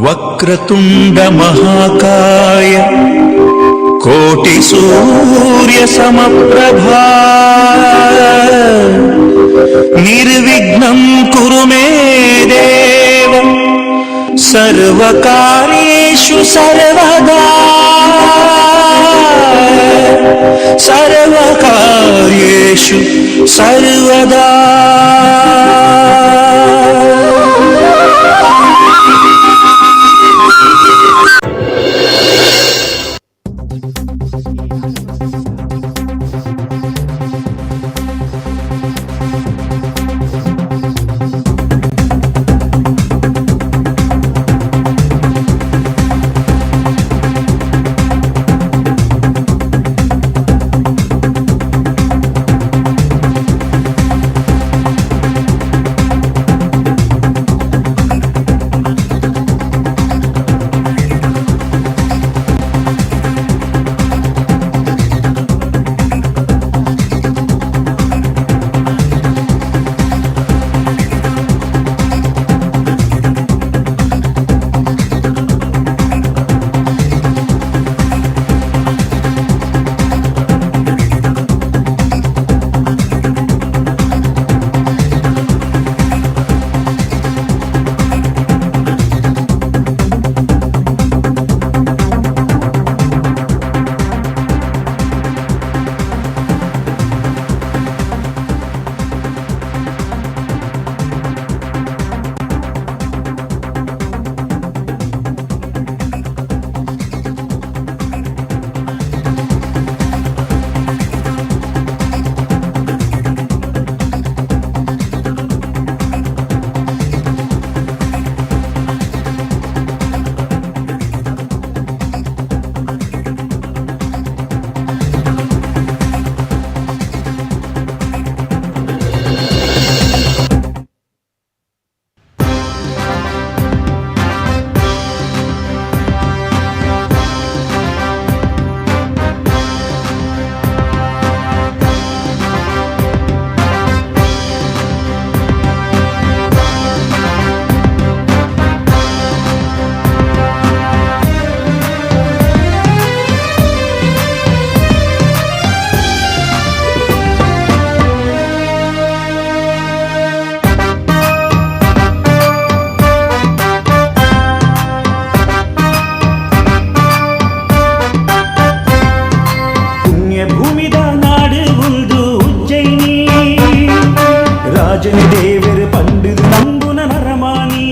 ವಕ್ರತುಂಡ ಮಹಾಕಾಯ ಕೋಟಿ ಸೂರ್ಯ ಸಮಪ್ರಭಾ ನಿರ್ವಿಘ್ನಂ ಕುರು ಮೇ ದೇವ ಸರ್ವಕಾರ್ಯೇಷು ಸರ್ವದಾ ಸರ್ವಕಾರ್ಯೇಷು ಸರ್ವದಾ. ಪುಣ್ಯಭೂಮಿದ ನಾಡು ಉಂದು ಉಜ್ಜಯಿನಿ, ರಾಜನ ದೇವರು ಪಂಡುದು ನಂಬುನ ನರಮಾನಿ.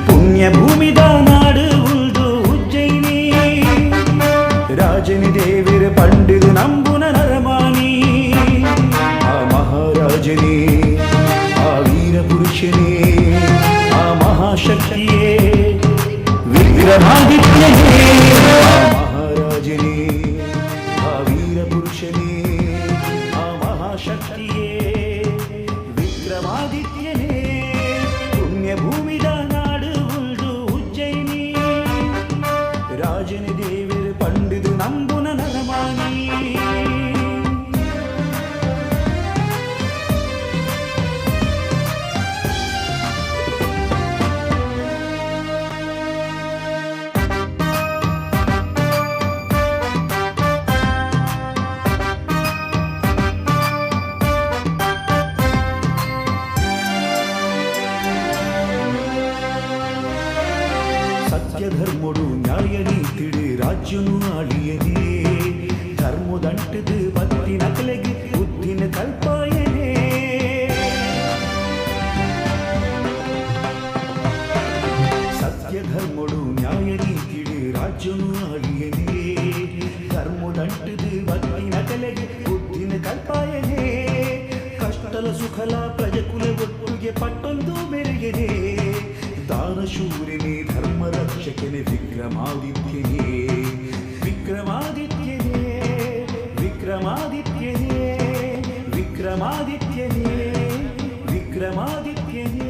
ಪುಣ್ಯಭೂಮಿದ ನಾಡು ಉಂದು ಉಜ್ಜಯಿನಿ, ರಾಜನ ದೇವರು ಪಂಡುದು ನಂಬುನ ನರಮಾನಿ. ಆ ಮಹಾರಾಜನೇ, ಆ ವೀರ ಪುರುಷನೇ, ಆ ಮಹಾಶಕ್ತಿಯೇ, ವಿಕ್ರಮಾದಿತ್ಯನೇ. ಆ ಮಹಾರಾಜನೇ, ಆ ವೀರ ಪುರುಷನೇ, ಆ ಮಹಾಶಕ್ತಿಯೇ, ವಿಕ್ರಮಾದಿತ್ಯನೇ. ಪುಣ್ಯಭೂಮಿದ ನಾಡು ಉಂದು ಉಜ್ಜಯಿನಿ, ರಾಜನ ದೇವರು ಪಂಡುದು ನಂಬುನ ನರಮಾನಿ. ಸತ್ಯಧರ್ಮೊಡು ನ್ಯಾಯ ನೀತಿಡು ರಾಜ್ಯನು ಆಳಿಯನೇ, ಧರ್ಮದಂಟದು ಬತ್ತಿನ ಕಲೆಗೆ ಬುದ್ಧಿನ ಕಲ್ಪಾಯನೇ. ಸತ್ಯಧರ್ಮೊಡು ನ್ಯಾಯ ನೀತಿಡು ರಾಜ್ಯನು ಆಳಿಯನೇ, ಧರ್ಮದಂಟದು ಬತ್ತಿನ ಕಲೆಗೆ ಬುದ್ಧಿನ ಕಲ್ಪಾಯನೇ. ಕಷ್ಟಲ ಸುಖಲ ಪ್ರಜಕುಲ ಒಟ್ಟುಗೆ ಪಟ್ಟೊಂದು ಮೆರೆಯನೇ. ದಾನಶೂರನೇ, ಧರ್ಮ ರಕ್ಷಕನೇ, ವಿಕ್ರಮಾದಿತ್ಯನೇ, ವಿಕ್ರಮಾದಿತ್ಯನೇ, ವಿಕ್ರಮಾದಿತ್ಯನೇ, ವಿಕ್ರಮಾದಿತ್ಯನೇ, ವಿಕ್ರಮಾದಿತ್ಯನೇ.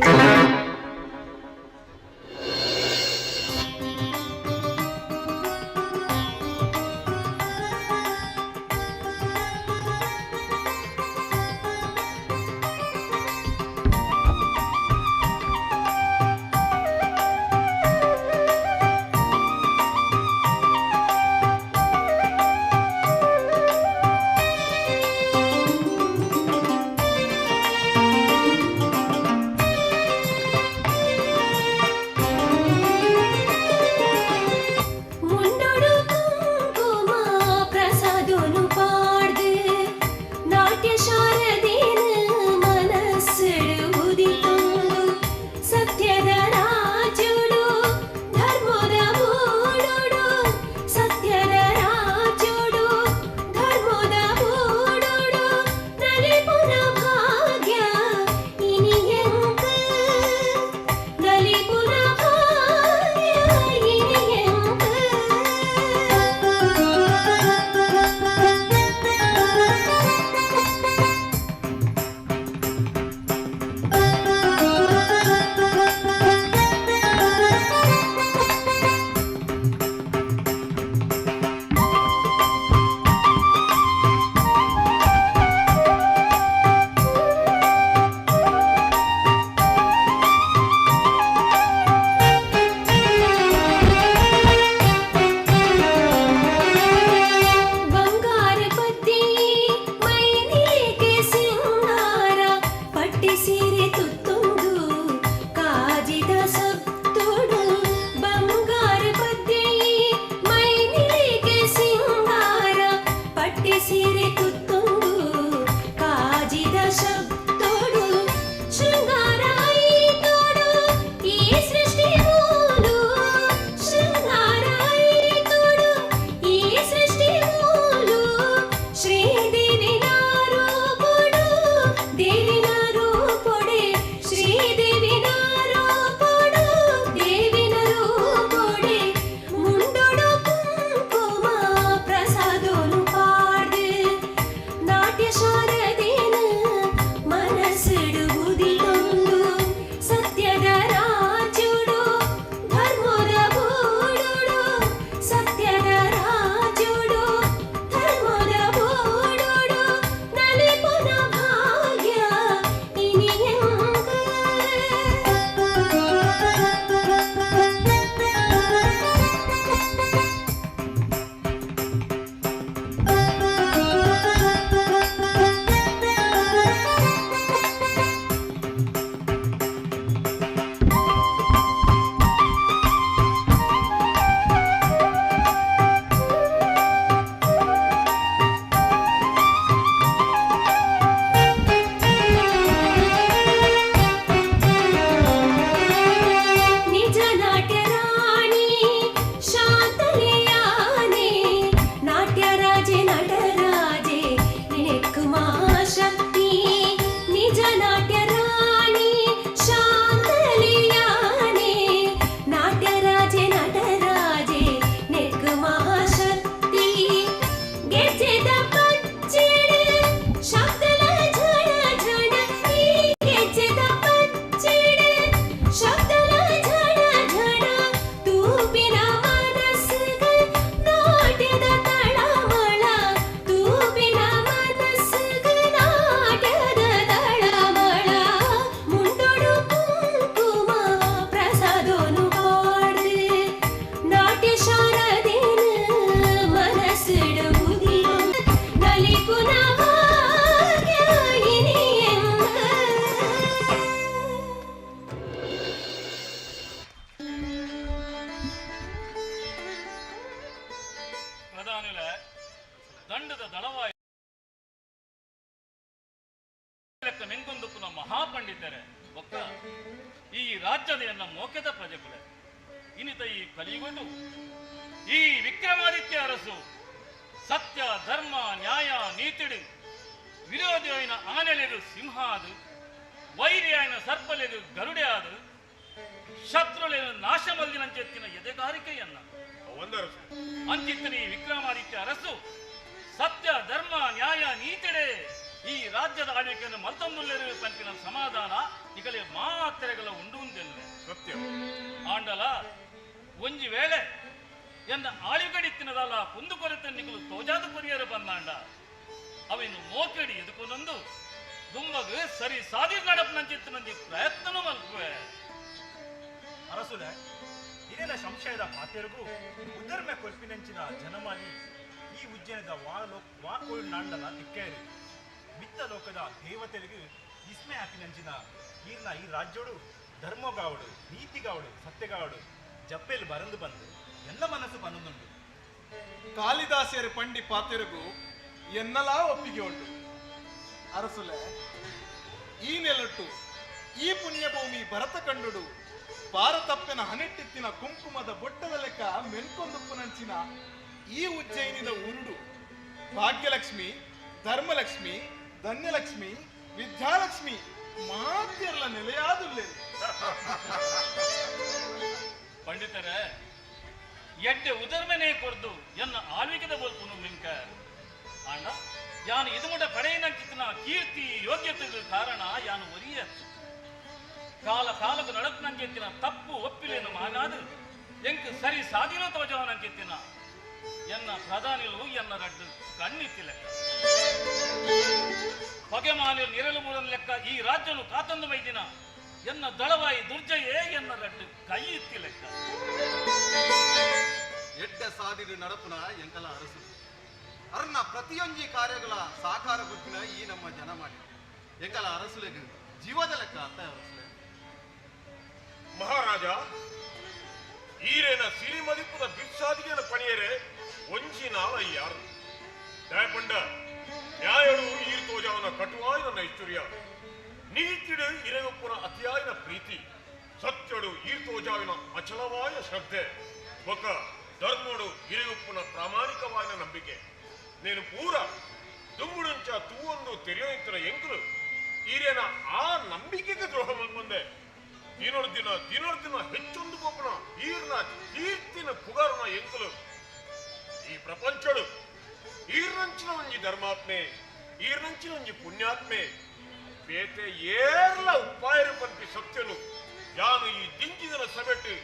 ಸೀರೆ ತುತ್ತೊಂದು ಕಾಜಿದ ಶಬ್ದೋಡು ಶೃಂಗಾರ ಐತೋಡು ಈ ಸೃಷ್ಟಿ ಮೂಲು ಶೃಂಗಾರ ಐತೋಡು ಈ ಸೃಷ್ಟಿ ಮೂಲು ಶ್ರೀದೇವಿನ ರೂಪುಡು ದೇವಿನ ರೂಪುಡೆ ಶ್ರೀದೇವಿನ ರೂಪುಡು ದೇವಿನ ರೂಪುಡೆ ಮುಂಡೊಡು ಕುಂಕುಮ ಪ್ರಸಾದೋನು ಪಾಡ್ದು ನಾಟ್ಯ ಶಾರದೇನ ಮನಸ್ಸಿಡುವುದಿಲ್ಲೊಂದು ಸತ್ಯದ ರಾಜುಡು ಧರ್ಮದ ಬೂಡುಡು ಸತ್ಯದ ರಾಜುಡು ಧರ್ಮದ ಬೂಡುಡು ನಲಿಪುನ ಭಾಗ್ಯ ಇನಿಯಂಗ. ನಿಜ ನಾಟ್ಯ ರಾಣಿ ಶಾಂತಲೆಯಾನೆ ನಾಟ್ಯ ರಾಜೆ ನಟರಾಜೆ ನಿನಕ್ಕುಮಾ ಶಕ್ತಿ ನಿಜ ನಾಟ್ಯ ರಾಣಿ ಶಾಂತಲೆಯಾನೆ ನಾಟ್ಯ ರಾಜೆ ನಟರಾಜೆ ನೆಕ್ಕುಮಾ ಶಕ್ತಿ ಗೆಜ್ಜೆದ ಪಚ್ಚೆಡು ಶಬ್ದಲ ಝಣ ಝಣ ಈ ಗೆಜ್ಜೆದ ಪಚ್ಚೆಡು ಶಬ್ದಲ ಝಣ ಝಣ ತೂಪಿನ ಮನಸ್ಸುಗ ನಾಟ್ಯದ ತಳಮಳ ತೂಪಿನ ಮನಸ್ಸುಗ ನಾಟ್ಯದ ತಳಮಳ ಮುಂಡೊಡು ಕುಂಕುಮ ಪ್ರಸಾದೋನು ಪಾಡು ನಾಟ್ಯ ಶಾರದೇನ ಮನಸ್ಸಿಡುವುದಿಲ್ಲ ನಲಿಪುನ ಭಾಗ್ಯ ಇನಿಯಂಗ. ಪ್ರಧಾನಿಲ ದಂಡದ ದಳವಾಯಿ ಲೆಕ್ಕ ಮೆಂಗೊಂದುಪ್ಪುನ ಮಹಾಪಂಡಿತರೆ ಒಕ್ಕ ಈ ರಾಜ್ಯದ ಎನ್ನ ಮೋಕೆದ ಪ್ರಜೆಕುಲೆ ಇನಿತ ಈ ಕಲಿಯುಗಟು ಈ ವಿಕ್ರಮಾದಿತ್ಯ ಅರಸು ಸತ್ಯ ಧರ್ಮ ನ್ಯಾಯ ನೀತಿಡು ವಿರೋಧಿ అయిన ಆನೆಲೆದು ಸಿಂಹ ಅದು ವೈರಿ అయిన ಸರ್ಪಲೆದು ಗರುಡೆ ಅದು ಶತ್ರುಲೆನು ನಾಶಮಲ್ದಿನಂచెತ್ತಿನ ಎದೆಗಾರಿಕೆಯನ್ನ ಒಂದರಸು ಅಂಚಿತ್ತನ ಈ ವಿಕ್ರಮಾದಿತ್ಯ ಅರಸು ಸತ್ಯ ಧರ್ಮ ನ್ಯಾಯ ನೀತಿಡೆ ಈ ರಾಜ್ಯದ ಆಳ್ವಿಕೆಯನ್ನು ಮಲ್ತೊಂದುಲ್ಲೆರು ಪಂಪಿನ ಸಮಾಧಾನ ಇಗಲೆ ಮಾತ್ರೆಗಳ ಉಂಡು ಉಂದೆಲ್ಲೆ ಸತ್ಯ ಆಂಡಲ ಒಂಜಿ ವೇಳೆ ಎನ್ನ ಆಳ್ವಿಕಡಿತ್ತಿನದಲ್ಲ ಕುಂದು ಕೊರತೆ ನಿಕಲು ತೋಜಾದ ಕೊರಿಯರು ಬಂದಾಂಡ ಅವಿನ್ನು ಮೋಕೆಡಿ ಎದುಕೊನೊಂದು ದುಂಬಗು ಸರಿ ಸಾದಿ ನಡಪನಂಚಿತ್ತಿನಂಜಿ ಪ್ರಯತ್ನನೂ ಮಲ್ಪುವೆ. ಅರಸುಲೆ, ಇರೆನ ಸಂಶಯದ ಪಾತೆರುಗು ಉದರ್ಮೆ ಕೊಲ್ಪಿನಂಚಿನ ಜನಮಾನಿ ಈ ಉಜ್ಜಯನದ ವಾ ಲೋಕ್ ವಾ ಕೋಳ್ ನಾಂಡಲ ತಿಕ್ಕೇರಿ ಮಿತ್ತ ಲೋಕದ ದೇವತೆಲಿಗೆ ಇಸ್ಮೆ ಆಪಿನಂಚಿನ ಈರ್ನ ಈ ರಾಜ್ಯೋಡು ಧರ್ಮಗಾವಡು ನೀತಿಗಾವಡು ಸತ್ಯಗಾವಡು ಜಪ್ಪೆಲ್ ಬರಂದು ಬಂದು ಎಲ್ಲ ಮನಸ್ಸು ಬಂದುಂಡು. ಕಾಳಿದಾಸರು ಪಂಡಿ ಪಾತೆರುಗು ಎನ್ನಲಾ ಒಪ್ಪಿಗೆ ಉಂಟು. ಅರಸುಲೆ, ಈ ನೆಲಟ್ಟು ಈ ಪುಣ್ಯಭೂಮಿ ಭರತ ಕಂಡುಡು ಭಾರತಪ್ಪನ ಹನೆಟ್ಟಿತ್ತಿನ ಕುಂಕುಮದ ಬೊಟ್ಟದ ಲೆಕ್ಕ ಮೆನ್ಕೊಂದುಪ್ಪುನಂಚಿನ ಈ ಉಜ್ಜಯಿನಿದ ಊರುಡು ಭಾಗ್ಯಲಕ್ಷ್ಮಿ, ಧರ್ಮಲಕ್ಷ್ಮಿ, ಧನ್ಯಲಕ್ಷ್ಮಿ, ವಿದ್ಯಾಲಕ್ಷ್ಮಿ ಮಾತ್ಯರ್ಲ ನೆಲೆಯಾದುಲ್ಲೆ. ಪಂಡಿತರೇ, ಎಡ್ಡೆ ಉದರ್ಮನೆ ಕೊರ್ದು ಎನ್ನ ಆಳ್ವಿಕೆದ ಬೋಲ್ಪುನು ಮಿಂಕ ಆಂಡ ಯಾನು ಇದು ಮುಟ ಪಡೆಯಿನಂಚಿತ್ತಿನ ಕೀರ್ತಿ ಯೋಗ್ಯತೆಗೆ ಕಾರಣ ಯಾನು ಒರಿಯ ಕಾಲ ಕಾಲకు ನಡಪನಂచెತ್ತಿನ ತಪ್ಪು ಒಪ್ಪಿಲೇನು ಮಾನಾದು ಎಂಕ್ ಸರಿ ಸಾಧಿನೋ ತೋಜವನಂచెತ್ತಿನ ಎನ್ನ ಪ್ರಧಾನಿಲು ಎನ್ನ ರಡ್ಡು ಕಣ್ಣಿತ್ತಿ ಲೆಕ್ಕ ಹೊಗೆ ಮಾಲಿಲ್ ನಿರಲು ಮೂರನ ಲೆಕ್ಕ ಈ ರಾಜ್ಯನು ಕಾತಂದು ಮೈದಿನ ಎನ್ನ ದಳವಾಯಿ ದುರ್ಜಯೇ ಎನ್ನ ರಡ್ಡು ಕೈ ಇತ್ತಿ ಲೆಕ್ಕ. ಎಡ್ಡ ಸಾದಿಡು ನಡಪುನ ಎಂಕಲ ಅರಸು ಅರ್ನ ಪ್ರತಿಯೊಂಜಿ ಕಾರ್ಯಗಳ ಸಾಕಾರ ಗುರ್ಪಿನ ಈ ನಮ್ಮ ಜನ ಮಾಡಿ ಎಂಕಲ ಅರಸುಲೆಗ್ ಜೀವದ ಲೆಕ್ಕ ಅತ್ತ ಅರಸುಲೆ. ಮಹಾರಾಜ, ಈರೇನ ಸಿರಿಮದಿಪ್ಪುದ ಬಿರ್ಸಾದಿಗೆನ ಪಣಿಯರೆ ಒಂಜಿ ನಾಲ ಯಾರು ದಾಯಪಂಡ ನ್ಯಾಯಡು ಈರ್ ತೋಜಾವನ ಕಟುವಾಯಿನ ನೈಶ್ಚರ್ಯ, ನೀತಿಡು ಇರೆಗೊಪ್ಪುನ ಅತಿಯಾಯಿನ ಪ್ರೀತಿ, ಸತ್ಯಡು ಈರ್ ತೋಜಾವಿನ ಅಚಲವಾಯ ಶ್ರದ್ಧೆ, ಬೊಕ ಧರ್ಮಡು ಇರೆಗೊಪ್ಪುನ ಪ್ರಾಮಾಣಿಕವಾಯಿನ ನಂಬಿಕೆ. నేను ಪೂರ ದುಂಬುಡುಂಚ ತೂವೊಂದು ತೆರೆಯೋಯಿತ್ತಿನ ಎಂಕುಲು ಈರೇನ ಆ ನಂಬಿಕೆಗೆ ದ್ರೋಹ ಮಲ್ಪಂದೆ ದಿನೊರ್ದಿನ ದಿನೊರ್ದಿನ ಹೆಚ್ಚೊಂದು ಪೋಪುನ ಈರ್ನ ಕೀರ್ತಿನ ಪುಗಾರುನ ಎಂಕುಲು ಈ ಪ್ರಪಂಚಡು ಈರ್ನಂಚಿನ ಒಂಜಿ ಧರ್ಮಾತ್ಮೆ, ಈರ್ನಂಚಿನ ಒಂಜಿ ಪುಣ್ಯಾತ್ಮೆ ಬೇತೆ ಏರ್ಲ ಉಪ್ಪಾಯರು ಪನ್ಪಿ ಸತ್ಯನು ಯಾನು ಈ ದಿಂಜಿದನ ಸಬೆಟ್ಟು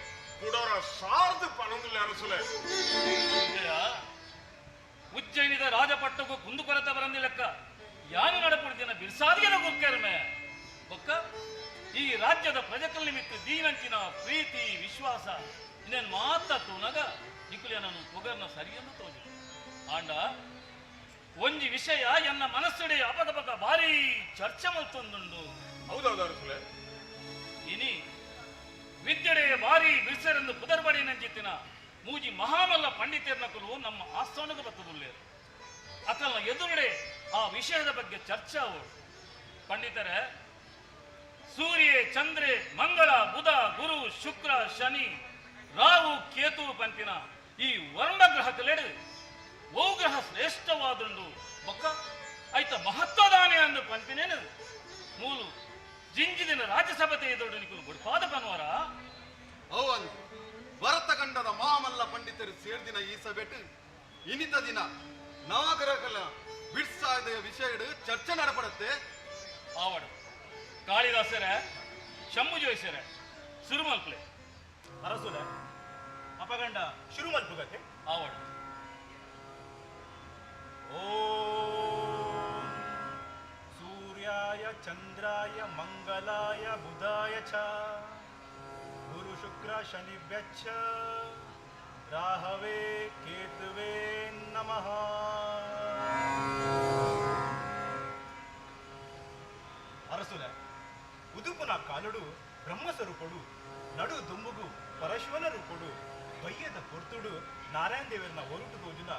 ಕುಡೋರ ಸಾರ್ದು ಪನೊಂದುಲ್ಲ ಅರಸುಲೆ. ಉಜ್ಜಯಿನಿದ ರಾಜಪಟ್ಟಗೂ ಕುಂದುಕೊರತ ಬರಂದಿಲಕ್ಕ ಯಾನು ನಡಪುಡ್ದಿನ ಬಿರ್ಸಾದಿಗೆನ ಗೊಕ್ಕರ್ಮೆ ಬೊಕ್ಕ ಈ ರಾಜ್ಯದ ಪ್ರಜೆಕಲ್ ನಿಮಿತ್ತ ದೀನಂಚಿನ ಪ್ರೀತಿ ವಿಶ್ವಾಸ ಇನ್ನೇನು ಮಾತ ತೂನಗ ನಿಕುಲಿಯನನ್ನು ಪುಗರ್ನ ಸರಿಯನ್ನು ತೋಜಿ. ಆಂಡ ಒಂಜಿ ವಿಷಯ ಎನ್ನ ಮನಸ್ಸುಡೆ ಅಪಗಪಗ ಭಾರೀ ಚರ್ಚೆ ಮಲ್ತೊಂದುಂಡು. ಹೌದೌದು ಅರಸುಲೆ. ಇನಿ ವಿದ್ಯೆಡೆ ಭಾರಿ ಬಿರ್ಸರೆಂದು ಪುದರ್ಬಡಿ ನಂಚಿತ್ತಿನ ಮೂಜಿ ಮಹಾಮಲ್ಲ ಪಂಡಿತರ್ನಕುಲು ನಮ್ಮ ಆಸ್ಥಾನದ ಬತ್ತದುಲ್ಲೇರು. ಅಕಲ್ನ ಎದುರುಡೆ ಆ ವಿಷಯದ ಬಗ್ಗೆ ಚರ್ಚೆ ಅವರು. ಪಂಡಿತರೇ, ಸೂರ್ಯ ಚಂದ್ರೆ ಮಂಗಳ ಬುಧ ಗುರು ಶುಕ್ರ ಶನಿ ರಾಹು ಕೇತು ಪಂಪಿನ ಈ ವರ್ಣ ಗ್ರಹಗಳೆಡು ಓ ಗ್ರಹ ಶ್ರೇಷ್ಠವಾದುಂಡು ಬೊಕ್ಕ ಐತ ಮಹತ್ವದಾನೆ ಅಂದು ಪಂಪಿನೇನು ಮೂಲು ಜಿಂಜಿದಿನ ರಾಜ್ಯಸಭೆ ಎದುರು ನಿಕುಲು ಗುಡ್ಪಾದ ಪನ್ವರ. ಅವು ಅಂದು ಭರತಖಂಡದ ಮಾಮಲ್ಲ ಪಂಡಿತರು ಸೇರ್ದಿನ ಈ ಸಭೆಟ್ ಇನಿತ ದಿನ ನವಗ್ರಹಗಳ ಬಿಡ್ಸಾದ ವಿಷಯ ಚರ್ಚೆ ನಡಪಡುತ್ತೆ. ಆವಡು ಕಾಳಿದಾಸರ ಶಂಭು ಜೋಯಿಸರ ಸುರುಮಲ್ಪ್ಲೆ. ಅರಸುಲೆ ಅಪಗಂಡ ಶುರುಮಲ್ಪುಗತೆ. ಆವಡು. ಓಂ ಸೂರ್ಯಾಯ ಚಂದ್ರಾಯ ಮಂಗಲಾಯ ಬುಧಾಯ ಚ ಗುರು ಶುಕ್ರ ಶನಿಭ್ಯಶ್ಚ ರಾಹವೇ ಕೇತುವೇ ನಮಃ. ಅರಸುಲೆ, ಉದುಪುನ ಕಾಲುಡು ಬ್ರಹ್ಮಸ್ವರೂಪಡು, ನಡು ದುಂಬುಗು ಪರಶಿವನ ರೂಪಡು, ಬಯ್ಯದ ಪೊರ್ತುಡು ನಾರಾಯಣ ದೇವರನ ಒರುಟು ತೋಜುನ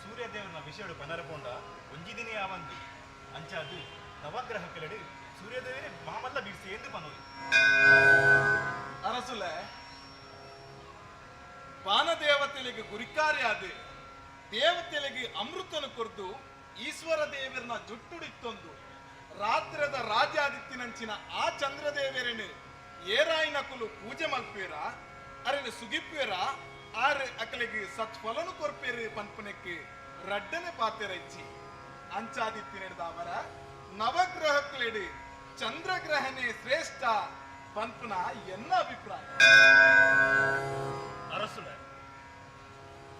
ಸೂರ್ಯದೇವರನ ವಿಷಯಡು ಪನರಪೊಂಡ ಒಂಜಿದಿನೇ ಆವಂದು ಅಂಚಾದು ನವಗ್ರಹ ಕೆಳಡು ಸೂರ್ಯದೇವರೇ ಮಾಮಲ್ಲ ಬಿಡಿಸಿ ಎಂದು ಪನೋದು. ಅರಸುಲೆ, ಬಾನದೇವತೆಲಿಗೆ ಗುರಿಕಾರ್ಯಾದ ದೇವತೆಲಿಗೆ ಅಮೃತನು ಕೊರ್ದು ಈಶ್ವರ ದೇವರನ ಜುಟ್ಟುಡಿತ್ತೊಂದು ರಾತ್ರದ ರಾಜಾದಿತ್ಯನಂಚಿನ ಆ ಚಂದ್ರದೇವರನ್ನು ಏರಾಯಿನ ಕುಲು ಪೂಜೆ ಮಲ್ಪೇರ ಅರೆನ ಸುಗಿಪ್ಪೇರ ಆರು ಅಕಲಿಗೆ ಸತ್ಫಲನು ಕೊರ್ಪೇರು ಪನ್ಪನಕ್ಕೆ ರಡ್ಡನೆ ಪಾತೆರಚ್ಚಿ ಅಂಚಾದಿತ್ಯನೆಡ್ದಾವರ ನವಗ್ರಹಕ್ಲೆಡು ಚಂದ್ರಗ್ರಹನೇ ಶ್ರೇಷ್ಠ ಪನ್ಪನ ಎನ್ನ ಅಭಿಪ್ರಾಯ. ಅರಸುಲೆ,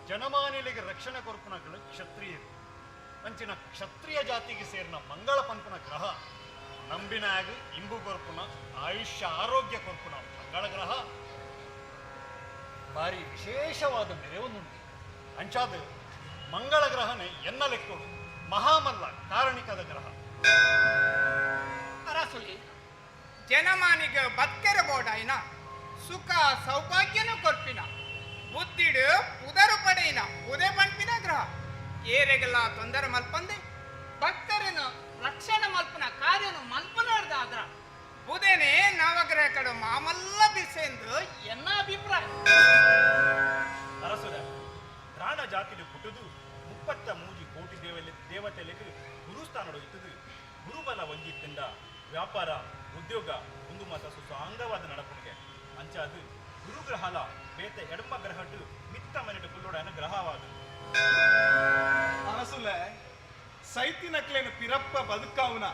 ಜನಮಾನಿಲಿಗೆ ರಕ್ಷಣೆ ಕೊರ್ಪುನಗಳು ಕ್ಷತ್ರಿಯರು. ಅಂಚಿನ ಕ್ಷತ್ರಿಯ ಜಾತಿಗೆ ಸೇರಿನ ಮಂಗಳ ಪನ್ಪುನ ಗ್ರಹ ನಂಬಿನಾಗ ಇಂಬು ಕೊರ್ಪುನ ಆಯುಷ್ಯ ಆರೋಗ್ಯ ಕೊರ್ಪುನ ಮಂಗಳ ಗ್ರಹ ಭಾರಿ ವಿಶೇಷವಾದ ಮೆರೆವನ್ನುಂಟು. ಅಂಚಾದ ಮಂಗಳ ಗ್ರಹನೇ ಎನ್ನ ಲೆಕ್ಕೋಡು ಮಹಾಮಲ್ಲ ಕಾರಣಿಕದ ಗ್ರಹ. ಅರಸುಲಿ, ಜನಮಾನಿಗ ಬತ್ಕೆರ ಬೋಡಾಯಿನ ಸುಖ ಸೌಭಾಗ್ಯನು ಕೊರ್ಪಿನ ಬುದ್ಧಿಡು ಪುದರು ಪಡೆಯಿನ ಉದೇ ಪಂಪಿನ ಗ್ರಹ ಏರೆಗೆಲ್ಲ ತೊಂದರೆ ಮಲ್ಪಂದೆ ಭಕ್ತರನ್ನು ರಕ್ಷಣೆ ಮಲ್ಪನ ಕಾರ್ಯನು ಮಲ್ಪನಾರ್ದಾದ್ರ ಬುಧೇನೆ ನವಗ್ರಹ ಕಡೆ ಮಾಮಲ್ಲ ಬಿಸೆಂದು ಎನ್ನ ಅಭಿಪ್ರಾಯ. ಅರಸುರ, ಪ್ರಾಣ ಜಾತಿಡು ಪುಟ್ಟುದು 33 ಕೋಟಿ ದೇವತೆಲೆಗೆ ಗುರುಸ್ಥಾನಡು ಇತ್ತದು ಗುರುಬಲ ಒಂಜಿತ್ತಿಂದ ವ್ಯಾಪಾರ ಉದ್ಯೋಗ ಒಂದು ಮಾತ ಸುಸಾಂಗವಾದ ನಡಪುಣಿಗೆ ಅಂಚಾದು ಗುರುಗ್ರಹಲ ಬೇತೆ ಎಡಮ ಗ್ರಹಟು ಮಿತ್ತ ಮನೆಟು ಕುಲ್ಲೋಡನ ಗ್ರಹವಾದ. ಅರಸುಲೆ, ಸೈತಿನಕ್ಲೇನು ಪಿರಪ್ಪ ಬದುಕಾವುನ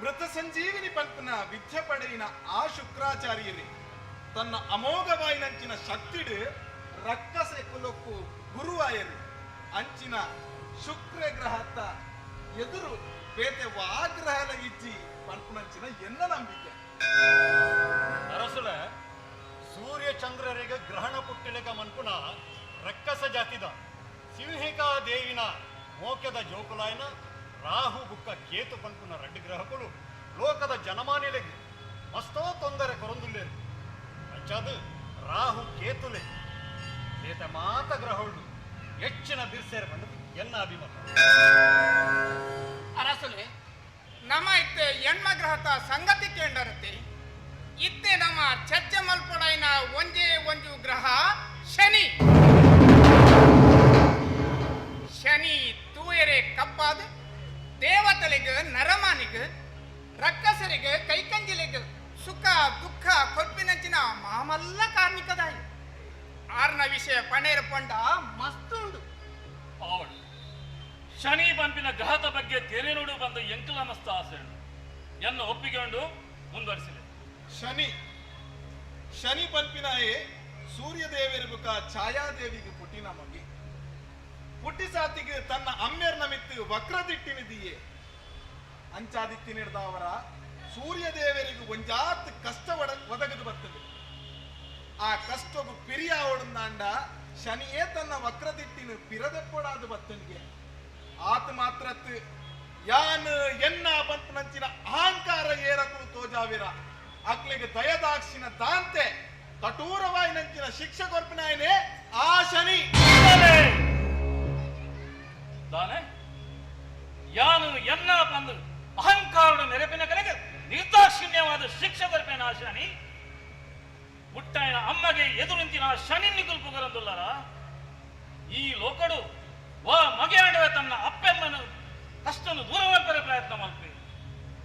ಮೃತ ಸಂಜೀವಿನಿ ಪಲ್ಪನ ವಿದ್ಯೆ ಪಡೆಯಿನ ಆ ಶುಕ್ರಾಚಾರ್ಯರೇ ತನ್ನ ಅಮೋಘವಾಯಿನಂಚಿನ ಶಕ್ತಿಡು ರಕ್ಕಸೆ ಕುಲಕ್ಕು ಗುರುವಾಯರು. ಅಂಚಿನ ಶುಕ್ರ ಗ್ರಹತ್ತ ಎದುರು ಬೇತೆ ವಾಗ್ರಹಲ ಇಜ್ಜಿ ಪಲ್ಪನಂಚಿನ ಎನ್ನ ನಂಬಿಕೆ. ಅರಸುಲ, ಸೂರ್ಯ ಚಂದ್ರರಿಗೆ ಗ್ರಹಣ ಪುಟ್ಟಿಲೆಗ ಮನ್ಪುನ ರಕ್ಕಸ ಜಾತಿದ ಸಿಂಹಿಕಾ ದೇವಿನ ಮೋಕ್ಯದ ಜೋಕುಲಾಯನ ರಾಹು ಬುಕ್ಕ ಕೇತು ಪನ್ಪುನ ರಡ್ಡು ಗ್ರಹಗಳು ಲೋಕದ ಜನಮಾನಿಲೆಗ್ ಮಸ್ತೋ ತೊಂದರೆ ಕೊರೊಂದುಲ್ಲೇರು. ಅಂಚಾದು ರಾಹು ಕೇತುಲೆ ಬೇತೆ ಮಾತ ಗ್ರಹಗಳು ಹೆಚ್ಚಿನ ಬಿರ್ಸೇರ್ ಬಂದು ಎನ್ನ ಅಭಿಮತ. ಅರಸುಲೆ, ನಮ ಇತ್ತೆ ಎಣ್ಮ ಗ್ರಹತ ಸಂಗತಿ ಕೇಂಡರತೆ. ಇತ್ತೆ ನಮ್ಮ ಚರ್ಚೆ ಮಲ್ಪೊಡೈನ ಒಂಜೇ ಒಂಜು ಗ್ರಹ ಶನಿ. ಶನಿ ತೂಯರೆ ಕಪ್ಪಾದ ದೇವತಲಿಗೆ ನರಮಾನಿಗೆ ರಕ್ಕಸರಿಗೆ ಕೈಕಂಜಿಲಿಗೆ ಸುಖ ದುಃಖ ಕೊಪ್ಪಿನಂಚಿನ ಮಾಮಲ್ಲ ಕಾರ್ಮಿಕದಾಯಿ. ಆರ್ನ ವಿಷಯ ಪಣೇರ ಪಂಡ ಮಸ್ತ್ ಉಂಡು. ಆವಡು ಶನಿ ಪಂಪಿನ ಗ್ರಹದ ಬಗ್ಗೆ ತೆರೆನೋಡು ಬಂದ ಎಂಕಲ ಮಸ್ತ ಆಸೆ ಎನ್ನ ಒಪ್ಪಿಕೊಂಡು ಮುಂದುವರಿಸಿದೆ. ಶನಿ ಶನಿ ಪನ್ಪಿನಾಯೆ ಸೂರ್ಯದೇವಿರ್ಬುಕ ಛಾಯಾದೇವಿಗೆ ಪುಟ್ಟಿನ ಮಗಿ. ಪುಟ್ಟಿ ಸಾತಿಗೆ ತನ್ನ ಅಮ್ಮೆರ್ನ ಮಿತ್ತು ವಕ್ರದಿಟ್ಟಿನಿದೀಯೆ. ಅಂಚಾದಿತ್ತಿನಿಡ್ದವರ ಸೂರ್ಯದೇವರಿಗೆ ಒಂಜಾತ್ ಕಷ್ಟ ಒದಗದು ಬರ್ತದೆ. ಆ ಕಷ್ಟಗು ಪಿರಿಯ ಓಡಂದಾಂಡ ಶನಿಯೇ ತನ್ನ ವಕ್ರದಿಟ್ಟಿನ ಪಿರದೆಪ್ಪಡಾದ ಬತ್ತನಿಗೆ. ಆತ ಮಾತ್ರತ್ ಯಾನ್ ಎನ್ನ ಪನ್ಪುನಂಚಿನ ಅಹಂಕಾರ ಏರಕುಲು ತೋಜಾವಿರ ಅಕ್ಲಿಗೆ ದಯದಾಕ್ಷಿಣ ದಾಂತೆ ಕಠೋರವಾಯಿನಂಚಿನ ಶಿಕ್ಷೆ ಕೊರ್ಪಿನಾಯನೆ ಆ ಶನಿ. ದಾನೆ ಯಾನು ಎನ್ನ ಬಂದು ಅಹಂಕಾರದ ನೆರಪಿನ ಕಡೆಗೆ ನಿರ್ದಾಕ್ಷಿಣ್ಯವಾದ ಶಿಕ್ಷೆ ಕೊರ್ಪಿನ ಆ ಶನಿ. ಹುಟ್ಟಾಯನ ಅಮ್ಮಗೆ ಎದುರಿಂತಿನ ಶನಿ ನಿಗುಲ್ ಪುಗರಂದುಲ್ಲರ ಈ ಲೋಕಡು ವಾ ಮಗೆಯಾಡುವ ತನ್ನ ಅಪ್ಪೆಮ್ಮನು ಕಷ್ಟನು ದೂರ ಮಾಡ್ತಾರೆ ಪ್ರಯತ್ನ ಮಲ್ಪಿ.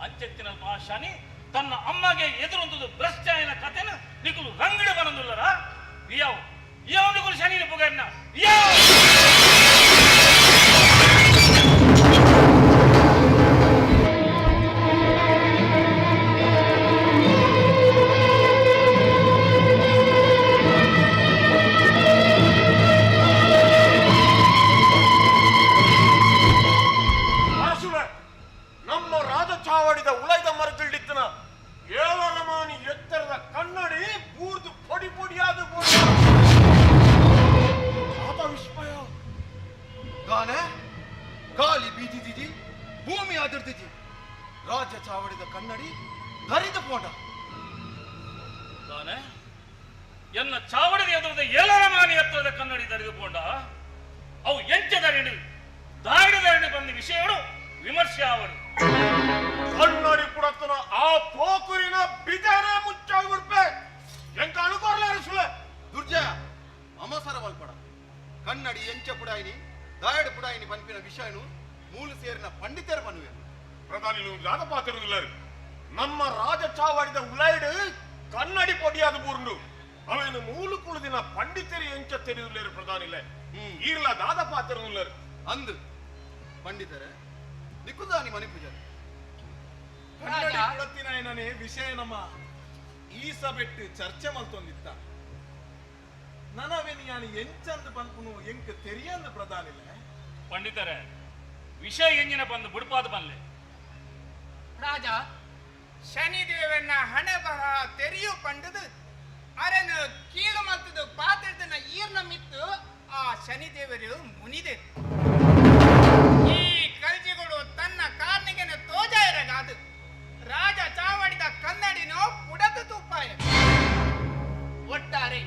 ಅಂಚೆತ್ತಿನ ಆ ಶನಿ ತನ್ನ ಅಮ್ಮಗೆ ಎದುರುಂತದು ಭ್ರಷ್ಟಾಯನ ಕಥೆನ ನಿಗುಲು ರಂಗಡಿ ಬರಂದುಲ್ಲರ. ಇಯಾವ್ ಇಯಾವ್ ನಿಗುಲು ಶನಿ ಪುಗರ್ನ ಇಯಾವ್. ಅರಸುಲೆ, ನಮ್ಮ ರಾಜ ಚಾವಡಿದ ಉಲೈದ ಮರದಿಳ್ಳಿತ್ತನ ಏಳರಮಾನಿ ಎತ್ತರದ ಕನ್ನಡಿ ಬೂರ್ದು ಪೊಡಿ ಪೊಡಿಯಾದ ಆತ ವಿಸ್ಮಯ. ಗಾನೆ ಗಾಳಿ ಬೀದಿದಿಜಿ ಭೂಮಿ ಅದಿರ್ದಿಜಿ ರಾಜ ಚಾವಡಿದ ಕನ್ನಡಿ ಧರಿದ ಪೋಟ. ದಾನೆ ಎನ್ನ ಚಾವಡಿದ ಎದುರದ ಏಳರಮಾನಿ ಎತ್ತರದ ಕನ್ನಡಿ ಧರಿದುಕೊಂಡ ಅವು ಎಂಚ ಧರಣಿ ದಾಡಿ ಧರಣಿ ಬಂದ ವಿಷಯಗಳು ವಿಮರ್ಶೆ ಅವರು. ಕನ್ನಡಿ ಪುಡತನ ಆ ಪೋಕುರಿನ ಬಿದರೇ ಮುಚ್ಚಾಗ್ಬಿಡ್ಪೆ ಎಂಕ ಅನುಕೋರ್ಲ ಅರಸುಲೆ. ದುರ್ಜಯ ಅಮಸರ ಮಲ್ಪಡ ಕನ್ನಡಿ ಎಂಚ ಪುಡಾಯಿನಿ ದಾಯಡ್ ಪುಡಾಯಿನಿ ಪನ್ಪಿನ ವಿಷಯನು ಮೂಲು ಸೇರಿನ ಪಂಡಿತರು ಪನ್ನುವೆ. ಪ್ರಧಾನಿ ದಾದ ಪಾತಿರುದಿಲ್ಲರು ನಮ್ಮ ರಾಜ ಚಾವಡಿದ ಉಲೈಡು ಕನ್ನಡಿ ಪೊಡಿಯಾದ ಬೂರ್ನು ಅವೇನು ಮೂಲು ಕುಳಿದಿನ ಪಂಡಿತರು ಎಂಚ ತೆರೆಯುಲ್ಲೇರು ಪ್ರಧಾನಿಲೆ. ಈರ್ಲ ದಾದ ಪಾತಿರುದಿಲ್ಲರು. ಅಂದು ಪಂಡಿತರೆ ನಿಕ್ಕುದಾನಿ ಮಣಿಪೂಜಾರಿ. ಕನ್ನಡಿ ಕುಳತ್ತಿನಾಯನನೇ ವಿಷಯ ನಮ್ಮ ಈ ಸಬೆಟ್ಟು ಚರ್ಚೆ ಮಲ್ತೊಂದಿತ್ತ. ನನವೆನ್ ಯಾನ್ ಎಂಚಂದು ಪನ್ಪುನು ಎಂಕ್ ತೆರಿಯಂದು ಪ್ರಧಾನಿಲೆ. ಪಂಡಿತರೆ ವಿಷಯ ಎಂಜಿನ ಬಂದು ಬುಡ್ಪಾದ ಬನ್ಲೆ. ರಾಜ, ಶನಿದೇವನ ಹಣೆ ಬರಹ ತೆರಿಯು ಪಂಡದು ಅರನು ಕೀಳು ಮಲ್ತದು ಪಾತ್ರದನ ಈರ್ನ ಮಿತ್ತು ಆ ಶನಿದೇವರು ಮುನಿದೆ. ಈ ಕಲ್ಜಿಗಳು ತನ್ನ ಕಾರ್ನಿಗೆನ ತೋಜಾಯರಗಾದು ರಾಜ ಚಾವಡಿದ ಕನ್ನಡಿನೋ ಪುಡದು ತೂಪಾಯ. ಒಟ್ಟಾರೆ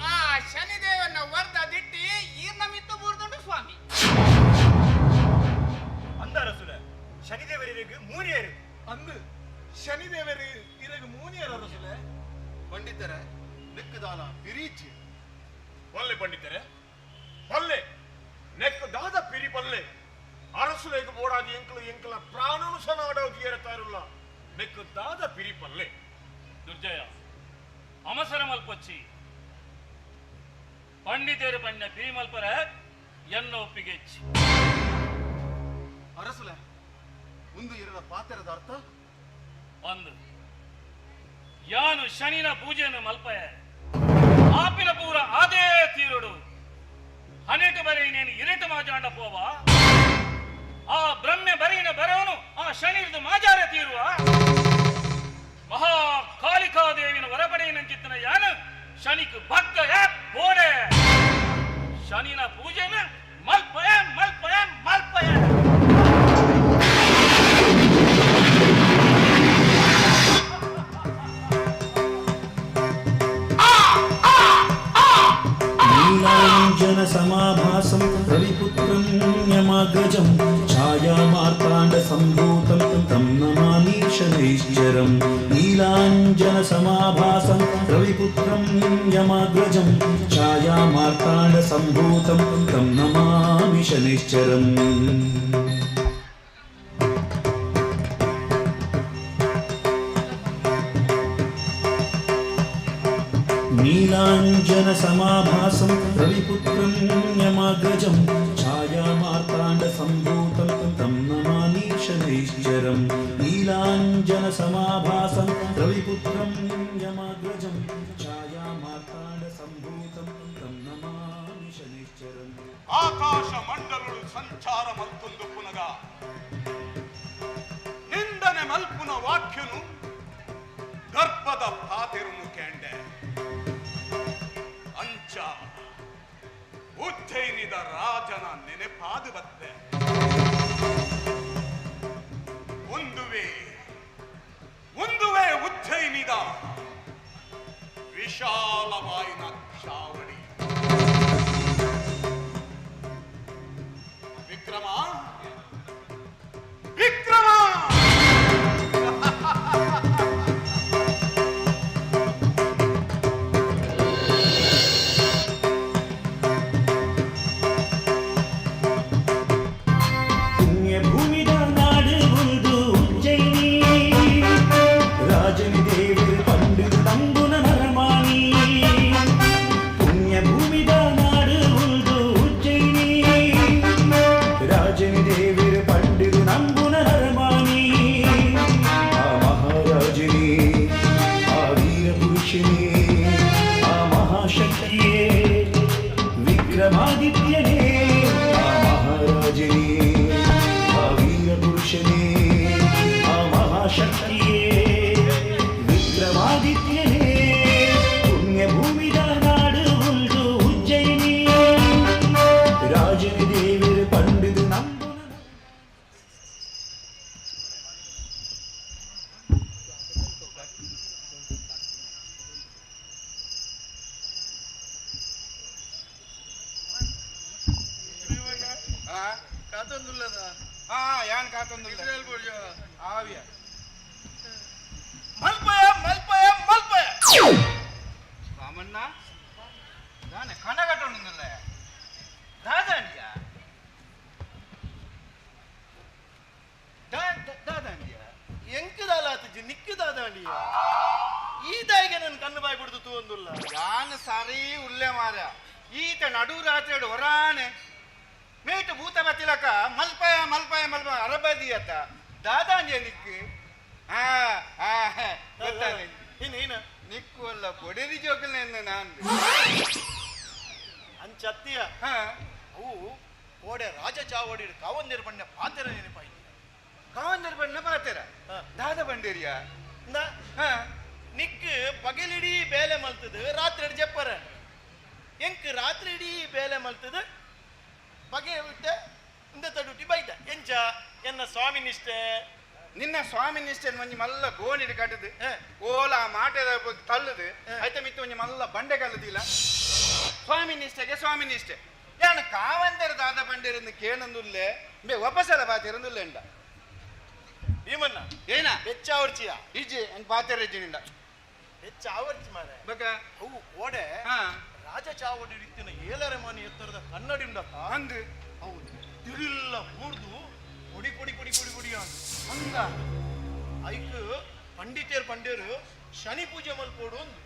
ಆ ಶನಿದೇವನ ವರ್ಧ ದಿಟ್ಟಿ ಈರ್ನ ಮಿತ್ತು ಬೂರ್ದುಂಡು ಸ್ವಾಮಿ. ಅಂದ ಅರಸುಲೆ, ಶನಿದೇವರಿಗೆ ಮೂರಿಯರು. ಅಂದು ಶನಿದೇವರು ಇರಗ ಮೂನಿಯರ ಅರಸುಲೆ. ಪಂಡಿತರೆ ನಿಕ್ಕುದಾಲ ಪಿರೀಚಿ. ಪಲ್ಲೆ ಪಂಡಿತರೆ ಪಲ್ಲೆ ನೆಕ್ ದಾದ ಪಿರಿ ಪಲ್ಲೆ. ಅರಸುಲೆಗ್ ಬೋಡಾದಿ ಎಂಕಲು ಎಂಕಲ ಪ್ರಾಣನು ಸನಾಡೋದು ಏರತಾರುಲ್ಲ ನೆಕ್ ದಾದ ಪಿರಿ ಪಲ್ಲೆ. ದುರ್ಜಯ ಅವಸರ ಮಲ್ಪೊಚ್ಚಿ ಪಂಡಿತರು ಪಂಡ ಪಿರಿ ಮಲ್ಪರ ಎನ್ನ ಒಪ್ಪಿಗೆ ಹೆಚ್ಚಿ. ಅರಸುಲೆ ಒಂದು ಇರದ ಪಾತ್ರದ ಅರ್ಥ ಒಂದು ಯಾನು ಶನಿನ ಪೂಜೆಯನ್ನು ಮಲ್ಪಯ ಆಪಿನ ಪೂರ ಅದೇ ತೀರುಡು ಹನೆಟು ಬರೆಯಿನೇನು ಇರಟು ಮಾಜಾಂಡ ಪೋವ ಆ ಬ್ರಹ್ಮೆ ಬರೆಯಿನ ಬರವನು ಆ ಶನಿರ್ದು ಮಾಜಾರ ತೀರುವ ಮಹಾ ಕಾಳಿಕಾದೇವಿನ ಹೊರಪಡೆಯಿನಂಚಿತ್ತನ ಯಾನು ಶನಿಕ್ ಭಕ್ತ ಬೋಡೆ ಶನಿನ ಪೂಜೆನ ಮಲ್ಪಯ ಮಲ್ಪಯ ಮಲ್ಪಯ. ನೀಲಾಂಜನ ಸಮಾಭಾಸಂ ರವಿಪುತ್ರಂ छायामार्ताण्डसम्भूतं तं नमामि शनैश्चरं। नीलाञ्जनसमाभासं रविपुत्रं यमाग्रजं छायामार्ताण्डसम्भूतं तं नमामि शनैश्चरम्। नीलाञ्जनसमाभासं रविपुत्रं यमाग्रजं छायामार्ताण्डसम्भूतं तं नमामि शनैश्चरं। नीलाञ्जनसमाभासं रविपुत्रं यमाग्रजं छायामार्ताण्डसम्भूतं तं नमामि शनैश्चरम्। ಆಕಾಶ ಮಂಡಲುಳು ಸಂಚಾರ ಮಲ್ತೊಂದು ಪುನಗ ನಿಂದನೆ ಮಲ್ಪುನ ವಾಕ್ಯನು ಗರ್ಭದ ಪಾತೆರುನು ಕೇಂಡೆ ಅಂಚ ಉಜ್ಜಯಿನಿದ ರಾಜನ ನೆನೆಪಾದು ಬತ್ತೆ. ಒಂದುವೇ ಒಂದುವೇ ಉಜ್ಜಯಿನಿದ ವಿಶಾಲವಾಯಿನ ಚಾವಡಿ. ವಿಕ್ರಮ ವಿಕ್ರಮ ಪುಣ್ಯಭೂಮಿದ ನಾಡು ಒಂದು ಉಜ್ಜಯಿನಿ, ರಾಜನಿ ದೇವರು ಪಂಡಿತ ನಂಬುನ ನರಮಾಣಿ. ಪುಣ್ಯಭೂಮಿದ ನಾಡು ಒಂದು ಉಜ್ಜಯಿನಿ, ರಾಜನಿ ದೇವರು ಪಂಡಿತ ನಂಬುನ ನರಮಾಣಿ. ಆ ಮಹಾರಾಜನೇ, ಆ ವೀರ ಪುರುಷನೇ, ಆ ಮಹಾಶಕ್ತಿಯೇ ವಿಕ್ರಮಾದಿತ್ಯನೇ. ಆ ಮಹಾರಾಜನೇ, ಆ ವೀರ ಪುರುಷನೇ, ಆ ಮಹಾಶಕ್ತಿಯೇ ವಿಕ್ರಮಾದಿತ್ಯನೇ. ಪುಣ್ಯಭೂಮಿದ ನಾಡು ಒಂದು ಉಜ್ಜಯಿನಿ, ರಾಜನಿ ದೇವರು ಪಂಡಿತ ನಂಬುನ. ಕಾತೊಂದುಲ್ಲದ ಯಾನ್ ಕಾತೊಂದುಲ್ಲ ಆವಿಯ ಮಲ್ಪಯ ಮಲ್ಪಯ ಮಲ್ಪಯ ರಾಮಣ್ಣ ದಾನೆ ಕನಗಟ್ಟೊಂದುಲ್ಲ ದಾದಾಂಡಿಯ ದಾದಾಂಡಿಯ ಎಂಕದಾಲಾತಿಜಿ ನಿಕ್ಕು ದಾದಾಂಡಿಯ ಈ ದಾಯಿಗೆ ನನ್ನ ಕಣ್ಣು ಬಾಯಿ ಬಿಡ್ದು ತೂವೊಂದುಲ್ಲ ಯಾನ್ ಸರಿ ಉಲ್ಲೆ ಮಾರ ಈತ ನಡು ರಾತ್ರಿ ಹೊರಾನೆ ಮೇಟು ಭೂತ ಬತ್ತಿಲಕ ಮಲ್ಪಯ ಮಲ್ಪಯ ಮಲ್ಪಯ ಅರಬದಿಯತ್ತ ದಾದಾಂಡಿಯ ನಿಕ್ಕು ಆ ಆ ಗೊತ್ತಾನೆ ಇನ್ನು ನಿಕ್ಕು ಅಲ್ಲ ಬೊಡೆದಿ ಜೋಕಲ್ನ ನಾನು ಅಂಚತ್ತಿಯ ಅವು ಕೋಡೆ ರಾಜ ಚಾವಡಿ ಕಾವಂದಿರ ಬಣ್ಣ ಪಾತೆರ ನೆನಪಾಯ್ತು. ಕಾವಂದಿರ ಬಣ್ಣ ಪಾತೆರ ದಾದ ಬಂಡೇರಿಯ ನಿಕ್ ಪಗಲಿಡೀ ಬೇಲೆ ಮಲ್ತದು ರಾತ್ರಿ ಜಪ್ಪರ ಎಂಕ್ ರಾತ್ರಿ ಇಡೀ ಬೇಲೆ ಮಲ್ತದು ಬಗೆ ಬಿಟ್ಟೆ ಇಂದ ತಡುಟಿ ಬೈದ ಎಂಚ ಎನ್ನ ಸ್ವಾಮಿ ನಿಷ್ಠೆ ನಿನ್ನ ಸ್ವಾಮಿ ನಿಷ್ಠೆ ಒಂಜಿ ಮಲ್ಲ ಗೋಣಿಡ್ ಕಟ್ಟದು ಓಲ ಮಾಟದ ತಲ್ಲದು ಐತ ಮಿತ್ತು ಒಂಜಿ ಮಲ್ಲ ಬಂಡೆ ಕಲ್ಲದಿಲ್ಲ. ಸ್ವಾಮಿ ನಿಷ್ಠೆಗೆ ಸ್ವಾಮಿ ನಿಷ್ಠೆ ಯಾನು ಕಾವಂದರ ದಾದ ಬಂಡೇರಿಂದ ಕೇಣಂದುಲ್ಲೆ ಬೇ ವಾಪಸಲ ಬಾತಿರಂದುಲ್ಲೆ ಉಂಡ ಭೀಮಣ್ಣ ಏನ ಹೆಚ್ಚ ಆವರ್ಚಿಯ ಇಜ್ಜಿ ಅಂದ್ ಬಾತಿರ ಹೆಚ್ಚ ಆವರ್ಚಿ ಮಾರೆ ಬಕ ಅವು ಕೋಡೆ ರಾಜ ಚಾವಡಿ ಇತ್ತಿನ ಏಳರೆ ಮನೆ ಎತ್ತರದ ಕನ್ನಡಿ ಉಂಡತ್ತ ಅಂದು ಅವು ತಿರುಲ್ಲ ಮೂರ್ದು ಪೊಡಿ ಪೊಡಿ ಪೊಡಿ ಪೊಡಿ ಪೊಡಿ ಅಂದ ಐಕ್ ಪಂಡಿತೇರ್ ಪಂಡೇರು ಶನಿ ಪೂಜೆ ಮಲ್ಪೋಡು ಅಂದು.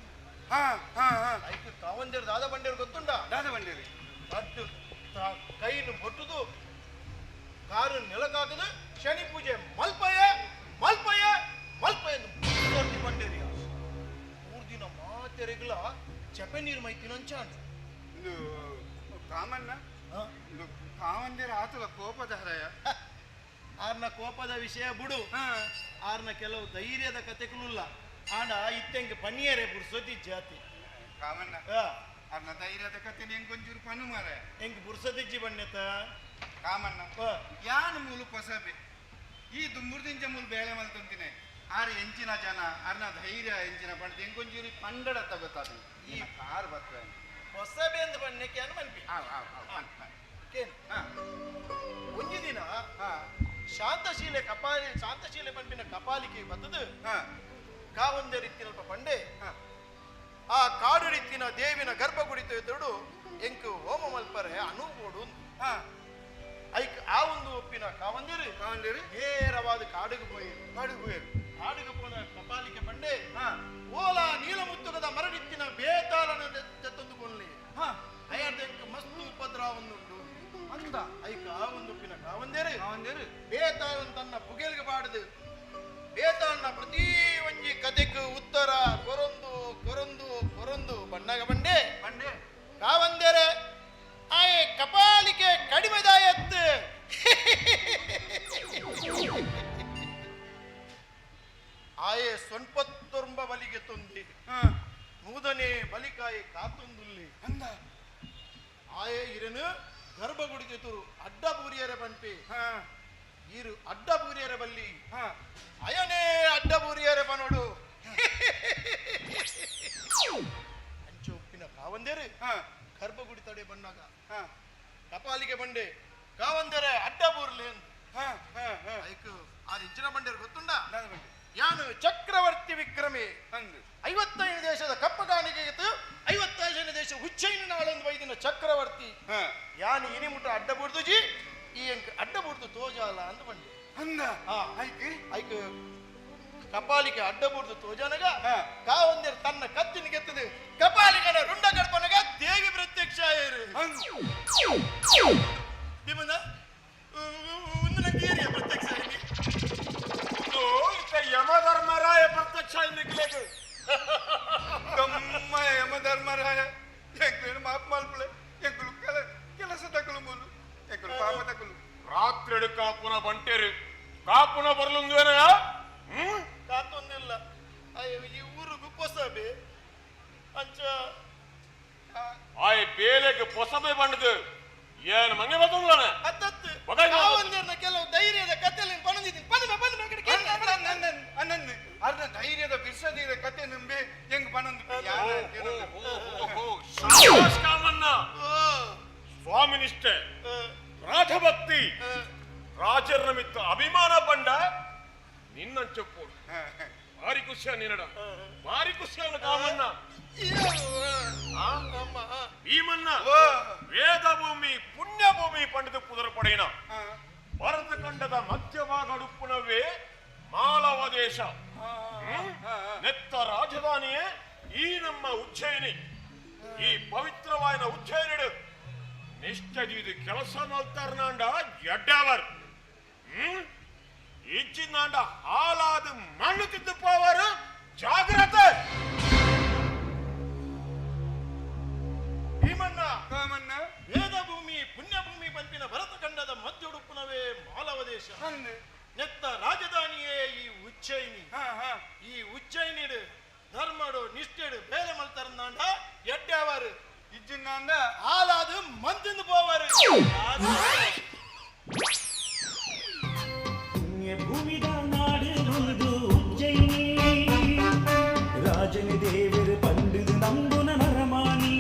ಹಾ ಹಾ ಹಾ ಐಕ್ ಕಾವಂದೇರು ದಾದ ಬಂಡೇರು ಗೊತ್ತುಂಡ ದಾದ ಬಂಡೇರು ಅಡ್ಡು ಕೈನು ಬೊಟ್ಟುದು ಕಾರು ನೆಲಕ್ಕಾಕದು ಶನಿ ಪೂಜೆ ಮಲ್ಪಯ ಮಲ್ಪಯ ಮಲ್ಪಯ ಬಂಡೇರಿಯ ಮೂರು ದಿನ ಮಾತೆರೆಗ್ಲ ಚಪೆ ನೀರು ಮೈತಿನ ಅಂಚಾಂಡು. ಇದು ಕಾಮನ್ನ ಇದು ಕಾವಂದೇರ ಆತಲ ಕೋಪದ ಹರಯ ಆರ್ನ ಕೋಪದ ವಿಷಯ ಬುಡು ಆರ್ನ ಕೆಲವು ಧೈರ್ಯದ ಕತೆಗಳುಲ್ಲ ಆಂಡ ಇತ್ತೆಂಗೆ ಪನ್ನಿಯರೇ ಬುರ್ಸೋದಿ ಜಾತಿ ಕಾಮನ್ನ ಅರ್ನ ಧೈರ್ಯದ ಕತೆ ಎಂಕೊಂಚೂರು ಪನು ಮಾರ ಎಂಕ್ ಬುರ್ಸದಿಜ್ಜಿ ಬಣ್ಣೆತ ಕಾಮನ್ನ ಯಾನ್ ಮೂಲು ಪೊಸಬೆ ಈ ದುಮ್ಮುರ್ದಿಂಚ ಮೂಲು ಬೇಳೆ ಮಲ್ತೊಂತಿನೆ ಆರ್ ಎಂಚಿನ ಜನ ಅರ್ನ ಧೈರ್ಯ ಎಂಚಿನ ಪಂಡ ಎಂಕೊಂಚೂರಿ ಪಂಡಡ ತಗೋತಾದ ಈ ಕಾರ್ ಬತ್ತ ಹೊಸಬೆ ಅಂದ್ ಬಣ್ಣಕ್ಕೆ ಅನ್ ಮನ್ಪಿ ಆವ್ ಆವ್ ಆವ್ ಕೇನ್ ಒಂಜಿ ದಿನ ಶಾಂತಶೀಲೆ ಕಪಾಲಿ ಶಾಂತಶೀಲೆ ಪಂಪಿನ ಕಪಾಲಿಕೆ ಬತ್ತದು ಕಾವಂದೆ ರೀತಿನಲ್ಪ ಪಂಡೆ ಆ ಕಾಡು ರೀತಿನ ದೇವಿನ ಗರ್ಭಗುಡಿ ತೊಯ್ತೋಡು ಎಂಕು ಹೋಮ ಮಲ್ಪರೆ ಅನುಬೋಡು ಐಕ್ ಆ ಒಂದು ಒಪ್ಪಿನ ಕಾವಂದಿರು ಕಾವಂದಿರು ನೇರವಾದ ಕಾಡುಗೆ ಪೋಯಿ ಕಾಡುಗೆ ಪೋಯರು ಕಾಡುಗೆ ಪೋನ ಕಪಾಲಿಕೆ ಪಂಡೆ ಓಲಾ ನೀಲಮುತ್ತುಗದ ಮರಡಿತ್ತಿನ ಬೇತಾಳನ ತಂದುಕೊಳ್ಳಿ ಅಯ್ಯರ್ದೆಂಕ್ ಮಸ್ತು ಉಪದ್ರವನ್ನುಂಟು ಅಂದ ಐಕ ಆ ಒಂದು ಒಪ್ಪಿನ ಕಾವಂದೇರು ಕಾವಂದೇರು ಬೇತಾಳನ್ ತನ್ನ ಪುಗೆಲ್ಗೆ ಬಾಡದು ಬೇತಾಳನ ಪ್ರತಿ ಒಂಜಿ ಕತೆಕ್ ಉತ್ತರ ಕೊರೊಂದು ಕೊರೊಂದು ಕೊರೊಂದು ಬಣ್ಣಗ ಬಂಡೆ ಬಂಡೆ ಕಾವಂದೇರೆ ಆಯೆ ಕಪಾಲಿಕೆ ಕಡಿಮೆದಾಯತ್ತು ಆಯೆ ಸೊನ್ಪತ್ತೊಂಬ ಬಲಿಗೆ ತೊಂದಿ ನೂದನೆ ಬಲಿಕಾಯಿ ಕಾತೊಂದುಲ್ಲಿ ಅಂದ ಆಯೆ ಇರನು ಗರ್ಭಗುಡಿಗೆ ತುರು ಅಡ್ಡ ಬೂರಿಯರ ಪಂಪಿ ಇರು ಅಡ್ಡ ಬೂರಿಯರ ಬಲ್ಲಿ ಅಯನೇ ಅಡ್ಡ ಬೂರಿಯರ ಬನೋಡು ಅಂಚೆ ಉಪ್ಪಿನ ಕಾವಂದೇರು ಗರ್ಭಗುಡಿ ತಡೆ ಬಣ್ಣಾಗ ಕಪಾಲಿಗೆ ಬಂಡೆ ಕಾವಂದೇರೆ ಅಡ್ಡ ಬೂರ್ಲಿ ಅಂತ ಐಕ್ ಆರು ಇಂಚಿನ ಬಂಡೇರು ಗೊತ್ತುಂಡ ಯಾನು ಚಕ್ರವರ್ತಿ ವಿಕ್ರಮಿ 55 ದೇಶದ ಕಪ್ಪಗಾಣಿಗೆ 55 ದೇಶ ಉಚ್ಚೈನ ನಾಳೊಂದು ವೈದಿನ ಚಕ್ರವರ್ತಿ ಯಾನು ಇನಿಮುಟ ಅಡ್ಡ ಬುಡ್ದುಜಿ ಈ ಅಂಕ ಅಡ್ಡ ಬುಡ್ದು ತೋಜಾಲ ಅಂತ ಬಂಡೆ ಅಂದ ಐಕ್ ಐಕ್ ಕಪಾಲಿಕೆ ಅಡ್ಡ ಬುಡ್ದು ತೋಜಾನಗ ಕಾವಂದೇರು ತನ್ನ ಕತ್ತಿನ ಗೆತ್ತದೆ ಕಪಾಲಿಕನ ರುಂಡ ಗರ್ಭನಗ ದೇವಿ ಪ್ರತ್ಯಕ್ಷ ಆಯರು ಭೀಮನ ಒಂದು ನಂಗೆ ಏರಿಯ ಪ್ರತ್ಯಕ್ಷ ಆಯ್ನಿ ಯಮಧರ್ಮರಾಯ ಪ್ರತ್ಯಕ್ಷ ನಿಕ್ಲೇಕು ತಮ್ಮ ಯಮಧರ್ಮರಾಯ ಎಂಕುಲು ಮಾಪ್ ಮಲ್ಪಲೆ ಎಂಕುಲು ಕೆಲಸ ತಕಲು ಮೂಲು ಎಂಕುಲು ಪಾಪ ತಕಲು ರಾತ್ರಿ ಕಾಪುನ ಬಂಟೇರು ಕಾಪುನ ಬರ್ಲುಂದುವೇನ ಕಾತೊಂದಿಲ್ಲ ಅಯ್ಯೋ ಈ ಊರು ಪೊಸಬೆ ಅಂಚ ಆಯ್ ಬೇಲೆಗೆ ಪೊಸಬೆ ಬಂಡದು ಏನ್ ಮಂಗೆ ಬರ್ತುಂಗ್ಲಾನೆ ಅತ್ತತ್ತು ಕಾವಂದೇರ್ನ ಕೆಲವು ಧೈರ್ಯದ ಕಥೆಯಲ್ಲಿ ಪಣಂದಿದ್ದೀನಿ ಪದ ಪದ ಅನ್ನಂದು ಅರ್ಧ ಧೈರ್ಯದ ಬಿರ್ಸದಿರ ಕತೆ ನಂಬಿ ಹೆಂಗ್ ಪಣಂದು ಕಾಮನ್ನ ಸ್ವಾಮಿನಿಷ್ಠೆ ರಾಜಭಕ್ತಿ ರಾಜರ ಮಿತ್ತ ಅಭಿಮಾನ ಪಂಡ ನಿನ್ನಂಚೊಪ್ಪು ಭಾರಿ ಖುಷಿಯ ನಿನ್ನಡ ಭಾರಿ ಖುಷಿಯ ಕಾಮನ್ನ ಭೀಮನ್ನ ವೇದ ಭೂಮಿ ಪುಣ್ಯ ಭೂಮಿ ಪಂಡಿತ ಪುದರ ಪಡೆಯನ ಭರತ ಖಂಡದ ಮಧ್ಯಭಾಗ ಮಾಲವ ದೇಶ ನೆತ್ತ ರಾಜಧಾನಿಯೇ ಈ ನಮ್ಮ ಉಜ್ಜಯಿನಿ. ಈ ಪವಿತ್ರವಾದ ಉಜ್ಜಯಿನಿಡು ನಿಷ್ಠ ಕೆಲಸ ಮಲ್ತಾರ್ನಾಂಡ ಎಡ್ಡವರ್ ಇಜ್ಜಿನಾಂಡ ಹಾಲಾದ ಮಣ್ಣು ತಿದ್ದು ಪೋವರು ಜಾಗ್ರತೆ. ಭೀಮಣ್ಣ ವೇದ ಭೂಮಿ ಪುಣ್ಯಭೂಮಿ ಪಂಪಿನ ಭರತಖಂಡದ ಮಧ್ಯುಡುಪುನವೇ ಮಾಲವ ದೇಶ. ನೆತ್ತ ರಾಜಧಾನಿಯೇ ಈ ಉಜ್ಜಯಿನಿ. ಈ ಉಜ್ಜಯಿನಿಡು ಧರ್ಮಡು ನಿಷ್ಠೆಡು ಬೇಲೆ ಮಲ್ತರಂದಾಂಡ ಎಡ್ಡವರು ಇಜ್ಜಿನಾಂಡ ಹಾಲಾದು ಮಂದಿಂದ ಪೋವರು. ಪುಣ್ಯಭೂಮಿದ ನಾಡು ಉಜ್ಜಯಿನಿ ರಾಜನಿ ದೇವರು ಪಂಡಿದು ನಂಬುನ ನರಮಾನಿ.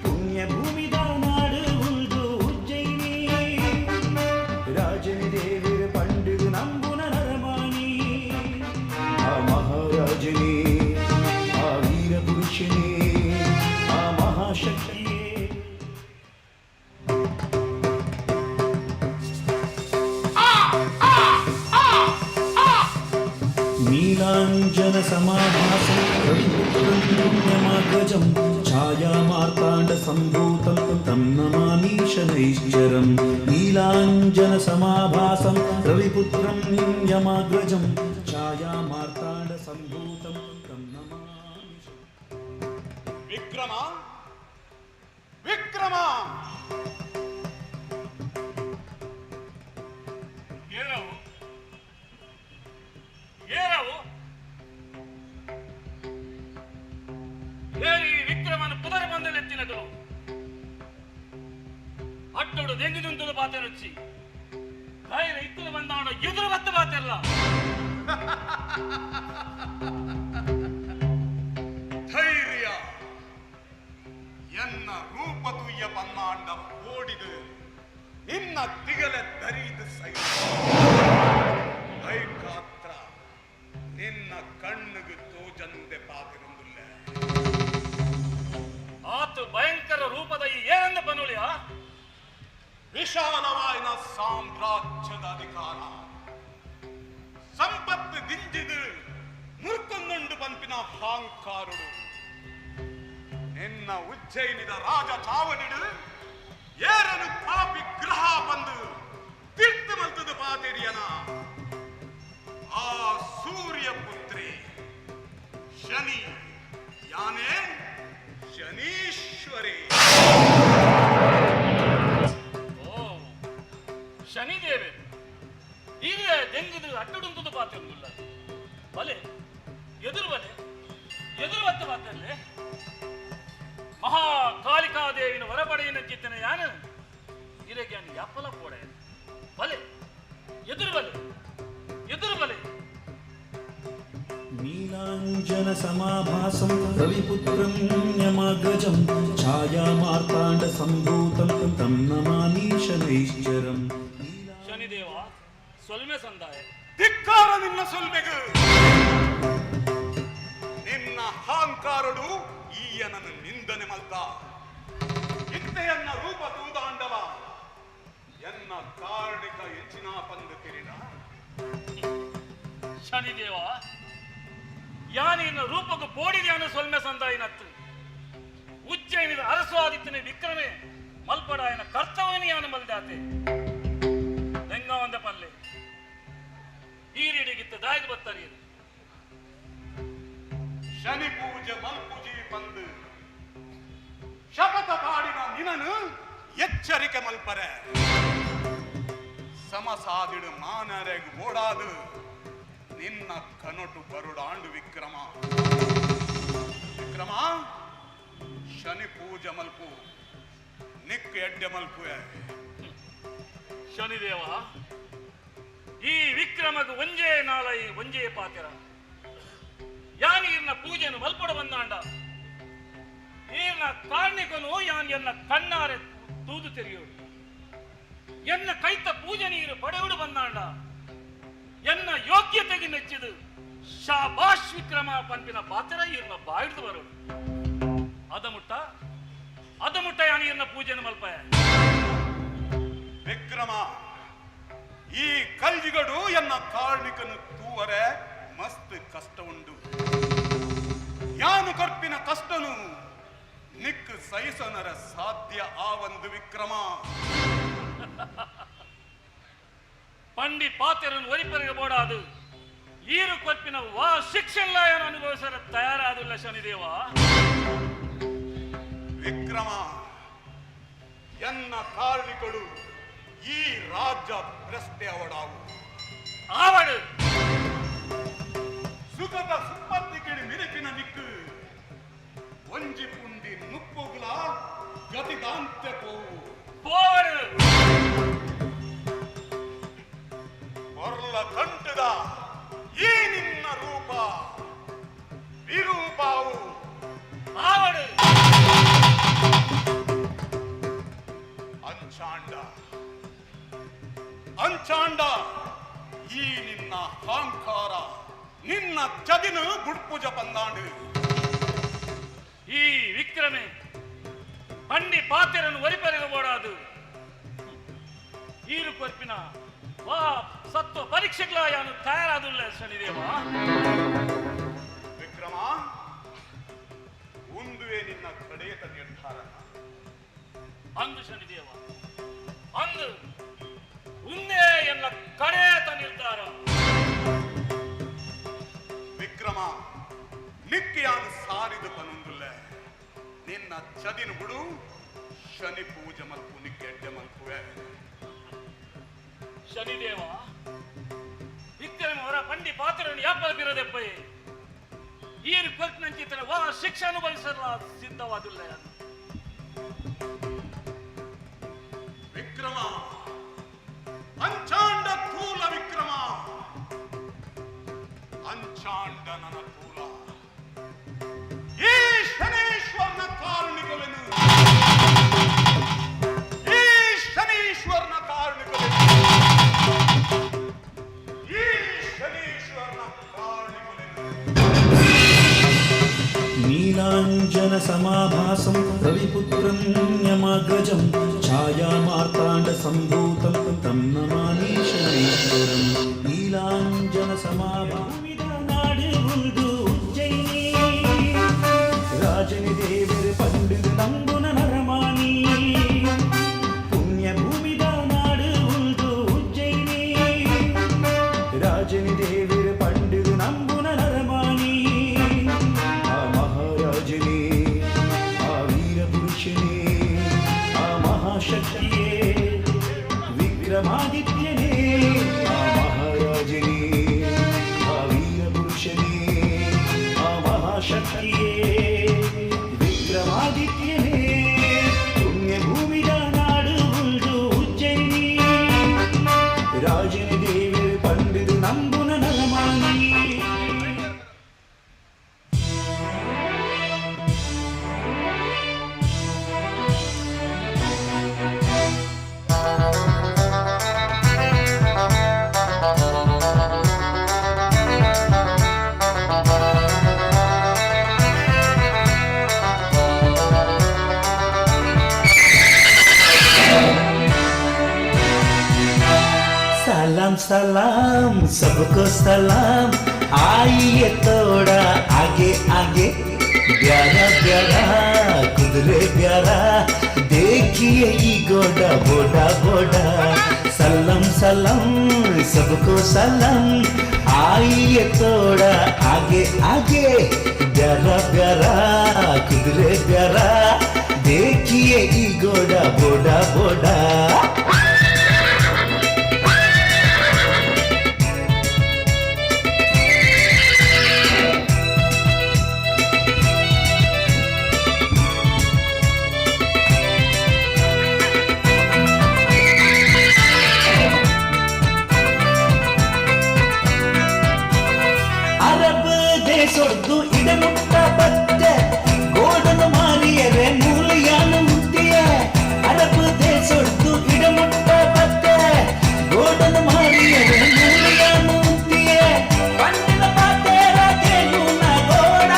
ಪುಣ್ಯಭೂಮಿದ ನಾಡು ಉಜ್ಜಯಿನಿ ರಾಜನಿ ದೇವರು ಪಂಡಿದು ನಂಬುನ ನರಮಾನಿ. ಆ ಮಹಾರಾಜನೇ ಆ ವೀರ ಪುರುಷನೇ ಆ ಮಹಾಶಕ್ತಿಯೇ. ನೀಲಾಂಜನ ಸಮಾಭಾಸಂ ರವಿಪುತ್ರಂ ಛಾಯಾಮಾರ್ತಾಂಡ ಸಂಭೂತಂ तं ನಮಾಮಿ ಶನೈಶ್ಚರಂ. ನೀಲಾಂಜನ ಸಮಾಭಾಸಂ ರವಿಪುತ್ರಂ ಯಮಾಗ್ರಜಂ ಛಾಯಾಮಾರ್ತಾಂಡ ಸಂಭೂತಂ तं ನಮಾಮಿ. ವಿಕ್ರಮ ವಿಕ್ರಮ ಏರವು ಏರವು ಏರಿ ವಿಕ್ರಮನ ಪುದರ ಬಂದಲೆತ್ತಿನಗಲು ಅಟ್ಟೋಡು ದೆಂಗಿದುಂತದ ಪಾತೆ ರುಚಿ ಧೈರ್ಯ ಇತ್ತದ ಬಂದಾಣ ಎದುರು ಬತ್ತ ಪಾತೆಲ್ಲ. ಧೈರ್ಯ ಎನ್ನ ರೂಪ ತುಯ್ಯ ಪನ್ನಾಂಡ ಓಡಿದು ನಿನ್ನ ತಿಗಲೆ ದರಿದು ಸೈ ಐಕಾತ್ರ ನಿನ್ನ ಕಣ್ಣಿಗೆ ತೋಜಂದೆ ಪಾತಿರೊಂದುಲ್ಲ. ಆತು ಭಯಂಕರ ರೂಪದ ಈ ಏನೆಂದು ಬನುಳಿಯ? ವಿಶಾಲವಾಯಿನ ಸಾಮ್ರಾಜ್ಯದ ಅಧಿಕಾರ ಸಂಪತ್ತು ದಿಂಜಿದು ಮುರ್ಕೊಂದುಂಡು ಪಂಪಿನ ಹಾಂಕಾರುಡು ನಿನ್ನ ಉಜ್ಜಯಿನಿದ ರಾಜ ಚಾವಡಿಡು ಏರನು ಪಾಪಿ ಗ್ರಹ ಬಂದು ತೀರ್ಥ ಮಲ್ತದ ಪಾತೆರಿಯನ ಆ ಸೂರ್ಯ ಪುತ್ರಿ ಶನಿ ಯಾನೇ ಶನೀಶ್ವರಿ. ಓ ಶನಿದೇವೆ, ಈಗ ದೆಂಗಿದು ಅಟ್ಟುಡುಂತುದು ಪಾತಿರುಂದುಲ್ಲ. ಬಲೆ ಎದುರು, ಬಲೆ ಎದುರು ಬತ್ತ ಪಾತಲ್ಲೇ. ಮಹಾ ಕಾಳಿಕಾದೇವಿನ ವರಪಡೆಯಿನ ಚಿತ್ತನ ಯಾನು ಇರೆಗೆ ಯಾಪಲ ಪೋಡೆ. ಬಲೆ ಎದುರು, ಬಲೆ ಎದುರು ಬಲೆ. ನೀಲಾಂಜನ ಸಮಾಭಾಸಂ ರವಿಪುತ್ರಂ ಯಮಾಗ್ರಜಂ ಛಾಯಾಮಾರ್ತಾಂಡ ಸಂಭೂತಂ ತಂ ನಮಾಮಿ ಶನೈಶ್ಚರಂ. ಶನಿದೇವ, ಸೊಲ್ಮೆ ಸಂದಾಯ. ಧಿಕ್ಕಾರ ನಿನ್ನ ಸೊಲ್ಮೆಗು. ನಿನ್ನ ಅಹಂಕಾರಡು ಈಯನನ್ನು ನಿಂದನೆ ಮಲ್ತ. ಇತ್ತೆಯನ್ನ ರೂಪ ತೂದಾಂಡಲ ಎನ್ನ ಕಾರ್ಣಿಕ ಎಂಚಿನ ಪಂದು ತಿರಿದ. ಶನಿದೇವ, ಯಾನಿನ ರೂಪಕ್ಕೆ ಪೋಡಿದ್ಯಾನು ಸೊಲ್ಮೆ ಸಂದಾಯಿನತ್ತು. ಉಜ್ಜಯಿನಿದ ಅರಸು ಆದಿತ್ಯನ ವಿಕ್ರಮೆ ಮಲ್ಪಡಾಯನ ಕರ್ತವ್ಯನ ಯಾನು ಮಲ್ದಾತೆ. ಒಂದ ಪಲ್ಲೆ ಈರಿಡಿಗಿತ್ತ ದಾಯಿಗೆ ಬತ್ತರಿ. ಶನಿ ಪೂಜೆ ಮಲ್ಪುಜಿ ಬಂದು ಶಪಥ ಪಾಡಿನ ನಿನನು ಎಚ್ಚರಿಕೆ ಮಲ್ಪರೆ. ಸಮಸಾದಿಡು ಮಾನರೆಗ್ ಓಡಾದು ನಿನ್ನ ಕನಟು ಬರುಡಾಂಡು ವಿಕ್ರಮ. ವಿಕ್ರಮ, ಶನಿ ಪೂಜೆ ಮಲ್ಪು, ನಿಕ್ ಎಡ್ಡೆ ಮಲ್ಪುವೆ. ಶನಿದೇವ, ಈ ವಿಕ್ರಮಗ ಒಂಜೇ ನಾಳೈ ಒಂಜೇ ಪಾತಿರ. ಯಾನ್ ಈರ್ನ ಪೂಜೆನು ಮಲ್ಪಡ ಬಂದಾಂಡ ಈರ್ನ ಕಾರ್ಣಿಕನು ಯಾನ್ ಎನ್ನ ಕಣ್ಣಾರೆ ತೂದು ತೆರೆಯೋಡು. ಎನ್ನ ಕೈತ ಪೂಜೆ ನೀರು ಪಡೆಯುಡು ಬಂದಾಂಡ ಎನ್ನ ಯೋಗ್ಯತೆಗೆ ಮೆಚ್ಚಿದು ಶಾಬಾಷ್ ವಿಕ್ರಮ ಪನ್ಪಿನ ಪಾತಿರ ಈರ್ನ ಬಾಯಿಡ್ದು ಬರೋಡು. ಅದಮುಟ್ಟ ಅದಮುಟ್ಟ ಯಾನ್ ಈರ್ನ ಪೂಜೆನು ಮಲ್ಪಯ. ವಿಕ್ರಮ, ಈ ಕಲ್ಜಿಗಡು ಎನ್ನ ಕಾರ್ಣಿಕನು ತೂವರೆ ಮಸ್ತ್ ಕಷ್ಟ ಉಂಡು. ಯಾನು ಕರ್ಪಿನ ಕಷ್ಟನು ನಿಕ್ ಸಹಿಸನರ ಸಾಧ್ಯ ಆವಂದು ವಿಕ್ರಮ. ಪಂಡಿ ಪಾತೆರನ್ನು ಒರಿಪರಿಗೆ ಬೋಡಾದು ಈರು ಕೊರ್ಪಿನ ವಾ ಶಿಕ್ಷಣ ಅನುಭವಿಸರ ತಯಾರಾದುಲ್ಲ ಶನಿದೇವ. ವಿಕ್ರಮ, ಎನ್ನ ಕಾರ್ಣಿಕಡು ಈ ರಾಜ್ಯ ಭ್ರಷ್ಟೆ ಅವಡಾವು. ಆವಡು. ಸುಖದ ಸುಪ್ಪತ್ತಿಗಿಡಿ ಮಿರುಪಿನ ನಿಕ್ಕು ಒಂಜಿ ಪುಂಡಿ ನುಪ್ಪುಗುಲ ಗತಿದಾಂತೆ ಪೋವು. ಪೋವಡು. ಕೊರ್ಲ ಕಂಟದ ಈ ನಿನ್ನ ರೂಪ ವಿರೂಪಾವು. ಆವಡು. ಅಂಚಾಂಡ ಅಂಚಾಂಡ ಈ ನಿನ್ನ ಅಹಂಕಾರ ನಿನ್ನ ಚದಿನ ಬುಡ್ಪುಜ ಪಂದಾಂಡು. ಈ ವಿಕ್ರಮೆ ಪಂಡಿ ಪಾತೆರನ್ನು ಒರಿಪರಿಗೆ ಬೋಡಾದು ಈರು ಕೊರ್ಪಿನ ವಾ ಸತ್ವ ಪರೀಕ್ಷೆಗಳ ಯಾನು ತಯಾರಾದುಲ್ಲ ಶನಿದೇವ. ವಿಕ್ರಮ, ಉಂದುವೆ ನಿನ್ನ ಕಡೆಯತ ನಿರ್ಧಾರ. ಅಂದು ಶನಿದೇವ, ಅಂದು ಉಂದೇ ಎನ್ನ ಕಡೆಯತ ನಿರ್ಧಾರ. ವಿಕ್ರಮ, ನಿಕ್ಕಿಯಾನು ಸಾರಿದು ಪನೊಂದುಲ್ಲ. ನಿನ್ನ ಚದಿನ ಬಿಡು, ಶನಿ ಪೂಜೆ ಮಲ್ಪು, ನಿಕ್ಕೆಡ್ಡೆ ಮಲ್ಪುವೆ. ಶನಿದೇವ, ವಿಕ್ರಮ ಅವರ ಪಂಡಿ ಪಾತ್ರವನ್ನು ಯಾಪಲ್ ಬಿರದೆಪ್ಪೈ. ಈರು ಕೊರ್ಪಿನಂಚಿತರ ವಾ ಶಿಕ್ಷೆ ಅನುಭವಿಸಲ್ಲ ಸಿದ್ಧವಾದುಲ್ಲ. ವಿಕ್ರಮ, ಅಂಚಾಂಡ ತೂಲ ವಿಕ್ರಮ, ಅಂಚಾಂಡನನ ತೂಲ. ಈ ಶನೇಶ್ವರನ ಕಾರಣಿಗವೆನು, ಈ ಶನೀಶ್ವರನ ನೀಲಾಂಜನ ಸಮಾಭಾಸಂ ರವಿಪುತ್ರಂ ಯಮಾಗ್ರಜಂ ಛಾಯಾಮಾರ್ತಾಂಡ ಸಂಭೂತಂ ತಂ ನಮಾಮಿ ಶನೈಶ್ವರಂ. ನೀಲಾಂಜನ ಸಮಾಭಾವಿದ ನಾಡು ಉಂದು ಉಜ್ಜಯಿನಿ ರಾಜನಿ ದೇವರು ಪಂಡಿತ ನಂಬುನ ನರಮಾನಿ. ಪುಣ್ಯಭೂಮಿದ ನಾಡು ಉಂದು ಉಜ್ಜಯಿನಿ ರಾಜನಿ ದೇವರು ಪಂಡಿತ ನಂಬುನ ನರಮಾನಿ. ಆ ಮಹಾರಾಜನೇ, ಆ ವೀರ ಪುರುಷನೇ, ಆ ಮಹಾಶಕ್ತಿಯೇ ವಿಕ್ರಮಾದಿತ್ಯನೇ. ಆ ಮಹಾರಾಜನೇ, ಆ ವೀರ ಪುರುಷನೇ, ಆ ಮಹಾಶಕ್ತಿಯೇ ವಿಕ್ರಮಾದಿತ್ಯನೇ. ಪುಣ್ಯಭೂಮಿದ ನಾಡು ಉಂದು ಉಜ್ಜಯಿನಿ ರಾಜನ ದೇವರು ಪಂಡಿತ ನಂಬುನ ನರಮಾನಿ. सलाम सलाम सबको सलाम, आइए थोड़ा आगे आगे। प्यारा प्यारा कुदरे प्यारा, देखिए ये गोडा बोडा बोडा। सलाम सलाम सबको सलाम, आइए थोड़ा आगे आगे। प्यारा प्यारा कुदरे प्यारा, देखिए ये गोडा बोडा बोडा। ಅರಬ್ ದೇಶೊಡ್ದು ಇಡಮುಟ್ಟ ಬತ್ತೆ ಗೋಡನು ಮಾರಿಯರೆ ಮೂಲೆಯಾನು ಮುತ್ತಿಯ. ಅರಬ್ ದೇಶೊಡ್ದು ಇಡಮುಟ್ಟ ಬತ್ತೆ ಗೋಡನು ಮಾರಿಯರೆ ಮೂಲೆಯಾನು ಮುತ್ತಿಯ. ಪಂಡಿನ ಪಾತೇರ ಕೇಳು ನ ಗೋಡ,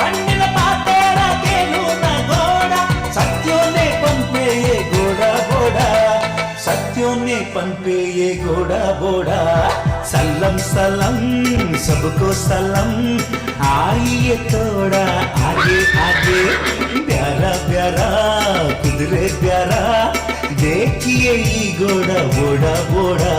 ಪಂಡಿನ ಪಾತೇರ ಕೇಳು ನ ಗೋಡ. ಸತ್ಯೋನೆ ಪಂಪೆಯೇ ಗೋಡ ಬೋಡ, ಸತ್ಯೋನೆ ಪಂಪೆಯೇ ಗೋಡ ಬೋಡ. सलम सलम सबको सलम, आइए थोड़ा आगे आगे। प्यारा प्यारा कुदरे प्यारा, देखिए ये गोड़ा बोड़ा बोड़ा।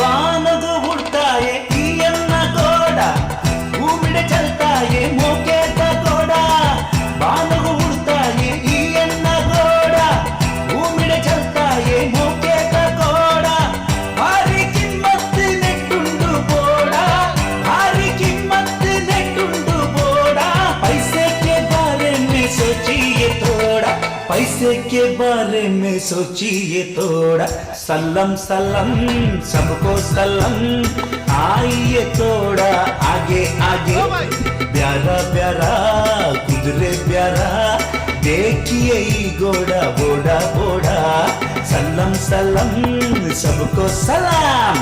ಬಾನದು ಹುಡ್ತಾಯೆ ಈಯನ್ನ ಗೋಡ, ಭೂಮಿಡೆ ಚಲ್ತಾಯೆ ಮೋಕೇತ ಗೋಡ. ಬಾನಗು ಹುಡ್ತಾಯೆ ಈಯನ್ನ ಗೋಡ, ಭೂಮಿಡೆ ಚಲ್ತಾಯೆ ಮೋಕೇತ ಗೋಡ. ಭಾರಿ ಕಿಮ್ಮತ್ತು ನೆಟ್ಟುಂಡು ಬೋಡ, ಭಾರಿ ಕಿಮ್ಮತ್ತು ನೆಟ್ಟುಂಡು ಬೋಡ. पैसे के बारे में सोचिए थोड़ा, पैसे के बारे में सोचिए थोड़ा। सलम सलम सबको सलम, आइए थोड़ा आगे आगे। प्यारा प्यारा कुदरे प्यारा, देखिए ये गोड़ा बोड़ा बोड़ा। सलम सलम सबको सलाम,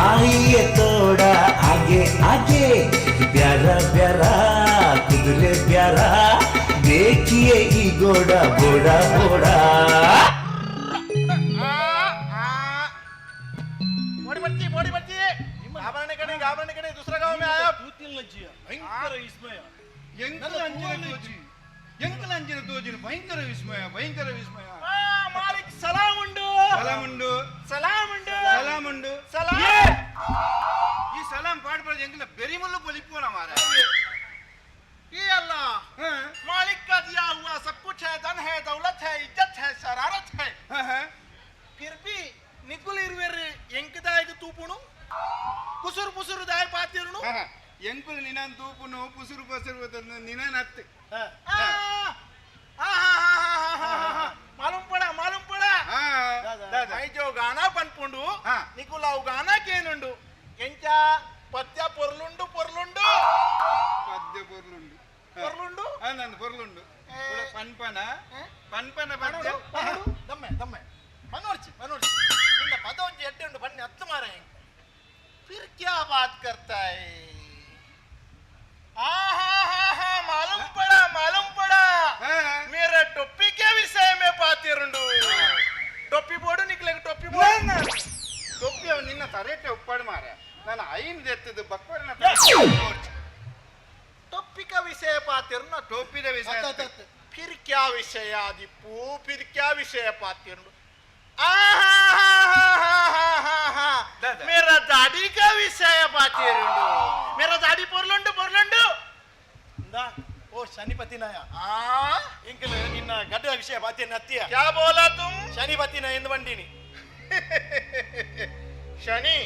आइए थोड़ा आगे आगे। प्यारा प्यारा कुदरे प्यारा, देखिए ये गोड़ा बोड़ा बोड़ा। मोड़ी बच्ची, मोड़ी बच्ची, घाबरने का नहीं, घाबरने का नहीं, दूसरा गांव में आया। ಭಯಂಕರ ವಿಸ್ಮಯ. ಎಂಕಲ ಅಂಜಿನ ತೋಜಿ, ಎಂಕಲ ಅಂಜಿನ ತೋಜಿನ ಭಯಂಕರ ವಿಸ್ಮಯ, ಭಯಂಕರ ವಿಸ್ಮಯ. ಮಾಲಿಕ್ ಸಲಾಮ್ ಉಂಡು, ಸಲಾಮ್ ಉಂಡು, ಸಲಾಮ್ ಉಂಡು, ಸಲಾಮ್ ಉಂಡು, ಸಲಾಮ್. ಈ ಸಲಾಮ್ ಪಾಡ್ಬಾರ್ದು, ಎಂಕಲ ಬೆರಿಮುಲ್ಲು ಪೊಲಿಪೋನ ಮಾರ. ये अल्लाह मालिक का दिया हुआ सब कुछ है, धन है, दौलत है, इज्जत है, शरारत है, फिर भी ನಿಕುಲ್ ಇರುವೆರ್ ಎಂಕದಾಯಗ ತೂಪುಣು ಕುಸುರು ಪುಸುರು ದಾಯ ಪಾತಿರುಣು. ಎಂಕುಲು ನಿನ್ನ ನಿನ್ನನ್ ತೂಪುನು ಪುಸುರು ಪಸುರು ನಿನನತ್ತು मालूम पड़ा मालूम पड़ा जो गाना पನ್ಪುಂಡು ನಿಕುಲಾವು ಗಾನ ಕೇನುಂಡು ಎಂಚ ಪದ್ಯ ಪೊರ್ಲುಂಡು ಪೊರ್ಲುಂಡು ಪದ್ಯ ಪೊರ್ಲುಂಡು ಪೊರ್ಲುಂಡು ನಂದು ಪೊರ್ಲುಂಡು ಪನ್ಪನ ಪನ್ಪನ ಪದ್ಯ ದಮ್ಮೆ ದಮ್ಮೆ ಪನೋರ್ಚಿ ಪನೋರ್ಚಿ ನಿನ್ನ ಪದ ಒಂಜಿ ಎಡ್ಡೆ ಉಂಡು ಬನ್ನಿ ಹತ್ತು ಮಾರ फिर क्या बात करता है आहा मालूम पड़ा मालूम पड़ा मेरा टोपी के विषय में पातिरुंಡು टोपी बोर्ಡು निकले टोपी बोर्ಡು ಟೊಪ್ಪಿ ಅವ ನಿನ್ನ ತರೇಟೆ ಉಪ್ಪಾಡು ಮಾರ ನಾನು ಐನ್ ದೆತ್ತದು ಬಕ್ವರನ टोपी का विषय पातिरुना ಟೊಪ್ಪಿದ ವಿಷಯ फिर क्या विषय आदिप्पू फिर क्या विषय पातिरुंಡು मेरा दाढ़ी का विषय पातिरुंಡು मेरा दाढ़ी పొర్లుండు పొర్లుండు ಓ ಶನಿಪತಿನಾಯ ಇಂಕಲ್ ನಿನ್ನ ಗಡ್ಡ ವಿಷಯ ಬಾತಿಯನ್ನು ಅತ್ತಿಯ क्या बोला तुम ಶನಿಪತಿನ ಎಂದು ಬಂದೀನಿ शनि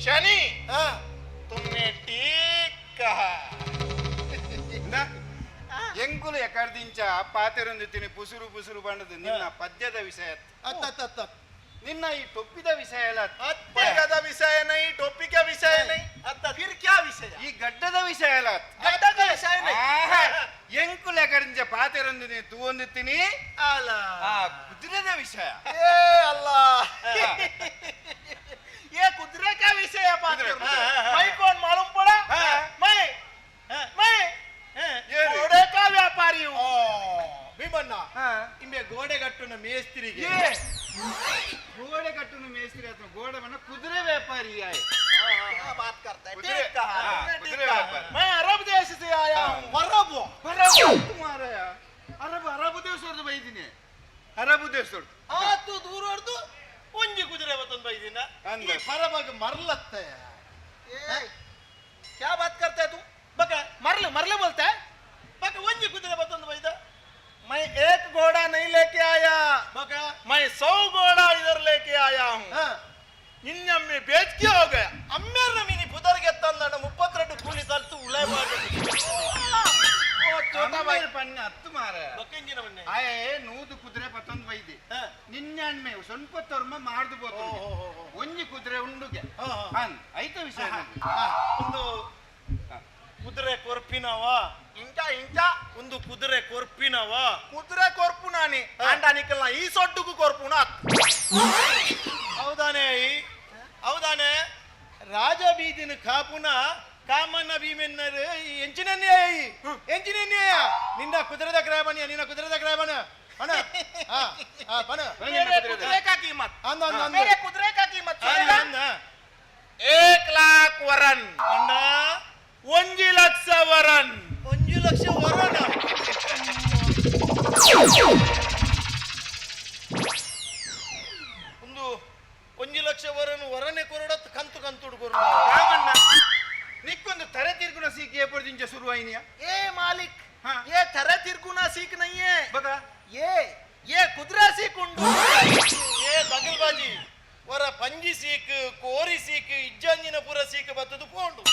शनि तुमने ठीक कहा ಎಂಕುಲು ಎಕರ್ದಿಂಚ ಪಾತೆರೊಂದು ತಿನಿ ಪುಸುರು ಪುಸುರು ಬಣ್ಣದ ನಿನ್ನ ಪದ್ಯದ ವಿಷಯ ನಿನ್ನ ಈ ಟೊಪ್ಪಿದ ವಿಷಯ ಅಲ್ಲ ಪದ್ಯದ ವಿಷಯ ನೈ ಟೊಪ್ಪಿ ಕ ವಿಷಯ ನೈ ಫಿರ್ ಕ್ಯಾ ವಿಷಯ ಈ ಗಡ್ಡದ ವಿಷಯ ಅಲ್ಲ ಗಡ್ಡದ ವಿಷಯ ನೈ ಎಂಕುಲು ಎಕರ್ದಿಂಚ ಪಾತೆರೊಂದು ತೂವೊಂದು ತಿನಿ ಅಲ್ಲ ಆ ಕುದುರೆದ ವಿಷಯ ಏ ಅಲ್ಲ ये कुदरे का विषय है बात मैं कौन मालूम पड़ा मैं मैं घोड़े का व्यापारी हूँ ಭೀಮಣ್ಣ ಇಂಬೆ ಗೋಡೆ ಕಟ್ಟುನ ಮೇಸ್ತ್ರಿಗೆ ಗೋಡೆ ಕಟ್ಟುನ ಮೇಸ್ತ್ರಿ ಅಥವಾ ಗೋಡೆ ಬಣ್ಣ ಕುದುರೆ ವ್ಯಾಪಾರಿ ಆಯ್ क्या बात करता है कुदरे ठीक कहा तुमने, कुदरे ठीक कहा। व्यापारी। मैं अरब देश से आया हूँ ಅರಬು ಮಾರಾಯ ಅರಬ್ ಅರಬ್ ದೇಶದವ್ರದ್ದು ಬೈದಿನಿ ಅರಬ್ ದೇಶದವ್ರದ್ದು ಆತು ದೂರ ಹೊಡ್ದು ಒಂಜಿ ಕುದುರೆ ಬತ್ತೊಂದು ಬೈದಿನ ಈ ಪರಬಾಗ ಮರ್ಲತ್ತೆ क्या बात करता है तू ಬಕ मरल मरल बोलता है ಬಕ ಒಂಜಿ ಕುದುರೆ ಬತ್ತೊಂದು ಬೈದ मैं एक घोड़ा नहीं लेके आया ಬಕ मैं 100 घोड़ा इधर लेके आया हूँ ನಿನ್ನಮ್ಮೆ ಬೇಚ್ಕೆ हो गया ಅಮ್ಮೇರ್ನ ಮಿನಿ ಪುದರ್ಗೆ ತಂದಣ 32 ಕೂಲಿ ತಲ್ತು ಉಳೈ ಮಾಡಿ ಅಮ್ಮೇರ್ ಪನ್ನೆ ಹತ್ತು ಮಾರಾಯ ಬಕ್ಕಿಂಜಿನ ಬನ್ನೆ ಆಯೇ ನೂದು ಕುದುರೆ ಪತ್ತೊಂದು ಬೈದಿ ನಿನ್ನೆ ಸ್ವಲ್ಪ ತರ್ಮ ಮಾಡ್ದು ಬೋತು ಒಂಜಿ ಕುದುರೆ ಉಂಡುಗೆ ಐತ ವಿಷಯ ಒಂದು ಕುದುರೆ ಕೊರ್ಪಿನವ ಇಂಚ ಇಂಚ ಒಂದು ಕುದುರೆ ಕೊರ್ಪಿನವ ಕುದುರೆ ಕೊರ್ಪು ನಾನಿ ಅಂಡ ನಿಕಲ್ನ ಈ ಸೊಡ್ಡುಗು ಕೊರ್ಪುನ ಹೌದಾನೆ ಹೌದಾನೆ ರಾಜ ಬೀದಿನ ಕಾಪುನ ಕಾಮನ್ನ ಭೀಮೆನ್ನರು ಎಂಚಿನನ್ಯಾಯ ಎಂಚಿನನ್ಯಾಯ ನಿನ್ನ ಕುದುರೆದ ಕ್ರಯ ನಿನ್ನ ಕುದುರೆದ ಕ್ರಯ ಬನ ಬನ ಬನ मेरे कुदरे का कीमत ಅಂದ ಅಂದ ಅಂದ मेरे कुदरे का कीमत ಅಂದ 1 लाख वरन ಅಣ್ಣ 1 ಲಕ್ಷ ವರನ್ 1 ಲಕ್ಷ ವರನ ಒಂದು 1 ಲಕ್ಷ ವರನ್ ವರನೆ ಕೊರಡತ್ ಕಂತು ಕಂತು ಕೊರಡ ರಾಮಣ್ಣ ನಿಕ್ಕೊಂದು ತರೆ ತಿರ್ಗುಣ ಸೀಕ್ ಏಪಡ್ದಿಂಚ ಶುರುವಾಯಿನಿಯ ए मालिक ये ತರೆ ತಿರ್ಗುಣ ಸೀಕ್ नहीं है ಬಗ ये ये ಕುದುರೆ ಸೀಕ್ ಉಂಡು ಏ ದಗಲ್ಬಾಜಿ ವರ ಪಂಜಿ ಸೀಕ್ ಕೋರಿ ಸೀಕ್ ಇಜ್ಜಂಜಿನ ಪುರ ಸೀಕ್ ಬತ್ತದು ಪೋಂಡು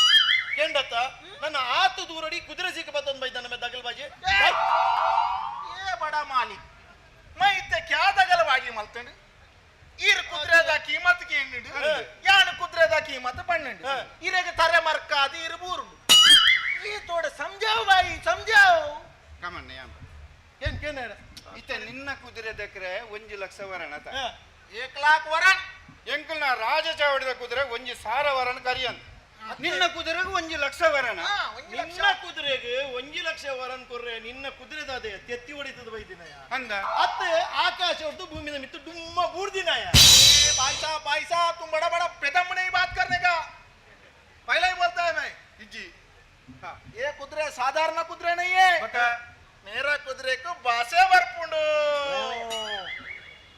ಕೆಂಡತ್ತ ನನ್ನ ಆತು ದೂರಡಿ ಕುದುರೆ ಸೀಕ್ ಬತ್ತೊಂದು ಬೈದ ನಮ್ಮ ದಗಲ್ಬಾಜಿ ಏ ಬಡ ಮಾಲಿಕ್ ಮೈ ಇತ್ತೆ ಕ್ಯಾ ದಗಲ್ಬಾಜಿ ಮಲ್ತಂಡು ಈರ್ ಕುದುರೆದ ಕೀಮತ್ ಕೇಂಡು ಯಾನು ಕುದುರೆದ ಕೀಮತ್ ಪಣ್ಣಂಡು ಇರೆಗೆ ತರೆ ಮರ್ಕಾದು ಇರು ಬೂರುಂಡು ಈ ತೋಡೆ ಸಮಜಾವ್ ಬಾಯಿ ಸಮಜಾವ್ ಕಮಣ್ಣ ಯಾಮ ಏನ್ ಕೇನ ಇತ್ತೆ ನಿನ್ನ ಕುದುರೆ ದಕ್ರೆ 1 ಲಕ್ಷ ವರಣ 1 ಲಾಖ ವರನ್ ಎಂಕಲ್ನ ರಾಜ ಚಾವಡಿದ ಕುದುರೆ 1,000 ವರನ್ ಕರಿಯನ್ ನಿನ್ನ ಕುದುರೆಗೂ 1 ಲಕ್ಷ ವರನ ನಿನ್ನ ಕುದುರೆಗೆ 1 ಲಕ್ಷ ವರನ್ ಕೊರ್ರೆ ನಿನ್ನ ಕುದುರೆದಾದೆ ತೆತ್ತಿ ಹೊಡಿತದ ಬೈದಿನಯ ಅಂದ ಅತ್ತೆ ಆಕಾಶ ಹೊಡೆದು ಭೂಮಿನ ಮಿತ್ತು ಡುಮ್ಮ ಬೂರ್ದಿನಯ भाई साहब भाई साहब तुम बड़ा बड़ा पेदम नहीं बात करने का पहले ही बोलता है मैं इज्जी ये कुदरे साधारण कुदरे नहीं है मेरा कुदरे को बासे ಬರ್ಪುಂಡು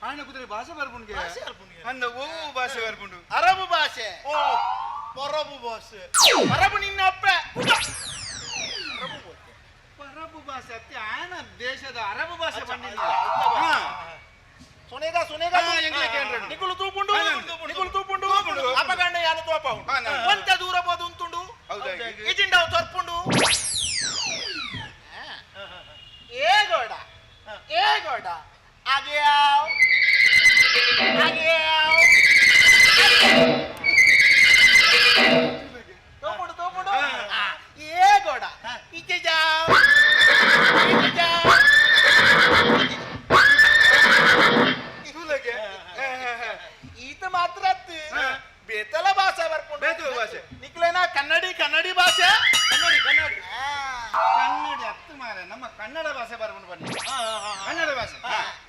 ಆಯ್ನ ಕುದುರೆ ಭಾಷೆ ಬರ್ಪುಂಡು ಅಂದ ಓ ಭಾಷೆ ಬರ್ಪುಂಡು ಅರಬು ಭಾಷೆ ಓ ಪರಬು ಭಾಷೆ ಅರಬು ನಿನ್ನ ಅಪ್ಪ ಪರಬು ಭಾಷೆ ಅತ್ತೆ ಆನ ದೇಶದ ಅರಬು ಭಾಷೆ ಬಂದಿಲ್ಲ ಸುನೇಗ ಸುನೇಗ ನಿಕುಲು ತೂಪುಂಡು ನಿಕುಲು ತೂಪುಂಡು ಅಪಗಂಡ ಯಾನು ತೋಪ ಒಂತ ದೂರ ಬೋದು ಉಂಟುಂಡು ಇಜಿಂಡವು पीछे जाओ, पीछे जाओ. ತೂಲಗೆ. ಈತ ಮಾತ್ರ ಬೇತಲ ಭಾಷೆ ಬರ್ಕೊಂಡು ಬೇತಲ ಭಾಷೆ. ನಿಕ್ಲೇನಾ ಕನ್ನಡಿ, ಕನ್ನಡಿ ಭಾಷೆ, ಕನ್ನಡಿ ಕನ್ನಡಿ ಕನ್ನಡಿ ಹತ್ತು ಮಾರ ನಮ್ಮ ಕನ್ನಡ ಭಾಷೆ ಬರ್ಕೊಂಡು ಬನ್ನಿ. ಕನ್ನಡ ಭಾಷೆ,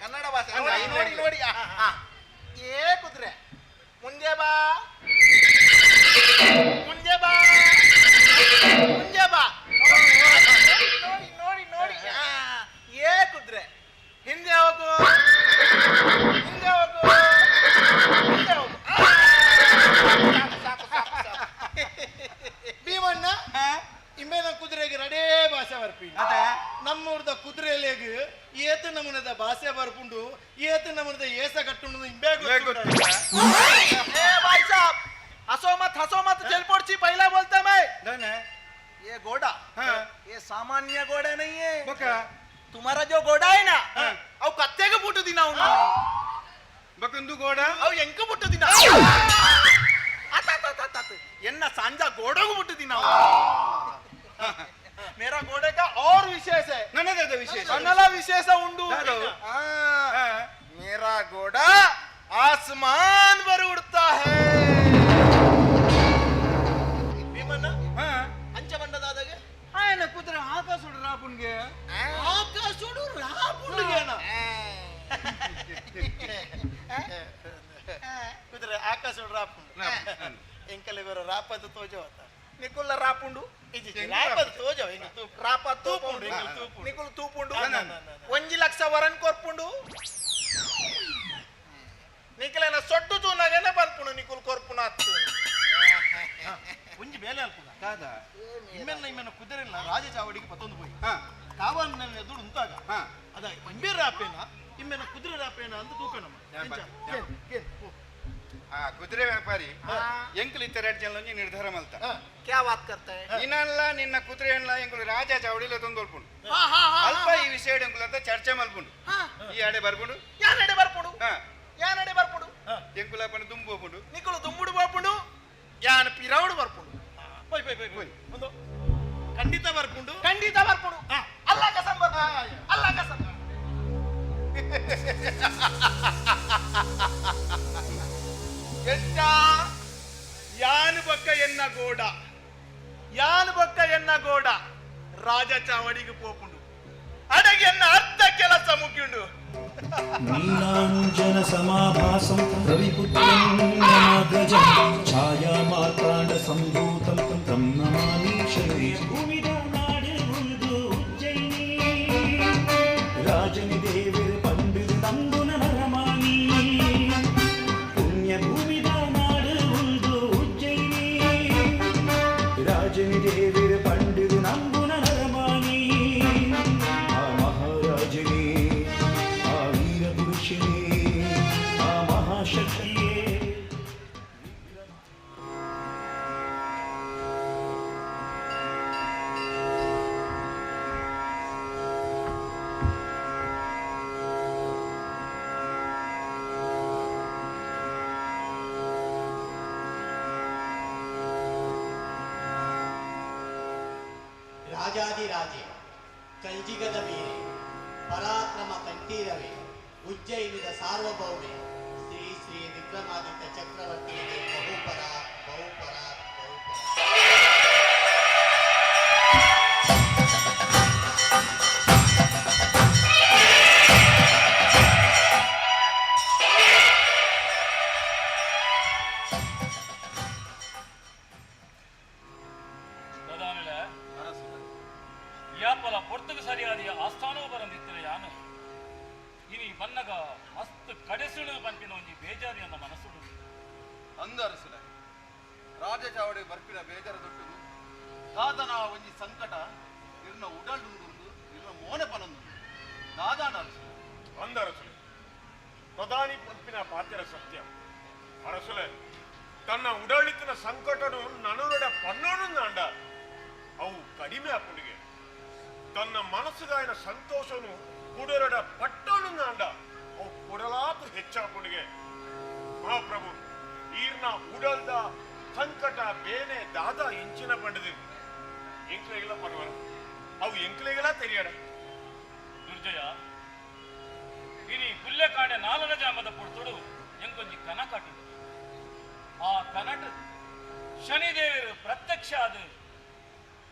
ಕನ್ನಡ ಭಾಷೆ. ಅಂದ್ರೆ ನೋಡಿ ನೋಡಿ ನೋಡಿ. ಏ ಕುದುರೆ ಮುಂದೆ ಬಾ, ಮುಂದೆ ಬಾ, ಮುಂದೆ ಬಾ. ನೋಡಿ ನೋಡಿ ನೋಡಿ. ಏ ಕುದುರೆ ಹಿಂದೆ ಹೋಗು, ಹಿಂದೆ ಹೋಗು, ಹಿಂದೆ ಹೋಗು. ಸಾಕು ಸಾಕು ಸಾಕು. ಭೀಮಣ್ಣ, ಇಮ್ಮೇನ ಕುದುರೆಗೆ ರಡೇ ಭಾಷೆ ಬರ್ಪಿ. ನಮ್ಮೂರ್ದ ಕುದುರೆಲೆಗ್ ಏತು ನಮೂನದ ಭಾಷೆ ಬರ್ಪುಂಡು, ಏತು ನಮೂನದ ಏಸ ಕಟ್ಟುಂಡು ಇಂಬೇ ಗೊತ್ತು. ए भाई साहब, हंसो मत, हंसो मत, जेल पोड़ची पहला बोलता मैं। ये घोड़ा, ये सामान्य घोड़ा नहीं है। तुम्हारा जो घोड़ा है ना, ಅವು ಕತ್ತೆಗೆ ಪುಟ್ಟುದಿನ ಅವನು. ಬಕಂದು ಗೋಡ ಅವು ಎಂಕ ಪುಟ್ಟುದಿನ. ಎನ್ನ ಸಂಜ ಗೋಡಗೂ ಪುಟ್ಟುದಿನ. ಮೇರಾ ಗೋಡೆ का और विशेष है. ನನ್ನದಾದ ವಿಶೇಷ? ನನ್ನಲ ವಿಶೇಷ ಉಂಡು. ಮೇರಾ ಗೋಡ आसमान पर उड़ता है. ಭೀಮಣ್ಣ, ಅಂಚ ಬಂಡದಾದಾಗ ಆಯನ ಕುದುರೆ ಆಕಾಶುಡು ರಾಪುನ್ಗೆ. ಆಕಾಶುಡು ರಾಪುಂಡುಗೇನ? ಕುದುರೆ ಆಕಾಶುಡು ರಾಪುಂಡು. ಎಂಕಲೆ ಬರೋ ರಾಪದ ತೋಜವತ್ತ. ನಿಕುಲ್ಲ ರಾಪುಂಡು, ರಾಪದ ತೋಜವ. ರಾಪ ತೂಪುಂಡು, ತೂಪುಂಡು, ನಿಕುಲ್ ತೂಪುಂಡು. 1 ಲಕ್ಷ ವರನ್ ಕೊರ್ಪುಂಡು. ನಿಕಲೇನ ಸೊಡ್ಡು ತೂನಾಗೇನೆ ಬಲ್ಪುಂಡು ನಿಕುಲ್ ಕೊರ್ಪುನ ಅತ್ತು. ಒಂಜಿ ಬೇಲೆ ಅಲ್ಪುನ ಇಮ್ಮೆಲ್ಲ ಇಮ್ಮೆನ್ನ ಕುದುರೆಲ್ಲ ರಾಜ ಚಾವಡಿಗೆ ಪತ್ತೊಂದು ಪೋಯಿ ಕಾವನ್ನ ಎದುರು ಉಂತಾಗ ಅದ ಇಂಬೆ ರಾಪೇನ ಇಮ್ಮೆನ ಕುದುರೆ ರಾಪೇನ ಅಂತ ತೂಕ ನಮ್ಮ. ಆ ಕುದುರೆ ವ್ಯಾಪಾರಿ ಎಂಕುಲು ಇತ್ತರ ಎರಡು ಜನ ನಿರ್ಧಾರ ಮಲ್ತ. ಕ್ಯಾ ಬಾತ್ ಕರ್ತಾ ಹೈ? ನಿನ್ನಲ್ಲ ನಿನ್ನ ಕುದುರೆ ಅಲ್ಲ ಎಂಕುಲು ರಾಜ ಚಾವಡಿಲ ತೊಂದೊಲ್ಪುಂಡು. ಅಲ್ಪ ಈ ವಿಷಯ ಎಂಕುಲು ಅಂತ ಚರ್ಚೆ ಮಲ್ಪುಂಡು. ಈ ಅಡೆ ಬರ್ಪುಂಡು. ಯಾನಡೆ ಬರ್ಪುಂಡು? ಯಾನಡೆ ಬರ್ಪುಂಡು? ಎಂಕುಲ ಪಂಡ ದುಂಬು ಹೋಪುಂಡು. ನಿಕುಲು ದುಂಬುಡು ಬರ್ಪುಂಡು, ಯಾನ್ ಪಿರವುಡು ಬರ್ಪುಂಡು. ಪೋಯ್ ಪೋಯ್ ಪೋಯ್ ಪೋಯ್. ಒಂದು ಖಂಡಿತ ಬರ್ಪುಂಡು, ಖಂಡಿತ ಬರ್ಪುಂಡು. ಅಲ್ಲ ಕಸಂ ಬರ್ಪುಂಡು, ಅಲ್ಲ ಕಸಂ. ಎಷ್ಟ ಯಾನು ಬಕ್ಕ ಎನ್ನ ಗೋಡ, ಯಾನು ಬಕ್ಕ ಎನ್ನ ಗೋಡ ರಾಜ ಚಾವಡಿಗೆ ಪೋಪುಂಡು. ಅಡಗೆ ಎನ್ನ ಅರ್ಧ ಕೆಲಸ ಮುಗಿಯುಂಡು. ನೀಲಾಂಜನ ಸಮಾಭಾಸಂ ರವಿಪುತ್ರಂ ರಮಾಗ್ರಜಂ ಛಾಯಾಮಾರ್ತಾಂಡ ಸಂಭೂತಂ ತಂ ನಮಾಮಿ ಶೈಲೇಶ್. ಭೂಮಿದ ನಾಡು ಉಳಿದು ಉಜ್ಜಯಿನಿ, ರಾಜನಿ ದೇವಿರ ಪಂಡಿರು ನಂಬುನ ನರಮಾನಿ. ಪುಣ್ಯ ಭೂಮಿದ ನಾಡು ಉಳಿದು ಉಜ್ಜಯಿನಿ, ರಾಜನಿ ದೇವಿರ ಪಂಡಿರು ನಂಬುನ ನರಮಾನಿ. ಆ ಮಹಾರಾಜನೇ, ಆ ವೀರ ಪುರುಷನೇ, ಆ ಮಹಾಶಕ್ತಿಯೇ. ರಾಜಾದಿರಾಜೆ, ಕಲ್ಜಿಗದ ವೀರೆ, ಪರಾಕ್ರಮ ಕಂಠೀರವೇ, ಉಜ್ಜಯಿನಿದ ಸಾರ್ವಭೌಮೆ ಶ್ರೀ ಶ್ರೀ ವಿಕ್ರಮಾದಿತ್ಯ ಚಕ್ರವರ್ತಿಗೆ ಬಹುಪರ ಬಹುಪರ ಬಹುಪರ. ಪ್ರಧಾನಿಲೆ, ಯಾಪಲ ಪೊರ್ತುಗು ಸರಿಯಾದ ಆಸ್ಥಾನವೂ ಬರಂದಿತ್ತಿನ ಯಾನು ಇನಿ ಬನ್ನಗ ಮಸ್ತ್ ಕಡೆಸುಳು ಪನ್ಪಿನ ಒಂಜಿ ಬೇಜಾರಿ ಅನ್ನ ಮನಸ್ಸುಡು. ಅಂದು ಅರಸುಲೆ, ರಾಜ ಚಾವಡಿ ಬರ್ಪಿನ ಬೇಜಾರ ದೊಟ್ಟುಗು ದಾದನ ಒಂಜಿ ಸಂಕಟ ಇರ್ನ ಉಡಲ್ಡುಂದು ಇರ್ನ ಮೋನೆ ಪನಂದು ದಾದಾನ ಅರಸುಲೆ. ಅಂದ ಅರಸುಲೆ, ಪ್ರಧಾನಿ ಪಂಪಿನ ಪಾತ್ರ ಸತ್ಯ ಅರಸುಲೆ. ತನ್ನ ಉಡಳಿತಿನ ಸಂಕಟನು ನನನುಡ ಪನ್ನೋನು ನಾಂಡ ಅವು ಕಡಿಮೆ ಆಪುಂಡಿಗೆ. ತನ್ನ ಮನಸ್ಸುದಾಯನ ಸಂತೋಷನು ಕುಡರಡ ಪಟ್ಟೋನು ನಾಂಡ ಅವು ಕೊಡಲಾತು ಹೆಚ್ಚಾಪುಂಡಿಗೆ. ಮಹಾಪ್ರಭು, ಈರ್ನ ಉಡಲ್ದ ಸಂಕಟ ಬೇನೆ ದಾದ ಇಂಚಿನ ಪಂಡದಿ ಎಂಕ್ಲೆಗಿಲ್ಲ ಪನ್ವರ. ಅವು ಎಂಕ್ಲೆಗೆಲ್ಲ ತೆರಿಯಡ. ದುರ್ಜಯ, ಇನಿ ಪುಲ್ಲೆಕಾಂಡೆ ನಾಲನ ಜಾಮದ ಪೊರ್ತುಡು ಎಂಕೊಂಜಿ ಕನ ಕಟ್ಟುಡು. ಆ ಕನಟು ಶನಿದೇವರು ಪ್ರತ್ಯಕ್ಷ ಅದು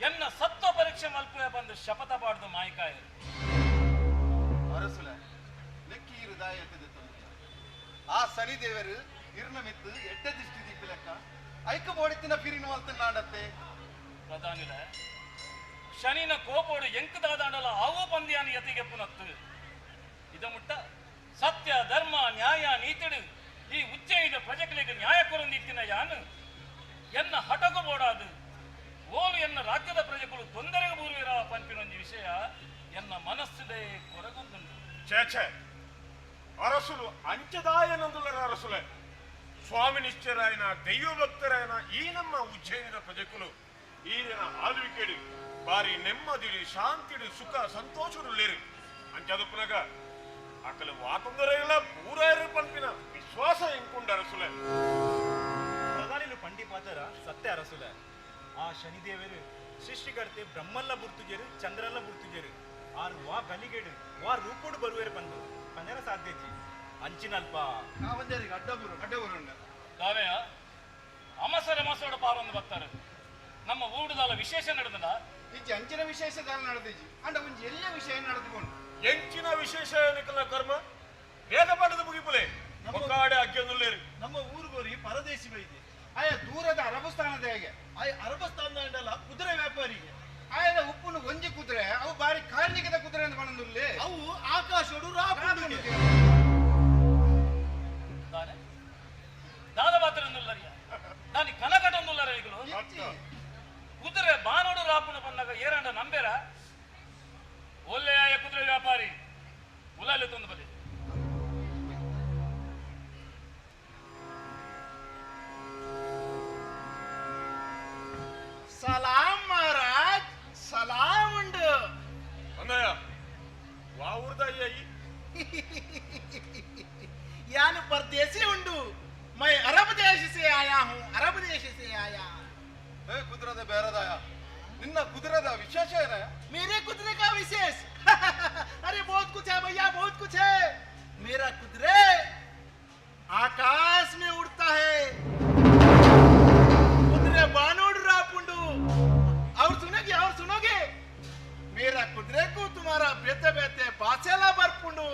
ಎನ್ನ ಸತ್ವ ಪರೀಕ್ಷೆ ಮಲ್ಪುವೆ ಬಂದು ಶಪಥ ಪಾಡ್ದು ಮಾಯಿಕಾಯರು. ಅರಸುಲ ಲೆಕ್ಕೀರು ದಾಯತದೆ ಆ ಶನಿದೇವರು ಇರ್ನ ಮಿತ್ತು ಎಡ್ಡ ದೃಷ್ಟಿ ದೀಪ ಲೆಕ್ಕ ಐಕ ಬೋಡಿತ್ತಿನ ಫಿರಿನ ಮಲ್ತನಾಡತ್ತೆ. ಪ್ರಧಾನಿಲ ಶನಿನ ಕೋಪೋಡು ಎಂಕದಾದಾಂಡಲ ಆವು ಪಂದ್ಯಾನ ಯತಿಗೆ ಪುನತ್ತು. ಇದ ಮುಟ್ಟ ಸತ್ಯ ಧರ್ಮ ನ್ಯಾಯ ನೀತಿಡು ಈ ಉಜ್ಜಯಿದ ಪ್ರಜೆಗಳಿಗೆ ನ್ಯಾಯ ಕೊರೊಂದಿತ್ತಿನ ಯಾನು ಎನ್ನ ಹಟಗು ಬೋಡಾದು ಓಲು ಎನ್ನ ರಾಜ್ಯದ ಪ್ರಜೆಗಳು ತೊಂದರೆಗೆ ಬೂರುವಿರ ಪಂಪಿನೊಂದು ವಿಷಯ ಎನ್ನ ಮನಸ್ಸಿದೆ ಕೊರಗೊಂದುಂಟು. ಛೇ ಛೇ, ಅರಸುಲು ಅಂಚದಾಯನಂದುಲರ ಅರಸುಲೆ. ಸ್ವಾಮಿ ನಿಶ್ಚರಾಯನ ದೈವ ಭಕ್ತರಾಯನ ಈ ನಮ್ಮ ಉಜ್ಜಯಿನಿದ ಪ್ರಜೆಕುಲು ಈರಿನ ಆಳ್ವಿಕೆಡು ಬಾರಿ ನೆಮ್ಮದಿಡು ಶಾಂತಿಡು ಸುಖ ಸಂತೋಷಡುಳ್ಳೇರು. ಅಂಚದಪ್ಪನಗ ಅಕಲು ವಾತೊಂದರೆಲ್ಲ ಪೂರಾಯರು ಪಂಪಿನ ವಿಶ್ವಾಸ ಎಂಕುಂಡ ಅರಸುಲೆ. ಪ್ರಧಾನಿಲು ಪಂಡಿಪಾತರ ಸತ್ಯ ಅರಸುಲೆ. ಆ ಶನಿದೇವರು ಸೃಷ್ಟಿಕರ್ತೆ ಬ್ರಹ್ಮಲ್ಲ ಬುರ್ತುಜೇರು ಚಂದ್ರಲ್ಲ ಬುರ್ತುಜೇರು ಆರು ವಾ ಗಲಿಗೆಡು ವಾ ರೂಪೋಡು ಬರುವೇರು ಬಂದು ಪಂಜರ ಸಾಧ್ಯಜಿ ಅಂಚಿನಲ್ಪ ಕಾವಂದೇರಿಗೆ ಅಡ್ಡಬುರು ಅಡ್ಡಬುರುಂಡ ದಾವೆಯ ಅಮಸರ ಮಸೋಡ ಪಾರೊಂದು ಬರ್ತಾರೆ. ನಮ್ಮ ಊಡುದಾಲ ವಿಶೇಷ ನಡೆದಲ್ಲ ಇಜ್ಜಿ, ಅಂಚಿನ ವಿಶೇಷ ದಾಲ ನಡೆದಿಜ್ಜಿ ಅಂಡ ಒಂಜಿ ಎಲ್ಲ ವಿಷಯ ನಡೆದುಕೊಂಡು ಎಂಚಿನ ವಿಶೇಷ ನಿಕಲ ಕರ್ಮ ಬೇಗ ಪಡೆದು ಮುಗಿಪುಲೆ ಒಕ್ಕಾಡೆ ಅಗ್ಗನುಲ್ಲೇರು. ನಮ್ಮ ಊರುಗೋರಿ ಪರದೇಶಿ ಬೈದೆ ಆಯ ದೂರದ ಅರಬಸ್ಥಾನದ ಹೇಗೆ ಆಯ ಅರಬಸ್ಥಾನದ ಅಂಡಲ್ಲ ಕುದುರೆ ವ್ಯಾಪಾರಿಗೆ ಆಯದ ಉಪ್ಪುನು ಒಂಜಿ ಕುದುರೆ ಅವು ಬಾರಿ ಕಾರ್ಣಿಕದ ಕುದುರೆ ಅಂತ ಬಂದುಲ್ಲೆ ಅವು ಆಕಾಶೋಡು ರಾಪುಂಡುಗೆ. ದಾದ ಮಾತ್ರ ದಾನಿ ಕನಕಟೊಂದುಲ್ಲರ ಈಗಲು ಕುದುರೆ ಬಾನೋಡು ರಾಪುನ ಬಂದಾಗ ಏರಂಡ ನಂಬೇರ ಒಳ್ಳೆಯ ಕುದುರೆ ವ್ಯಾಪಾರಿ ಉಲಾಲೆ ತಂದು ಬಲಿ. ಸಲಾಂ ಮಹಾರಾಜ್, ಸಲಾಂ ಉಂಡು. ಅన్నಯ್ಯ ವಾ ಊರ್ದ ಅಯ್ಯ यान परदेसी उंडू, मैं अरब देश से आया हूँ, अरब देश से आया। ಏ ಕುದುರದ ಬೇರದಾಯ, ನಿನ್ನ ಕುದುರದ ವಿಶೇಷ ಏನ? मेरे कुदरे का विशेष अरे बहुत कुछ है भैया, बहुत कुछ है। मेरा कुदरे आकाश में उड़ता है, कुदरे बानोड़ रापुंडू। और सुनोगे, और सुनोगे, मेरा कुदरे को तुम्हारा बेते बेते बासेला ಬರ್ಪುಂಡು.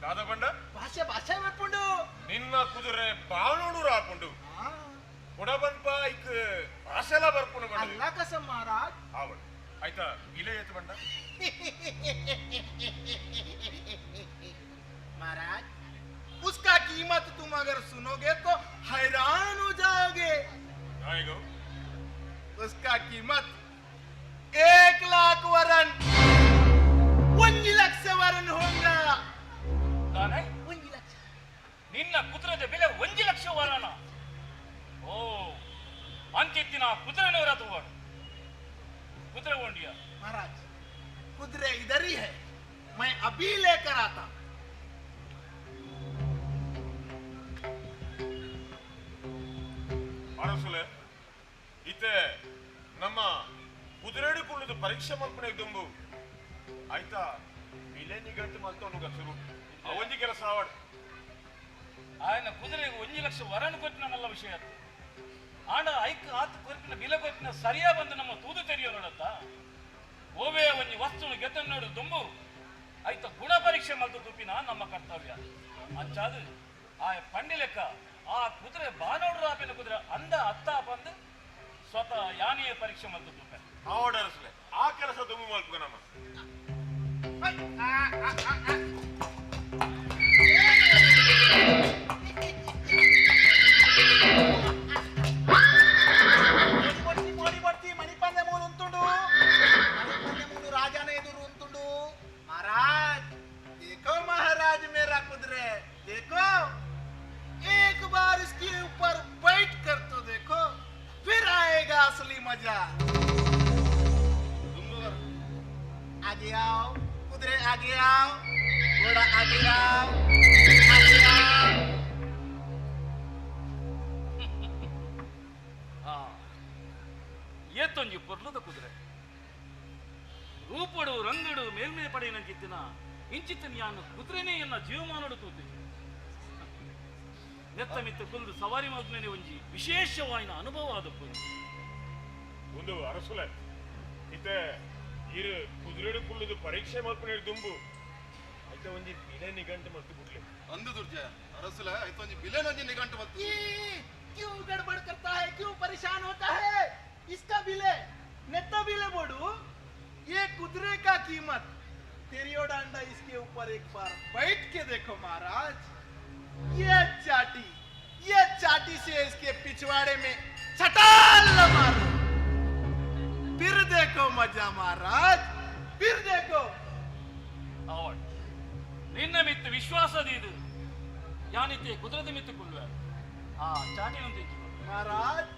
ದಾದ ಬಂಡ ಭಾಷೆ ಭಾಷೆ ಬರ್ಪುಂಡು. ನಿನ್ನ ಕುದುರೆ ಬಾಣೋಡು ರಾಪುಂಡು ಕೊಡಬನ್ಪ ಇಕ್ ಭಾಷೆಲ ಬರ್ಪುಂಡು ಬಂಡ. ಅಲ್ಲ ಕಸಂ ಮಹಾರಾಜ್. ಆವಳು ಆಯ್ತಾ ಇಲೆ ಏತು ಬಂಡ? महाराज उसका कीमत तुम अगर सुनोगे तो हैरान हो जाओगे। ನಾಯಿಗೋ उसका कीमत 1 लाख वरन 1 ಲಕ್ಷ ವರನ್ ಹೋಂಗ. ದಾನೆ 1 ಲಕ್ಷ. ನಿನ್ನ ಕುದುರೆದ ಬೆಲೆ 1 ಲಕ್ಷ ವರನ? ಓ ಅಂಚಿತ್ತಿನ ಕುದುರೆನವರ ತೂವಾಡು ಕುದುರೆ ಓಂಡಿಯ. महाराज कुदरे इधर ही है, मैं अभी लेकर आता। ಅರಸುಲೆ ಇತ್ತೆ ನಮ್ಮ ಕುದುರೆಡು ಕುಳ್ಳುದು ಪರೀಕ್ಷೆ ಮಲ್ಪನೆ ದುಂಬು ಆಯ್ತಾ ಬಿಲೆ ನಿಗಂಟು ಮಲ್ತೋನು ಶುರು ಅವೊಂಜಿ ಕೆಲಸ ಆವಡ್. ఆయన ಕುದುರೆಗೆ 1 ಲಕ್ಷ ವರನ್ ಕೊಟ್ಟಿನ ಮಲ್ಲ ವಿಷಯ ಆತು. ಆಂಡ ಐಕ್ ಆತ ಕೊರ್ಪಿನ ಬಿಲೆ ಕೊಟ್ಟಿನ ಸರಿಯಾ ಬಂದು ನಮ್ಮ ತೂದು ತೆರಿಯೋ ನೋಡತ್ತ ಓವೇ ಒಂಜಿ ವಸ್ತುನು ಗೆತನ್ ನೋಡು ದುಂಬು ಐತ ಗುಣ ಪರೀಕ್ಷೆ ಮಲ್ತು ತುಪ್ಪಿನ ನಮ್ಮ ಕರ್ತವ್ಯ. ಅಂಚಾದು ಆ ಪಂಡಿ ಲೆಕ್ಕ ಆ ಕುದುರೆ ಬಾನೋಡ್ರ ಆಪಿನ ಕುದುರೆ ಅಂದ ಅತ್ತ ಬಂದು ಸ್ವತಃ ಯಾನಿಯ ಪರೀಕ್ಷೆ ಮಲ್ತು ತುಪ್ಪೆ. ಆವಡ್ ಅರಸುಲೆ ಆ ಕೆಲಸ ದುಂಬು ಮಲ್ಪುಗ ನಮ್ಮ. ಮೋಡಿ ಬರ್ತಿ ಮಣಿಪಂದೆ ಮೂಲು ಉಂಟುಂಡು, ಮಣಿಪಂದೆ ಮೂಲು ರಾಜನ ಎದುರು ಉಂಟುಂಡು. महाराज देखो, महाराज मेरा कुदरे देखो, एक बार इसके ऊपर बैठ कर तो देखो, फिर आएगा असली मजा। आगे आओ कुदरे, आगे आओ घोड़ा, आगे आओ, आगे आओ। ಏತೊಂಜಿ ಪೊರ್ಲುದ ಕುದುರೆ. ರೂಪಡು ರಂಗಡು ಮೇಲ್ಮೇ ಪಡೆಯಿನಂಚಿತ್ತಿನ ಇಂಚಿತ್ತಿನ ಯಾನು ಕುದುರೆನೇ ಎನ್ನ ಜೀವಮಾನಡು ತೂತೆ. ನೆತ್ತ ಮಿತ್ತ ಕುಲ್ದು ಸವಾರಿ ಮಲ್ಪನೆ ಒಂಜಿ ವಿಶೇಷವಾಯಿನ ಅನುಭವ ಆದಪ್ಪು. ಒಂದು ಅರಸುಲೆ ಇತ್ತೆ ಇರು ಕುದುರೆಡು ಕುಳ್ಳುದು ಪರೀಕ್ಷೆ ಮಲ್ಪನೆ ದುಂಬು ಐತ ಒಂಜಿ ಬಿಲೆ ನಿಘಂಟು ಮಲ್ತು ಬಿಡ್ಲಿ. ಅಂದು ದುರ್ಜಯ ಅರಸುಲೆ ಐತ ಒಂಜಿ ಬಿಲೆ ಒಂಜಿ ನಿಘಂಟು ಮಲ್ತು. क्यों गड़बड़ करता है, क्यों परेशान होता है? इसका बिले नेता बिले बोडू, ये कुदरे का कीमत तेरियो डांडा इसके ऊपर एक बार बैठ के देखो महाराज। ये चाटी से इसके पिछवाड़े में छटाल मारो, फिर देखो मजा महाराज, फिर देखो। ನಿನ್ನ ಮಿತ್ತು ವಿಶ್ವಾಸದ ಇದು ಯಾನಿತೆ ಕುದುರೆದ ಮಿತ್ತು ಕುಲ್ವೆ ಆ ಚಾಟಿನಂತೆ ಮಹಾರಾಜ್.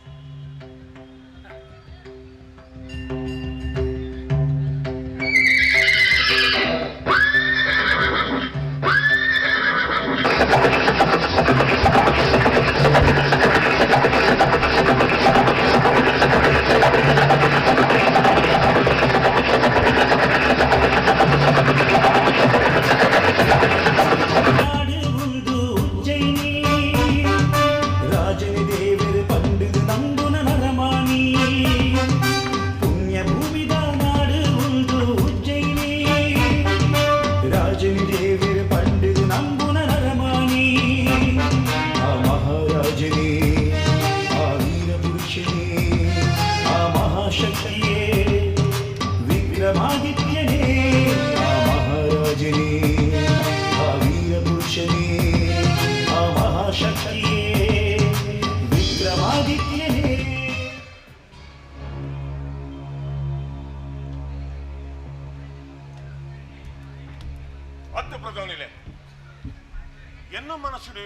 ಎನ್ನ ಮನಸ್ಸುಡು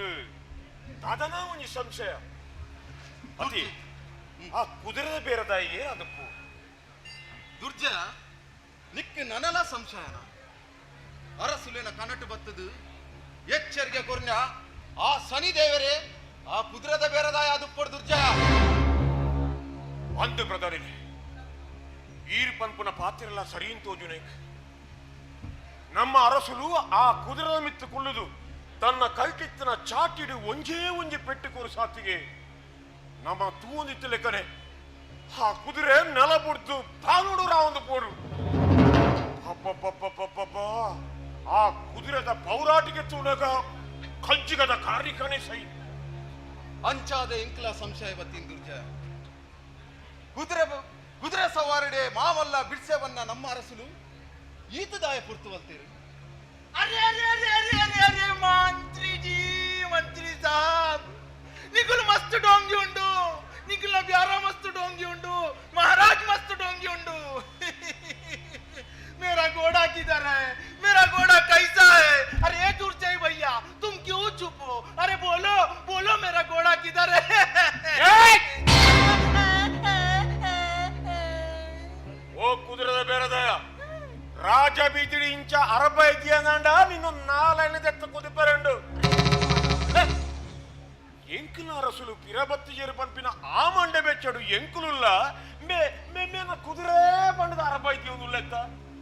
ದಾದನ ಒಂಜಿ ಸಂಶಯ ಅತಿ ಆ ಕುದುರೆ ಬೇರೆದಾಯಿಯೇ ಅದಪ್ಪು. ದುರ್ಜಯ ನಿಕ್ ನನಲ ಸಂಶಯನ ಅರಸುಲೇನ ಕನಟು ಬತ್ತದು ಎಚ್ಚರಿಗೆ ಕೊರ್ನ ಆ ಶನಿ ದೇವರೇ ಆ ಕುದುರೆದ ಬೇರೆದಾಯ ಅದಪ್ಪಡು ದುರ್ಜಯ. ಅಂದು ಪ್ರಧಾನಿ ಈರ್ ಪನ್ಪುನ ಪಾತ್ರಲ್ಲ ಸರಿಯನ್ ತೋಜುನೇಕ್ ನಮ್ಮ ಅರಸುಲು ಆ ಕುದುರೆದ ಮಿತ್ತು ಕುಳ್ಳುದು ತನ್ನ ಕೈಟಿತ್ತಿನ ಚಾಟಿಡು ಒಂಜೇ ಒಂಜಿ ಪೆಟ್ಟು ಕೋರು ಸಾತಿಗೆ ನಮ್ಮ ತೂಂದಿತ್ತು ಲೆಕ್ಕನೆ ಆ ಕುದುರೆ ನೆಲ ಬುಡ್ದು ತಾನುಡು ರಾವಂದು ಪೋಡು. ಅಬ್ಬಬ್ಬಬ್ಬಬ್ಬಬ್ಬ ಆ ಕುದುರೆದ ಪೌರಾಟಿಗೆ ತೂನಗ ಕಂಚಿಗದ ಕಾರ್ಯಕಣೆ ಸೈ. ಅಂಚಾದ ಎಂಕ್ಲ ಸಂಶಯ ಬತ್ತೀನಿ ದುರ್ಜಯ. ಕುದುರೆ ಕುದುರೆ ಸವಾರಿಡೆ ಮಾವಲ್ಲ ಬಿಡ್ಸೆವನ್ನ ನಮ್ಮ ಅರಸುಲು ಈತದಾಯ ಪುರ್ತು ವಲ್ತೀರಿ. अरे अरे अरे अरे अरे अरे मंत्री जी, मंत्री साहब निकुल मस्त डोंगी उंडु, निकुल प्यारा मस्त डोंगी उंडु, महाराज मस्त डोंगी उंडु। मेरा घोड़ा किधर है, मेरा घोड़ा कैसा है? अरे दुर्जय भैया तुम क्यों चुप हो? अरे बोलो बोलो मेरा घोड़ा किधर है? ಓ ಕುದುರೆದ ಬೇರೆದಾಯ ರಾಜ ಬೀದಿಡಿ ಇಂಚ ಅರಬ ಇದೆಯಂಡ ನಿನ್ನ ನಾಲೈನ ದೆತ್ತ ಕುದಿಪರಂಡು. ಎಂಕುಲ ಅರಸುಲು ಪಿರಬತ್ತಿ ಜೇರು ಪನ್ಪಿನ ಆ ಮಂಡೆ ಬೆಚ್ಚಡು ಎಂಕುಲುಲ್ಲ ಮೇ ಮೇನ ಕುದುರೆ ಬಂಡದ ಅರಬ ಇದೆಯೊಂದುಲ್ಲೆತ್ತ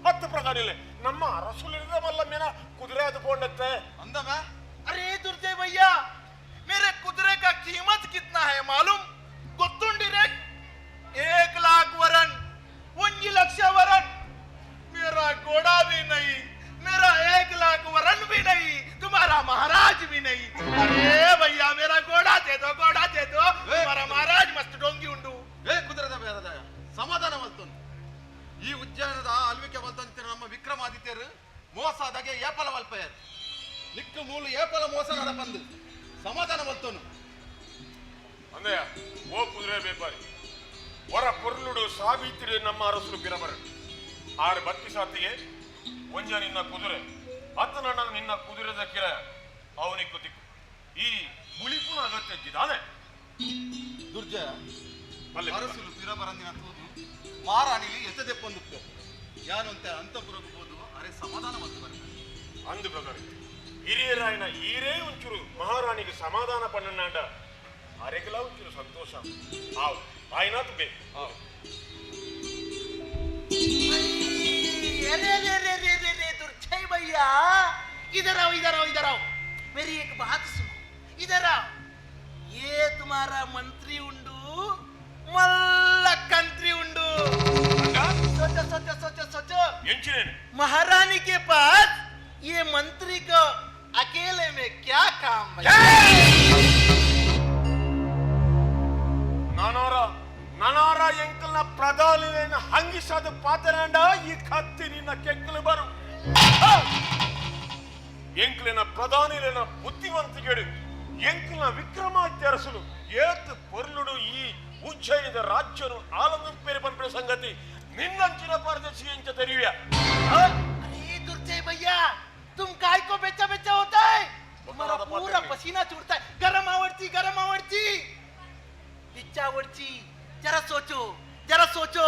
ಹತ್ತು ಪ್ರಕಾರ ಇಲ್ಲ ನಮ್ಮ ಅರಸುಲಿರ ಮಲ್ಲ ಮೇನ ಕುದುರೆ ಅದು ಪೋಂಡತ್ತೆ ಅಂದಮ. अरे दुर्जय भैया मेरे कुदरे का कीमत कितना है मालूम? ಗೊತ್ತುಂಡಿ ರೆ 1 लाख वरन 1 ಲಕ್ಷ वरन। मेरा घोड़ा भी नहीं, मेरा 1 लाख वरन भी नहीं, तुम्हारा महाराज भी नहीं। अरे भैया मेरा घोड़ा दे दो, घोड़ा दे दो, तुम्हारा महाराज मस्त डोंगी उंडु. ಏ ಕುದುರೆದ ಬೇರೆದಾಯ ಸಮಾಧಾನ ಮಲ್ತೊಂದು. ಈ ಉಜ್ಜಯನದ ಅಲ್ವಿಕೆ ಮಲ್ತೊಂತಿನ ನಮ್ಮ ವಿಕ್ರಮಾದಿತ್ಯರು ಮೋಸ ಆದಾಗೆ ಏಪಲ ಮಲ್ಪಯರು ನಿಕ್ಕು ಮೂಲು ಏಪಲ ಮೋಸ ನಡಪಂದು ಸಮಾಧಾನ ಮಲ್ತೋನು. ಅಂದಯ್ಯ ಓ ಕುದುರೆ ಬೇಪಾರಿ ಹೊರ ಪೊರ್ಲುಡು ಸಾಬೀತಿರಿ ನಮ್ಮ ಅರಸುಲು ಪಿರಬರ ಆರು ಬತ್ತಿ ಸಾತಿಗೆ ಒಂಜ ನಿನ್ನ ಕುದುರೆ ಅತ್ತ ನನ್ನ ನಿನ್ನ ಕುದುರೆದ ಕಿರ ಅವನಿಕ್ಕು ತಿಕ್ಕು ಈ ಮುಳಿಪುನ ಅಗತ್ಯ ಇದ್ದಾನೆ. ದುರ್ಜಯ ಅರಸುಲು ಪಿರಬರಂದಿನ ತೂದು ಮಾರಾಣಿಲಿ ಎತ್ತದೆಪ್ಪೊಂದು ಯಾನಂತೆ ಅಂತಪುರಕ್ಕೆ ಹೋದು ಅರೆ ಸಮಾಧಾನ ಮತ್ತು ಬರ್ತಾರೆ. ಅಂದು ಪ್ರಧಾನಿ ಹಿರಿಯರಾಯನ ಈರೇ ಒಂಚೂರು ಮಹಾರಾಣಿಗೆ ಸಮಾಧಾನ ಪಣ್ಣನಾಂಡ ಅರೆಗಲ ಒಂಚೂರು ಸಂತೋಷ ಆವ್ ಆಯ್ನಾತು ಬೇ. ಆವ್. इधर आओ, इधर आओ, इधर आओ, मेरी एक बात सुनो, इधर आओ। ये तुम्हारा मंत्री उंडू, मल्ल कंत्री उंडू। सोचो सोचो सोचो सोचो। ಎಂಚಿನೇನು? महारानी के पास ये मंत्री को अकेले में क्या काम है? ನನೋರ ನನೋರ ಎಂಕಲ್ನ ಪ್ರಧಾನಿನ ಹಂಗಿಸಾದ ಪಾತರಾಂಡ ಈ ಕತ್ತಿ ನಿನ್ನ ಕೆಕ್ಕಲು ಬರು. ಎಂಕ್ಲಿನ ಪ್ರಧಾನಿಲಿನ ಬುದ್ಧಿವಂತಿಗೆಡು ಎಂಕ್ಲಿನ ವಿಕ್ರಮಾದಿತ್ಯ ಅರಸುಲು ಏತ್ ಪೊರ್ಲುಡು ಈ ಉಜ್ಜಯಿನಿದ ರಾಜ್ಯನು ಆಲಂದು ಪೇರು ಪನ್ಪಿನ ಸಂಗತಿ ನಿನ್ನಂಚಿನ ಪರದೇಶಿ ಎಂಚ ತೆರಿವ್ಯ? अरे दुर्जय भैया, तुम काय को बेचा बेचा होता है? तुम्हारा पूरा पसीना छूटता है। गरम आवड़ची, गरम आवड़ची, इच्छा आवड़ची। जरा सोचो, जरा सोचो,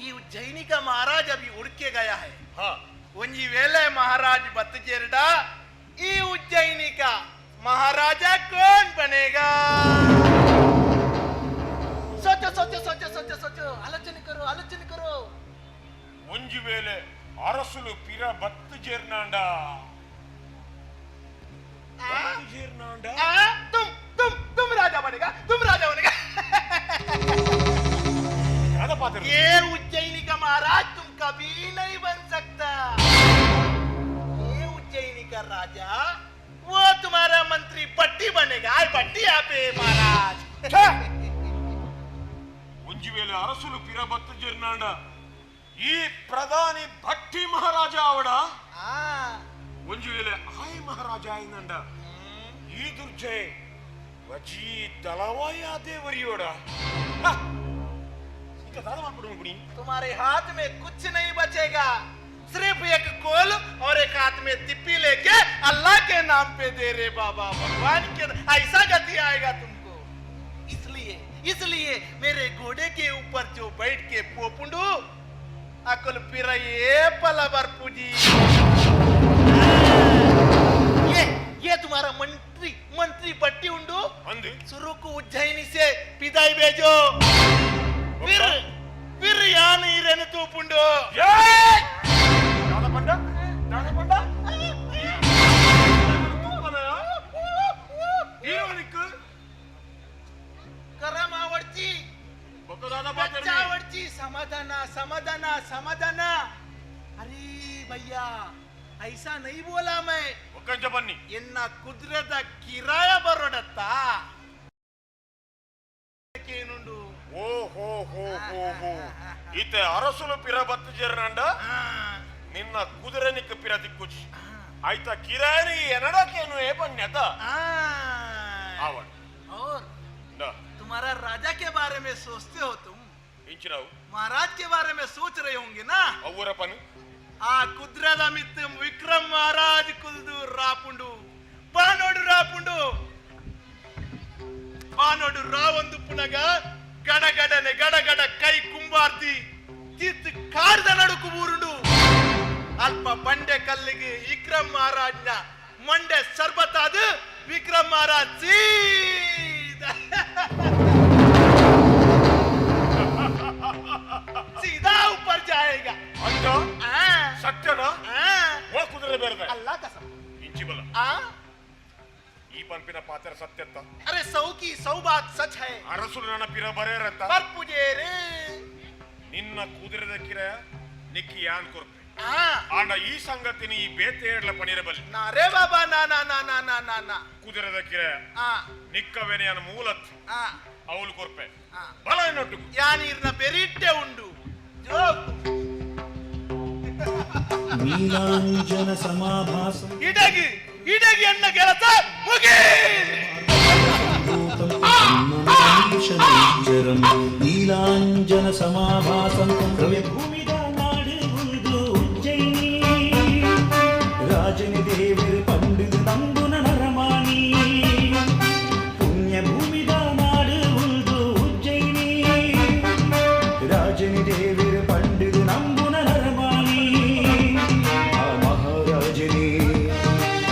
ये उज्जैनी का महाराज अभी उड़ के गया है। ಹಾ. ಒಂಜಿ ವೇಳೆ ಮಹಾರಾಜ್ ಬತ್ತಜೇರ್ಡ ಈ ಉಜ್ಜಯಿನಿ का महाराजा कौन बनेगा? सोचो सोचो सोचो सोचो सोचो, आलोचना करो, आलोचना करो। ಒಂಜಿ ವೇಳೆ ಅರಸುಲು ಪಿರ ಬತ್ತು ಜೇರ್ನಾಂಡ ಬತ್ತು ಜೇರ್ನಾಂಡ आ, तुम तुम तुम राजा बनेगा, तुम राजा बनेगा। ಯಾದ ಪಾತ್ರ? ये उज्जैनी का महाराज तुम कभी नहीं बन सकता। ये उज्जैनी का राजा वो तुम्हारा मंत्री पट्टी बनेगा। आय पट्टी आप महाराज। ಒಂಜಿ ವೇಳೆ ಅರಸುಲು ಪಿರ ಬತ್ತು ಜೇರ್ನಾಂಡ ಈ ಪ್ರಧಾನಿ ಭಟ್ಟಿ ಮಹಾರಾಜ ಅವಡ. ಒಂಜಿ ವೇಳೆ ಆಯ್ ಮಹಾರಾಜ ಆಯ್ನಂಡ ಈ ದುರ್ಜಯ ವಜಿ ದಳವಾಯ ದೇವರಿಯೋಡ. ಈಗ ದಾದ ಮಾಡ್ಬಿಡು ಗುಣಿ. तुम्हारे हाथ में कुछ नहीं बचेगा, सिर्फ एक कोल और एक हाथ में तिप्पी लेके अल्लाह के नाम पे दे रे बाबा, भगवान के, ऐसा गति आएगा तुमको। इसलिए इसलिए मेरे घोड़े के ऊपर जो बैठ के पोपुंडू अकुल पिरये पलबर पूजी। ये तुम्हारा मंत्री मंत्री पट्टी उंडू। ಅಂದು. शुरू को उज्जैनी से पिदाई भेजो, फिर फिर यान ಈರನ್ನು ತೂಪುಂಡು. ದಾದ ಪಂಡ, ದಾದ ಪಂಡ, ಹೀರೋನಿಕ್ ಗರಂ ಆವಡ್ಚಿ. ಬೊಕ್ಕದಾದ. ಬಚ್ಚ आवडची। समाधान, समाधान, समाधान। अरे भैया, ऐसा नहीं बोला मैं। ಒಕ್ಕಂಚ ಬನ್ನಿ. ಎನ್ನ ಕುದುರೆದ ಕಿರಾಯ ಬರೋಡತ್ತ ಏನುಂಡು? ಓ ಹೋ ಹೋ ಹೋ ಹೋ, ಈತೆ ಅರಸುಲು ಪಿರ ಬತ್ತು ಜೇರ್ನಂಡ ನಿನ್ನ ಕುದುರೆ ನಿಕ್ಕ ಪಿರ ದಿಕ್ಕುಚಿ ಆಯ್ತಾ ಕಿರಾಯನಿ ಎನಡಕೇನು ಏ ಬನ್ನಿ ಅತ. ಆವಡ್. और तुम्हारा राजा के बारे में सोचते हो तुम? ಇಂಚಿನವು. महाराज के बारे में सोच रहे होंगे ना? ಅವ್ವರ ಪನು. ಆ ಕುದ್ರದ ಮಿತ್ತು ವಿಕ್ರಮ್ ಮಹಾರಾಜ್ ಕುಲ್ದು ರಾಪುಂಡು, ಬಾನೋಡು ರಾಪುಂಡು, ಬಾನೋಡು ರಾವೊಂದು ಪುನಗ ಗಡಗಡನೆ ಗಡಗಡ ಕೈ ಕುಂಬಾರ್ತಿ ತೀರ್ತು ಕಾರ್ದ ನಡುಕು ಬೂರುಂಡು. ಅಲ್ಪ ಬಂಡೆ ಕಲ್ಲಿಗೆ ವಿಕ್ರಮ್ ಮಹಾರಾಜ್ನ ಮಂಡೆ ಸರ್ಬತ್ತಾದು ವಿಕ್ರಮ್ ಮಹಾರಾಜ್ ಸೀದಾ सीधा ऊपर जाएगा। ಅಂದ. ಆ. ಸತ್ಯನ? ಆ. ಓ ಕುದುರೆ ಬೇರೆದ? अल्लाह कसम. ಇಂಚಿ ಬಲ. ಆ. ಈ ಪಂಪಿನ ಪಾತ್ರ ಸತ್ಯತ್ತ? अरे, सौ की सौ बात सच है। ಅರಸುಲು ನನ್ನ ಪಿರ ಬರೇರತ್ತ? पर पुजेरे. ನಿನ್ನ ಕುದುರೆದ ಕಿರಾಯ ನಿಕ್ಕಿ ಯಾನ್ ಕೊರ್ಪೆ. ಆ. ಆಂಡ ಈ ಸಂಗತಿನಿ ಈ ಬೇತೆ ಏಡ್ಲ ಪಣಿರಬಲ್ಲಿ. ना रे बाबा, ना ना ना ना ना ना ना. ಕುದುರೆದ ಕಿರಾಯ ಆ. ನಿಕ್ಕವೆನೆಯನ ಮೂಲತ್ ಆ. ಅವಳು ಕೊರ್ಪೆ. ಆ. ಬಲ ಎನ್ನೊಟ್ಟು. ಯಾನೀರ್ನ ಬೆರಿಟ್ಟೆ ಉಂಡು ಜೋಕು. ನೀಲಾಂಜನ ಸಮಾಭಾಸಂ ಇಡಗಿ ಇಡಗಿ ಎನ್ನ ಕೆಲಸ ಮುಗಿ. ಶನೈಶ್ಚರಂ ನೀಲಾಂಜನ ಸಮಾಭಾಸಂ ರವ್ಯಭೂಮಿದ ನಾಡು ಉಳಿದು ಉಜ್ಜಯಿನಿ ರಾಜನಿ ದೇವರು ಪಂಡಿದು ನಂಬುನ ನರಮಾಣಿ. ಪುಣ್ಯಭೂಮಿದ ನಾಡು ಉಳಿದು ಉಜ್ಜಯಿನಿ ರಾಜನಿ ದೇವರು ಪಂಡಿದು ನಂಬುನ ನರಮಾಣಿ. ಆ ಮಹಾರಾಜನೇ,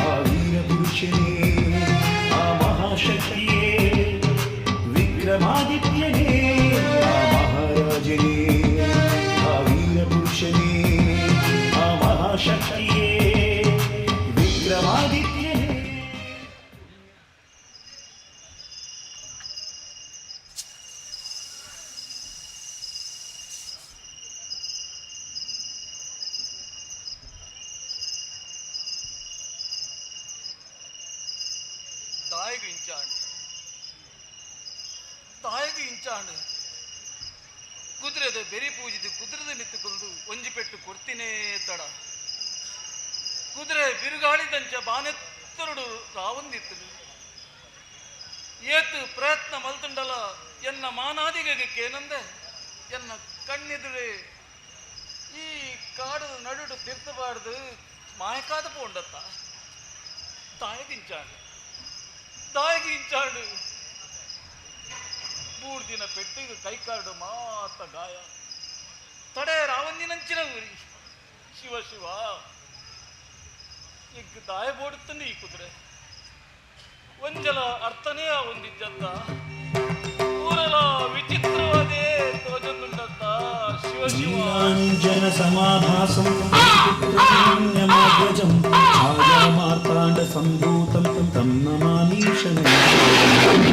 ಆ ವೀರ ಪುರುಷನೇ, ಆ ಮಹಾಶಕ್ತಿಯೇ, ವಿಕ್ರಮಾದಿತ್ಯನೇ. ಆ ಮಹಾರಾಜನೇ, ಆ ವೀರ ಇಂಚಾಂಡು ತಾಯಿಗೆ ಇಂಚಾಂಡು ಕುದುರೆದ ಬೆರಿ ಪೂಜಿದು ಕುದುರೆದ ಮಿತ್ತುಕೊಂಡು ಒಂಜಿ ಪೆಟ್ಟು ಕೊಡ್ತೀನೇ ತಡ ಕುದುರೆ ಬಿರುಗಾಳಿದಂಚ ಬಾನೆತ್ತರುಡು ರಾವಂದಿತ್ತು ಏತು ಪ್ರಯತ್ನ ಮಲ್ತುಂಡಲ ಎನ್ನ ಮಾನಾದಿಗೆ ಕೇನಂದೆ ಎನ್ನ ಕಣ್ಣೆದುರೆ ಈ ಕಾಡು ನಡುಡು ತಿರ್ತಬಾರ್ದು ಮಾಯಕಾದ ಪೋಂಡತ್ತ ತಾಯಿಗಿಂಚಾಂಡು ತಾಯಿಗಿಂಚಾಂಡು ಮೂರು ದಿನ ಪೆಟ್ಟಿಗೆ ಕೈಕಾಡು ಮಾತ ಗಾಯ ತಡೆ ರಾವಂದಿನಂಚಿನ ಊರಿ ಶಿವ ಶಿವ ಈಗ ದಾಯ ಬೋಡುತ್ತಾನೆ ಈ ಕುದುರೆ ಒಂಜಲ ಅರ್ಥನೇ ಒಂದಿಜ್ಜತ್ತ ಊರಲ ವಿಚಿತ್ರವಾದೇ ತೋಜಂದುಂಡತ್ತ ಶಿವ ಶಿವ. ನೀಲಾಂಜನ ಸಮಾಭಾಸಂ ಯಮಾಧ್ವಜಂ ಛಾಯಾಮಾರ್ತಾಂಡ ಸಂಭೂತಂ तं ನಮಾಮಿ ಶನೈಶ್ಚರಂ.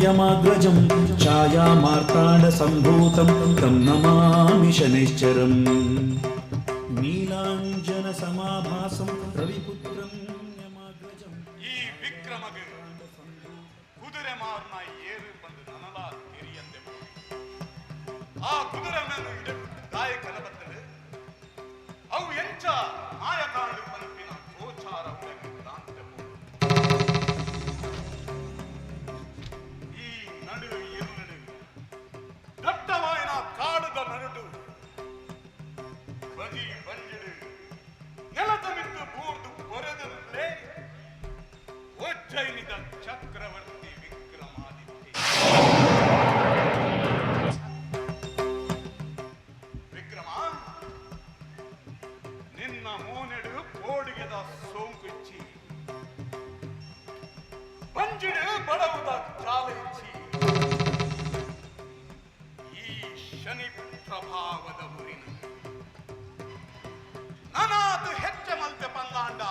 ಯಮಾಗ್ರಜಂ ಛಾಯಾಮಾರ್ತಾಂಡ ಸಂಭೂತಂ तं ನಮಾಮಿ ಶನೈಶ್ಚರಂ. ನೀಲಾಂಜನ ಸಮಾಭಾಸಂ ರವಿಪುತ್ರಂ ಯಮಾಗ್ರಜಂ. ಈ ವಿಕ್ರಮಗ ಕುದುರೆ ಮಾರ್ನ ಏರು ಬಂದು ನನಲ ತೆರಿಯಂದೆ ಆ ಕುದುರೆ ಮೇಲೆ ಗಾಯ ಕಲಬತ್ತಲು ಅವು ಎಂಚ ಮಾಯಕಾಂಡು ಪಂಪಿನ ಗೋಚಾರ ದಾಂತೆ. ಈ ನಡು ಇರುಳು ದಟ್ಟವಾಯಿನ ಕಾಡುದ ನಡುಡು ಬಜಿ ಬಂಜಿಡು ನೆಲದ ಮಿತ್ತು ಬೂರ್ದು ಕೊರೆದಲ್ಲೇ ಉಜ್ಜಯಿನಿದ ಚಕ್ರವರ್ತಿ ವಿಕ್ರಮಾದಿತ್ಯ. ವಿಕ್ರಮ, ನಿನ್ನ ಮೋನೆಡು ಕೋಡಿಗೆದ ಸೋಂಕು ಇಚ್ಚಿ, ಬಂಜಿಡು ಬಡವುದ ಜಾಲ ಇಚ್ಚಿ, ಈ ಶನಿ ಪ್ರಭಾವದ ಊರಿನ ನಾನಾದು ಹೆಚ್ಚ ಮಲ್ತೆ ಪಂದಾಂಡ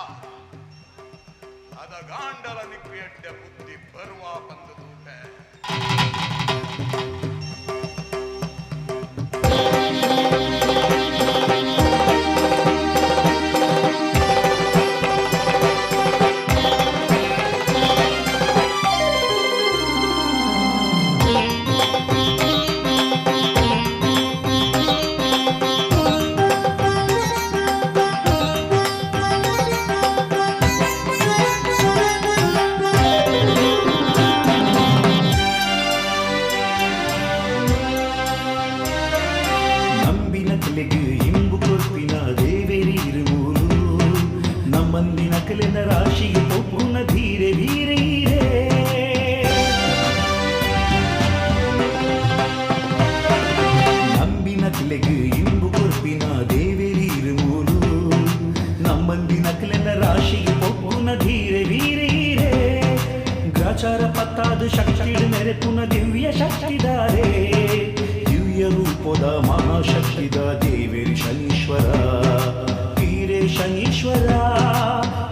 ಅದ ಗಾಂಡಲ ನಿಕ್ರಿಯಡ್ಡ ಬುದ್ಧಿ ಬರುವ ಬಂದು ತೂಪೆ. ನಂಬಿನ ಕಲೆಗೆ ಇಂಬು ಕೊರ್ಪಿನ ದೇವೇರಿ ಇರುಮೂಲು ನಮ್ಮಂದಿನ ಕಲೆನ ರಾಶಿಗೆ ಪೊಪ್ಪುನ ಧೀರೆ ವೀರೆ ಈರೆ. ನಂಬಿನ ಕಲೆಗೆ ಇಂಬು ಕೊರ್ಪಿನ ದೇವೇರಿ ಇರುಮೂಲು ನಮ್ಮಂದಿನ ಕಲೆನ ರಾಶಿಗೆ ಪೊಪ್ಪುನ ಧೀರೆ ವೀರೆ ಈರೆ. ಗ್ರಾಚಾರ ಪತ್ತಾದ ಶಕ್ತಿ ಮೆರೆಪುನ ದಿವ್ಯ ಶಕ್ತಿದಾರೆ ದಿವ್ಯ ರೂಪದ ಮಹಾಶಕ್ತಿದ ದೇವೇರಿ ಶನೀಶ್ವರ ಹೀರೆ ಶನೀಶ್ವರ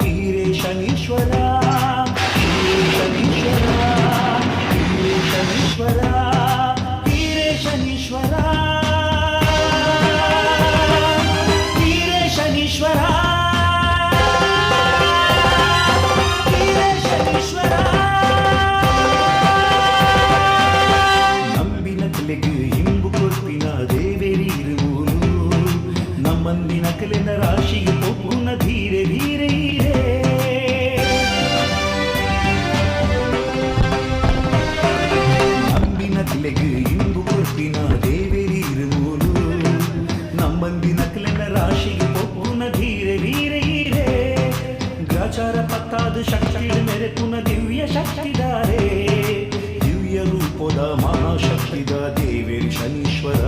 ಹೀರೆ ಶನೀಶ್ವರ ಹೀರೆ ಶನೀಶ್ವರ ಹೀರೆ ಶನೀಶ್ವರ ಹೀರೆ ಶನೀಶ್ವರ ಹೀರೆ ಶನೀಶ್ವರ ಹೀರೆ ಶನೀಶ್ವರ. ನಂಬಿನ ಕಲೆಗೆ ಇಂಬು ಕೊರ್ಪಿನ ದೇವೇರಿ ಇರುಮೂಲು ನಮ್ಮಂದಿನ ಕಲೆನ ರಾಶಿಗೆ ಪೊಪ್ಪುನ ಧೀರೆ ವೀರೆ ಈರೆ. ನಂಬಿನ ಕಲೆಗೆ ಇಂಬು ಕೊರ್ಪಿನ ದೇವೇರಿ ಇರುಮೂಲು ನಮ್ಮಂದಿನ ಕಲೆನ ರಾಶಿಗೆ ಪೊಪ್ಪುನ ಧೀರೆ ವೀರೆ ಈರೆ. ಗ್ರಾಚಾರ ಪತ್ತಾದ ಶಕ್ತಿ ಮೆರೆಪುನ ದಿವ್ಯ ಶಕ್ತಿದಾರೆ ದಿವ್ಯ ರೂಪದ ಮಹಾಶಕ್ತಿದ ದೇವೇರಿ ಶನೀಶ್ವರ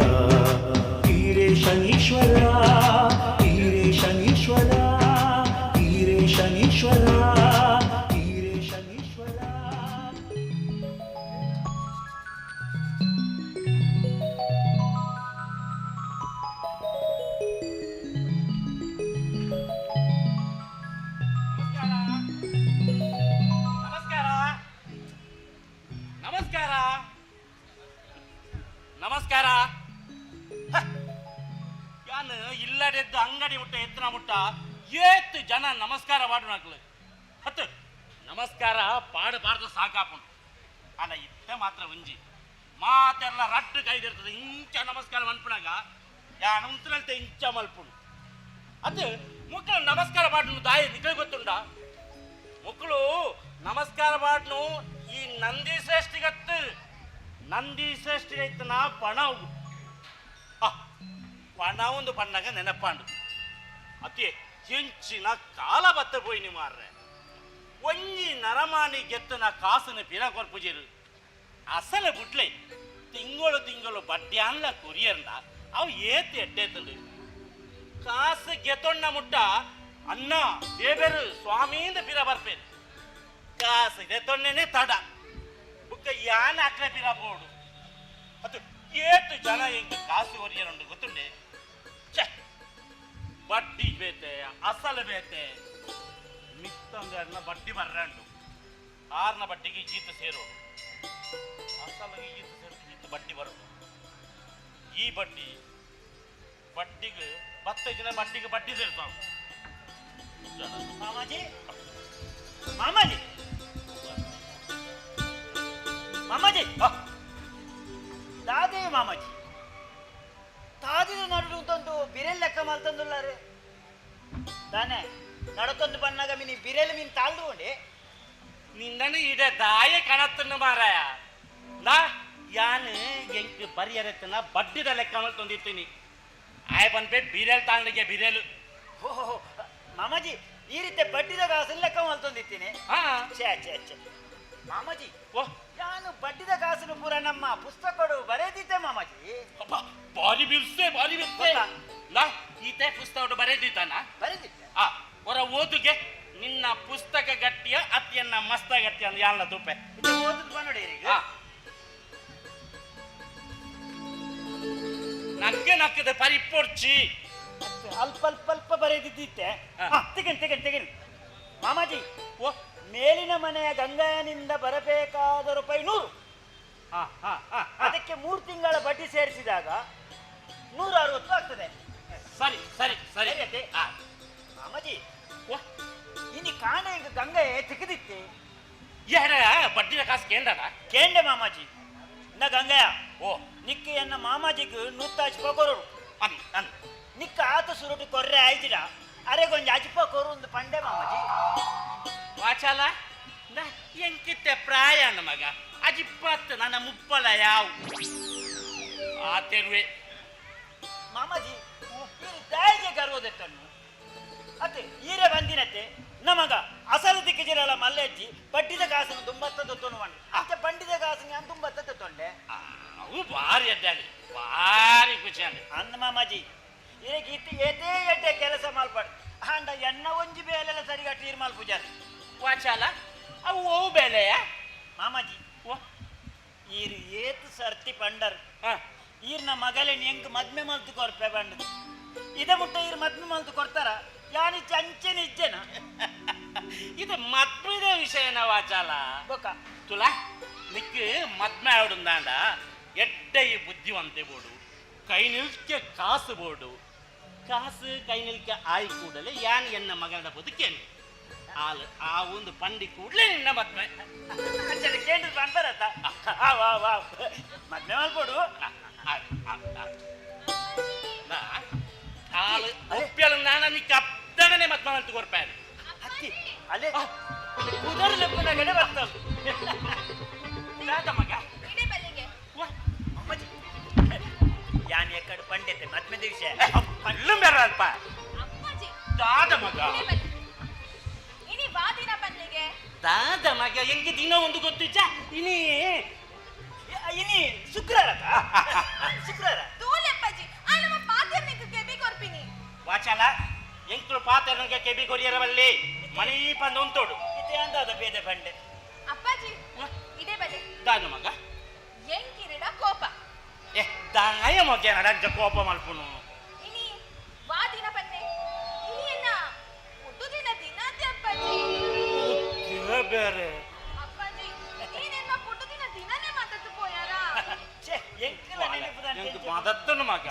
ಹೀರೆ ಶನೀಶ್ವರ ಹೀರೆ ಶನೀಶ್ವರ ಹೀರೆ ಶನೀಶ್ವರ ಹೀರೆ ಶನೀಶ್ವರ. ನಮಸ್ಕಾರ ನಮಸ್ಕಾರ ನಮಸ್ಕಾರ. ಯಾನು ಇಲ್ಲಡೆದ್ದು ಅಂಗಡಿ ಮುಟ್ಟ ಎತ್ತನ ಮುಟ್ಟ ಏತ್ ಜನ ನಮಸ್ಕಾರ ಮಾಡು ನಾಕ್ಲು. ಹತ್ತು ನಮಸ್ಕಾರ ಪಾಡಬಾರ್ದು ಸಾಕಾಪುಂಡು. ಅಲ್ಲ ಇತ್ತ ಮಾತ್ರ ಒಂಜಿ ಮಾತೆಲ್ಲ ರಡ್ಡು ಕೈದಿರ್ತದೆ ಇಂಚ ನಮಸ್ಕಾರ ಮನ್ಪುನಾಗ ಯಾನ ಉಂತನಂತೆ ಇಂಚ ಮಲ್ಪುಂಡು. ಅದು ಮಕ್ಕಳು ನಮಸ್ಕಾರ ಪಾಡ್ನು ದಾಯಿ ನಿಖಲ್ ಗೊತ್ತುಂಡ? ಮಕ್ಕಳು ನಮಸ್ಕಾರ ಪಾಡ್ನು ಈ ನಂದಿ ಶ್ರೇಷ್ಠಿಗತ್ತು ನಂದಿ ಶ್ರೇಷ್ಠಿಗೈತನ ಪಣವು ಪಣ ಒಂದು ಪಣ್ಣಾಗ ನೆನಪಾಂಡು. ಅತಿ ಹೆಂಚಿನ ಕಾಲ ಬತ್ತ ಪೋಯಿನಿ ಮಾರ್ರೆ. ಒಂಜಿ ನರಮಾನಿ ಗೆತ್ತನ ಕಾಸನ್ನು ಪಿರ ಕೊರ್ಪುಜೇರು ಅಸಲ ಬುಟ್ಲೆ ತಿಂಗಳು ತಿಂಗಳು ಬಡ್ಡ್ಯಾನ್ಲ ಕೊರಿಯರ್ನ ಅವು ಏತ್ ಎಡ್ಡೆತ್ತಂಡು. ಕಾಸು ಗೆತ್ತೊಣ್ಣ ಮುಟ್ಟ ಅನ್ನ ದೇಬೇರು ಸ್ವಾಮಿಯಿಂದ ಪಿರ ಬರ್ಪೇರು. ಕಾಸು ಗೆತ್ತೊಣ್ಣನೆ ತಡ ಬುಕ್ಕ ಯಾನ ಅಕ್ಲೆ ಪಿರ ಬೋಡು. ಅದು ಏತು ಜನ ಎಂಕ್ ಕಾಸು ಒರಿಯರುಂಡು ಗೊತ್ತುಂಡೆ? ಛೆ, ಬಡ್ಡಿ ಬೇತೆ ಅಸಲು ಬೇತೆ ಮಿತ್ತಂದರ್ನ ಬಡ್ಡಿ ಬರ್ರಂಡು. ಆರ್ನ ಬಡ್ಡಿಗೆ ಈತ ಸೇರೋಡು, ಅಸಲಿಗೆ ಈತ ಸೇರು ಈತ ಬಡ್ಡಿ ಬರೋದು. ಈ ಬಡ್ಡಿ ಬಡ್ಡಿಗೆ ಬತ್ತ ಜನ ಬಡ್ಡಿಗೆ ಬಡ್ಡಿ ಸೇರ್ತಾವ. ಮಾಮಾಜಿ ಮಾಮಾಜಿ ಮಾಮಾಜಿ ದಾದೇ ಮಾಮಾಜಿ ತಾದಿದ ನಡು ತಂದು ಬಿರೆಲ್ ಲೆಕ್ಕ ಮಲ್ತಂದುಲ್ಲಾರೆ ತಾನೆ ನಡತೊಂದು ಬಣ್ಣಾಗ ಮಿನಿ ಬಿರೆಲ್ ಮೀನ್ ತಾಳ್ದು ಉಂಡೆ ನಿನ್ನನ್ನು ಇಡ ದಾಯ ಕಣತ್ತನ್ನು ಮಾರಾಯ. ನಾ ಯಾನು ಎಂಕ್ ಬರಿಯರತ್ತನ ಬಡ್ಡಿದ ಲೆಕ್ಕ ಮಲ್ತೊಂದಿರ್ತೀನಿ. ಆಯ್ ಬಂದ್ಬೆ ಬಿರೆಲ್ ತಾಂಡಿಗೆ ಬಿರೆಲು. ಓಹೋ ಮಾಮಾಜಿ ಈ ರೀತಿ ಬಡ್ಡಿದ ಕಾಸನ್ನು ಲೆಕ್ಕ ಮಲ್ತೊಂದಿರ್ತೀನಿ. ಛೇ ಛೇ ಛೇ ಮಾಮಾಜಿ, ಓ ನಾನು ಬಡ್ಡಿದ ಕಾಸನ್ನು ಪೂರ ನಮ್ಮ ಪುಸ್ತಕಡು ಬರೆದಿದ್ದೆ ಮಾಮಾಜಿ. ಬಾರಿ ಬಿಲ್ಸೆ ಬಾರಿ ಬಿಲ್ಸೆ. ಲಾ ಈತೆ ಪುಸ್ತಕ ಬರೆದಿದ್ದಾನ? ಬರೆದಿದ್ದೆ. ಆ ಹೊರ ಓದುಗೆ ನಿನ್ನ ಪುಸ್ತಕ ಗಟ್ಟಿಯ ಅತ್ತಿಯನ್ನ ಮಸ್ತ ಗಟ್ಟಿಯ ಯಾಲ ತುಪ್ಪೆ ಓದುದು ನೋಡಿ. ನಕ್ಕೆ ನಕ್ಕದ ಪರಿಪೊರ್ಚಿ ಅಲ್ಪ ಅಲ್ಪ ಅಲ್ಪ ಬರೆದಿದ್ದಿತ್ತೆ. ತೆಗೆನ್ ತೆಗೆನ್ ತೆಗೆನ್ ಮಾಮಾಜಿ. ಓ ಮೇಲಿನ ಮನೆಯ ಗಂಗಾಯನಿಂದ ಬರಬೇಕಾದ ರೂಪಾಯಿ 100, ಅದಕ್ಕೆ 3 ತಿಂಗಳ ಬಡ್ಡಿ ಸೇರಿಸಿದಾಗ 160 ಆಗ್ತದೆ. ಸರಿ ಸರಿ ಸರಿ ಮಾಮಾಜಿ, ಇನ್ನು ಕಾಣೆ ಗಂಗೆ ತೆಗೆದಿತ್ತೆ. ಯಾರ ಬಡ್ಡಿನ ಕಾಸು ಕೇಂದ್ರ ಕೇಂದ್ರ ಮಾಮಾಜಿ. ನ ಗಂಗಯ್ಯ, ಓ ನಿಕ್ಕ ಎನ್ನ ಮಾಮಾಜಿಗೆ ನೂತ್ತ ಅಚ್ಪ ಕೊರೋರು ಅನ್ ಅನ್ ನಿಕ್ಕ ಆತ ಸುರುಟು ಕೊರ್ರೆ ಆಯ್ತಿರ ಅರೆಗೊಂಜಿ ಅಜ್ಪ ಕೊರು ಒಂದು ಪಂಡೆ ಮಾಮಾಜಿ. ವಾಚಾಲ ಎಂಕಿತ್ತೆ ಪ್ರಾಯ ಮಗ ಅಜಿಪ್ಪತ್ತು ನನ್ನ ಮುಪ್ಪಲ ಯಾವ ಆ ತೆರುವೆ ಮಾಮಾಜಿ. ತಾಯಿಗೆ ಗರ್ವದೆತ್ತನ್ನು ಅತ್ತೆ ಈರೆ ಬಂದಿನತ್ತೆ ನಮಗ ಅಸಲು ದಿಕ್ಕಿಜಿರಲ್ಲ ಮಲ್ಲೆಜ್ಜಿ ಬಡ್ಡಿದ ಕಾಸನ್ನು ದುಂಬತ್ತ ತೊನು ಅಂಚೆ ಬಂಡಿದ ಕಾಸನ್ನು ನಾನು ದುಂಬತ್ತ ತೊಂಡೆ. ಅವು ಭಾರಿ ಅಡ್ಡಾಡಿ ಭಾರಿ ಖುಷಿ ಅಂದೆ ಅಂದ ಮಾಮಾಜಿ. ಈಗ ಇತ್ತು ಏತೇ ಎಡ್ಡೆ ಕೆಲಸ ಮಾಲ್ಪಾಡು ಅಂಡ ಎನ್ನ ಒಂಜಿ ಬೇಲೆಲ್ಲ ಸರಿಗಟ್ಟು ನೀರು ಮಾಲ್ ಪೂಜಾರಿ ವಾಚಾಲ ಅವು ಓವು ಬೇಲೆಯ ಮಾಮಾಜಿ. ಓ ಈರು ಏತು ಸರ್ತಿ ಪಂಡರ್ ಈರ್ನ ಮಗಲೇನು ಎಂಕ್ ಮದ್ಮೆ ಮಲ್ತು ಕೊರ್ಪೆ ಬಂಡದು ಇದ ಮುಟ್ಟ ಈರ್ ಮದ್ಮೆ ಮಲ್ತು ಕೊಡ್ತಾರ ಯಾನಿಚ್ಚ ಅಂಚೆನ ಇಜ್ಜೆನ ಇದು ಮದ್ಮೆದ ವಿಷಯನ ವಾಚಾಲ ಬೊಕ್ಕ ತುಲಾ ನಿಕ್ ಮದ್ಮೆ ಆವಡುಂದಾಂಡ ಎಡ್ಡೆ ಈ ಬುದ್ಧಿವಂತೆ ಬೋಡು ಕೈ ನಿಲ್ಕೆ ಕಾಸು ಬೋಡು ಕಾಸು ಕೈ ನಿಲ್ಕೆ ಆಯಿ ಕೂಡಲೇ ಯಾನ್ ಎನ್ನ ಮಗನ ಬದುಕೇನು ಆಲ್ ಆ ಒಂದು ಪಂಡಿ ಕೂಡಲೇ ನಿನ್ನ ಮದ್ಮೆ ಅಂಚನೆ ಕೇಂದ್ರ ಬಂದರತ್ತ ವಾ ವಾ ಮದ್ಮೆ ಮಲ್ಪೋಡು ಆಲ್ ಒಪ್ಪ್ಯಲ ನಾನ ನಿಕ್ಕ ಅಪ್ತಗನೆ ಮದ್ಮೆ ಮಲ್ತು ಕೊರ್ಪಾನು ಹತ್ತಿ ಅಲ್ಲೇ ಕುದರ್ ಲೆಪ್ಪನ ಗಡೆ ಬರ್ತದೆ ದಾದ ಮಗ ಇಡೆ ಬಲ್ಲಿಗೆ ಅಮ್ಮಾಜಿ ಯಾನ್ ಎಕ್ಕಡು ಪಂಡಿತೆ ಮದ್ಮೆದ ವಿಷಯ ಪಲ್ಲು ಬೇರ ಅಲ್ಪ ಅಪ್ಪಾಜಿ ದಾದ ಮಗ ಇಡೆ ಬಲ್ಲಿ ಇನಿ ವಾದಿನ ಬಲ್ಲಿಗೆ ದಾದ ಮಗ ಎಂಗೆ ದಿನ ಒಂದು ಗೊತ್ತಿಚ್ಚ ಇನಿ ಇನಿ ಶುಕ್ರವಾರ ಶುಕ್ರವಾರ ತೂಲೆಪ್ಪಾಜಿ ಆ ನಮ್ಮ ಪಾತೆರ್ನಿಗೆ ಕೆಬಿ ಕೊರ್ಪಿನಿ ವಾಚಾಲ ಎಂಕ್ಲು ಪಾತೆರ್ನಿಗೆ ಕೆಬಿ ಕೊರಿಯರವಲ್ಲಿ ಮಣಿ ಪಂದ ಉಂಟೋಡು ಇತ್ತೆ ಅಂದಾದ ಬೇದೆ ಬಂಡೆ ಅಪ್ಪಾಜಿ ಇಡೆ ಬಲ್ಲಿ ದಾದ ಮಗ ಎಂಕಿರಿಡ ಕೋಪ ಏ ದಾಯ ಮಗ ನಡಂಚ ಕೋಪ ಮಲ್ಪುನು ಇನಿ ವಾದಿನ ಬನ್ನೆ ಇನಿ ಎನ್ನ ಹುಟ್ಟುದಿನ ದಿನಾತೆ ಅಪ್ಪಾಜಿ ಬೇರೆ ಅಪ್ಪಾಜಿ ನೀನೆನ್ನ ಪುಟ್ಟುದಿನ ದಿನನೇ ಮಾತಾಡ್ತು ಪೋಯಾರ ಛೇ ಎಂಕಲ ನೆನಪುದಾನೆ ಎಂಕ್ ಮದತ್ತನು ಮಗ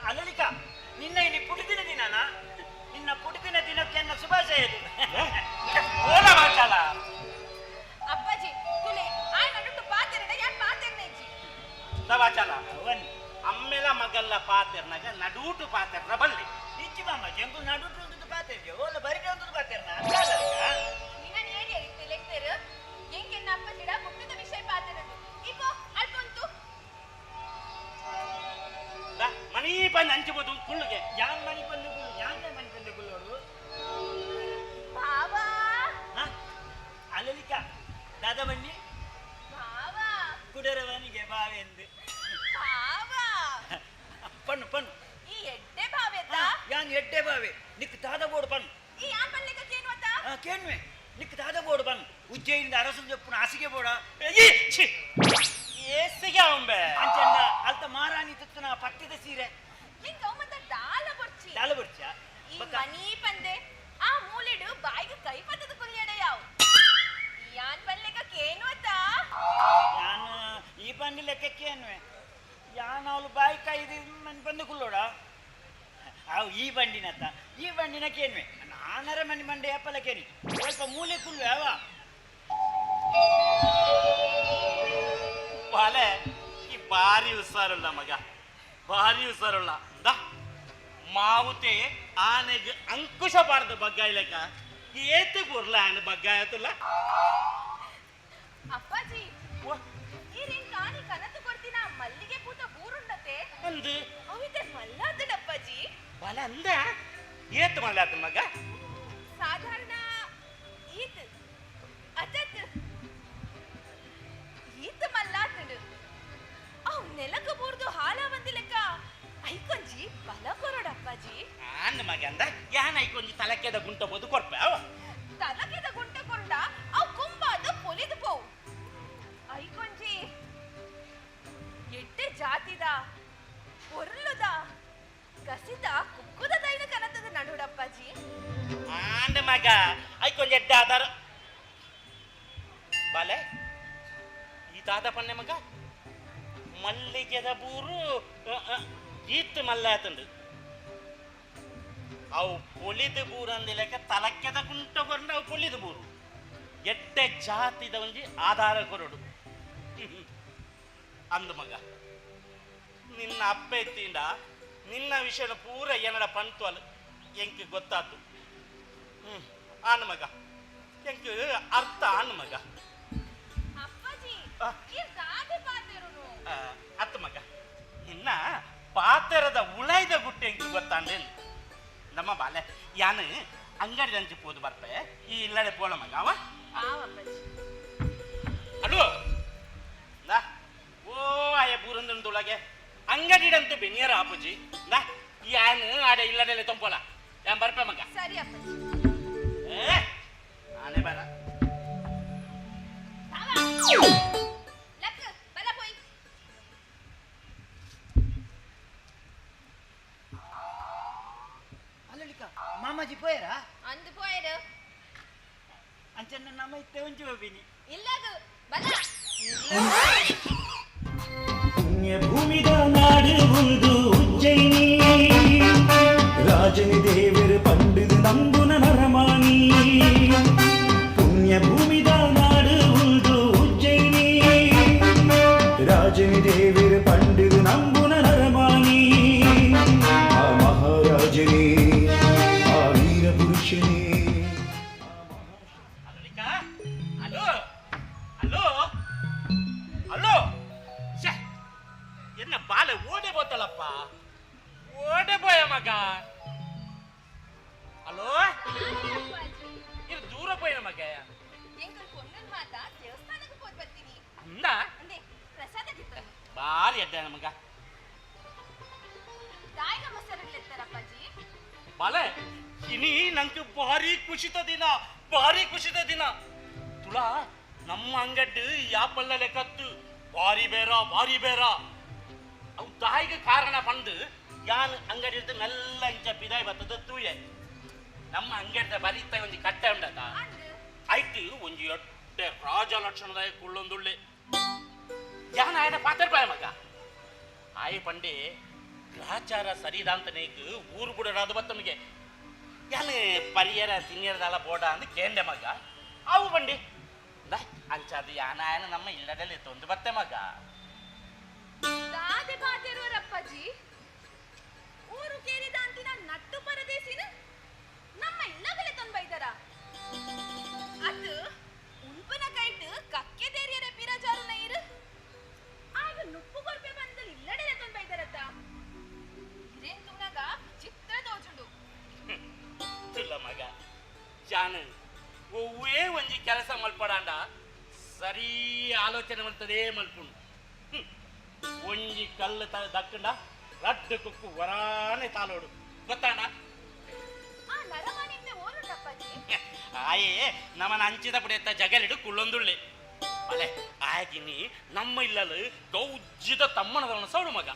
ಅನಲಿಕ ನಿನ್ನ ಇಲ್ಲಿ ಪುಟ್ಟುದಿನ ದಿನನಾ ನಿನ್ನ ಪುಡುದಿನ ದಿನಕ್ಕೆ ಎನ್ನ ಶುಭಾಶಯ ಓಲ ಮಾಚಾಲ ಅಪ್ಪಾಜಿ ತುಲೆ ಆಯ್ ನಡುಟು ಪಾತೆರಡ ಯಾನ್ ಪಾತೆರ್ನೆಜ್ಜಿ ಸವಾಚಾಲ ಅಮ್ಮೆಲ ಮಗಲ್ಲ ಪಾತೆರ್ನಾಗ ನಡೂಟು ಪಾತೆರ್ನ ಬಲ್ಲಿ ಇಜ್ಜಿ ಮಾಮ ಜಂಗು ನಡುಟು ಒಂದು ಪಾತೆರ್ಜೆ ಓಲ ಬರಿಟ ಒಂದು ಪಾತೆರ್ನ ನಿನ್ನ ಏಡಿ ಅರಿತೆ ಲೆಕ್ತೇರು ಎಂಕೆನ್ನ ಅಪ್ಪಜಿಡ ಪುಟ್ಟದ ವಿಷಯ ಪಾತೆರದು ಇಕೋ ಅಲ್ಪೊಂತು ಮಣಿ ಬಂದು ಹಂಚಬಹುದು ಕುಳ್ಳುಗೆ ಯಾನ್ ಮಣಿ ಬಂದು ಕುಳ್ಳು ಯಾನ್ನೇ ಮಣಿ ಬಂದು ಕುಳ್ಳೋಡು ಬಾವಾ ಅಲಲಿಕ ದಾದ ಬನ್ನಿ ಬಾವಾ ಕುಡರವನಿಗೆ ಬಾವೆಂದು ಬಾವಾ ಪಣ್ಣು ಪಣ್ಣು ಈ ಎಡ್ಡೆ ಬಾವೆತ ಯಾನ್ ಎಡ್ಡೆ ಬಾವೆ ನಿಕ್ ದಾದ ಬೋಡು ಪಣ್ಣು ಈ ಯಾನ್ ಪನ್ಲೆಕ ಕೇನ್ವತ ಕೇನ್ವೆ ನಿಕ್ ದಾದ ಬೋಡು ಪಣ್ಣು ಉಜ್ಜಯಿನಿಂದ ಅರಸು ಜಪ್ಪುನ ಹಾಸಿಗೆ ಬೋಡ ಏಸಿಗೆ ಅವಂಬೆ ಅಂಚಂಡ ಅಲ್ತ ಮಾರಾಣಿ ತುತ್ತನ ಪಟ್ಟಿದ ಸೀರೆ ಎಂಕ್ ಅವು ಮತ್ತ ದಾಲ ಬೊರ್ಚಿ ದಾಲ ಬೊರ್ಚಾ ಈ ಮನಿ ಪಂದೆ ಆ ಮೂಲೆಡು ಬಾಯಿಗೆ ಕೈ ಪತ್ತದ ಕುರಿಯಡ ಯಾವು ಯಾನ್ ಪನ್ಲೆಕ ಕೇನ್ವತ ಯಾನ್ ಈ ಪಂಡಿ ಲೆಕ್ಕ ಕೇನ್ವೆ ಯಾನ್ ಅವಳು ಬಾಯಿ ಕೈದು ಮನ್ ಬಂದು ಕುಲ್ಲೋಡ ಅವು ಈ ಬಂಡಿನತ್ತ ಈ ಬಂಡಿನ ಕೇನ್ವೆ ನಾನರ ಮನಿ ಮಂಡೆ ಅಪ್ಪಲ ಕೇನಿ ಸ್ವಲ್ಪ ಮೂಲೆ ಕುಲ್ವೆ ಅವ ಬಾಲೆ ಈ ಭಾರಿ ಹುಷಾರುಳ್ಳ ಮಗ ಭಾರಿ ಹುಷಾರುಳ್ಳ the ಮಾವುತೆ ಆನೆಗೆ ಅಂಕುಶ ಬಾರ್ದು ಬಗ್ಗಾಯ್ಲಕ ಏತು ಬುರ್ಲ ಆನೆ ಬಗ್ಗಾಯತಲ್ಲ ಅಪ್ಪಾಜಿ ಈ ರಿಂಗ್ ಕಾಣಿ ಕನತು ಕೊಡ್ತೀನ ಮಲ್ಲಿಗೆ ಪೂತ ಬೂರುಂಡತೆ ಅಂದು ಅವಿತೆ ಮಲ್ಲಾತಡ ಅಪ್ಪಾಜಿ ಬಾಲ ಅಂದ ಏತು ಮಲ್ಲಾತ ಮಗ ಸಾಧಾರಣ ಈತ್ ಅತತ್ ಈತ್ ಮಲ್ಲಾತಡು ಅವ್ ನೆಲಕ ಬೂರ್ದು ಹಾಲ ಬಂದಿಲೆಕ್ಕ ಐಕೊಂಜಿ ಬಲ ಕೊರಡ ಅಪ್ಪಾಜಿ ಆನ್ ಮಗ ಅಂದ ಯಾನ್ ಐಕೊಂಜಿ ತಲಕೆದ ಗುಂಟ ಬೋದು ಕೊರ್ಪೆ ಅವ ತಲಕೆದ ಗುಂಟ ಕೊರಡ ಅವ್ ಕುಂಬಾದ ಪೊಲಿದು ಪೋವು ಐಕೊಂಜಿ ಎಡ್ಡೆ ಜಾತಿದ ಒರ್ಲುದ ಕಸಿದ ಕುಕ್ಕುದ ದೈನ ಕನತದ ನಡುಡಪ್ಪಾಜಿ ಆಂಡ ಮಗ ಐಕೊಂಜಿ ಎಡ್ಡೆ ಆಧಾರ ಬಾಲೆ ಈ ದಾದ ಪನ್ನೆ ಮಗ ಮಲ್ಲಿಗೆದ ಬೂರು ಈತ್ ಮಲ್ಲಾತಂಡು ಅವು ಪೊಲಿದ ಬೂರು ಅಂದಿಲೆಕ್ಕ ತಲಕ್ಕೆದ ಕುಂಟ ಕೊರಂಡ ಅವು ಪೊಲಿದ ಬೂರು ಎಡ್ಡೆ ಜಾತಿದ ಒಂಜಿ ಆಧಾರ ಕೊರಡು ಅಂದು ಮಗ ನಿನ್ನ ಅಪ್ಪ ಎತ್ತಿಂಡ ನಿನ್ನ ವಿಷಯನ ಪೂರ ಏನಡ ಪಂತು ಅಲ್ಲ ಎಂಕ್ ಗೊತ್ತಾತು ಆನ್ ಮಗ ಎಂಕ್ ಅರ್ಥ ಆನ್ ಮಗ ಅಪ್ಪಾಜಿ ಈ ದಾದೆ ಪಾತೆರುನು ಅತ್ತ ಮಗ ನಿನ್ನ ಪಾತೆರದ ಉಳೈದ ಗುಟ್ಟೆ ಎಂಕ್ ಗೊತ್ತಾಂಡೇನು ನಮ್ಮ ಬಾಲೆ ಯಾನು ಅಂಗಡಿ ಅಂಚಿ ಪೋದು ಬರ್ಪೆ ಈ ಇಲ್ಲಡೆ ಪೋಣ ಮಗ ಅವ ಆವ ಅಪ್ಪಾಜಿ ಅಲೋ ನಾ ಓ ಆಯ ಬೂರಂದೊಳಗೆ ಅಂಗಡಿಡಂತೂ ಬೆನಿಯರ ಆಪುಜಿ ನಾ ಯಾನು ಆಡೆ ಇಲ್ಲಡೆ ತೊಂಪೋಲ ಯಾನ್ ಬರ್ಪೆ ಮಗ ಸರಿ ಅಪ್ಪಾಜಿ ಏ ನಾನೇ ಬರ ಲಕ್ ಬಲ ಪೋಯ್ ಅಲ್ಲಲಿಕ ಮಾಮಾಜಿ ಪೋಯರಾ ಅಂದು ಪೋಯರು ಅಂಚನ್ನ ನಮ್ಮ ಇತ್ತೆ ಒಂಜಿ ಹೋಗಿನಿ ಇಲ್ಲದು ಬಲ ಪುಣ್ಯಭೂಮಿದ ನಾಡು ಒಂದು ಉಜ್ಜಯಿನಿ ರಾಜನಿ ದೇವರು ಪಂಡಿದು ನಂಬುನ ನರಮಾನಿ ಪುಣ್ಯಭೂಮಿದ ನಾಡು ಒಂದು ಉಜ್ಜಯಿನಿ ರಾಜನಿ ದೇವರು ಪಂಡಿದು ನಂಬುನ ನರಮಾನಿ ಆ ಮಹಾರಾಜನೇ ಆ ವೀರ ಪುರುಷನೇ ಹಲೋ ಹಲೋ ಹಲೋ ಛೆ ಎನ್ನ ಬಾಲೆ ಓಡೆ ಬೋತಲಪ್ಪ ಓಡೆ ಬೋಯ ಮಗ ಹಲೋ ಇದು ದೂರ ಪೋಯಿನ ಮಗ ಎಂಕಲ್ ಪೊಣ್ಣನ್ ಮಾತ ದೇವಸ್ಥಾನಕ್ಕೆ ಹೋದ್ ಬರ್ತೀನಿ ಅಂದ ಅಂದೆ ಪ್ರಸಾದ ಕಿತ್ತ ಬಾರಿ ಅಡ್ಡ ಮಗ ದಾಯಿಗ ಮೊಸರಲ್ಲೆತ್ತಾರಪ್ಪಾಜಿ ಬಾಲೆ ಇನಿ ನಂಗೆ ಭಾರಿ ಖುಷಿತ ದಿನ ಭಾರಿ ಖುಷಿತ ದಿನ ತುಳಾ ನಮ್ಮ ಅಂಗಡ್ಡು ಯಾಪಲ್ಲ ಲೆಕ್ಕತ್ತು ಭಾರಿ ಬೇರ ಭಾರಿ ಬೇರ ಅವು ತಾಯಿಗೆ ಕಾರಣ ಬಂದು ಯಾನ್ ಅಂಗಡಿ ಇರ್ದು ಮೆಲ್ಲ ಇಂಚ ಪಿದಾಯಿ ಬರ್ತದ ತೂಯೆ ನಮ್ಮ ಅಂಗಡಿದ ಬರೀತ ಒಂಜಿ ಕಟ್ಟೆ ಉಂಡತ ಆಯ್ತು ಒಂಜಿ ಎಡ್ಡೆ ರಾಜ ಲಕ್ಷಣದಾಯ ಕುಳ್ಳೊಂದುಳ್ಳೆ ಯಾನ್ ಆಯನ ಪಾತ್ರ ಬಾಯ ಮಗ ಆಯ್ ಪಂಡೆ ಗ್ರಹಚಾರ ಸರಿದಾಂತನೇಗ್ ಊರು ಬುಡರಾದ ಬತ್ತನಿಗೆ ಯಾನು ಪರಿಯರ ತಿನ್ನಿಯರದಲ್ಲ ಬೋಡ ಅಂದ್ ಕೇಂದೆ ಮಗ ಅವು ಬಂಡಿ ಅಂಚಾದ ಯಾನಾಯನ ನಮ್ಮ ಇಲ್ಲದಲ್ಲಿ ತೊಂದು ಬತ್ತೆ ಮಗ. ದಾದೆ ಬಾತೆರುವರಪ್ಪಾಜಿ ಊರು ಕೇರಿದ ಅಂತಿನ ನಟ್ಟು ಪರದೇಸಿನ ನಮ್ಮ ಇಲ್ಲಗಲೆ ತೊಂಬೈದರ ಅದು ಉಲ್ಪನ ಕೈಟ್ ಕಕ್ಕೆ ದೇರಿಯರ ಪಿರಜಾರು ನೈರು ಆಗ ನುಪ್ಪು ಕೊರ್ಪೆ ಬಂದಲ್ಲಿ ಇಲ್ಲಡೆಲೆ ತೊಂಬೈದರತ್ತ ಇರೇನ್ ತುಮ್ನಾಗ ವಿಚಿತ್ರ ದೋಜುಂಡು. ತುಲ್ಲ ಮಗ ಜಾನ ಒವ್ವೇ ಒಂಜಿ ಕೆಲಸ ಮಲ್ಪಡಾಂಡ ಸರಿ ಆಲೋಚನೆ ಮಲ್ತದೇ ಮಲ್ಪುಂಡು. ಒಂಜಿ ಕಲ್ಲು ದಕ್ಕಂಡ ರಡ್ಡು ಕುಕ್ಕು ವರಾನೆ ತಾಲೋಡು ಗೊತ್ತಾಣ. ಆಯೇ ನಮ್ಮನ ಅಂಚಿದ ಪಡೆಯತ್ತ ಜಗಲಿಡು ಕುಳ್ಳೊಂದುಳ್ಳಿ ಅಲೆ ಆಗಿನಿ ನಮ್ಮ ಇಲ್ಲಲು ಗೌಜ್ಜಿದ ತಮ್ಮನದ ಸೌಡು ಮಗ.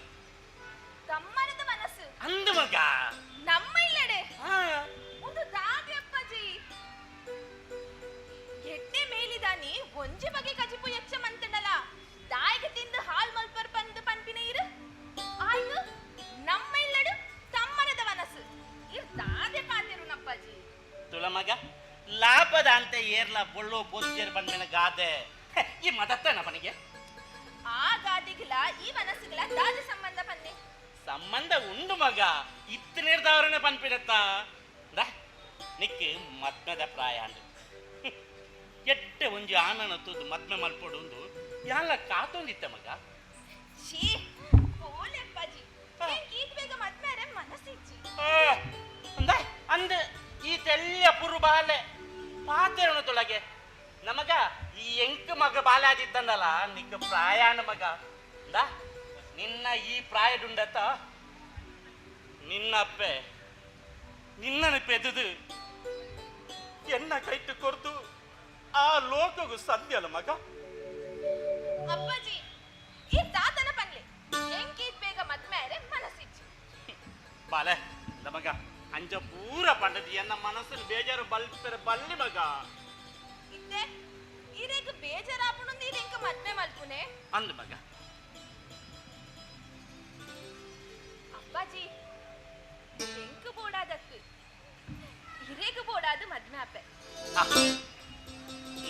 ತಮ್ಮನದ ಮನಸ್ಸು ಅಂದು ಮಗ ನಮ್ಮ ಇಲ್ಲಡೆ ಒಂದು ದಾದಿ ಅಪ್ಪಾಜಿ ಎಟ್ಟೆ ಮೇಲಿದಾನಿ ಒಂಜಿ ಬಗೆ ಕಜಿಪು ಎಚ್ಚ ಮಂತಂಡಲ ದಾಯಿಗೆ ತಿಂದು ಹಾಲ್ ಮಲ್ಪರ್ ಪಂದು ಪನ್ಪಿನ ಇರು ಆಯ್ತು ನಮ್ಮ ಇಲ್ಲಡು ತಮ್ಮನದ ಮನಸ್ಸು ಇರ್ ದಾದೆ ಪಾತಿರು ನಪ್ಪಾಜಿ. ತುಲ ಮಗ ಲಾಭದ ಅಂತ ಏರ್ಲ ಬೊಳ್ಳೋ ಬೋದ್ಯರ್ ಬಂದ್ಮೇಲೆ ಗಾದೆ ಈ ಮದತ್ತನ ಮನೆಗೆ ಆ ಗಾದಿಗಿಲ ಈ ಮನಸ್ಸುಗಳ ದಾದೆ ಸಂಬಂಧ ಪನ್ನೆ ಸಂಬಂಧ ಉಂಡು ಮಗ ಇತ್ತನೇರ್ದವರನ್ನೇ ಪನ್ಪಿಡತ್ತ ನಿಕ್ ಮದ್ಮೆದ ಪ್ರಾಯ ಅಂಡು ಎಟ್ಟೆ ಒಂಜಿ ಆನನ ತೂದು ಮದ್ಮೆ ಮಲ್ಪೊಡು ಒಂದು ಯಾಲ ಕಾತೊಂದಿತ್ತ ಮಗ. ಛೀ ಪೋಲೆ ಅಪ್ಪಾಜಿ ಈತ ಬೇಗ ಮದ್ಮೆ ಅರೆ ಮನಸ್ಸಿಚ್ಚಿ ಅಂದ ಅಂದ ಈ ತೆಲ್ಲ ಪುರು ಬಾಲೆ ಪಾತೆರಣ ತೊಳಗೆ ನಮಗ ಈ ಎಂಕ್ ಮಗ ಬಾಲೆ ಆದಿತ್ತಂದಲ್ಲ ನಿಕ್ಕ ಪ್ರಾಯಾಣ ಮಗ ಅಂದ ನಿನ್ನ ಈ ಪ್ರಾಯಡುಂಡತ ನಿನ್ನ ಅಪ್ಪೆ ನಿನ್ನನ್ನು ಪೆದುದು ಎನ್ನ ಕೈಟ್ಟು ಕೊರ್ದು ಆ ಲೋಕಗೂ ಸದ್ಯಲ್ಲ ಮಗ. ಅಪ್ಪಾಜಿ ಈ ತಾತನ ಪನ್ಲೆ ಎಂಕೀತ್ ಬೇಗ ಮದ್ಮೆ ಆರೆ ಮನಸ್ಸಿಚ್ಚಿ ಬಾಲೆ ಮಗ ಅಂಜ ಪೂರ ಪಂಡದಿ ಎನ್ನ ಮನಸ್ಸನ್ನು ಬೇಜಾರು ಬಲ್ಪೆರ ಬಲ್ಲಿ ಮಗ. ಇತ್ತೆ ಈರೇಗ ಬೇಜಾರಾಪುಣಂದು ಈರೆಂಕ ಮದ್ಮೆ ಮಲ್ಪುನೆ ಅಂದ ಮಗ. ಅಪ್ಪಾಜಿ ಎಂಕು ಬೋಡಾದತ್ತು ಇರೇಗ ಬೋಡಾದ ಮದ್ಮೆ ಅಪ್ಪೆ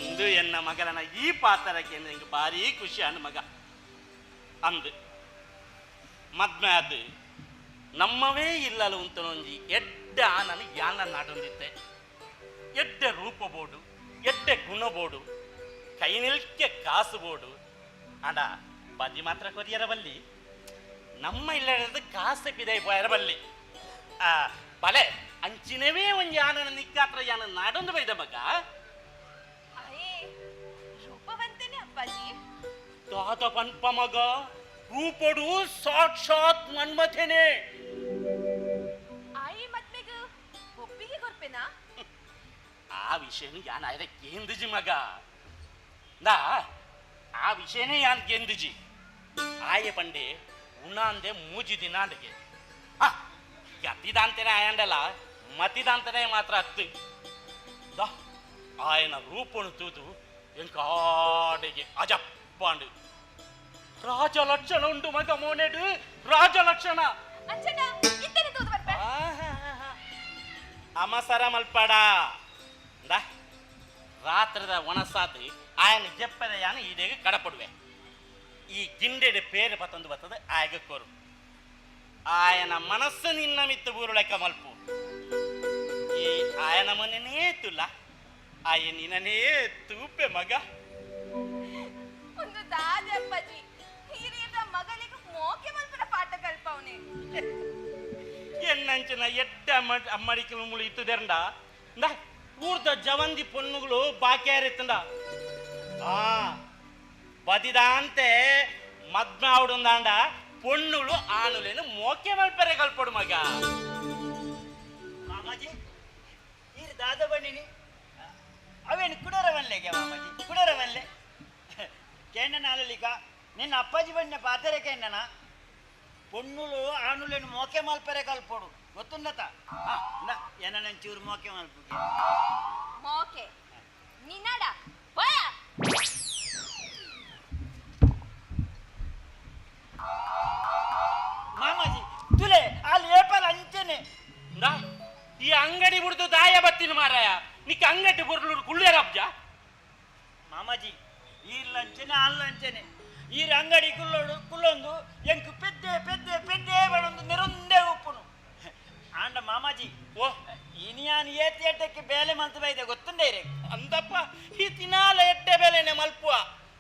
ಇಂದು ಎನ್ನ ಮಗಲನ ಈ ಪಾತ್ರಕ್ಕೆ ಎಂಗೆ ಭಾರಿ ಖುಷಿ ಅನ್ನ ಮಗ ಅಂದು ಮದ್ಮೆ ಅದು ನಮ್ಮವೇ ಇಲ್ಲಲ್ಲ ಉಂತನೊಂಜಿ ಎಡ್ಡೆ ಆನನು ಯಾನ ನಾಡೊಂದಿತ್ತೆ ಎಡ್ಡೆ ರೂಪ ಬೋಡು ಎಡ್ಡೆ ಗುಣ ಬೋಡು ಕೈ ನಿಲ್ಕೆ ಕಾಸು ಬೋಡು ಅಂಡ ಬದಿ ಮಾತ್ರ ಕೊರಿಯರ ಬಲ್ಲಿ ನಮ್ಮ ಇಲ್ಲದ ಕಾಸು ಪಿದೈ ಪೋಯರ ಬಲ್ಲಿ ಆ ಬಲೆ ಅಂಚಿನವೇ ಒಂಜಿ ಆನನ ನಿಕ್ಕಾತ್ರ ಯಾನ ನಾಡೊಂದು ಬೈದ ಮಗ. ರೂಪವಂತನೇ ಅಪ್ಪಾಜಿ ದಾದ ಪನ್ಪ ಮಗ ರೂಪಡು ಸಾಕ್ಷಾತ್ ಮನ್ಮಥೇನೆ. ಆಯಿ ಮದ್ಮೆಗ ಒಪ್ಪಿಗೆ ಕೊರ್ಪೆನಾ? ಆ ವಿಷಯನು ಯಾನ್ ಆಯ್ದ ಕೇಂದಿಜಿ ಮಗ ನಾ ಆ ವಿಷಯನೇ ಯಾನ್ ಕೇಂದಿಜಿ ಆಯೆ ಪಂಡೆ ಉಣಾಂದೆ ಮೂಜಿ ದಿನಾಂಡಿಗೆ ಆ ಗತಿದಾಂತನೇ ಆಯಂಡಲ್ಲ ಮತಿದಾಂತನೇ ಮಾತ್ರ ಅತ್ತು ದಾ ಆಯನ ರೂಪನು ತೂದು ಎಂಕಾಡಿಗೆ ಅಜಪ್ಪಾಂಡು ರಾಜ ಲಕ್ಷಣ ಉಂಟು ಮಗ ಮೋನೆಡು ರಾಜ ಲಕ್ಷಣ ಅಮಸರ ಮಲ್ಪಡ ರಾತ್ರದ ಒಣಸಾದು ಆಯನ ಜಪ್ಪದ ಯಾನ ಈಡೇಗ ಕಡಪಡುವೆ ಈ ಗಿಂಡೆಡು ಪೇರು ಪತ್ತೊಂದು ಬರ್ತದೆ ಆಯಗ ಕೋರು ಆಯನ ಮನಸ್ಸು ನಿನ್ನ ಮಿತ್ತು ಬೂರುಳೆಕ್ಕ ಮಲ್ಪು ಈ ಆಯನ ಮನೆನೇ ತುಲ್ಲ ಆಯ ನಿನ್ನನೇ ತೂಪೆ ಮಗ. ಒಂದು ದಾದೆ ಅಪ್ಪಾಜಿ ಹಿರಿಯರ ಮಗಳಿಗೆ ಮೋಕೆ ಮಲ್ಪನ ಪಾಠ ಕಲ್ಪವನೆ ಎನ್ನಂಚಿನ ಎಡ್ಡೆ ಅಮ್ಮಡಿಕಲು ಮುಳು ಇತ್ತುದೆರಂಡ ಇಂದ ಊರ್ದ ಜವಂದಿ ಪೊನ್ನುಗಳು ಬಾಕಿಯಾರಿತ್ತಂಡ ಆ ಬದಿದಾಂತೆ ಮದ್ಮ ಆವಡುಂದಾಂಡ ಪೊನ್ನುಳು ಆನುಲೇನು ಮೋಕೆ ಮಲ್ಪರೆ ಕಲ್ಪಡು ಮಗ. ಮಾಮಾಜಿ ಈರ್ ದಾದ ಬನ್ನಿನಿ ಅವೇನು ಕುಡರವನ್ಲೆಗೆ ಮಾಮಾಜಿ ಕುಡರವನ್ಲೆ ಕೇಂದ್ರ ಆಲಲಿಕ ನಿನ್ನ ಅಪ್ಪಾಜಿ ಬಣ್ಣ ಪಾತೆರೆ ಕೇಂದ್ರನ ಪೊನ್ನುಲು ಆನುಲೇನು ಮೋಕೆ ಮಲ್ಪರೆ ಕಲ್ಪಡು ಗೊತ್ತುಂದತ ಏನ ಚೂರು ಮೋಕೆ ಮಲ್ಪುಗೆ ಮೋಕೆ ನಿನ್ನಡ ಬಯ ಮಾಮಾಜಿ ತುಲೆ ಅಲ್ಲಿ ಏಪಲ್ ಅಂಚನೆ ಈ ಅಂಗಡಿ ಬಿಡ್ದು ಮಾರಾಯ ನಿಕ್ಕ ಅಂಗಡಿ ಬೊರ್ಲೂರು ಕುಳ್ಳಿಯರಬ್ಜ ಮಾಮಾಜಿ ಈರ್ಲಂಚನೆ ಅಲ್ಲಂಚನೆ ಈರ್ ಅಂಗಡಿ ಕುಲ್ಲೋಡು ಕುಲ್ಲೊಂದು ಎಂಕ್ ಪೆದ್ದೆ ಪೆದ್ದೆ ಪೆದ್ದೆ ಬಡೊಂದು ನಿರುಂದೇ ಉಪ್ಪುನು ಆಂಡ ಮಾಮಾಜಿ ಓ ಇನಿಯಾನ್ ಏತ್ ಏಟಕ್ಕೆ ಬೇಲೆ ಮಲ್ತು ಬೈದೆ ಗೊತ್ತುಂಡೆ ಇರೆ ಅಂದಪ್ಪ ಈ ತಿನಾಲ ಎಡ್ಡೆ ಬೇಲೆನೆ ಮಲ್ಪುವ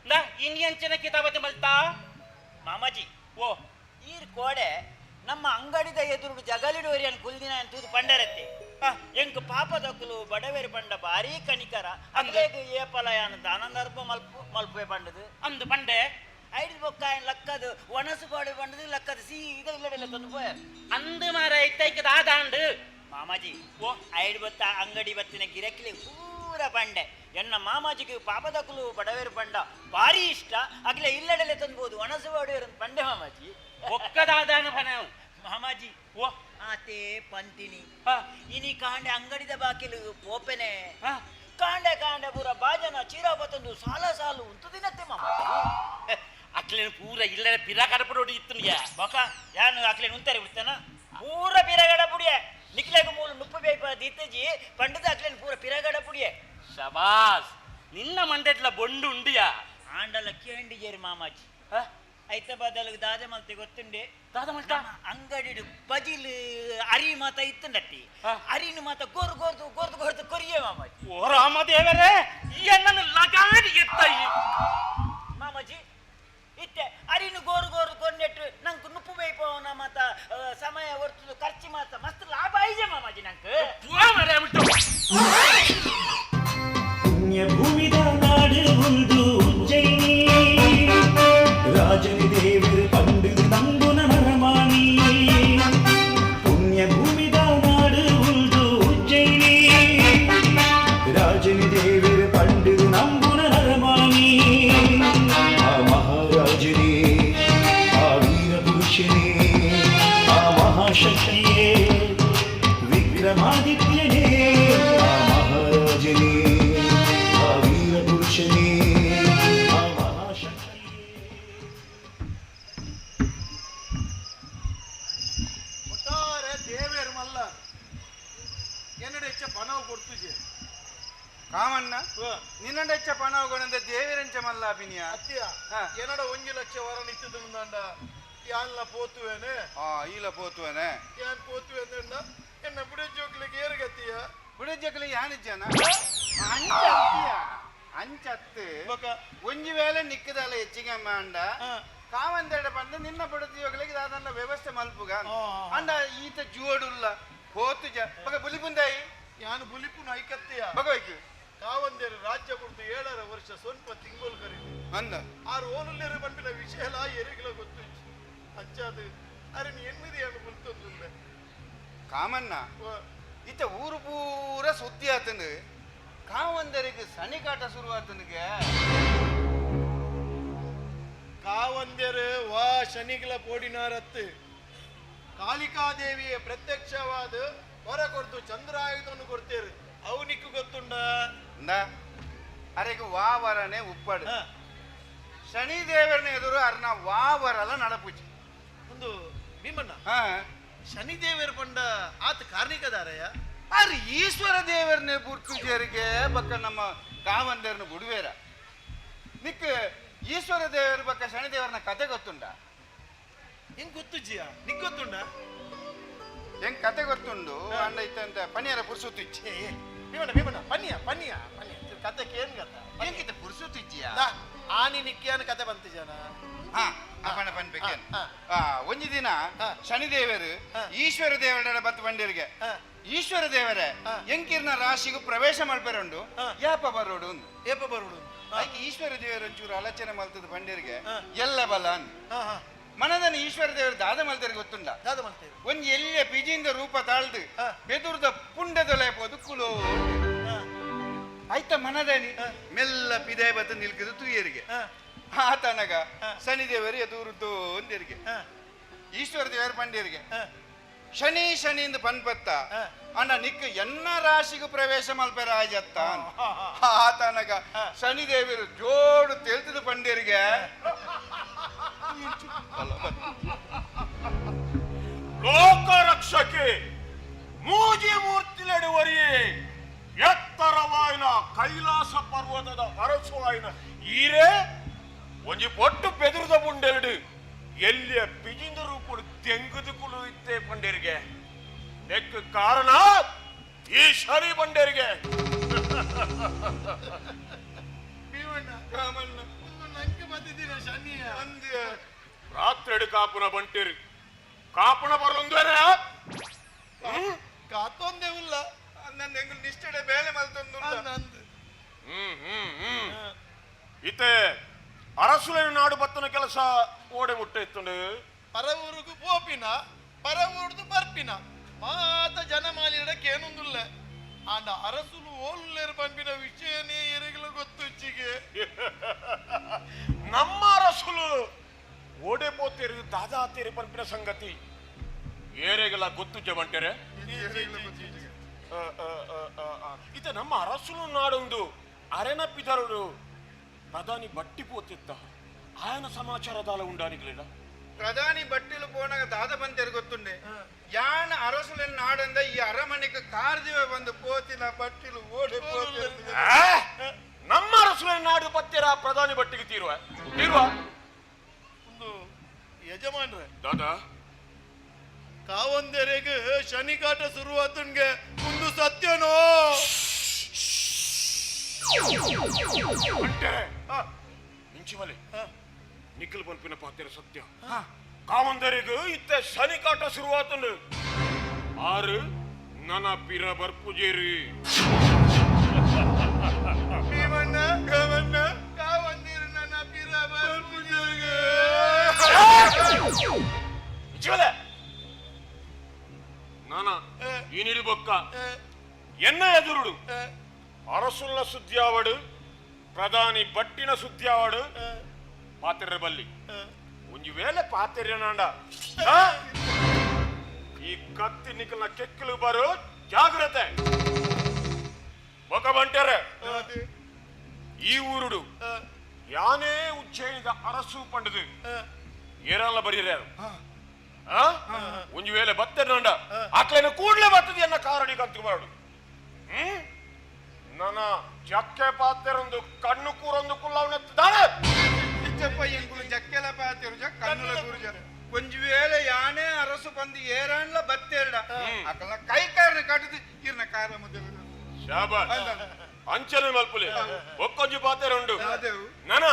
ನಾ ಇನಿಯಂಚನೆ ಕಿತಾಬತೆ ಮಲ್ತಾ ಮಾಮಾಜಿ ಓ ಈರ್ ಕೋಡೆ ನಮ್ಮ ಅಂಗಡಿದ ಎದುರು ಜಗಲಿಡೋರಿಯನ್ ಕುಲ್ದಿನ ತೂದು ಪಂಡರತ್ತೆ ಎಂಕ್ ಪಾಪದಕ್ಕಲು ಬಡವೇರು ಪಂಡ ಭಾರೀ ಕಣಿಕರ ಅಂದೇಗ ಏಪಲಯಾನ ದಾನಂದರ್ಪ ಮಲ್ಪು ಮಲ್ಪುವೆ ಪಂಡದು ಅಂದು ಪಂಡೆ ಐದು ಬೊಕ್ಕಾಯನ್ ಲಕ್ಕದು ಒಣಸು ಪಾಡು ಪಂಡದು ಲಕ್ಕದು ಸೀದ ಇಲ್ಲಡೆಲ್ಲ ತಂದು ಪೋಯ ಅಂದು ಮಾರ ಇತ್ತೈಕದ ಆದಾಂಡು ಮಾಮಾಜಿ ಓ ಐಡು ಬತ್ತ ಅಂಗಡಿ ಬತ್ತಿನ ಗಿರಕಿಲಿ ಪೂರ ಪಂಡೆ ಎನ್ನ ಮಾಮಾಜಿಗೆ ಪಾಪದಕ್ಕಲು ಬಡವೇರು ಪಂಡ ಭಾರಿ ಇಷ್ಟ ಅಗ್ಲೆ ಇಲ್ಲಡೆಲ್ಲ ತಂದ್ಬೋದು ಒಣಸು ಪಾಡುವೆರು ಪಂಡೆ ಮಾಮಾಜಿ ಒಕ್ಕದಾದಾನ ಫನವು ಮಾಮಾಜಿ ಓ ಆತೆ ಪಂತಿನಿ ಇನಿ ಕಾಂಡೆ ಅಂಗಡಿದ ಬಾಕಿಲು ಪೋಪೆನೆ ಕಾಂಡೆ ಕಾಂಡೆ ಪೂರ ಬಾಜನ ಚೀರಾ ಬತ್ತೊಂದು ಸಾಲ ಸಾಲು ಉಂತು ದಿನತ್ತೆ ಮಾಮ ಅಕ್ಲೇನು ಪೂರ ಇಲ್ಲಡೆ ಪಿರ ಕಡಪಡೋಡಿ ಇತ್ತು ಬಕ ಯಾನು ಅಕ್ಲೇನು ಉಂತಾರೆ ಬಿಡ್ತಾನ ಪೂರ ಪಿರಗಡ ಪುಡಿಯ ನಿಕ್ಲೆಗ ಮೂಲ ನುಪ್ಪು ಬೇಪ ದೀತಜಿ ಪಂಡದ ಅಕ್ಲೇನು ಪೂರ ಪಿರಗಡ ಪುಡಿಯ ಶಬಾಸ್ ನಿನ್ನ ಮಂಡೆಟ್ಲ ಬೊಂಡು ಉಂಡಿಯಾ ಆಂಡಲ ಕೇಂಡಿ ಜೇರಿ ಮಾಮಾಜಿ ಐತ ಬದಲಿಗೆ ದಾದ ಮಲ್ತೆ ಗೊತ್ತುಂಡೆ ದಾದ ಮಲ್ತ ಅಂಗಡಿಡು ಬಜಿಲ್ ಅರಿ ಮಾತ ಇತ್ತುಂಡಟ್ಟಿ ಅರಿನು ಮಾತ ಗೋರು ಗೋರ್ದು ಗೋರ್ದು ಗೋರ್ದು ಕೊರಿಯೇ ಮಾಮಾಜಿ ಓ ರಾಮ ದೇವರೇ ಈ ಅಣ್ಣನ ಲಗಾಡಿ ಎತ್ತಯ್ಯ ಮಾಮಾಜಿ ಇತ್ತೆ ಅರಿನು ಗೋರು ಗೋರು ಕೊನ್ನೆಟ್ಟು ನಂಗೆ ನುಪ್ಪು ಬೇಯ್ಪವನ ಮಾತ ಸಮಯ ಹೊರ್ತದು ಖರ್ಚು ಮಾತ ಮಸ್ತ್ ಲಾಭ ಐಜೆ ಮಾಮಾಜಿ ನಂಗೆ ಪುಣ್ಯಭೂಮಿದ ನಾಡು ಉಂದು ಉಜ್ಜಯಿನಿ ರಾಜನಿ ದೇವರು ಪಂಡಿತ ನಂಬುನ ನರಮಾನಿ ಪುಣ್ಯಭೂಮಿದ ನಾಡು ಉಂದು ಉಜ್ಜಯಿನಿ ರಾಜನಿ ದೇವರು ಪಂಡಿತ ನಂಬುನ ನರಮಾನಿ ಆ ಮಹಾರಾಜನೇ ಆ ವೀರ ಪುರುಷನೇ ಆ ಮಹಾಶಕ್ತಿಯೇ ವಿಕ್ರಮಾದಿತ್ಯನೇ ಆ ಮಹಾರಾಜನೇ ಆ ವೀರ ಪುರುಷನೇ ಆ ಮಹಾಶಕ್ತಿಯೇ. ಒಟ್ಟಾರೆ ದೇವೇರು ಮಲ್ಲ ಎನ್ನಡೆ ಹೆಚ್ಚ ಪಣವು ಕೊಡ್ತುಜೆ ಕಾಮಣ್ಣ ನಿನ್ನಂಡ ಹೆಚ್ಚ ಪಣ ಹೋಗೋಣಂದ ದೇವಿರಂಚ ಮಲ್ಲ ಅಭಿನಿಯ ಅತ್ತಿಯ ಎನ್ನಡ 1 ಲಕ್ಷ ವರ ನಿತ್ತದಂಡ ಯಾನ್ಲ ಪೋತುವೇನೆ ಆ ಈಲ ಪೋತುವನೆ ಯಾನ್ ಪೋತುವೆ ಅಂದಂಡ ಎನ್ನ ಬುಡಿ ಜೋಕ್ಲಿಗೆ ಏರುಗತಿಯ ಬುಡಿ ಜೋಕ್ಲಿಗೆ ಯಾನಿಜ್ಜನ ಅಂಚ ಅತ್ತಿಯ ಅಂಚತ್ತು ಒಂಜಿ ವೇಳೆ ನಿಕ್ಕದಲ್ಲ ಹೆಚ್ಚಿಗೆ ಅಂಡ ಕಾವಂದೆರಡ ಬಂದು ನಿನ್ನ ಬುಡತಿ ಜೋಕ್ಲಿಗೆ ದಾದನ್ನ ವ್ಯವಸ್ಥೆ ಮಲ್ಪುಗ ಅಂಡ ಈತ ಜೋಡುಲ್ಲ ಹೋತು ಜ ಬಗ ಬುಲಿಪುಂದಾಯಿ ಯಾನು ಬುಲಿಪುನ ಐಕತ್ತಿಯ ಬಗವೈಕು ಕಾವಂದೇರು ರಾಜ್ಯ ಕೊಡ್ತು 7 ವರ್ಷ ಸ್ವಲ್ಪ ತಿಂಗಳು ಕರೀತು ಅಂದ ಆರು ಓನುಲ್ಲೇರು ಪಂಪಿನ ವಿಷಯ ಎಲ್ಲ ಎರಿಗಿಲ ಗೊತ್ತು ಅಂಚಾದು ಅರೆ ನೀ ಎನ್ಮಿದಿ ಯಾನು ಬುಲ್ತೊಂದುಲ್ಲೆ ಕಾಮಣ್ಣ ಇತ್ತ ಊರು ಪೂರ ಸುದ್ದಿ ಆತನು ಕಾವಂದರಿಗೆ ಸನಿಕಾಟ ಶುರುವಾತನಿಗೆ ಕಾವಂದೇರು ವಾ ಶನಿಗಳ ಪೋಡಿನಾರತ್ತು ಕಾಳಿಕಾದೇವಿಯ ಪ್ರತ್ಯಕ್ಷವಾದ ಹೊರ ಕೊಡ್ತು ಚಂದ್ರಾಯುಧವನ್ನು ಕೊಡ್ತೇರು ಅವನಿಕ್ಕು ಗೊತ್ತುಂಡ ಅರೆಗೆ ವಾವರನೆ ಉಪ್ಪಡು ಶನಿದೇವರನ ಎದುರು ಅರ್ನ ವಾವರಲ ನಡಪುಜಿ ಒಂದು ಭೀಮಣ್ಣ ಶನಿದೇವರ ಪಂಡ ಆತ ಕಾರ್ಣಿಕದಾರಯ್ಯ ಆರ್ ಈಶ್ವರ ದೇವರನ್ನೇ ಬುರ್ಕುಜರಿಗೆ ಬಕ್ಕ ನಮ್ಮ ಕಾವಂದೇರನ ಗುಡುವೇರ ನಿಕ್ ಈಶ್ವರ ದೇವರ ಬಕ್ಕ ಶನಿದೇವರನ ಕತೆ ಗೊತ್ತುಂಡ ಹೆಂಗ್ ಗೊತ್ತು ಜಿಯ ನಿಕ್ ಗೊತ್ತುಂಡ ಹೆಂಗ್ ಕತೆ ಗೊತ್ತುಂಡು ಅಂಡ ಇತ್ತಂತ ಪನಿಯರ ಪುರ್ಸುತ್ತು ಇಚ್ಚೆ ಭೀಮಣ್ಣ ಭೀಮಣ್ಣ ಪನ್ನಿಯ ಪನ್ನಿಯ ಪನ್ನಿಯ ಕತೆ ಕೇನ್ ಕತೆ ಹೆಂಗಿತ್ತ ಪುರ್ಸುತ್ತು ಇಚ್ಚಿಯ ಆನಿ ನಿಕ್ಕಿಯಾನ ಕತೆ ಬಂತು ಜನ ಹಾ ಅಪ್ಪಣ ಪನ್ಬೇಕೇನ್ ಒಂಜಿ ದಿನ ಶನಿದೇವರು ಈಶ್ವರ ದೇವರ ಬತ್ತು ಬಂಡಿರಿಗೆ ಈಶ್ವರ ದೇವರೇ ಎಂಕಿರ್ನ ರಾಶಿಗೂ ಪ್ರವೇಶ ಮಲ್ಪೆರುಂಡು ಯಾಪ ಬರೋಡು ಏಪ ಬರೋಡು ಐಕೆ ಈಶ್ವರ ದೇವರು ಒಂಚೂರು ಆಲೋಚನೆ ಮಲ್ತದ ಬಂಡಿರಿಗೆ ಎಲ್ಲ ಬಲ ಮನದನ ಈಶ್ವರ ದೇವರು ದಾದ ಮಲ್ತೇರು ಗೊತ್ತುಂಡ ದಾದ ಮಲ್ತೇರು ಒಂಜಿ ಎಲ್ಲ ಪಿಜಿಂದ ರೂಪ ತಾಳ್ದು ಬೆದುರ್ದ ಪುಂಡದೊಲೆ ಪೋದು ಕುಲೋ ಆಯ್ತ ಮನದನಿ ಮೆಲ್ಲ ಪಿದೆ ಬತ್ತು ನಿಲ್ಕದು ತುಯ್ಯರಿಗೆ ಆತನಗ ಶನಿದೇವರು ಎದುರುದ್ದು ಒಂದಿರಿಗೆ ಈಶ್ವರ ದೇವರು ಪಂಡಿಯರಿಗೆ ಶನಿ ಶನಿಂದ ಪನ್ಪತ್ತ ಅಣ್ಣ ನಿಕ್ ಎನ್ನ ರಾಶಿಗೂ ಪ್ರವೇಶ ಮಲ್ಪೆ ರಾಜತ್ತ ಆತನಗ ಶನಿದೇವರು ಜೋಡು ತೆಲ್ತದ ಪಂಡಿಯರಿಗೆ ಲೋಕ ರಕ್ಷಕೆ ಮೂಜಿ ಮೂರ್ತಿ ನಡುವರಿಯೇ ಕೈಲಾಸ ಪರ್ವತದ ಅರಸು ಆಯ್ನ ಈರೇ ಒಂಜಿ ಪೊಟ್ಟು ಬೆದುರುದ ಬುಂಡೆಲ್ಡು ಎಲ್ಲಿಯ ಪಿಜಿಂದ ರೂಪುಡು ತೆಂಗುದು ಕುಲು ಇತ್ತೆ ಪಂಡೇರಿಗೆ. ನೆಕ್ ಕಾರಣ ಈ ಶನಿ ಬಂಡೇರಿಗೆ. ರಾತ್ರಿ ಕಾಪುನ ಬಂಟೇರಿ ಕಾಪುನ ಬರೊಂದೇನೆ ಕಾತೊಂದೇ ಉಲ್ಲ. ನನ್ನ ಎಂಗುಲು ನಿಷ್ಠೆ ಬೇಲೆ ಮಲ್ತೊಂದು. ಹ್ಮ್ ಹ್ಮ್ ಹ್ಮ್ ಇತ್ತೆ ಅರಸುಲೇನ ನಾಡು ಬತ್ತನ ಕೆಲಸ ಓಡೆ ಮುಟ್ಟೆ ಇತ್ತುಂಡು. ಪರ ಊರುಗು ಪೋಪಿನ ಪರ ಊರುದು ಬರ್ಪಿನ ಮಾತ ಜನಮಾಲಿಯಡ ಕೇನೊಂದುಲ್ಲ. ಆಂಡ ಅರಸುಲು ಓಲುಲ್ಲೇರು ಪಂಪಿನ ವಿಷಯನೇ ಎರೆಗಲ ಗೊತ್ತುಚ್ಚಿಗೆ. ನಮ್ಮ ಅರಸುಲು ಓಡೆ ಪೋತೇರು ದಾದಾ ತೇರು ಪಂಪಿನ ಸಂಗತಿ ಏರೆಗೆಲ್ಲ ಗೊತ್ತು ಬಂಟೇರೆ. ಇತ ನಮ್ಮ ಅರಸುಲು ನಾಡೊಂದು ಅರೆನ ಪಿದರುಡು ಪ್ರಧಾನಿ ಬಟ್ಟಿ ಪೋತಿತ್ತ ಆಯನ ಸಮಾಚಾರ ದಾಲ ಉಂಡಾನಿಗ್ಲಿಲ್ಲ. ಪ್ರಧಾನಿ ಬಟ್ಟಿಲು ಪೋನಾಗ ದಾದ ಬಂತೇರು ಗೊತ್ತುಂಡೆ. ಯಾನ ಅರಸುಲೆನ್ ನಾಡಂದ ಈ ಅರಮನೆಗೆ ಕಾರ್ದಿವೆ ಬಂದು ಪೋತಿನ ಬಟ್ಟಿಲು ಓಡೆ ಪೋತಿರು. ನಮ್ಮ ಅರಸುಲೆನ್ ನಾಡು ಪತ್ತೆರ ಪ್ರಧಾನಿ ಬಟ್ಟಿಗೆ ತೀರುವ ತೀರುವ ಒಂದು ಯಜಮಾನ್ರೆ ದಾದಾ ಕಾವಂದೆರೆಗೆ ಶನಿಕಾಟ ಶುರುವಾತನ್ಗೆ ಒಂದು ಸತ್ಯನೋ? ಇಂಚಿಮಲೆ ನಿಖಿಲ್ ಪನ್ಪಿನ ಪಾತೆರ ಸತ್ಯ. ಕಾವಂದರಿಗೂ ಇತ್ತೆ ಶನಿಕಾಟ ಶುರುವಾತನು. ಆರು ನನ ಪಿರ ಬರ್ಪುಜೇರಿ. ಭೀಮಣ್ಣ ಕಾಮಣ್ಣ ಕಾವಂದಿರು ನನ್ನ ಪಿರ ಬರ್ಪುಜೇರಿ. ಇಂಚಿಮಲೆ ನಾನ ಈ ನಿಡಿಬೊಕ್ಕ ಎನ್ನ ಎದುರುಡು ಅರಸುಲ್ಲ ಸುದ್ದಿಯಾವಡು ಪ್ರಧಾನಿ ಬಟ್ಟಿನ ಸುದ್ದಿಯಾವಡು ಪಾತೆರ ಬಲ್ಲಿ ಒಂಜಿ ವೇಳೆ ಪಾತೆರ್ಯನಾಂಡ ಈ ಕತ್ತಿ ನಿಖಲ್ನ ಕೆಕ್ಕಲು ಬರೋ ಜಾಗ್ರತೆ. ಬೊಕ ಬಂಟೆರೆ ಈ ಊರುಡು ಯಾನೇ ಉಜ್ಜಯಿನಿದ ಅರಸು ಪಂಡದು ಏರಲ್ಲ ಬರೀರ್ಯಾರು. ಒಂಜಿ ವೇಳೆ ಬತ್ತೆರ್ನಾಂಡ ಆಕ್ಲೇನ ಕೂಡ್ಲೆ ಬರ್ತದೆ ಎನ್ನ ಕಾರಣಿಗೆ ಅಂತ ಬರಡು. ನನ್ನ ಜಕ್ಕೆ ಪಾತೆರೊಂದು ಕಣ್ಣು ಕೂರೊಂದು ಕುಲ್ಲವನೆತ್ತಿದ್ದಾನೆ. ಇಚ್ಚಪ್ಪ ಎಂಗುಲು ಜಕ್ಕೆಲ ಪಾತೆರು ಜ ಕಣ್ಣುಲ ಗುರುಜ. ಒಂಜಿ ವೇಳೆ ಯಾನೇ ಅರಸು ಬಂದು ಏರಾನ್ಲ ಬತ್ತೇರ್ಡ ಅಕಲ ಕೈ ಕಾರಣ ಕಟ್ಟದು ಇರ್ನ ಕಾರ ಮುದ್ದೆಗಳು. ಶಾಬಾಷ್ ಅಂಚನೆ ಮಲ್ಪುಲೆ ಒಕ್ಕೊಂಜಿ ಪಾತೆರುಂಡು. ನನ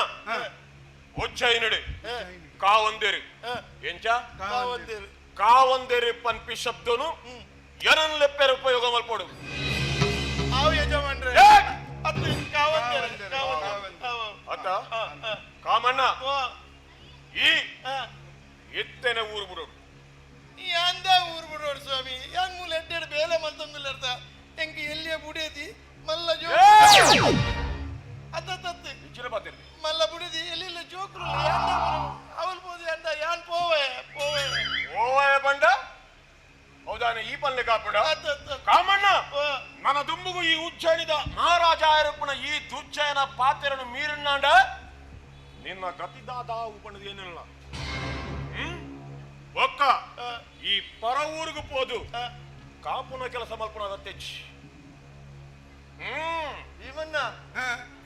ಉಜ್ಜಯಿನಡು ಕಾವಂದೇರು ಎಂಚ ಕಾವಂದೇರು ಕಾವಂದೇರು ಪನ್ಪಿ ಶಬ್ದನು ಏನನ್ ಲೆಪ್ಪೆರ ಉಪಯೋಗ ಮಲ್ಪೋಡು. ಆವು ಯಜಮಾನ್ರೆ ಅತ್ತು ಕಾವಂದೇರು ಅತ್ತ ಕಾಮಣ್ಣ ಈ ಎತ್ತೆನ ಊರು ಬಿಡೋಡು. ಯಾಂದ ಊರು ಬಿಡೋಡು ಸ್ವಾಮಿ. ಯಾನ್ ಮೂಲ ಎಡ್ಡೆಡ್ ಬೇಲೆ ಮಲ್ತೊಂದುಲ್ಲೆರ್ತ ಎಂಕ್ ಎಲ್ಲಿಯ ಬುಡೇದಿ ಮಲ್ಲ ಜೋ ಅತ್ತತ್ತು ಮಲ್ಲ ಬುಡೇದಿ ಎಲ್ಲಿಲ್ಲ ಜೋಕ್ರು ಅವಲ್ ಪೋದು ಅಂದ ಯಾನ್ ಪೋವೆ ಪೋವೆ ಓವಯ ಬಂಡ ಹೌದಾನೆ ಈ ಪಲ್ಲೆ ಕಾಪಡ ಕಾಮಣ್ಣ ನನ್ನ ದುಂಬುಗು ಈ ಉಜ್ಜಯಿನಿದ ಮಹಾರಾಜ ಆಯರಪ್ಪನ ಈ ದುಜ್ಜಯನ ಪಾತೆರನು ಮೀರಣ್ಣಾಂಡ ನಿನ್ನ ಗತಿದಾದ ಉಪಣದ ಏನಿಲ್ಲ. ಒಕ್ಕ ಈ ಪರ ಊರಿಗೂ ಪೋದು ಕಾಪುನ ಕೆಲಸ ಮಲ್ಪುನ ಅಗತ್ಯಚ್ಚಿ. ಭೀಮಣ್ಣ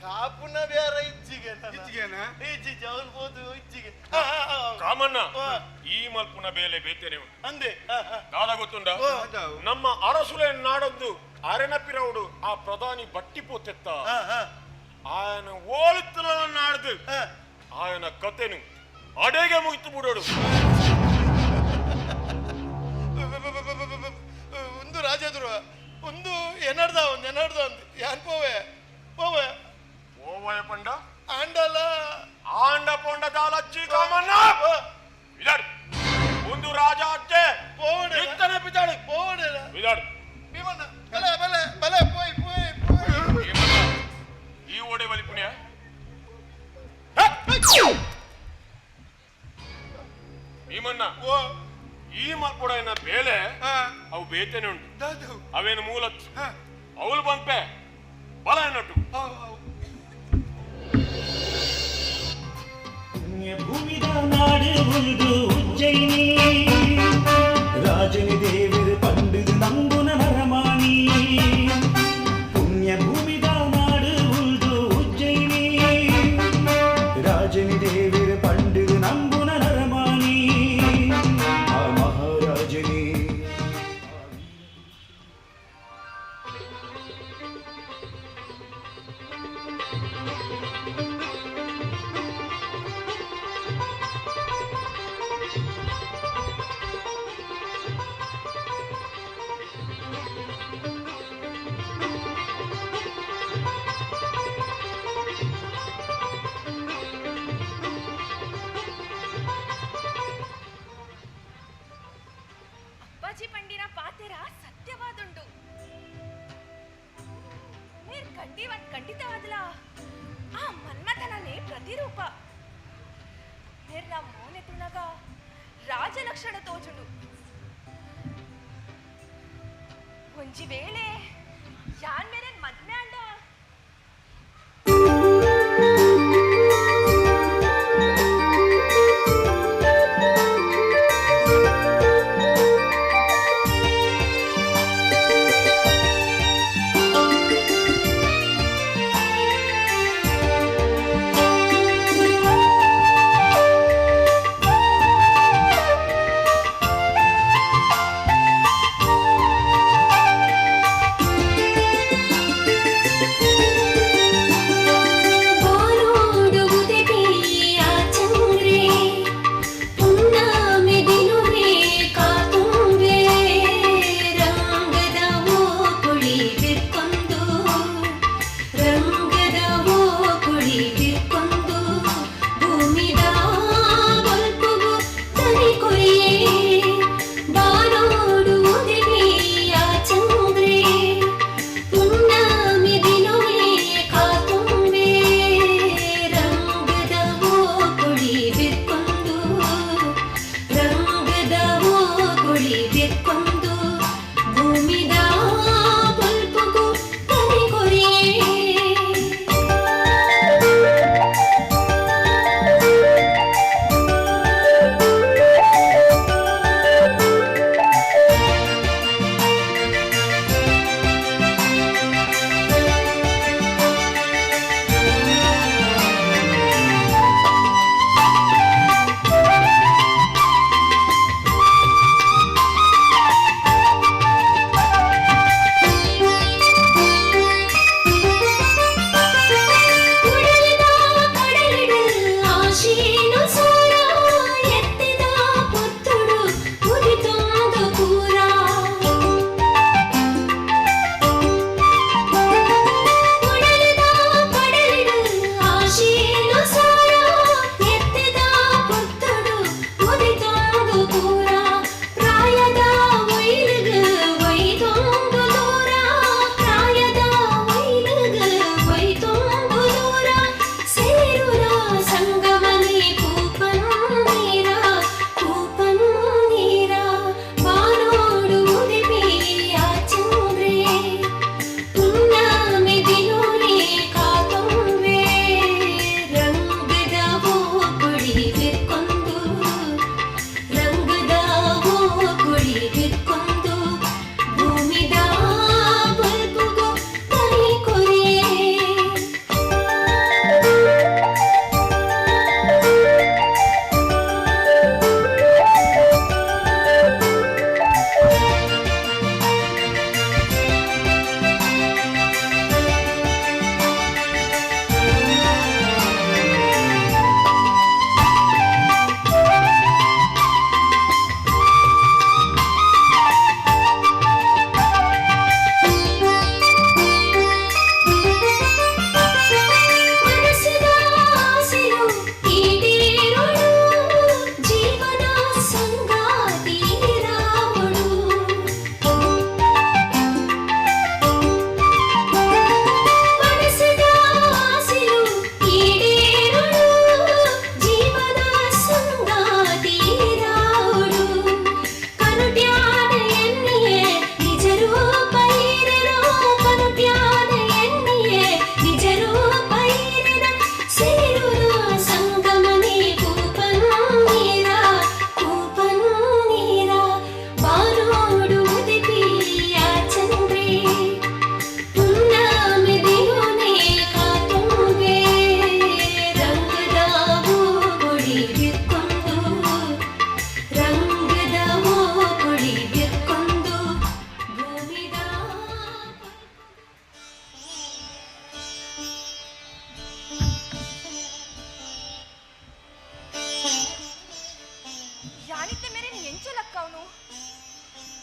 ಕಾಪುನ ಬೇರೆ ಇಚ್ಚಿಗೆ ಇಚ್ಚಿಗೆನಾ? ಇಚ್ಚಿಗೆ ಅವನು ಹೋದು ಇಚ್ಚಿಗೆ. ಕಾಮಣ್ಣ ಈ ಮಲ್ಪುನ ಬೇಲೆ ಬೇತೇನೆ ಉಂಟು ಅಂದೆ ದಾದ ಗೊತ್ತುಂಡ. ನಮ್ಮ ಅರಸುಲೆ ನಾಡೊಂದು ಅರೆನಪಿರೌಡು ಆ ಪ್ರಧಾನಿ ಬಟ್ಟಿ ಪೋತೆತ್ತ ಆಯನ ಓಲುತ್ತಲ ನಾಡ್ದು ಆಯನ ಕತೆನು ಅಡೆಗೆ ಮುಗಿತು ಬಿಡೋಡು. ಒಂದು ರಾಜದ್ರು ಒಂದು ಎನರ್ದ ಒಂದು ಎನರ್ದ ಒಂದು ಯಾನ್ ಪೋವೆ ಪೋವೆ ಓವಯ ಪಂಡ ಆಂಡಲ ಆಂಡ ಪೊಂಡ ದಾಲಚ್ಚಿ ಕಾಮಣ್ಣ ಇದಾಡು ಒಂದು ರಾಜ ಅಜ್ಜೆ ಪೋವಡೆ ಇತ್ತನೆ ಪಿತಾಡು ಪೋವಡೆ ಇದಾಡು ಭೀಮಣ್ಣ ಬಲೆ ಬಲೆ ಬಲೆ ಪೋಯ್ ಪೋಯ್ ಪೋಯ್. ಈ ಓಡೆ ಬಲಿ ಪುಣ್ಯ ಭೀಮಣ್ಣ ಈ ಮಲ್ಪೊಡೈನ ಬೇಲೆ ಅವು ಬೇತೇನೆ ಉಂಟು. ಅವೇನು ಮೂಲತ್ ಅವಳು ಬಂಪೆ ಬಲ ಎನ್ನಟ್ಟು. ಪುಣ್ಯಭೂಮಿದ ನಾಡು ಉಂದು ಉಜ್ಜಯಿನಿ ರಾಜನಿ ದೇವರು ಪಂಡಿದು ನಂಬುನ ನರಮಾಣಿ. ಪುಣ್ಯಭೂಮಿದ ನಾಡು ಮಾಮಾಜಿ ಪಂಡಿನ ಪಾತೆರ ಸತ್ಯವಾದುಂಡು. ಮೇರ್ ಖಂಡಿತವಾದಲ ಆ ಮನ್ಮಥನನೇ ಪ್ರತಿರೂಪ. ಮೇರ್ನ ಮೋನೆ ತುಣಗ ರಾಜಲಕ್ಷಣ ತೋಜುಂಡು. ಒಂಜಿ ವೇಳೆ ಯಾನ್ ಮೇರೆನ್ ಮದ್ಮೆ ಅಂಡ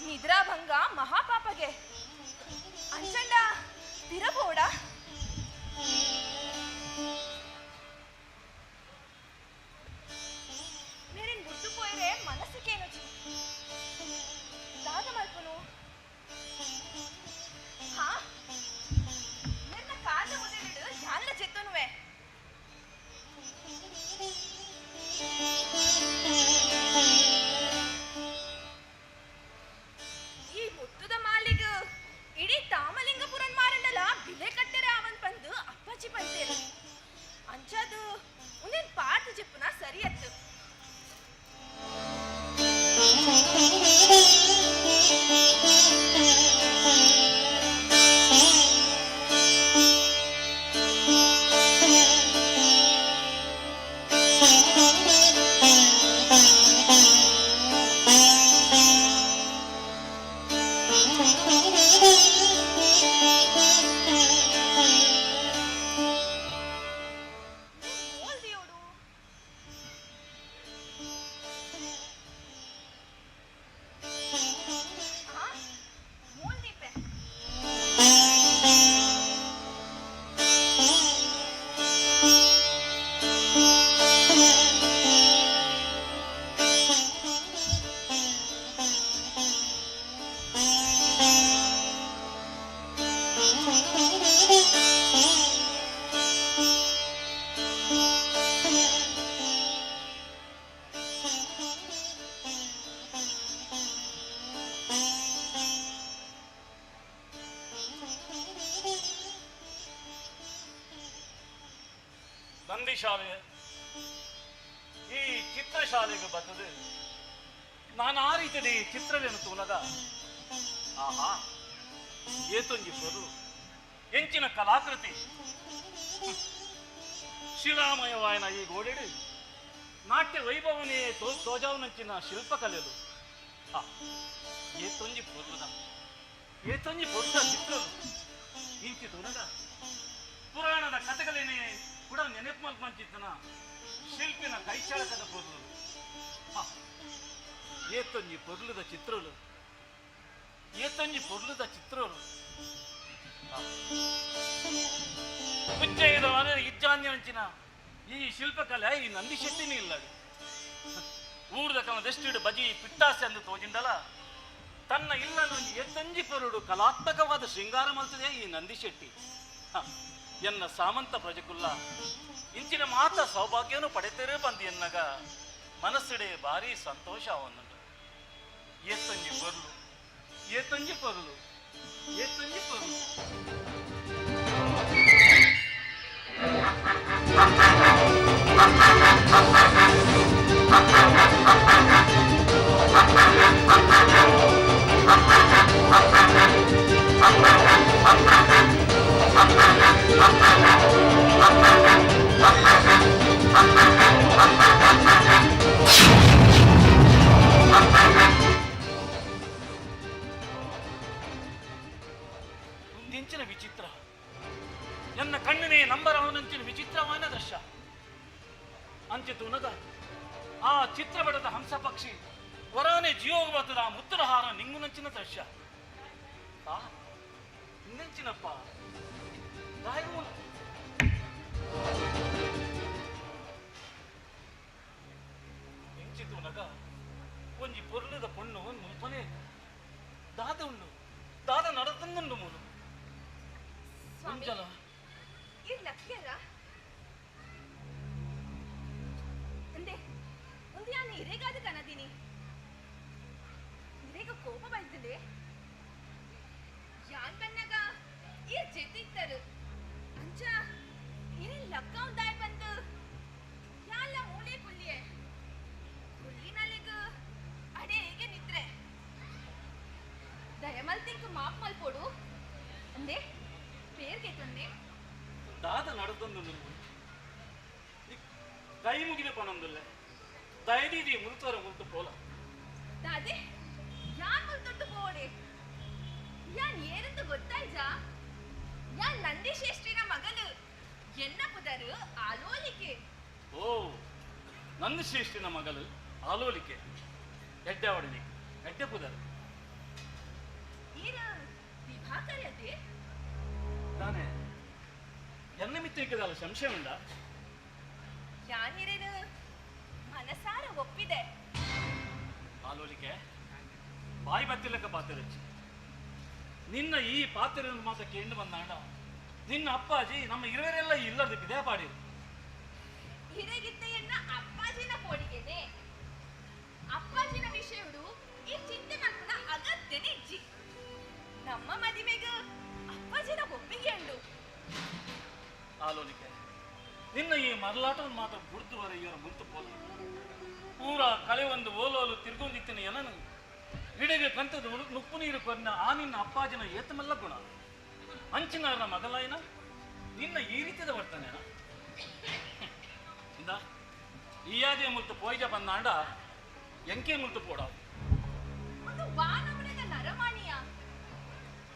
ನಿದ್ರಾಭಂಗ ಮಹಾಪಾಪಗೆ ಅಂಚಂಡ ತಿರಬೋಡ. ಮೇರೆನ್ ಗುರ್ತು ಪೋಯರೆ ಮನಸ್ಸಿಗೇನುಜಿ ದಾದ ನಂದಿಶಾಲೆ ಈ ಚಿತ್ರಶಾಲೆಗೆ ಬರ್ತದೆ. ನಾನು ಆ ರೀತಿಯಲ್ಲಿ ಈ ಚಿತ್ರವೇನು ತೂನಗ ಆಹಾ ಏತೊಂಜಿ ಪೊರ್ಲು ಎಂಚಿನ ಕಲಾಕೃತಿ ಶಿಲಾಮಯವಾಯನ ಈ ಗೋಡೆಡು ನಾಟ್ಯ ವೈಭವನೇ ತೋಜಾವನಂಚಿನ ಶಿಲ್ಪಕಲೆಲು ಏತೊಂಜಿ ಪೊರ್ಲುದ ಏತೊಂಜಿ ಪೊರ್ಲುದ ಚಿತ್ರಲು ಇಂಚಿ ತೂನಗ ಪುರಾಣದ ಕಥೆಗಳೇನೆ ಕೂಡ ನೆನಪು ಮಲ್ಪಂಚಿತ್ತನ ಶಿಲ್ಪಿನ ಕೈಚಾಳಕದ ಪೊರ್ಲು ಏತೊಂಜಿ ಪೊರ್ಲುದ ಚಿತ್ರಲು ಏತೊಂಜಿ ಪೊರ್ಲುದ ಚಿತ್ರಲು ಉಜ್ಜಯಿದ ಇಜ್ಜಾನ್ಯಂಚಿನ ಈ ಶಿಲ್ಪಕಲೆ ಈ ನಂದಿಶೆಟ್ಟಿನೇ ಇಲ್ಲ. ಊರ್ದ ಕಮದೆಷ್ಟಿಡು ಬಜಿ ಪಿಟ್ಟಾಸೆ ಅಂದು ತೋಜಿಂಡಲ ತನ್ನ ಇಲ್ಲನೊಂಜಿ ಎತ್ತಂಜಿ ಪೊರುಡು ಕಲಾತ್ಮಕವಾದ ಶೃಂಗಾರ ಮಲ್ತದೆ ಈ ನಂದಿಶೆಟ್ಟಿ. ಎನ್ನ ಸಾಮಂತ ಪ್ರಜಕುಲ್ಲ ಇಂಚಿನ ಮಾತ ಸೌಭಾಗ್ಯನು ಪಡೆತೇರೆ ಬಂದು ಎನ್ನಗ ಮನಸ್ಸಿಡೆ ಭಾರಿ ಸಂತೋಷ ಅವನುಂಟು. ಏತೊಂಜಿ ಪೊರ್ಲು ಏತೊಂಜಿ ಪೊರ್ಲು ಏತೊಂಜಿ ಪೊರ್ಲು. ಮುಂದಿಂಚಿನ ವಿಚಿತ್ರ ಎನ್ನ ಕಣ್ಣಿನೇ ನಂಬರ್ ಅವನಂಚಿನ ವಿಚಿತ್ರವಾದ ದೃಶ್ಯ ಅಂಚೆ ತುನಗ ಆ ಚಿತ್ರಪಟದ ಹಂಸ ಪಕ್ಷಿ ವರಾನೆ ಜಿಯೋಗ ಬರ್ತದ ಆ ಮುತ್ತುರ ಹಾರ ನಿಂಗುನಂಚಿನ ದೃಶ್ಯ. ಆ ಇಂದಂಚಿನಪ್ಪ ದಾಯಮೂಲ ಇಂಚಿ ತುನಗ ಒಂಜಿ ಪೊರ್ಲುದ ಪೊಣ್ಣು ಮುಲ್ಪನೆ ದಾದ ಉಂಡು ದಾದ ನಡತಂದುಂಡು ಮೂಲು ಒಂಜಲ ಇರ್ ಲಕ್ಷ್ಯರ ಅಂದೆ ಒಂದು ಯಾನ ಇರೆಗಾದ ಕನದಿನಿ ಇರೆಗ ಕೋಪ ಬೈತದೆ ಯಾನ್ ಬನ್ನಗ ಇರ್ ಜೆತಿತ್ತರು ಅಂಚ ಇರೆ ಲಕ್ಕ ಉಂದಾಯ್ ಬಂದು ಯಾಲ ಮೂಲೆ ಕುಲ್ಲಿಯೆ ಕುಲ್ಲಿನಲೆಗ ಅಡೆ ಹೇಗೆ ನಿದ್ರೆ ದಯಮಲ್ತಿಂಕ್ ಮಾಪ್ ಮಲ್ಪೋಡು ಅಂದೆ ಪೇರ್ಗೆ ತಂದೆ ದಾದ ನಡತಂದುಂಡು ಕೈ ಮುಗಿದ ಪಣಂದುಲ್ಲೆ ದಯದೀದಿ ಮುಲ್ತವರ ಮುಲ್ತು ಪೋಲ ದಾದೆ ಯಾನ್ ಮುಲ್ತೊಟ್ಟು ಪೋಡೆ ಯಾನ್ ಏರಂದು ಗೊತ್ತಾಯ್ಜಾ ಯಾನ್ ನಂದಿಶೇಷ್ಠಿನ ಮಗಲು ಎನ್ನ ಪುದರು ಆಲೋಲಿಕೆ. ಓ ನಂದಿಶ್ರೇಷ್ಠಿನ ಮಗಲು ಆಲೋಲಿಕೆ ಎಡ್ಡೆ ಅವಡಿನಿ ಎಡ್ಡೆ ಪುದರು ಈರ ವಿಭಾಕರ್ ಅದೇ ತಾನೆ ಎನ್ನ ಮಿತ್ರಕದಲ್ಲ ಸಂಶಯ ಉಂಡ ಯಾನಿರೇನು ಮನಸಾರ ಒಪ್ಪಿದೆ. ಆಲೋಲಿಕೆ ಬಾಯಿ ಬತ್ತಿಲ್ಲಕ್ಕ ಪಾತಿರಚ್ಚಿ ನಿನ್ನ ಈ ಪಾತ್ರೆಯನ್ನು ಮಾತ್ರ ಕೇಂದ್ರ ಬಂದಾಂಡ ನಿನ್ನ ಅಪ್ಪಾಜಿ ನಮ್ಮ ಇರುವರೆಲ್ಲ ಇಲ್ಲದ ಬಿದೆ ಪಾಡಿರು. ಹಿರೇಗಿತ್ತೆಯನ್ನ ಅಪ್ಪಾಜಿನ ಪೋಡಿಗೆನೆ ಅಪ್ಪಾಜಿನ ವಿಷಯಡು ಈ ಚಿಂತೆ ಮಲ್ಪುನ ಅಗತ್ಯನೇ ಇಜ್ಜಿ. ನಮ್ಮ ಮದುವೆಗ ಅಪ್ಪಾಜಿನ ಒಪ್ಪಿಗೆ ಉಂಡು. ಆಲೋಲಿಕೆ ನಿನ್ನ ಈ ಮರಲಾಟವನ್ನು ಮಾತ್ರ ಗುರ್ದುವರೆ ಇವರ ಮುಂತು ಪೋಲ ಪೂರಾ ಕಳೆ ಒಂದು ಓಲೋಲು ತಿರ್ಗೊಂದಿತ್ತಿನ ಎನನು ಇಡೆಗೆ ಕಂತದ ನುಪ್ಪು ನೀರು ಕೊರ್ನ ಆ ನಿನ್ನ ಅಪ್ಪಾಜಿನ ಏತಮಲ್ಲ ಗುಣ ಅಂಚಿನಾರನ ಮಗಲಾಯನ ನಿನ್ನ ಈ ರೀತಿಯ ವರ್ತನೆನ ಇಂದ ಈಯಾದೇ ಮುಲ್ತು ಪೋಯ್ಜ ಬಂದಾಂಡ ಎಂಕೆ ಮುಲ್ತು ಪೋಡ ಒಂದು ವಾನಮನದ ನರಮಾಣಿಯ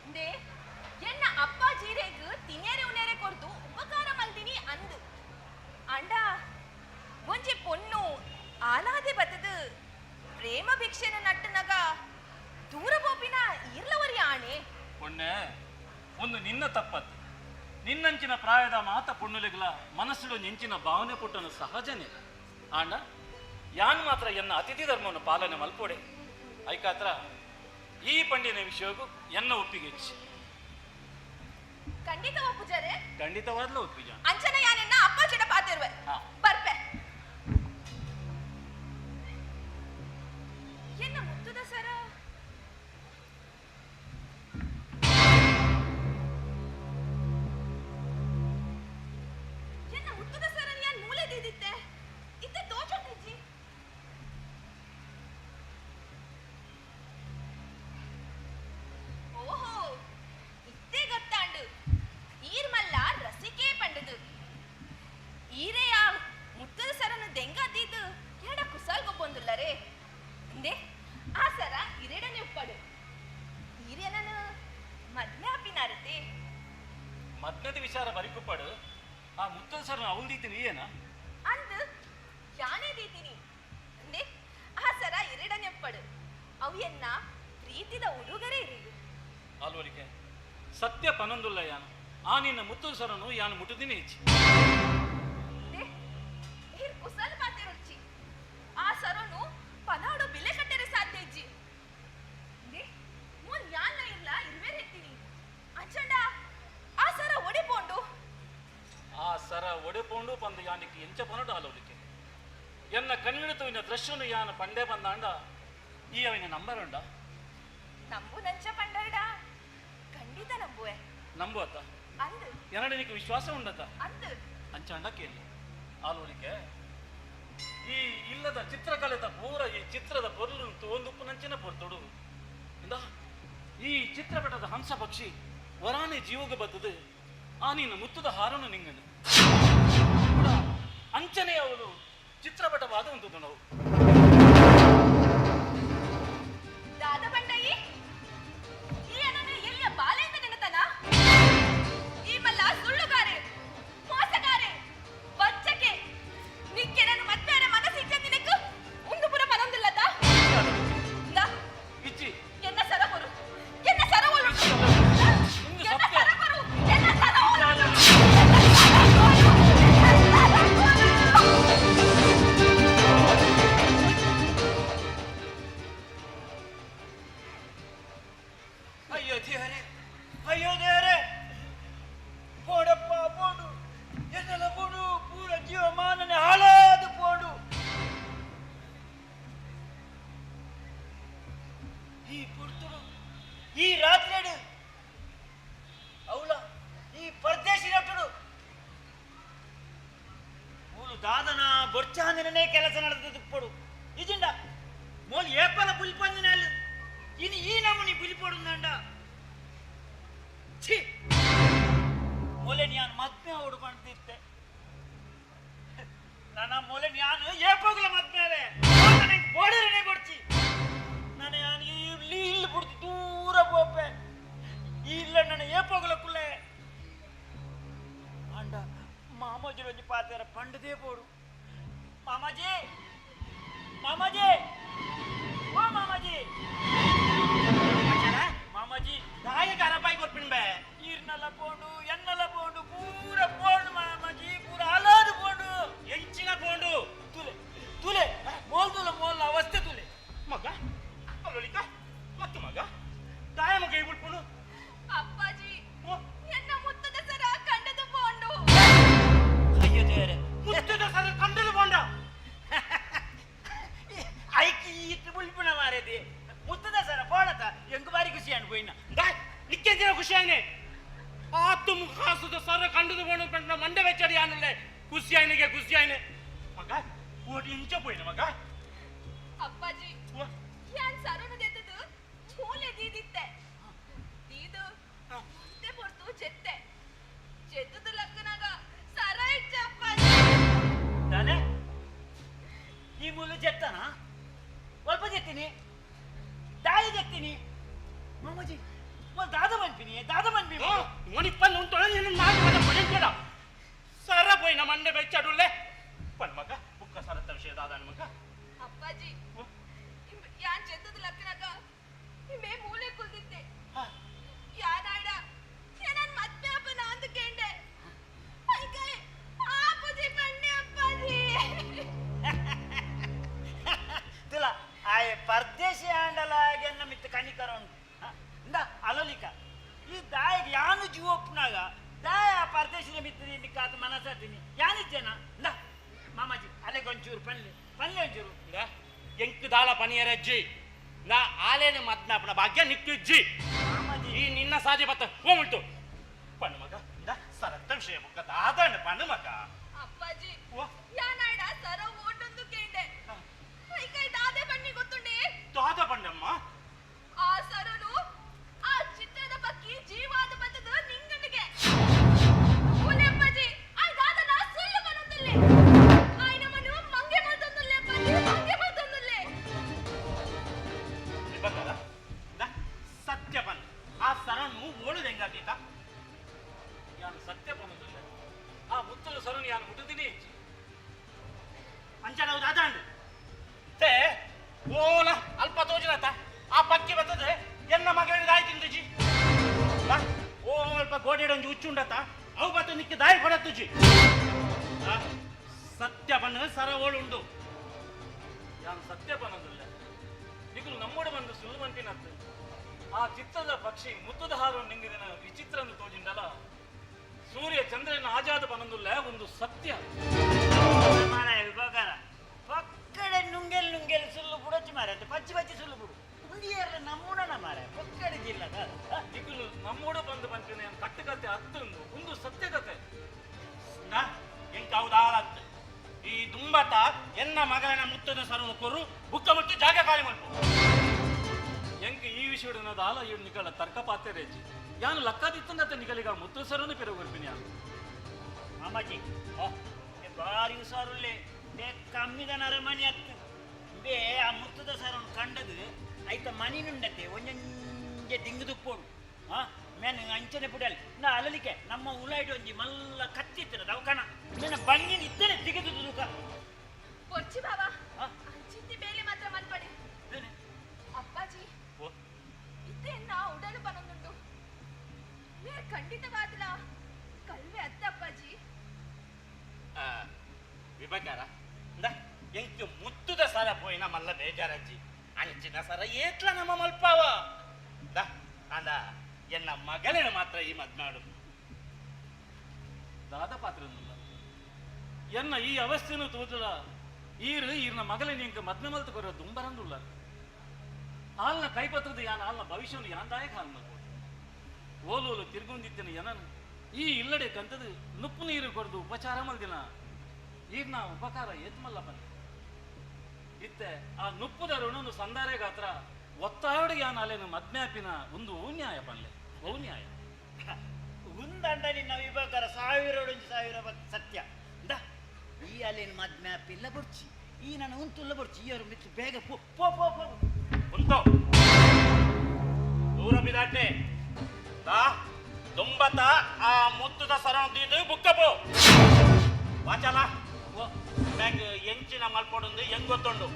ಅಂದೆ ಎನ್ನ ಅಪ್ಪಾಜಿರೇಗ್ ತಿನ್ಯರೆ ಉನೇರೆ ಕೊರ್ದು ಉಪಕಾರ ಮಲ್ದಿನಿ ಅಂದು ಅಂಡ ಒಂಜಿ ಪೊಣ್ಣು ಆಲಾದೆ ಬತ್ತದು ಪ್ರೇಮ ಭಿಕ್ಷೆನ ನಟ್ಟನಗ ದೂರ ಬೋಪಿನ ಇರ್ಲವರಿ ಆಣೆ ಪೊಣ್ಣೆ ಒಂದು ನಿನ್ನ ತಪ್ಪತ್ತು ನಿನ್ನಂಚಿನ ಪ್ರಾಯದ ಮಾತ ಪೊಣ್ಣುಲೆಗ್ಲ ಮನಸ್ಸುಡು ನೆಂಚಿನ ಭಾವನೆ ಪುಟ್ಟನು ಸಹಜನೇ ಆಂಡ ಯಾನ್ ಮಾತ್ರ ಎನ್ನ ಅತಿಥಿ ಧರ್ಮವನ್ನು ಪಾಲನೆ ಮಲ್ಪೋಡೆ ಐಕಾತ್ರ ಈ ಪಂಡಿನ ವಿಷಯಕ್ಕೂ ಎನ್ನ ಒಪ್ಪಿಗೆ ಇಚ್ಛೆ. ಖಂಡಿತ ಒಪ್ಪುಜಾರೆ ಖಂಡಿತವಾದ್ಲೂ ಒಪ್ಪಿಜ ಅಂಚನ ಯಾನೆನ್ನ ಅಪ್ಪಾಜಿಡ ಪಾತಿರುವೆ ಬರ್ಪೆ ಎನ್ನ ಮುತ್ತುದ ಸರ ಎನ್ನ ಮುತ್ತುದ ಸರ ಯಾನ್ ವಿಚಾರ ಬರಿಕುಪ್ಪಾಡು ಆ ಮುತ್ತದ ಸರ್ ಅವಳು ದೀತೀನಿ ಏನ ಅಂದ್ ಯಾನೇ ದೀತೀನಿ ಅಂದೆ ಆ ಸರ ಎರಡನೆಪ್ಪಡು ಅವಿಯನ್ನ ಪ್ರೀತಿದ ಉಡುಗರೆ ಇರಿದು ಆಲ್ವರಿಕೆ ಸತ್ಯ ಪನೊಂದುಲ್ಲ ಯಾನು ಆ ನಿನ್ನ ಮುತ್ತದ ಸರನು ಯಾನು ಮುಟ್ಟುದಿನಿ ಇಚ್ಚಿ ಕುಸಲ್ ಮಾತಿರುಚಿ ಆ ಸರನು ಪನಾಡು ಬಿಲೆ ಕಟ್ಟರೆ ಸಾಧ್ಯ ಇಜ್ಜಿ ಮುನ್ ಯಾನ ಇಲ್ಲ ಇರುವೆ ಎತ್ತೀನಿ ಅಂಚಂಡ ಆ ಸರ ಒಡಿಪೋಂಡು ಆ ಸರ ಒಡೆಪೋಂಡು ಬಂದು ಯಾನಿಕ್ಕೆ ಎಂಚ ಪನಡು ಆಲೋಲಿಕೆ ಎನ್ನ ಕಣ್ಣಿಡ ದೃಶ್ಯನು ಯಾನ ಪಂಡೆ ಬಂದಾಂಡ ಈ ಅವಿನ ನಂಬರ್ ಉಂಡ ನಂಬು ನಂಚ ಪಂಡರ್ಡ ಖಂಡಿತ ನಂಬುವೆ ನಂಬುವತ್ತ ಅಂದು ಎನ್ನಡನಿಗೆ ವಿಶ್ವಾಸ ಉಂಡತ ಅಂದು ಅಂಚಾಂಡ ಕೇಳಿ ಆಲೋಲಿಕೆ ಈ ಇಲ್ಲದ ಚಿತ್ರಕಲೆದ ಪೂರ ಈ ಚಿತ್ರದ ಪೊರ್ಲು ಒಂದು ನಂಚಿನ ಪೊರ್ತೊಡು ಇಂದ ಈ ಚಿತ್ರಪಟದ ಹಂಸ ಪಕ್ಷಿ ವರಾನೆ ಜೀವಗ ಬದ್ದದು ಆ ನಿನ್ನ ಮುತ್ತದ ಹಾರನು ನಿಂಗನು ಅಂಚನೆ ಅವಳು ಚಿತ್ರಪಟವಾದ ಒಂದು ನಾವು ದಾದ ಬಂಡಯಿ ಈ ಅನನ ಎಲ್ಲಿಯ ಬಾಲೆಯಿಂದ ನೆನತನ ಈ ಮಲ್ಲ ಸುಳ್ಳುಗಾರೆ ಮೋಸಗಾರೆ ವಂಚಕೆ ನಿಕ್ಕೆ ನಾನು ಮತ್ಬೇರೆ ಮನಸ್ಸು ಇಚ್ಚಂದಿನಕ್ಕು ಒಂದು ಪುರ ಮನೊಂದಿಲ್ಲದ ಇಚ್ಚಿ ಎನ್ನ ಸರಬರು ಎನ್ನ ಸರವಲು ಎನ್ನ ಸರಬರು ಎನ್ನ ಸರವಲು ಅಯ್ಯೋ ದೇವರೇ ಅಯ್ಯೋ ದೇವರೇ ಪೋಡಪ್ಪ ಪೋಡು ಎನ್ನೆಲ್ಲ ಪೋಡು ಪೂರ ಜೀವಮಾನನೆ ಹಾಳಾದ ಪೋಡು ಈ ಪುರ್ತುಡು ಈ ರಾತ್ರಿಡು ಅವಳ ಈ ಪರದೇಶಿ ನಟುಡು ಮೂಲು ದಾದನ ಬೊರ್ಚಾಂದಿನೇ ಕೆಲಸ ನಡೆದದ್ದು ಪೋಡು ಇದಿಂಡ ಮೋಲ್ ಏಪಲ ಬುಲ್ಪಂದಿನ ಅಲ್ಲಿ ಇನ್ನು ಈ ನಮೂನಿ ಬುಲಿಪೋಡುಂದಂಡ ಛೀ ಮೊಲೆ ನಾನು ಮದ್ಮೆ ಅವಡು ಬಂದಿತ್ತೆ ನನ್ನ ಮೊಲೆ ನಾನು ಏಪೋಗ್ಲ ಮದ್ಮೇಲೆ ಬೋಡರನೇ ಕೊಡ್ಚಿ ನಾನು ನಾನು ಇಲ್ಲಿ ಇಲ್ಲಿ ಬಿಡ್ತು ದೂರ ಪೋಪೆ ಇಲ್ಲ ನನ್ನ ಏಪೋಗ್ಲ ಕುಲ್ಲೆ ಅಂಡ ಮಾಮಾಜಿ ಒಂಜಿ ಪಾತೆರ ಪಂಡದೇ ಪೋಡು ಮಾಮಾಜಿ ಮಾಮಾಜಿ ಓ ಮಾಮಾಜಿ ಮಾಮಾಜಿ ದಾಯ ಗರಬಾಯಿ ಕೊರ್ಪಿನ ಬೇ ಈರ್ನೆಲ್ಲ ಪೋಂಡು ಎನ್ನೆಲ್ಲ ಪೋಂಡು ಪೂರ ಪೋಂಡು ಮಾಮಾಜಿ ಪೂರ ಅಲಾದು ಪೋಂಡು ಎಂಚಿನ ಪೋಂಡು ತುಲೆ ತುಲೆ ಮೋಲ್ ತುಲೆ ಮೋಲ್ ಅವಸ್ಥೆ ತುಲೆ ಮಗ ಅಲ್ಲೊಳಿಕ ಮತ್ತು ಮಗ ದಾಯ ಮಗ ಇಬಿಡ್ಪುನು ಅಪ್ಪಾಜಿ ಎನ್ನ ಮುತ್ತದ ಸರ ಕಂಡದು ಪೋಂಡು ಅಯ್ಯೋ ದೇವರೇ ಮುತ್ತದ ಸರ ಕಂಡದು ಪೋಂಡ ಐಕಿ ಇಟ್ಟು ಬುಲ್ಪುಣ ಮಾರೇದಿ ಮುತ್ತದ ಸರ ಪೋಣತ ಎಂಕು ಬಾರಿ ಖುಷಿ ಅಣ್ಣ ಪೋಯಿನ ನಿಕ್ಕೆಂದಿನ ಖುಷಿ ಆಯ್ನೆ ಆತು ಮುಖಾಸುದ ಸರ ಕಂಡದು ಪೋಣ ಪಂಡ ಮಂಡೆ ವೆಚ್ಚಡಿ ಆನಲ್ಲೇ ಖುಷಿ ಆಯ್ನಿಗೆ ಖುಷಿ ಆಯ್ನೆ ಮಗ ಓಟಿ ಇಂಚ ಪೋಯಿನ ಮಗ ಅಪ್ಪಾಜಿ ಯಾನ್ ಸರನು ದೆತ್ತದು ಮೂಲೆ ದೀದಿತ್ತೆ ದೀದು ಮುಂದೆ ಪೊರ್ತು ಜೆತ್ತೆ ಜೆತ್ತದ ಲಕ್ಕನಾಗ ಸರ ಇಚ್ಚ ಅಪ್ಪಾಜಿ ತಾನೆ ಈ ಮುಳ್ಳು ಜೆತ್ತನ ಒಲ್ಪ ಜೆತ್ತೀನಿ ದಾಯಿ ಜೆತ್ತೀನಿ ಮಾಮಾಜಿ ಮೊದಲು ದಾದ ಬನ್ಪಿನಿ ದಾದ ಬನ್ಪಿ ಮಣಿಪ್ಪನ್ ಉಂಟು ನಾಲ್ಕು ಮನೆ ಪಡೆಂಚಡ ಸರ ಪೋಯಿನ ಮಂಡೆ ಬೆಚ್ಚಡುಲ್ಲೆ ಪಣ್ ಮಗ ಬುಕ್ಕ ಸರತ್ತ ವಿಷಯ ದಾದಾನ ಮಗ ಅಪ್ಪಾಜಿ ಯಾನ್ ಜೆತ್ತದ ಲಕ್ಕನಾಗ ನಿಮ್ಮೇ ಮೂಲೆ ಕುಲ್ದಿತ್ತೆ ಯಾನಾಡ ಏನನ್ ಮತ್ತೆ ಅಪ್ಪನ ಅಂತ ಕೇಂಡೆ ಐಕೈ ಆಪುಜಿ ಪಣ್ಣೆ ಅಪ್ಪಾಜಿ ತುಲ ಆಯೆ ಪರ್ದೇಶಿ ಆಂಡಲಾಗೆ ಮಿತ್ತ ಕಣಿಕರ ಉಂಟು ಇಂದ ಅಲೋಲಿಕ ಈ ದಾಯಿಗೆ ಯಾನು ಜೀವಪ್ಪನಾಗ ದಾಯ ಆ ಪರ್ದೇಶಿನ ಮಿತ್ತ ಕಾತ ಮನಸ್ಸಾತೀನಿ ಯಾನಿಜ್ಜನ ಇಂದ ಮಾಮಾಜಿ ಅಲೆಗೆ ಒಂಚೂರು ಪನ್ಲೆ ಪನ್ಲೆ ಒಂಚೂರು ಎಂಕ್ ದಾಳ ಪನಿಯರಜ್ಜಿ ನಾ ಆಲೇನ ಮದ್ನಾಪನ ಭಾಗ್ಯ ನಿಕ್ಕಿಜ್ಜಿ ಈ ನಿನ್ನ ಸಾಜೆ ಬತ್ತ ಹೋಗುಂಟು ಪಣ್ಣು ಮಗ ಇಂದ ಸರತ್ತ ವಿಷಯ ಬುಕ್ಕ ದಾದಣ್ಣ ಪಣ್ಣು ಮಗ ಅಪ್ಪಾಜಿ ಯಾನಾಡ ಸರ ಓಟೊಂದು ಕೇಂಡೆ ಐಕೈ ದಾದೆ ಬನ್ನಿ ಗೊತ್ತುಂಡೆ ದಾದ ಪಣ್ಣಮ್ಮ ಆ ಸರನು ಆ ಚಿತ್ರದ ಪಕ್ಕಿ ಜೀವಾದ ಬತ್ತದ ನಿಂಗನಿಗೆ ಮೂಲೆ ಅಪ್ಪಾಜಿ ಆ ದಾದನ ಸುಳ್ಳು ಬನ್ನೊಂದುಲ್ಲೆ ಆಯ್ನ ಮನು ಮಂಗೆ ಮಲ್ತೊಂದುಲ್ಲೆ ಅಪ್ಪಾಜಿ ಮಂಗೆ ಮಲ್ತೊಂದುಲ್ಲೆ ಬಂದದ ಸತ್ಯ ಪನ್ ಆ ಸರನು ಓಳುದು ಹೆಂಗಾಗೀತ ಯಾನು ಸತ್ಯ ಎನ್ನ ಮಗಳಿಗೆ ದಾಯಿ ತಿಂದುಜಿ ಓ ಅಲ್ಪ ಗೋಡೆಡೊಂಜಿ ಹುಚ್ಚುಂಡತ ಅವು ಬತ್ತ ನಿಕ್ಕೆ ದಾಯಿ ಕೊಡತ್ತುಜಿ ಸತ್ಯ ಬಣ್ಣ ಸರ ಓಳುಂಡು ಯಾನ್ ಸತ್ಯ ಪನೊಂದುಲ್ಲ ನಿಕುಲು ನಮ್ಮೋಡ ಬಂದು ಸುಳ್ಳು ಮಂತಿನತ್ತು ಆ ಚಿತ್ರದ ಪಕ್ಷಿ ಮುತ್ತದ ಹಾರು ನಿಂಗಿದಿನ ವಿಚಿತ್ರನ್ನು ತೋಜಿಂದಲ ಸೂರ್ಯ ಚಂದ್ರನ ಆಜಾದ ಪನೊಂದುಲ್ಲ ಒಂದು ಸತ್ಯ ಮಾರಾಯ ವಿಭಾಗಾರ ಪಕ್ಕಡೆ ನುಂಗೆಲ್ ನುಂಗೆಲ್ ಸುಳ್ಳು ಬುಡಚ್ಚು ಮಾರ ಅಂತ ಪಚ್ಚಿ ಪಚ್ಚಿ ಸುಳ್ಳು ಬುಡು ಉಂಡಿಯರ್ಲ ನಮ್ಮೂಡನ ಮಾರ ಪಕ್ಕಡೆ ಜಿಲ್ಲದ ನಿಕುಲು ನಮ್ಮೋಡ ಬಂದು ಬಂತಿನ ಕಟ್ಟುಕತೆ ಅತ್ತೊಂದು ಒಂದು ಸತ್ಯಕತೆ ಎಂಕ ಹೌದಾಳತ್ತು ಈ ದುಂಬತ ಎನ್ನ ಮಗನ ಮುತ್ತದ ಸರನು ಕೊರು ಬುಕ್ಕ ಮುಟ್ಟು ಜಾಗ ಖಾಲಿ ಮಲ್ಪು ಎಂಕ್ ಈ ವಿಷಯದ ದಾಲ ಇವ್ ನಿಕಲ ತರ್ಕ ಪಾತೆರೇಜಿ ಯಾನು ಲಕ್ಕದಿತ್ತಂದತ್ತ ನಿಕಲಿಗ ಮುತ್ತು ಸರನು ಪೆರಗೊರ್ಪಿನಿ ಯಾನು ಮಾಮಾಜಿ ಬಾರಿ ಹುಷಾರುಲ್ಲೆ ಬೇ ಕಮ್ಮಿದ ನರಮನಿ ಅತ್ತು ಬೇ ಆ ಮುತ್ತದ ಸರನು ಕಂಡದು ಐತ ಮನಿ ನುಂಡತೆ ಒಂಜೊಂಜೆ ದಿಂಗುದುಪ್ಪೋಡು ಆ ಮೇನ್ ಅಂಚನೆ ಪುಡಲ್ ನಾ ಅಲಲಿಕೆ ನಮ್ಮ ಉಲಾಯ್ಡು ಒಂಜಿ ಮಲ್ಲ ಕತ್ತಿತ್ತಿನ ದವಕಣ ಮೇನ ಬಂಗಿನ ಇತ್ತನೆ ದಿಗದು ದುಕ ಪೊರ್ಚಿ ಬಾಬಾ ಅಂಚಿತ್ತಿ ಬೇಲೆ ಮಾತ್ರ ಮಲ್ಪಡಿ ಅಪ್ಪಾಜಿ ಇತ್ತೆ ನಾ ಉಡಲು ಪನೊಂದುಂಟು ಮೇರ್ ಖಂಡಿತವಾದ್ಲ ಕಲ್ವೆ ಅತ್ತ ಅಪ್ಪಾಜಿ ವಿಭಕಾರ ಎಂಕ್ ಮುತ್ತುದ ಸರ ಪೋಯಿನ ಮಲ್ಲ ಬೇಜಾರಜ್ಜಿ ಅಂಚಿನ ಸರ ಏತ್ಲ ನಮ್ಮ ಮಲ್ಪಾವ ಅಂದ ಎನ್ನ ಮಗಳೇನು ಮಾತ್ರ ಈ ಮದ್ನಾಡು ದಾದ ಪಾತ್ರನಲ್ಲ ಎನ್ನ ಈ ಅವಸ್ಥೆನು ತೋಜಲ ಈರು ಈರ್ನ ಮಗಲೇನು ಎಂಕ ಮದ್ಮೆ ಮಲ್ತು ಕೊರ ದುಂಬರಂದುಲ್ಲ ಆಲ್ನ ಕೈಪತ್ರದ ಯಾನ್ ಆಲ್ನ ಭವಿಷ್ಯವನ್ನು ಯಾನ್ ದಾಯಕ ಹಾಲ್ ಮಲ್ಪೋಡು ಓಲೋಲು ತಿರ್ಗುಂದಿತ್ತಿನ ಎನನು ಈ ಇಲ್ಲಡೆ ಕಂತದು ನುಪ್ಪು ನೀರು ಕೊರದು ಉಪಚಾರ ಮಲ್ದಿನ ಈರ್ನ ಉಪಕಾರ ಏತ್ಮಲ್ಲ ಬನ್ನಿ ಇತ್ತೆ ಆ ನುಪ್ಪುದ ಋಣನು ಸಂದಾರೆ ಗಾತ್ರ ಒತ್ತಾಯೋಡು ಯಾನ್ ಅಲ್ಲೇನು ಮದ್ಮ್ಯಾಪಿನ ಒಂದು ನ್ಯಾಯ ಪನ್ಲೆ ನ್ಯಾಯ ಉಂದಂಡ ನಿನ್ನ ವಿಭಾಗರ ಸಾವಿರ ಸಾವಿರ ಸತ್ಯ ಇಂದ ಈ ಅಲ್ಲೇನು ಮದ್ಮ್ಯಾಪ್ ಇಲ್ಲ ಬೊರ್ಚಿ ಈ ನಾನು ಉಂತುಲ್ಲ ಬೊರ್ಚಿ ಈ ಅವರು ಮಿತ್ತು ಬೇಗ ಪೋ ಪೋ ಪೋ ಪೋ ಉಂಟು ದೂರ ಬಿದಾಟೆ ತಾ ದುಂಬತ ಆ ಮುತ್ತುದ ಸರೌಂದಿದ್ದು ಬುಕ್ಕಪೋ ವಾಚಲ ಬ್ಯಾಂಕ್ ಎಂಚಿನ ಮಲ್ಪೊಡೊಂದು ಹೆಂಗ್ ಗೊತ್ತುಂಡು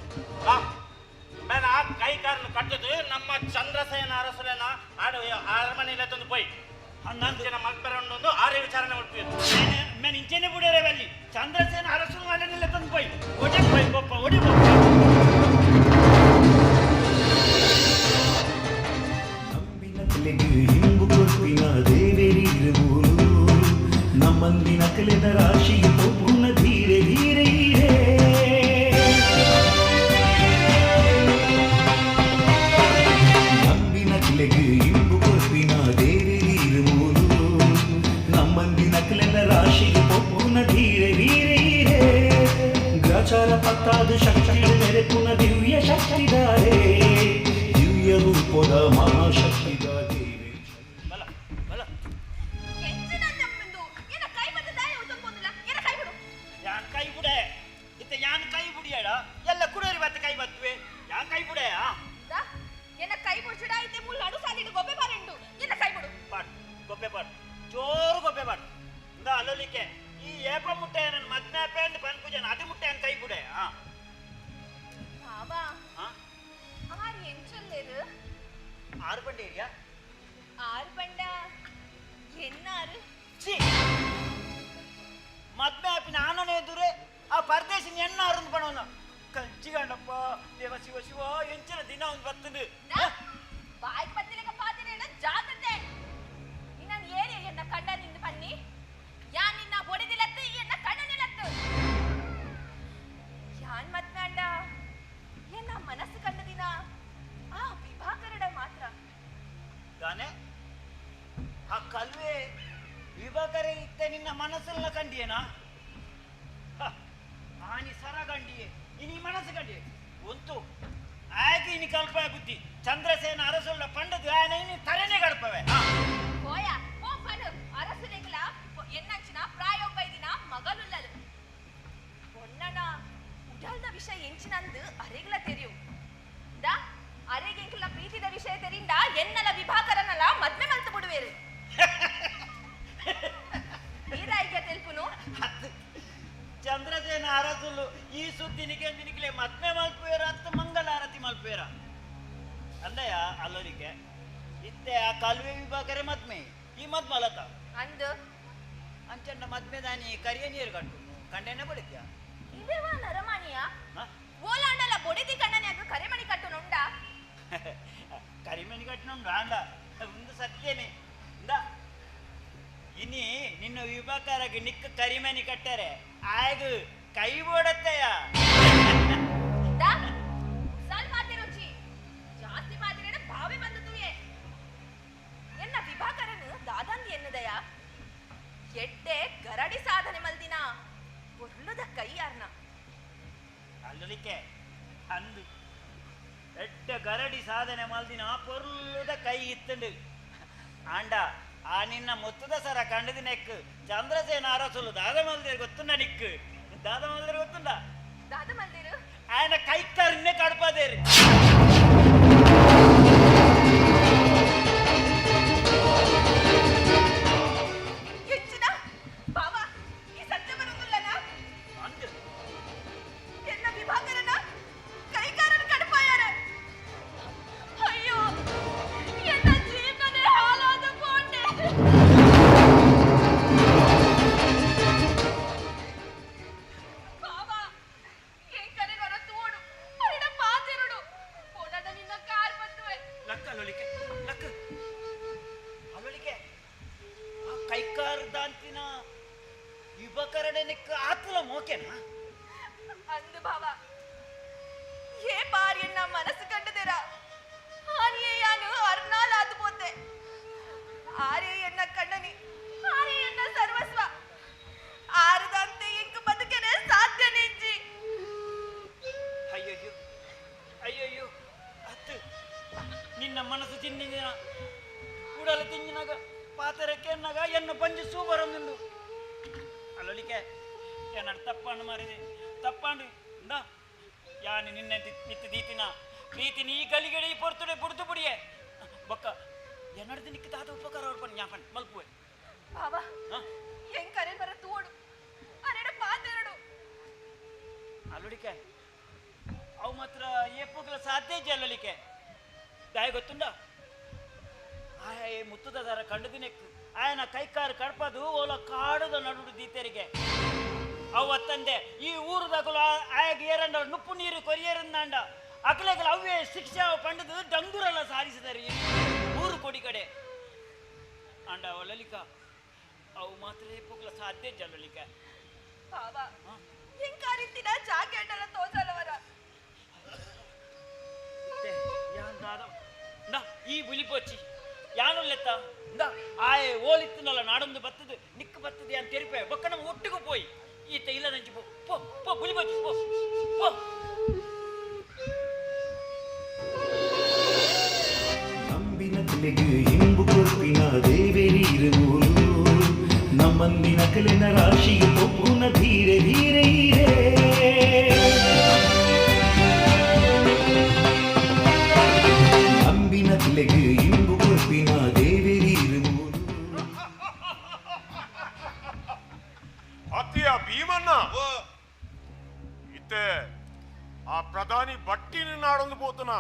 ಮೇನ ಕೈ ಕಾರನ್ನು ಕಟ್ಟದು ನಮ್ಮ ಚಂದ್ರಸೇನ ಅರಸುಲೇನ ಆಡು ಅರಮನೆಯಲ್ಲೇ ತಂದು ಪೋಯ್ ಅಂಚಿನ ಮಲ್ಪೆರೊಂಡೊಂದು ಆರ್ಯ ವಿಚಾರಣೆ ಮಲ್ಪಿದ್ದು ಮೇನ್ ಇಂಚೆನೆ ಬುಡರೆ ಅಲ್ಲಿ ಚಂದ್ರಸೇನ ಅರಸು ಅಲ್ಲೆಲ್ಲ ತಂದು ಪೋಯ್ ಒಡೆ ಪೋಯ್ ಗೊಪ್ಪ ಒಡೆ ಗೊಪ್ಪ ಇಂಬು ಕೊರ್ಪಿನ ದೇವೇರಿರುವುದು ನಮ್ಮಂದಿನ ಕಲೆದ ರಾಶಿಯು ಪೊಪ್ಪುನ ಧೀರೆ ಧೀರೆ ಹೀರೆ ನಂಬಿನ ಕಲೆಗೆ ಇಂಬು ಕೊರ್ಪಿನ ದೇವೇರಿರುವುದು ನಮ್ಮಂದಿನ ಕಲೆದ ರಾಶಿಯು ಪೊಪ್ಪುನ ಧೀರೆ ಧೀರೆ ಹೀರೆ ಗ್ರಚಾರ ಪತ್ತಾದ ಶಕ್ತಿಯ ಮೆರೆಪುನ ದಿವ್ಯ ಶಕ್ತಿದಾರೆ ದಿವ್ಯ ರೂಪದ ಮಹಾಶಕ್ತಿದ ದೇವಿ ಬಲ ಬಲ ಎಂಚಿನ ನಮ್ಮಂದು ಎನ್ನ ಕೈ ಬದ್ದ ದಾಯ ಉತ್ತಂಬೋದಿಲ್ಲ ಎನ್ನ ಕೈ ಬಿಡು ಯಾನ್ ಕೈ ಬುಡೆ ಇತ್ತ ಯಾನ್ ಕೈ ಬುಡಿಯಾಡ ಎಲ್ಲ ಕುಡೋರಿ ಬತ್ತ ಕೈ ಬತ್ತುವೆ ಯಾನ್ ಕೈ ಬುಡೆ ಆ ದಾ, ಎನ್ನ ಕೈ ಮುಚ್ಚಡ ಐತೆ ಮುಳ್ಳು ಅಡು ಸಾಲಿಡು ಗೊಬ್ಬೆ ಬಾರೆಂಡು ಎನ್ನ ಕೈ ಬಿಡು ಪಾಡ್ ಗೊಬ್ಬೆ ಪಾಡ್ ಜೋರು ಗೊಬ್ಬೆ ಪಾಡ್ ಇಂದ ಅಲ್ಲೋಲಿಕ್ಕೆ ಈ ಏಪ ಮುಟ್ಟೆ ನನ್ನ ಮದ್ಮ್ಯಾಪೆ ಅಂದ್ ಪನ್ಪುಜನ ಅದು ಮುಟ್ಟೆ ಅಂತ ಕೈ ಬುಡೆ ಆ ಬಾಬಾ ಆ? ಆರ್ ಎಂಚೊಲ್ಲೇರು ಆರು ಬಂಡೆ ಏರಿಯಾ ಆರು ಬಂಡ ಎನ್ನಾರು ಛೀ ಮದ್ಮೆ ಆಪಿನ ಆನನೇ ಎದುರೆ ಆ ಪರದೇಶಿನ ಎಣ್ಣ ಅರುಂದು ಪಣವನ ಕಂಚಿಗಂಡಪ್ಪ ದೇವ ಶಿವ ಶಿವ ಎಂಚಿನ ದಿನ ಒಂದು ಬರ್ತದೆ ಬಾಯ್ಗೆ ಬತ್ತಿಲಕ ಪಾತಿರೇನ ಜಾಗ್ರತೆ ನಿನ್ನ ಏರಿ ಎನ್ನ ಕಂಡ ನಿಂದು ಪನ್ನಿ ಯಾ ನಿನ್ನ ಬೊಡೆದಿಲತ್ತು ಎನ್ನ ಕಣ್ಣನಿಲತ್ತು ಯಾನ್ ಮತ್ನಾಂಡ ಎನ್ನ ಮನಸ್ಸು ಕಂಡ ದಿನ ಆ ವಿಭಾಕರಡ ಮಾತ್ರ ದಾನೆ ಆ ಕಲ್ವೆ ವಿಭಾಕರೇ ಇತ್ತ ನಿನ್ನ ಮನಸ್ಸನ್ನ ಕಂಡಿಯೇನಾ ಆನಿ ಸರ ಕಂಡಿಯೆ ಇನಿ ಮನಸ್ಸು ಕಂಡಿಯೆ ಒಂತು ಆಗಿ ಇನಿ ಕಲ್ಪ ಬುದ್ಧಿ ಚಂದ್ರಸೇನ ಅರಸುಳ್ಳ ಪಂಡದು ಆನೆ ಇನಿ ತರೆನೆ ಗಡಪವೆ ಕೋಯ ಓ ಪನು ಅರಸುಲೆಗ್ಲ ಎನ್ನಂಚಿನ ಪ್ರಾಯೋಪೈದಿನ ಮಗಲುಲ್ಲಲು பொன்னனா உடல்ದ ವಿಷಯ ಎಂಚಿನಂದು ಅರೆಗ್ಲ ತೆರಿಯು ದಾ ಅರೆಗೆಂಕಲ ಪ್ರೀತಿದ ವಿಷಯ ತೆರಿಂಡ ಎನ್ನಲ ವಿಭಾಕರನಲ ಮದ್ವೆ ಮಲ್ತು ಬಿಡುವೇರು ಈರಾಯಿಗೆ ತೆಲ್ಪುನು ಚಂದ್ರಸೇನ ಅರಸುಲು ಈ ಸುದ್ದಿ ನಿಕಲೆ ಮದ್ವೆ ಮಲ್ಪುವೇರ ಅತ್ತ ಮಂಗಳಾರತಿ ಮಲ್ಪುವೇರ ಅಂದಯ್ಯ ಅಲ್ಲೋಲಿಕ್ಕೆ ಇತ್ತೆ ಆ ಕಾಲುವೆ ವಿಭಾಗರೆ ಮದ್ಮೆ ಈ ಮದ್ಮಲತ ಅಂದು ಅಂಚಂಡ ಮದ್ಮೆ ದಾನಿ ಕರಿಯ ನೀರು ಕಟ್ಟು ಕಂಡೆನೆ ಬಡಿದ್ಯಾ ಇದೇವ ನರಮಾನಿಯ ಓಲಾಂಡಲ ಬೊಡಿದಿ ಕಣ್ಣನ್ಯಾಗ ಕರೆಮಣಿ ಕಟ್ಟು ನುಂಡ ಕರಿಮಣಿ ಕಟ್ಟು ಆಂಡ ಒಂದು ಸತ್ಯನೇ ಇಂದ ಇನಿ ನಿನ್ನ ವಿಭಾಗರಾಗಿ ನಿಕ್ಕ ಕರಿಮಣಿ ಕಟ್ಟರೆ ಆಗ ಕೈ ಬೋಡತ್ತೆಯ ಸ್ವಲ್ಪ ಮಾತಿರುಚಿ ಜಾಸ್ತಿ ಮಾತಿರೇನ ಭಾವೆ ಬಂದು ತುಯೆ ಎನ್ನ ವಿಭಾಕರನು ದಾದಂದಿ ಎನ್ನುದಯ ಎಡ್ಡೆ ಗರಡಿ ಸಾಧನೆ ಮಲ್ದಿನ ಪೊರ್ಲುದ ಕೈ ಅರ್ನ ಅಲ್ಲಲಿಕ್ಕೆ ಅಂದು ಎಡ್ಡೆ ಗರಡಿ ಸಾಧನೆ ಮಲ್ದಿನ ಪೊರ್ಲುದ ಕೈ ಇತ್ತಂಡು ಆಂಡ ಆ ನಿನ್ನ ಮುತ್ತುದ ಸರ ಕಂಡದಿನೆಕ್ ಚಂದ್ರಸೇನ ಅರಸುಲು ದಾದ ಮಲ್ದಿರು ಗೊತ್ತುಂಡ ನಿಕ್ಕು ದಾದ ಮಲ್ದಿರು ಗೊತ್ತುಂಡ ದಾದ ಮಲ್ದಿರು ఆయన ಕೈಕಾರನ್ನೇ ಕಡಪದೇರಿ ಹೆಚ್ಚಿನ ಬಾವ ಈ ಸತ್ಯ ಬರುವುದಿಲ್ಲನ ಎನ್ನ ವಿಭಾಗರನ ಕೈಕಾರನ ಕಡಪಾಯಾರೆ ಅಯ್ಯೋ ಎನ್ನ ಜೀವನನೇ ಹಾಳಾದ ಪೋಂಡೆ ಬಾವ ಏಕರೆ ಹೊರ ತೋಡು ಅರಿಡ ಪಾತಿರುಡು ಪೋಡಾಡ ನಿನ್ನ ಕಾರ್ ಬತ್ತುವೆ ಲಕ್ಕ ಅಲ್ಲೊಲಿಕೆ ಲಕ್ಕ ಅಲ್ಲೊಲಿಕೆ ಆ ಕೈಕಾರದಾಂತಿನ ಯುವಕರಡನೆಕ್ಕ ಆತಲ ಮೋಕೆನಾ ಅಂದು ಭಾವ ಏ ಬಾರಿಯನ್ನ ಮನಸ್ಸು ಕಂಡದಿರ ಆನಿಯೇ ಯಾನು ಅರ್ನಾಲಾದು ಪೋತೆ ಆರೇ ಎನ್ನ ಕಣ್ಣನಿ ಆರೇ ಎನ್ನ ಸರ್ವಸ್ವ ಆರದಂತೆ ಇಂಕು ಬದುಕೆನೆ ಸಾಧ್ಯ ನಿಂಜಿ ಅಯ್ಯಯ್ಯೋ ಅಯ್ಯಯ್ಯೋ ಅತ್ತು ನಿನ್ನ ಮನಸ್ಸು ಚಿನ್ನಿನ ಉಡಲು ತಿಂಜಿನಾಗ ಪಾತರೆ ಕೆನ್ನಾಗ ಎನ್ನ ಪಂಜು ಸೂಬರೊಂದುಂಡು ಅಲ್ಲೊಲಿಕೆ ಎನ್ನಡು ತಪ್ಪಾಂಡು ಮಾರಿದೆ ತಪ್ಪಾಂಡು ಇಂದ ಯಾನು ನಿನ್ನ ನಿತ್ತ ದೀತಿನ ಪ್ರೀತಿನಿ ಈ ಗಲಿಗಡಿ ಪೊರ್ತುಡೆ ಬುಡ್ದು ಬುಡಿಯೆ ಬೊಕ್ಕ ಎನ್ನಡ್ದು ನಿಕ್ಕ ತಾತ ಉಪಕಾರ ಹೊಡ್ಕೊಂಡು ಜ್ಞಾಪನ್ ಮಲ್ಪುವೆ ಬಾವ ಹೆಂಗ್ ಕರೆ ಬರ ತೋಡು ಅರೆಡ ಪಾತೆರಡು ಅಲ್ಲೊಲಿಕೆ ಅವು ಮಾತ್ರ ಏಪುಗ್ಲ ಸಾಧ್ಯ ಇಜ್ಜಿ ಅಲ್ಲೊಲಿಕೆ ದಾಯ ಗೊತ್ತುಂಡ ಆಯ ಮುತ್ತುದ ದಾರ ಕಂಡದಿನೆಕ್ ಆಯನ ಕೈಕಾರು ಕಡ್ಪದು ಓಲ ಕಾಡದ ನಡುಡು ದೀತೆರಿಗೆ ಅವತ್ತಂದೆ ಈ ಊರುದಗಲು ಆಯಾಗ ಏರಂಡ ನುಪ್ಪು ನೀರು ಕೊರಿಯರಂದಾಂಡ ಅಕಲೆಗಲ ಅವೇ ಶಿಕ್ಷೆ ಪಂಡದು ಡಂಗುರೆಲ್ಲ ಸಾರಿಸಿದರೆ ಊರು ಕೊಡಿ ಕಡೆ ಅಂಡ ಒಲಲಿಕ ಅವು ಮಾತ್ರ ಏಪುಗ್ಲ ಸಾಧ್ಯ ಇಜ್ಜಿ ಅಲ್ಲೊಲಿಕ ಬಾವ ಹೆಂಗ್ ಜಾಕೆಟ್ ಎಲ್ಲ ತೋಜಲವರ ಯಾನ್ ದಾದ ಇಂದ ಈ ಬುಲಿ ಪೋಚಿ ಯಾನುಲ್ಲೆತ್ತ ಇಂದ ಆಯೆ ಓಲಿತ್ತನಲ್ಲ ನಾಡೊಂದು ಬತ್ತದು ನಿಕ್ಕು ಬತ್ತದೆ ಅಂತ ತೆರಿಪೆ ಬೊಕ್ಕ ನಮ್ಮ ಒಟ್ಟಿಗೂ ಪೋಯಿ ಈತ ಇಲ್ಲದಂಚಿ ಪೋ ಪೋ ಪೋ ಬುಲಿ ಪೋಚಿ ಪೋ ಪೋ ನಂಬಿನ ತಲೆಗೆ ಇಂಬು ಕೊರ್ಪಿನ ದೇವೇರಿ ಇರುವೋಲು ನಮ್ಮಂದಿನ ಕಲೆನ ರಾಶಿಗೆ ಪೊಪ್ಪುನ ಧೀರೆ ಧೀರೆ ಹೀರೆ ನಂಬಿನ ತಲೆಗೆ ಇಂಬು ಕೊರ್ಪಿನ ದೇವೇರಿ ಇರುವೋಲು ಅತಿಯ ಭೀಮಣ್ಣ ಇತ್ತೆ ಆ ಪ್ರಧಾನಿ ಬಟ್ಟಿನ ನಾಡೊಂದು ಪೋತನ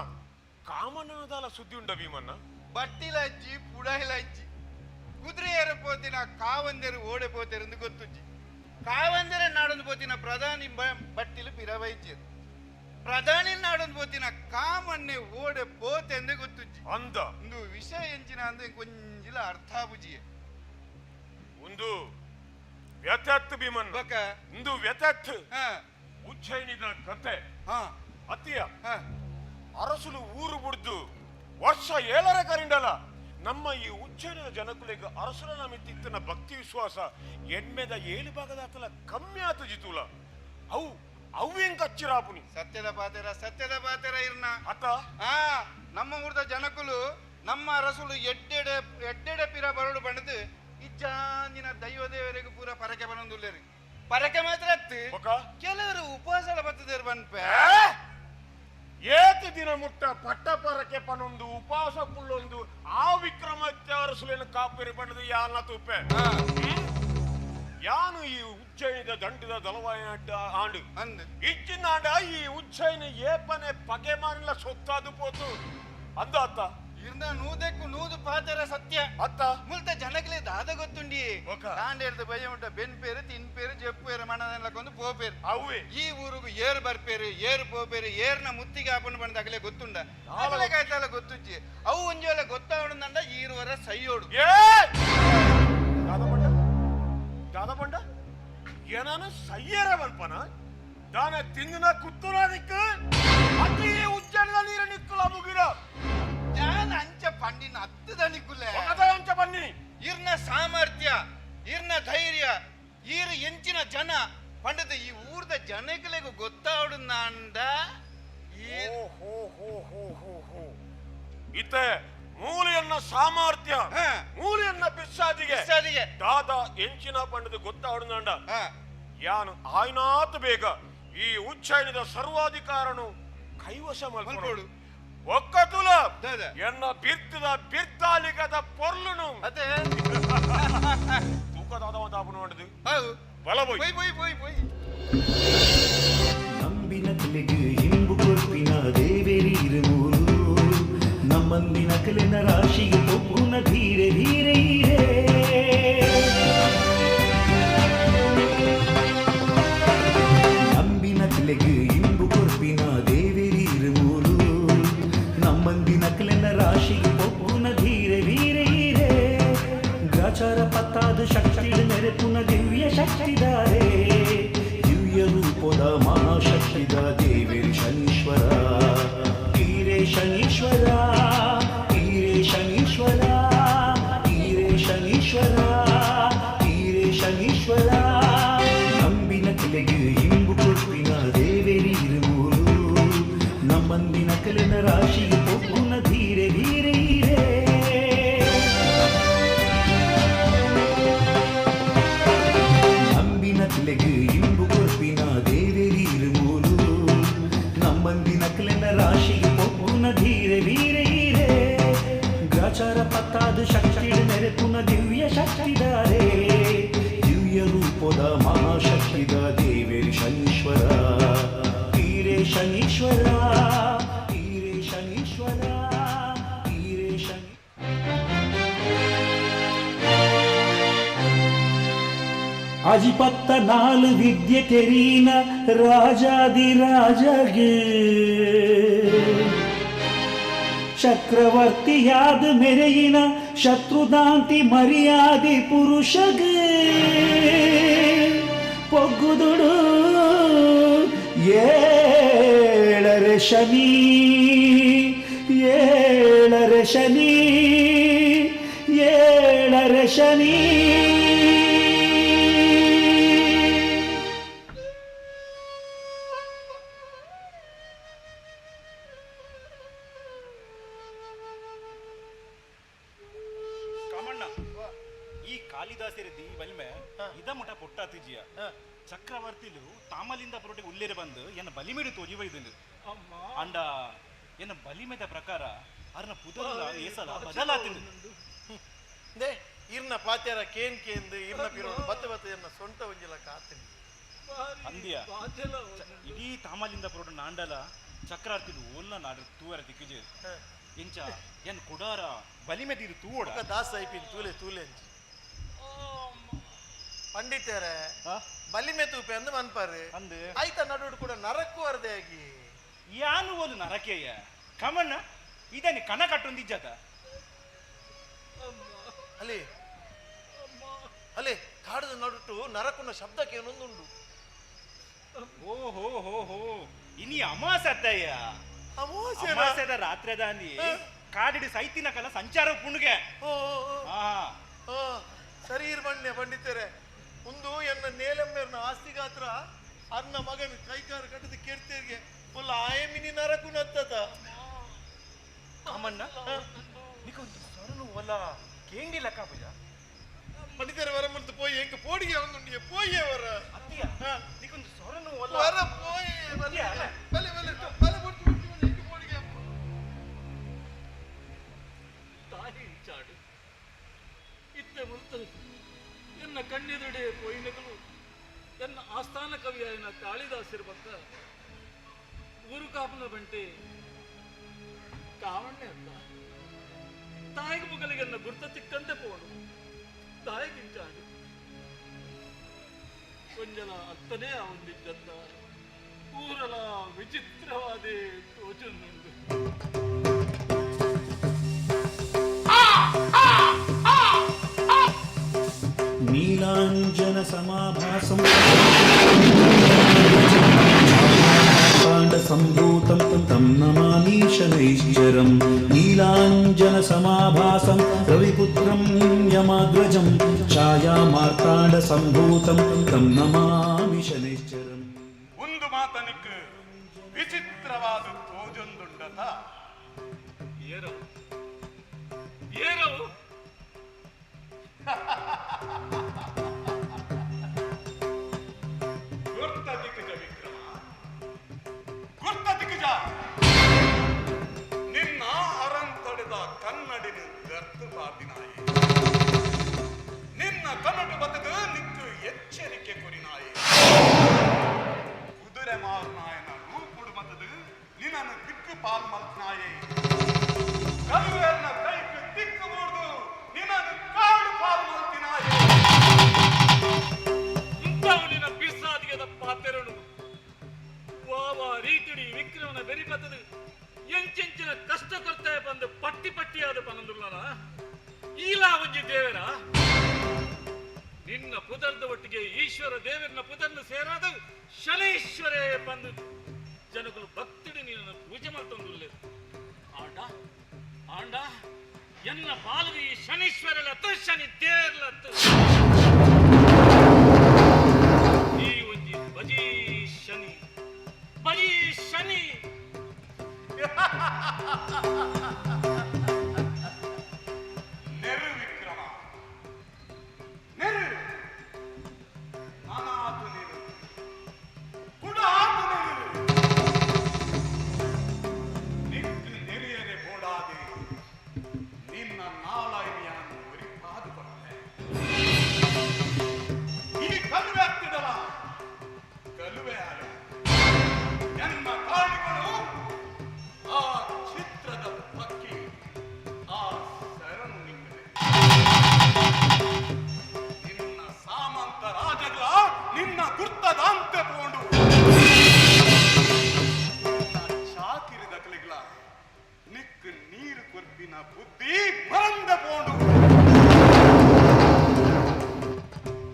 ಕಾಮಣ್ಣನದಾಲ ಸುದ್ದಿ ಉಂಡ ಭೀಮಣ್ಣ ಬಟ್ಟಿಲಜ್ಜಿ ಪುಡೈಲಜ್ಜಿ ಕುದುರೆಯರ ಪೋತಿನ ಕಾವಂದೆರು ಓಡೆ ಪೋತೆರೆಂದು ಗೊತ್ತುಜ್ಜಿ ಕಾವಂದೆರ ನಾಡೊಂದು ಪೋತಿನ ಪ್ರಧಾನಿ ಬಟ್ಟಿಲು ಪಿರವೈಜ್ಯರು ಪ್ರಧಾನಿ ನಾಡೊಂದು ಪೋತಿನ ಕಾಮಣ್ಣೆ ಓಡೆ ಪೋತೆಂದು ಗೊತ್ತುಜ್ಜಿ ಅಂದ ಒಂದು ವಿಷಯ ಎಂಚಿನ ಅಂದ ಕೊಂಜಿಲ ಅರ್ಥ ಬುಜಿಯೆ ಒಂದು ವ್ಯಥತ್ ಭೀಮಣ್ಣ ಬೊಕ ಒಂದು ವ್ಯಥತ್ ಉಜ್ಜಯಿನಿದ ಕತೆ ಅತಿಯ ಅರಸುಲು ಊರು ಬುಡ್ದು ವರ್ಷ ಏಳರ ಕರಿಂಡಲ ನಮ್ಮ ಈ ಉಜ್ಜಯಿನಿದ ಜನಕುಲೆಗ್ ಅರಸುಲ ಮಿತ್ತಿತ್ತನ ಭಕ್ತಿ ವಿಶ್ವಾಸ ಎಣ್ಮೆದ ಏಳು ಭಾಗದಾತಲ ಕಮ್ಮಿ ಆತು ಜಿತುಲ ಅವು ಅವು ಕಚ್ಚಿರಾಪುನಿ ಸತ್ಯದ ಪಾತೆರ ಸತ್ಯದ ಪಾತೆರ ಇರ್ನ ಅತ ಆ ನಮ್ಮ ಊರ್ದ ಜನಕುಲು ನಮ್ಮ ಅರಸುಲು ಎಡ್ಡೆಡೆ ಎಡ್ಡೆಡೆ ಪಿರ ಬರಡು ಬಣ್ಣದು ಇಜ್ಜಾಂದಿನ ದೈವ ದೇವರಿಗೆ ಪೂರ ಪರಕೆ ಬನೊಂದುಲ್ಲೇರಿ ಪರಕೆ ಮಾತ್ರ ಅತ್ತು ಕೆಲವರು ಉಪವಾಸ ಬರ್ತದೇರು ಬನ್ಪೆ ಏತು ದಿನ ಮುಟ್ಟ ಪಟ್ಟ ಪರಕೆ ಪನೊಂದು ಉಪವಾಸ ಕುಳ್ಳೊಂದು ಆ ವಿಕ್ರಮಾದಿತ್ಯ ಅರಸುಲೇನು ಕಾಪೇರಿ ಬಣ್ಣದು ಯಾನ ತೂಪೆ ಯಾನು ಈ ಉಜ್ಜಯಿನಿದ ದಂಡದ ದಳವಾಯ ಆಂಡು ಇಚ್ಚಿನಾಂಡ ಈ ಉಜ್ಜಯಿನಿ ಏಪನೆ ಪಗೆ ಮಾರಿಲ್ಲ ಸೊತ್ತಾದು ಪೋತು ಅಂದ ಅತ್ತ ಇರ್ನ ನೂದಕ್ಕೂ ನೂದು ಪಾತೆರ ಸತ್ಯ ಅತ್ತ ಮುಲ್ತ ಜನಗಳೇ ದಾದ ಗೊತ್ತುಂಡಿ ಕಾಂಡೇರ್ದ ಬಯ್ಯ ಉಂಟ ಬೆನ್ಪೇರು ತಿನ್ಪೇರು ಜಪ್ಪೇರು ಮಣದಲ್ಲಕೊಂದು ಪೋಪೇರು ಅವೇ ಈ ಊರುಗು ಏರು ಬರ್ಪೇರು ಏರು ಪೋಪೇರು ಏರ್ನ ಮುತ್ತಿಗೆ ಹಾಕೊಂಡು ಬಂದಾಗಲೇ ಗೊತ್ತುಂಡ ಆಗಲೇ ಕಾಯ್ತಲ್ಲ ಗೊತ್ತುಜ್ಜಿ ಅವು ಒಂಜೋಲೆ ಗೊತ್ತಾವಣಂದ ಈರುವರ ಸೈಯೋಡು ಏ ದಾದ ದಾದ ಬಂಡ ಏನಾನು ಸಯ್ಯರ ಬಲ್ಪನ ದಾನ ತಿಂದಿನ ಕುತ್ತುನಾದಿಕ್ಕ ಅತಿ ಉಜ್ಜನದ ನೀರು ನಿಕ್ಕುಲ ಮುಗಿರ ಜಾನ ಅಂಚ ಪಂಡಿನ ಹತ್ತದ ನಿಕ್ಕುಲೆ ಅಂಚ ಬನ್ನಿ ಇರ್ನ ಸಾಮರ್ಥ್ಯ ಇರ್ನ ಧೈರ್ಯ ಈರು ಎಂಚಿನ ಜನ ಪಂಡದ ಈ ಊರ್ದ ಜನಗಳಿಗೆ ಗೊತ್ತಾವಡುಂದ ಇತ್ತೆ ಮೂಲೆಯನ್ನ ಸಾಮರ್ಥ್ಯ ಮೂಲೆಯನ್ನ ಬಿಸ್ಸಾದಿಗೆ ಬಿಸ್ಸಾದಿಗೆ. ದಾದ ಎಂಚಿನ ಪಂಡದ ಗೊತ್ತಾವಡುಂದ ಯಾನು ಆಯ್ನಾತ್ ಬೇಗ ಈ ಉಚ್ಚಯನದ ಸರ್ವಾಧಿಕಾರನು ಕೈವಶ ಮಲ್ಕೊಡು ಒಕ್ಕತುಲ ಎನ್ನ ಬಿರ್ತದ ಬಿರ್ತಾಲಿಗದ ಪೊರ್ಲುನು ಅದೇ ತೂಕದಾದ ಒಂದು ಆಪನು ಮಾಡಿದು ಹೌದು ಬಲ ಬೋಯ್ ಪೊಯ್ ಪೊಯ್ ಪೊಯ್ ಪೊಯ್ ನಂಬಿನ ಕಲೆಗೆ ಇಂಬು ಕೊರ್ಪಿನ ದೇವೇರಿ ಇರುಮೂಲು ನಮ್ಮಂದಿನ ಕಲೆನ ರಾಶಿಗೆ ಪೊಪ್ಪುನ ಧೀರೆ ಧೀರೆ ಹೀರೆ ನಂಬಿನ ಕಲೆಗೆ ಇಂಬು ಕೊರ್ಪಿನ ದೇವೇರಿ ಇರುಮೂಲು ನಮ್ಮಂದಿನ ಕಲೆನ ರಾಶಿಗೆ ಪೊಪ್ಪುನ ಧೀರೆ ಧೀರೆ ಹೀರೆ ಗ್ರಾಚಾರ ಪತ್ತಾದ ಶಕ್ತಿ ನೆರೆಪುನ ದಿವ್ಯ ಶಕ್ತಿದಾರೆ ದಿವ್ಯ ರೂಪದ ಮಹಾಶಕ್ತಿದ ದೇವೇರಿ ಶನೀಶ್ವರ ತೀರೆ ಶನೀಶ್ವರ ತೀರೆ ಶನೀಶ್ವರ ತೀರೆ ಶನೀಶ್ವರ ತೀರೆ ಶನೀಶ್ವರ ನಂಬಿನ ಕಲೆಗೆ ಇಂಬು ಕೊಪ್ಪಿನ ದೇವೇರಿ ಇರುಮೂಲು ನಮ್ಮಂದಿನ ಕಲೆನ ರಾಶಿಗೆ ಪೊಪ್ಪುನ ಧೀರೆ ಧೀರೆ ಹೀರೆ ನಂಬಿನ ಕಲೆಗೆ ಇಂಬು ಕೊರ್ಪಿನ ದೇವೇರಿ ಇರುಮೂಲು ನಮ್ಮಂದಿನ ಕಲೆನ ರಾಶಿಗೆ ಪೊಪ್ಪುನ ಧೀರೆ ವೀರೆ ಹೀರೆ ಗ್ರಾಚಾರ ಪತ್ತಾದ ಶಕ್ತಿ ನೆರೆಪುನ ದಿವ್ಯ ಶಕ್ತಿದಾರೆ ದಿವ್ಯ ರೂಪದ ಮಹಾಶಕ್ತಿದ ದೇವೇರಿ ಶನೀಶ್ವರ ತೀರೆ ಶನೀಶ್ವರ ತೀರೆ ಶನೀಶ್ವರ ತೀರೆ ಶನಿ ಅಜಿಪತ್ತ ನಾಲು ವಿದ್ಯೆ ತೆರೀನ ರಾಜಾದಿ ರಾಜಗೆ ಚಕ್ರವರ್ತಿಯಾದ ಮೆರೆಯಿನ ಶತ್ರುದಾಂತಿ ಮರ್ಯಾದೆ ಪುರುಷಗೆ ಪೊಗ್ಗುದುಡು ಏಳರೆ ಶನಿ ಏಳರೆ ಶನಿ ಏಳರೆ ಶನಿ. ಕಾಮಣ್ಣ, ಈ ಕಾಳಿದಾಸರದಿ ಬಲಿಮೆ ಇದ ಮುಟ ಪೊಟ್ಟಾತಿಜಿಯ ಚಕ್ರವರ್ತಿಲು ತಾಮಲಿಂದ ಪುರಟಿಗೆ ಉಲ್ಲೇರೆ ಬಂದು ಎನ್ನ ಬಲಿಮೆಡು ತೋಜಿ ಬೈದುಂಡು. ಅಂಡ ಎನ್ನ ಬಲಿಮೆದ ಪ್ರಕಾರ ಅರ್ನ ಪುದರ್ಲ ಏಸಲ ಬದಲಾತಿಂಡು. They ಇರ್ನ ಪಾತ್ಯಾರ ಕೇನ್ ಕೇಂದು ಇರ್ನ ಪಿರೋಡು ಬತ್ತ ಬತ್ತ ಎನ್ನ ಸೊಂಟ ಒಂಜಿಲ ಕಾತಿನಿ ಅಂದ್ಯ ಇಡೀ ತಾಮಲಿಂದ ಪುರಟು ನಾಂಡಲ ಚಕ್ರವರ್ತಿಲು ಓಲ್ನ ನಾಡು ತೂವರ ದಿಕ್ಕಿಜೆ ಎಂಚ ಎನ್ ಕುಡಾರ ಬಲಿಮೆ ತೀರು ತೂವೋಡ ಬೊಕ್ಕ ದಾಸ ಐಪಿನ್ ತೂಲೆ ತೂಲೆ ಅಂಚಿ ಪಂಡಿತರೆ ಬಲಿಮೆ ತೂಪೆ ಅಂದು ಮನ್ಪಾರು ಅಂದು ಆಯ್ತ ನಡುಡು ಕೂಡ ನರಕ್ಕು ಅರ್ದೆ ಆಗಿ ಯಾನು ಓಲು ನರಕೆಯ ಕಮಣ್ಣ ಇದನ್ನೇ ಕಣ ಕಟ್ಟೊಂದಿಜ್ಜದ ಅಲ್ಲಿ ಅಲ್ಲಿ ಕಾಡದ ನಡುಟು ನರಕುನ ಶಬ್ದಕ್ಕೆ ಏನೊಂದುಂಡು. ಓ ಹೋ ಹೋ ಹೋ ಇನಿ ಅಮಾಸತ್ತಯ್ಯ. ಅಮಾವಾಸ್ಯೆನಾ? ಅಮಾಸೆದ ರಾತ್ರಿದಾನಿ ಕಾಡಿಡಿ ಸೈತಿನ ಕಲ ಸಂಚಾರ ಪುಣ್ಗೆ. ಸರಿ ಇರ್ಬಣ್ಣ ಪಂಡಿತರೆ, ಒಂದು ಎನ್ನ ನೇಲಮ್ಮೇರ್ನ ಆಸ್ತಿಗಾತ್ರ ಅರ್ನ ಮಗನ ಕೈಕಾರು ಕಟ್ಟದ ಕೆರ್ತೇರಿಗೆ ಒಲ್ಲ ಆಯಮಿನಿ ನರಕುನತ್ತದ. ಕಾಮಣ್ಣ ನಿಕೊಂದು ಸೊರನು ಒಲ್ಲ ಕೇಂಡಿ ಲಕ್ಕ ಪೂಜ. ಪಂಡಿತರ ವರ ಮುಲ್ತು ಪೋಯಿ ಎಂಕ್ ಪೋಡಿಗೆ ಒಂದುಂಡಿಗೆ ಪೋಯಿಯೇ ವರ. ಅತ್ತಿಯ ನಿಕೊಂದು ಸೊರನು ಒಲ್ಲ ವರ ಪೋಯಿ ಬಲೆ ಬಲೆ ಬಲೆ ಬಲೆ ಬೊಟ್ಟು ಬೊಟ್ಟು ಎಂಕ್ ಪೋಡಿಗೆ. ತಾಯಿ ಚಾಡು ಇತ್ತೆ ಮುಲ್ತು ಎನ್ನ ಕಣ್ಣೆದುಡೆ ಪೋಯಿನಗಳು ಎನ್ನ ಆಸ್ಥಾನ ಕವಿಯಾಯಿನ ಕಾಳಿದಾಸರ ಭಕ್ತ ಊರು ಕಾಪನ ಬಂಟೆ ಕಾವಣ್ಣೆ ಅಂತ. ತಾಯಿಗೆ ಮುಗಲಿಗೆನ್ನ ಗುರ್ತ ತಿಕ್ಕಂತೆ ಪೋಡು ತಾಯಿಗಿಂಚಾಡು ಕೊಂಜಲ ಅತ್ತನೇ ಅವಂದಿದ್ದಂತ ಊರಲ ವಿಚಿತ್ರವಾದ ತೋಚುಂದುಂಡು. ನೀಲಾಂಜನ ಸಮಾಭಾಸಂ ಸಂಭೂತಂ तं ನಮಾಮಿ ಶನೈಶ್ಚರಂ. ನೀಲಾಂಜನ ಸಮಾಭಾಸಂ ರವಿಪುತ್ರಂ ಯಮಾಗ್ರಜಂ ಛಾಯಾಮಾರ್ತಾಂಡ ಸಂಭೂತಂ तं ನಮಾಮಿ ಶನೈಶ್ಚರಂ. ಒಂದು ಮಾತನಿಕ್ ವಿಚಿತ್ರವಾದ ತೋಜೊಂದುಂಡತ. ಏರವು ಏರವು ಗುರ್ತ ದಿಕ್ಕಜ ವಿಕ್ರಮ, ಗುರ್ತ ದಿಕ್ಕಜ. ನಿನ್ನ ಅರಂತಡೆದ ಕನ್ನಡಿನ ಗರ್ತು ಪಾರ್ದಿನಾಯಿ, ನಿನ್ನ ಕನ್ನಡ ಬತದ ನಿಕ್ಕು ಎಚ್ಚರಿಕೆ ಕೊರಿನಾಯಿ. ಕುದುರೆ ಮಾರುನಾಯನ ರೂಪುಡು ಮತದು ನಿನ್ನನ್ನು ದಿಕ್ಕು ಪಾಲ್ ಮಲ್ತ್ನಾಯೆ. ಕರುವೆರ್ನ ಕೈக்கு ದಿಕ್ಕು ಮೂಡ್ದು ನಿನ್ನನ್ನು ಕಾಡು ಪಾಲ್ ಮಲ್ತಿನಾಯೆ. ಇಂಥವನಿನ ಬಿರ್ಸಾದಿಗದ ಪಾತೆರನು ವಾವ ರೀತಿಡಿ ವಿಕ್ರಮನ ಬೆರಿಬತ್ತದು ಎಂಚೆಂಚಿನ ಕಷ್ಟ ಕೊರ್ತೆ ಬಂದು ಪಟ್ಟಿ ಪಟ್ಟಿಯಾದ ಪನಂದುಲ್ಲನ ಈಲಾ ಒಂಜಿ ದೇವರ ನಿನ್ನ ಪುದರ್ದ ಒಟ್ಟಿಗೆ ಈಶ್ವರ ದೇವರನ ಪುದರ್ನ ಸೇರಾದ ಶನೀಶ್ವರೇ ಬಂದು ಜನಗಳು ಭಕ್ತಿಡಿ ನಿನ್ನನ್ನು ಪೂಜೆ ಮಾಡ್ತಂದುಲ್ಲೆ. ಆಂಡ ಆಂಡ ಎನ್ನ ಪಾಲಿಗೆ ಈ ಶನೀಶ್ವರಲತ್ತು ಶನಿ ದೇವರ್ಲತ್ತು. ಈ ಒಂಜಿ ಬಜೀ ಶನಿ ಬಜೀ ಶನಿ. ನೆರು ವಿಕ್ರಮ ನೆರು, ನಾನಾತು ನೆರು, ಕುಡಾತು ನೆರು. ನಿಕ್ಕು ನೆರಿಯರೆ ಬೋಡಾದೆ ನಿನ್ನ ನಾಲಾಯಿನಿಯನ್ನು ಒರಿಪಾದು ಕೊಟ್ಟೆ. ಈ ಕಲುವೆ ಆಗ್ತಿದಲ್ಲ ಕಲುವೆ ಆಲೆ ಎನ್ನ ಕಾಣಿಗಳು ಆ ಚಿತ್ರದ ಪಕ್ಕಿ ಆ ಶರಣು ನಿಂಗದೆ. ನಿನ್ನ ಸಾಮಂತ ರಾಜಗಳ ನಿನ್ನ ಗುರ್ತದಾಂತೆ ಪೋಂಡು. ನಿನ್ನ ಚಾಕಿರಿದ ಕಲಿಗಳ ನಿಕ್ ನೀರು ಕೊರ್ಪಿನ ಬುದ್ಧಿ ಮರಂದ ಪೋಂಡು.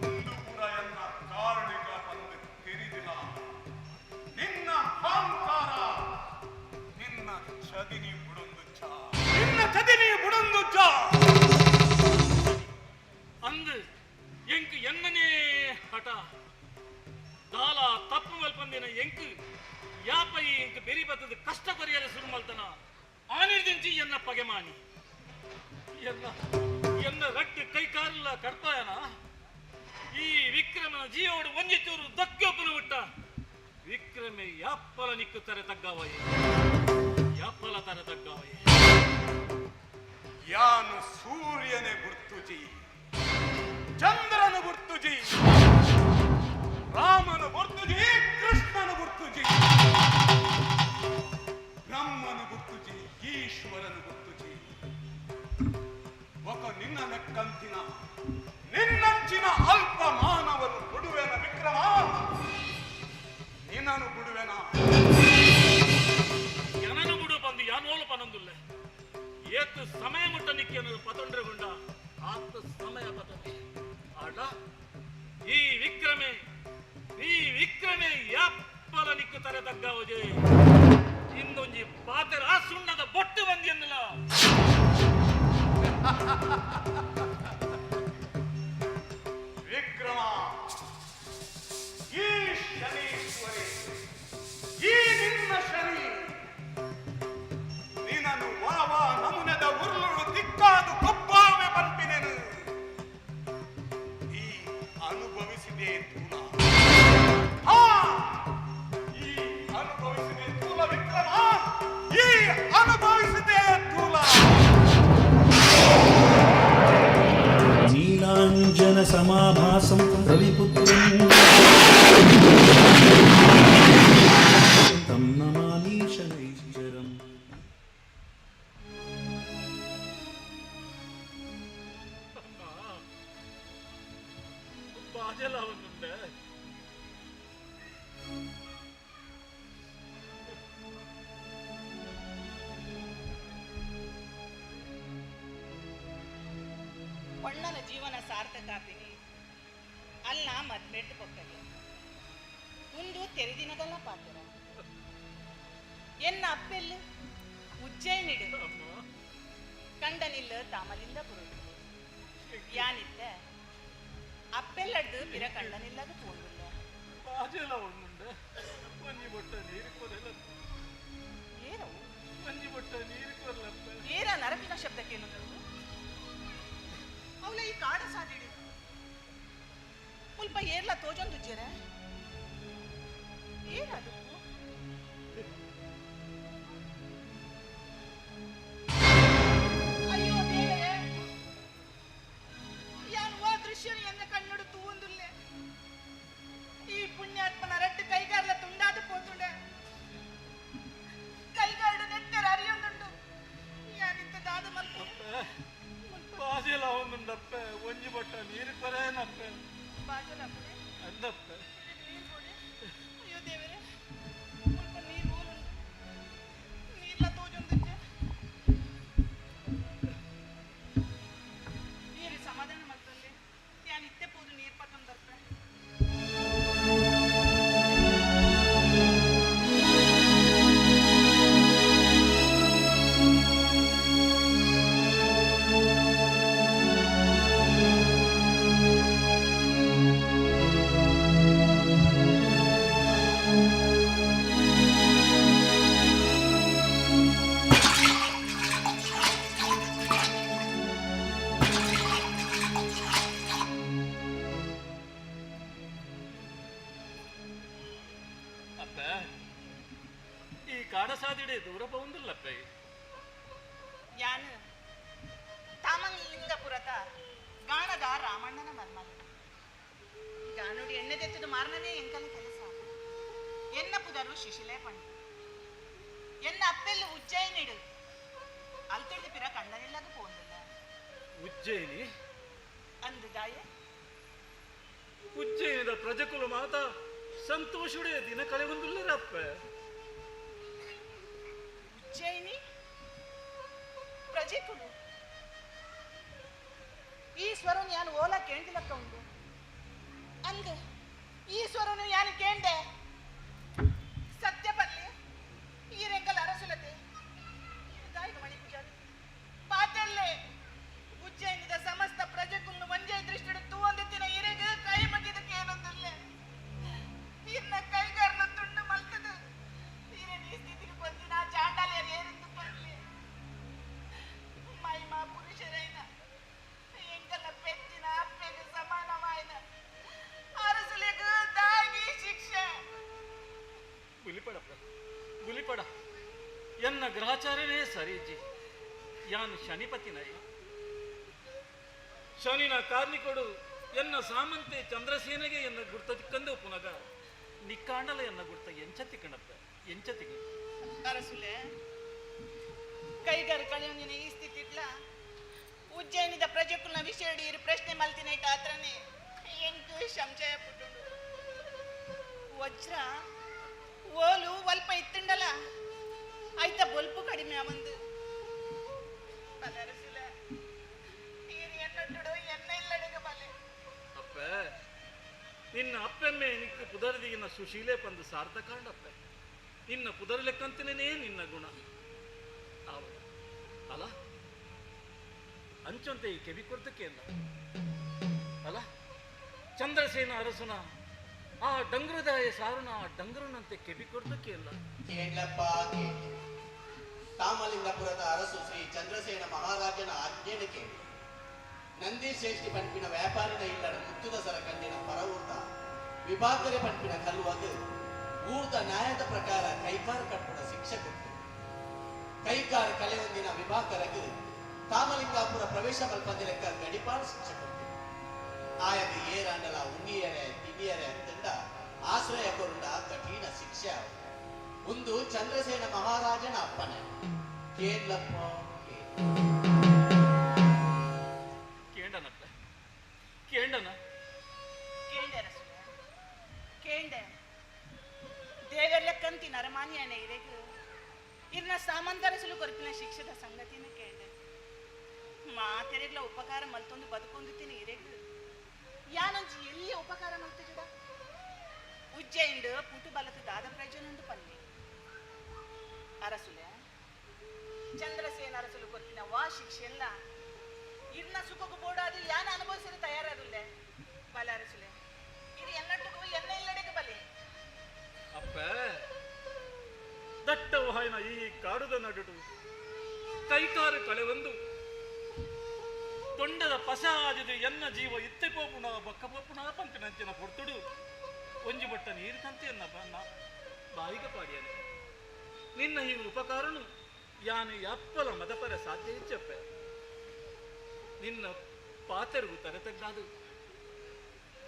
ಒಂದು ಪುರ ಎನ್ನ ಕಾರಣಿಕ ಬಂದು ತಿರಿದಿಲ್ಲ ನಿನ್ನ ಅಹಂಕಾರ ನಿನ್ನ ಚದಿನಿ ಬುಡೊಂದು ಚಾ, ನಿನ್ನ ಚದಿನಿ ಬುಡೊಂದು ಚಾ. ಅಂದು ಎಂಕ್ ಎನ್ನನೇ ಹಠ ದಾಲ ತಪ್ಪು ಮಲ್ಪಂದಿನ ಎಂಕ್ ಯಾಪೈ ಎಂಕ್ ಬೆರಿ ಬತ್ತದ ಕಷ್ಟ ಕೊರಿಯರೆ ಶುರು ಮಲ್ತನ ಆನಿರ್ದಿಂಚಿ ಎನ್ನ ಪಗೆಮಾನಿ ಎನ್ನ ಎನ್ನ ರಟ್ಟು ಕೈ ಕಾಲಿಲ್ಲ ಕಡ್ಪಾಯನ. ಈ ವಿಕ್ರಮನ ಜೀವೋಡು ಒಂಜಿ ಚೂರು ದಕ್ಕೊಬ್ಬನು ಬಿಟ್ಟ ವಿಕ್ರಮೆ ಯಾಪ್ಪಲ ನಿಕ್ಕು ತಾರೆ ತಗ್ಗಾವಯ್ಯ, ಯಾಪ್ಪಲ ತಾರೆ ತಗ್ಗಾವಯ್ಯ. ಯಾನು ಸೂರ್ಯನೇ ಗುರ್ತುಜಿ, ಚಂದ್ರನು ಗುರ್ತುಜಿ, ರಾಮನು ಗುರ್ತುಜಿ, ಕೃಷ್ಣನು ಗುರ್ತುಜಿ, ಬ್ರಹ್ಮನು ಗುರ್ತುಜಿ, ಈಶ್ವರನು ಗುರ್ತುಜಿ. ಒಕ ನಿನ್ನ ಲೆಕ್ಕಂತಿನ ನಿನ್ನಂಚಿನ ಅಲ್ಪ ಮಾನವನು ಬಿಡುವೆನ ವಿಕ್ರಮ, ನಿನ್ನನು ಬಿಡುವೆನ? ಎನನು ಬಿಡು ಬಂದು ಯಾನೋಲು ಪನೊಂದುಲ್ಲೆ. ಏತು ಸಮಯ ಮುಟ್ಟ ನಿಕ್ಕೇನದು ಪತೊಂಡ್ರೆ ಗುಂಡ ಆತ ಸಮಯ ಪತೊಂಡೆ. ಆಡ ಈ ವಿಕ್ರಮೆ ಈ ವಿಕ್ರಮೆ ಯಾಪ್ಪಲ ನಿಕ್ಕು ತರೆ ತಗ್ಗಾವಜೆ. ಇನ್ನೊಂಜಿ ಪಾತೆರ ಸುಣ್ಣದ ಬೊಟ್ಟು ಬಂದಿ ಎನ್ನಲ. ವಿಕ್ರಮ, ಈ ಶನೀಶ್ವರಿ, ಈ ನಿನ್ನ ಶನಿ ನಿನ್ನನು ವಾವ ನಮುನದ ಉರುಳು ದಿಕ್ಕಾದು ಕೊಪ್ಪಾವೆ ಪಂಪಿನೆನು. ಈ ಅನುಭವಿಸಿದೆ ತೂಲ, ಹಾ, ಈ ಅನುಭವಿಸಿದೆ ತೂಲ ವಿಕ್ರಮ, ಈ ಅನುಭವಿಸಿದೆ ತೂಲ. ನೀಲಾಂಜನ ಸಮಾಭಾಸಂ ರವಿಪುತ್ರಂ तं ನಮಾಮಿ ಶನೈಶ್ಚರಂ. ಬಾಜೆಲ ಒಂದುಂಡೆ. ಪೊಣ್ಣನ ಜೀವನ ಸಾರ್ಥಕ ಆಪಿನಿ ಅಲ್ಲ ಮದ್ಮೆಟ್ಟು ಪೊಕ್ಕಗೆ ಉಂದು ತೆರೆದಿನದಲ್ಲ ಪಾತ್ರ ಎನ್ನ ಅಪ್ಪೆಲ್ಲು ಉಜ್ಜಯಿನಿಡು ಕಂಡನಿಲ್ಲ ತಾಮಲಿಂದ ಪುರುಡು ಯಾನಿತ್ತೆ ಅಪ್ಪೆಲ್ಲಡ್ದು ಪಿರ ಕಂಡನಿಲ್ಲದ ಪೋಂಡುಲ್ಲ ಬಾಜೆಲ ಒಂದುಂಡೆ. ಒಂಜಿ ಬೊಟ್ಟ ನೀರು ಕೊರಲ. ಏನವು ಒಂಜಿ ಬೊಟ್ಟ ನೀರು ಕೊರಲಪ್ಪ. ಏರ ನರಪಿನ ಶಬ್ದಕ್ಕೇನು ಅವಳ ಈ ಕಾಡ ಸಾದಿಡಿ ಮುಲ್ಪ ಏರ್ಲ ತೋಜೊಂದು ಜೆರ ಏನದು? ಅಯ್ಯೋ ದೇವರೇ, ಯಾನು ಆ ದೃಶ್ಯನು ಎನ್ನ ಕಣ್ಣುಡು ತೂಂದುಲ್ಲೆ. ಈ ಪುಣ್ಯಾತ್ಮನ ರಡ್ಡು ಕೈಗಾರ್ಲ ತುಂಡಾದ ಪೋತುಂಡೆ. ಕೈಗಾರಡು ನೆತ್ತರ ಅರಿಯೊಂದುಂಡು. ಯಾನಿತ್ತ ದಾದ ಮಲ್ಪ ಬಾಜೆಲ ಒಂದುಂಡಪ್ಪೆ. ಒಂಜಿ ಬೊಟ್ಟ ನೀರು ಕೊರೇನಪ್ಪೆ. ಬಾಜೆಲ ಅಪ್ಪೆ ಅಂದಪ್ಪೆ. ನೀರು ಕೊಡಿ. ಅಯ್ಯೋ ದೇವರೇ, ಮುಲ್ಪ ನೀರು ಓಲುಂಡು. ನೀರ್ಲ ತೋಜೊಂದುಂಡೆ. ನೀರು ಸಮಾಧಾನ ಮಲ್ತೊಂದೆ. ಯಾನ್ ಇತ್ತೆ ಪೋದು ನೀರು ಪತ್ತೊಂದರ್ಪೆ. ಅಪ್ಪ, ಈ ಕಾಡಸಾದಿಡೆ ದೂರ ಪೌಂದಿಲ್ಲಪ್ಪ. ಯಾನು ತಾಮಲಿಂಗಪುರತ ಗಾಣದ ರಾಮಣ್ಣನ ಮರ್ಮಲ. ಗಾನುಡಿ ಎಣ್ಣೆ ತೆತ್ತದು ಮಾರನವೇ ಎಂಕಲ ಕೆಲಸ. ಎನ್ನ ಪುದರು ಶಿಶಿಲೆ ಪಂಡು. ಎನ್ನ ಅಪ್ಪೆಲ್ಲು ಉಜ್ಜಯಿನಿಡು. ಅಲ್ತಿಡ್ದು ಪಿರ ಕಂಡನಿಲ್ಲದು ಪೋಂದಿಲ್ಲ. ಉಜ್ಜಯಿನಿ ಅಂದು ದಾಯ ಉಜ್ಜಯಿನಿದ ಪ್ರಜೆಕುಲು ಮಾತ ಸಂತೋಷುಡೆ ದಿನ ಕಳೆಗೊಂದುಲ್ಲರಪ್ಪ. ಉಜ್ಜಯಿನಿ ಪ್ರಜೆಕುಲು ಈ ಸ್ವರನು ಯಾನು ಓಲಾ ಕೇಂದಿಲಕ್ಕ ಉಂಡು. ಅಂದು ಈ ಸ್ವರನು ಯಾನು ಕೇಂಡೆ. ಸತ್ಯ ಪಲ್ಲಿ ಈ ರೆಂಗಲ ಅರಸುಲತೆ ದಾಯಿಗ ಮಣಿ ಪೂಜಾರಿ ಪಾತೆಲ್ಲೇ ಉಜ್ಜಯಿನಿದ ಸಮಸ್ತ ಪ್ರಜೆಕುಲು ಒಂಜೇ ದೃಷ್ಟಿಡು ತೂವೊಂದಿತ್ತಿನ ಇರೆಗ್ ಕೈ ಮುಗಿದಕ್ಕೆ ಏನೊಂದಿಲ್ಲ. ಇನ್ನ ಕೈಗಾರನ ತುಂಡು ಮಲ್ತದು ಈರೇನು ಈ ಸ್ಥಿತಿಗೆ ಬಂದಿನ ಚಾಂಡಾಲಿಯರು ಏರೆಂದು ಬರ್ಲಿ. ಮೈಮಾ ಪುರುಷರೈನ ಎಂಕಲ ಪೆತ್ತಿನ ಅಪ್ಪೆಗೆ ಸಮಾನವಾಯ್ನ ಅರಸುಲೆಗು ದಾಗಿ ಶಿಕ್ಷೆ. ಬುಲಿಪಡಪ್ಪ ಬುಲಿಪಡ. ಎನ್ನ ಗ್ರಹಚಾರನೇ ಸರಿಜಿ. ಯಾನು ಶನಿಪತಿನಯ್ಯ. ಶನಿನ ಕಾರ್ನಿಕೊಡು ಎನ್ನ ಸಾಮಂತೆ ಚಂದ್ರಸೇನೆಗೆ ಎನ್ನ ಗುರ್ತ ತಿಕ್ಕಂದು ಪುನಗ ನಿಕ್ಕಾಂಡಲ ಎನ್ನ ಗುರ್ತ ಎಂಚತಿ ಕಣಪ್ಪ ಎಂಚತಿ. ಅರಸುಲೆ ಕೈಗಾರ ಕಳೆಯೊಂದಿನ ಈ ಸ್ಥಿತಿ ಇಡ್ಲ ಉಜ್ಜಯಿನಿದ ಪ್ರಜೆಕುಲ್ನ ವಿಷಯ ಇರು ಪ್ರಶ್ನೆ ಮಲ್ತಿನೈಟ ಆತ್ರನೇ ಎಂಕು ಸಂಶಯ ಪುಟ್ಟುಂಡು. ವಜ್ರ ಓಲು ಒಲ್ಪ ಇತ್ತುಂಡಲ ಆಯ್ತ ಬೊಲ್ಪು ಕಡಿಮೆ ಅವಂದು. ಅರಸುಲೆ ಈರು ಎನ್ನೊಟ್ಟುಡು ಎನ್ನ ಇಲ್ಲಡೆಗೆ ಬಲೆ. ಅಪ್ಪ, ನಿನ್ನ ಅಪ್ಪೆಮ್ಮೆ ನಿಕ್ಕ ಪುದರದಿಗಿನ ಸುಶೀಲೆ ಪಂದು ಸಾರ್ಥಕಾಂಡಪ್ಪ. ನಿನ್ನ ಪುದರ್ ಲೆಕ್ಕಂತನೇ ನಿನ್ನ ಗುಣ ಅಲ್ಲ. ಅಂಚಂತೆ ಈ ಕೆವಿ ಕೊರ್ತಕ್ಕೆ ಅಲ್ಲ ಅಲ್ಲ. ಚಂದ್ರಸೇನ ಅರಸುನ ಆ ಡಂಗ್ರದಾಯ ಸಾರುನ ಆ ಡಂಗ್ರನಂತೆ ಕೆವಿ ಕೊರ್ತಕ್ಕೆ ಅಲ್ಲ. ಕೇಳಪ್ಪ ಕೇಳಿ. ತಾಮಲಿಂಗಪುರದ ಅರಸು ಶ್ರೀ ಚಂದ್ರಸೇನ ಮಹಾರಾಜನ ಆಜ್ಞೆಯನ್ನು ಕೇಳಿ ನಂದಿ ಶ್ರೇಷ್ಠಿ ಪಂಪಿನ ವ್ಯಾಪಾರಿನ ಇಲ್ಲಡ ಮುತ್ತುದ ಸರಕಂಡಿನ ಪರವೂರ್ದ ವಿಭಾಗರೆ ಪಂಪಿನ ಕಲ್ಲುವಾಗ ಊರ್ದ ನ್ಯಾಯದ ಪ್ರಕಾರ ಕೈಕಾರು ಕಟ್ಟುವ ಶಿಕ್ಷೆ ಕೊಟ್ಟು ಕೈಕಾರು ಕಲೆ ಒಂದಿನ ವಿಭಾಗರಗು ತಾಮಲಿಂಗಾಪುರ ಪ್ರವೇಶ ಮಲ್ಪಂದಿಲೆಕ್ಕ ಗಡಿಪಾಡು ಶಿಕ್ಷೆ ಕೊಟ್ಟು ಆಯಗ ಏರಾಂಡಲ ಉಣ್ಣಿಯರೆ ತಿನ್ನಿಯರೆ ಅಂತಂದ ಆಶ್ರಯ ಕೊರುಂಡ ಕಠಿಣ ಶಿಕ್ಷೆ. ಒಂದು ಚಂದ್ರಸೇನ ಮಹಾರಾಜನ ಅಪ್ಪನೆ ಕೇಳಪ್ಪ ಕೇಂಡನಪ್ಪ ಕೇಂಡನ ಕೇಂಡ. ಕಾವಂದರಸಲು ಕೊರ್ಪಿನ ಶಿಕ್ಷೆದ ಸಂಗತಿನ ಕೇಳಿದೆ. ಮಾತೆರೆಗ್ಲ ಉಪಕಾರ ಮಲ್ತೊಂದು ಬದುಕೊಂದುತ್ತೀನಿ ಇರೆಗ್ ಯಾನೊಂಜಿ ಎಲ್ಲಿ ಉಪಕಾರ ಮಲ್ತಿಜುಡ ಉಜ್ಜೈಂಡ್ ಪುಟು ಬಲತು ದಾದ ಪ್ರಯೋಜನ ಉಂಡು ಪನ್ನಿ. ಅರಸುಲೆ ಚಂದ್ರಸೇನ ಅರಸುಲು ಕೊರ್ಪಿನ ವಾ ಶಿಕ್ಷೆಲ್ಲ ಇರ್ನ ಸುಖಕ್ಕೂ ಬೋಡಾದು ಯಾನ ಅನುಭವಿಸಲು ತಯಾರಾದುಲ್ಲೆ. ಬಲ ಅರಸುಲೆ, ಇದು ಎನ್ನಟ್ಟುಗೂ ಎನ್ನ ಇಲ್ಲಡೆಗೆ ಬಲಿ. ಅಪ್ಪ ದಟ್ಟ ವಾಯನ ಈ ಕಾಡುದ ನಡುಟು ಕೈಕಾರು ಕಳೆವೊಂದು ತೊಂಡದ ಪಸ ಆದಿದು ಎನ್ನ ಜೀವ ಇತ್ತೆ ಪೋಪುಣ ಬಕ್ಕ ಪೋಪುಣ ಪಂಪಿನಂಚಿನ ಪೊರ್ತುಡು ಒಂಜಿ ಬಟ್ಟ ನೀರು ಕಂತೆಯನ್ನ ಬಣ್ಣ ಬಾಯಿಗ ಪಾಡಿಯನೆ. ನಿನ್ನ ಈ ಉಪಕಾರನು ಯಾನು ಯಪ್ಪಲ ಮದಪರ ಸಾಧ್ಯ ಇಚ್ಚಪ್ಪೆ. ನಿನ್ನ ಪಾತೆರುಗು ತರೆತಗ್ಗಾದು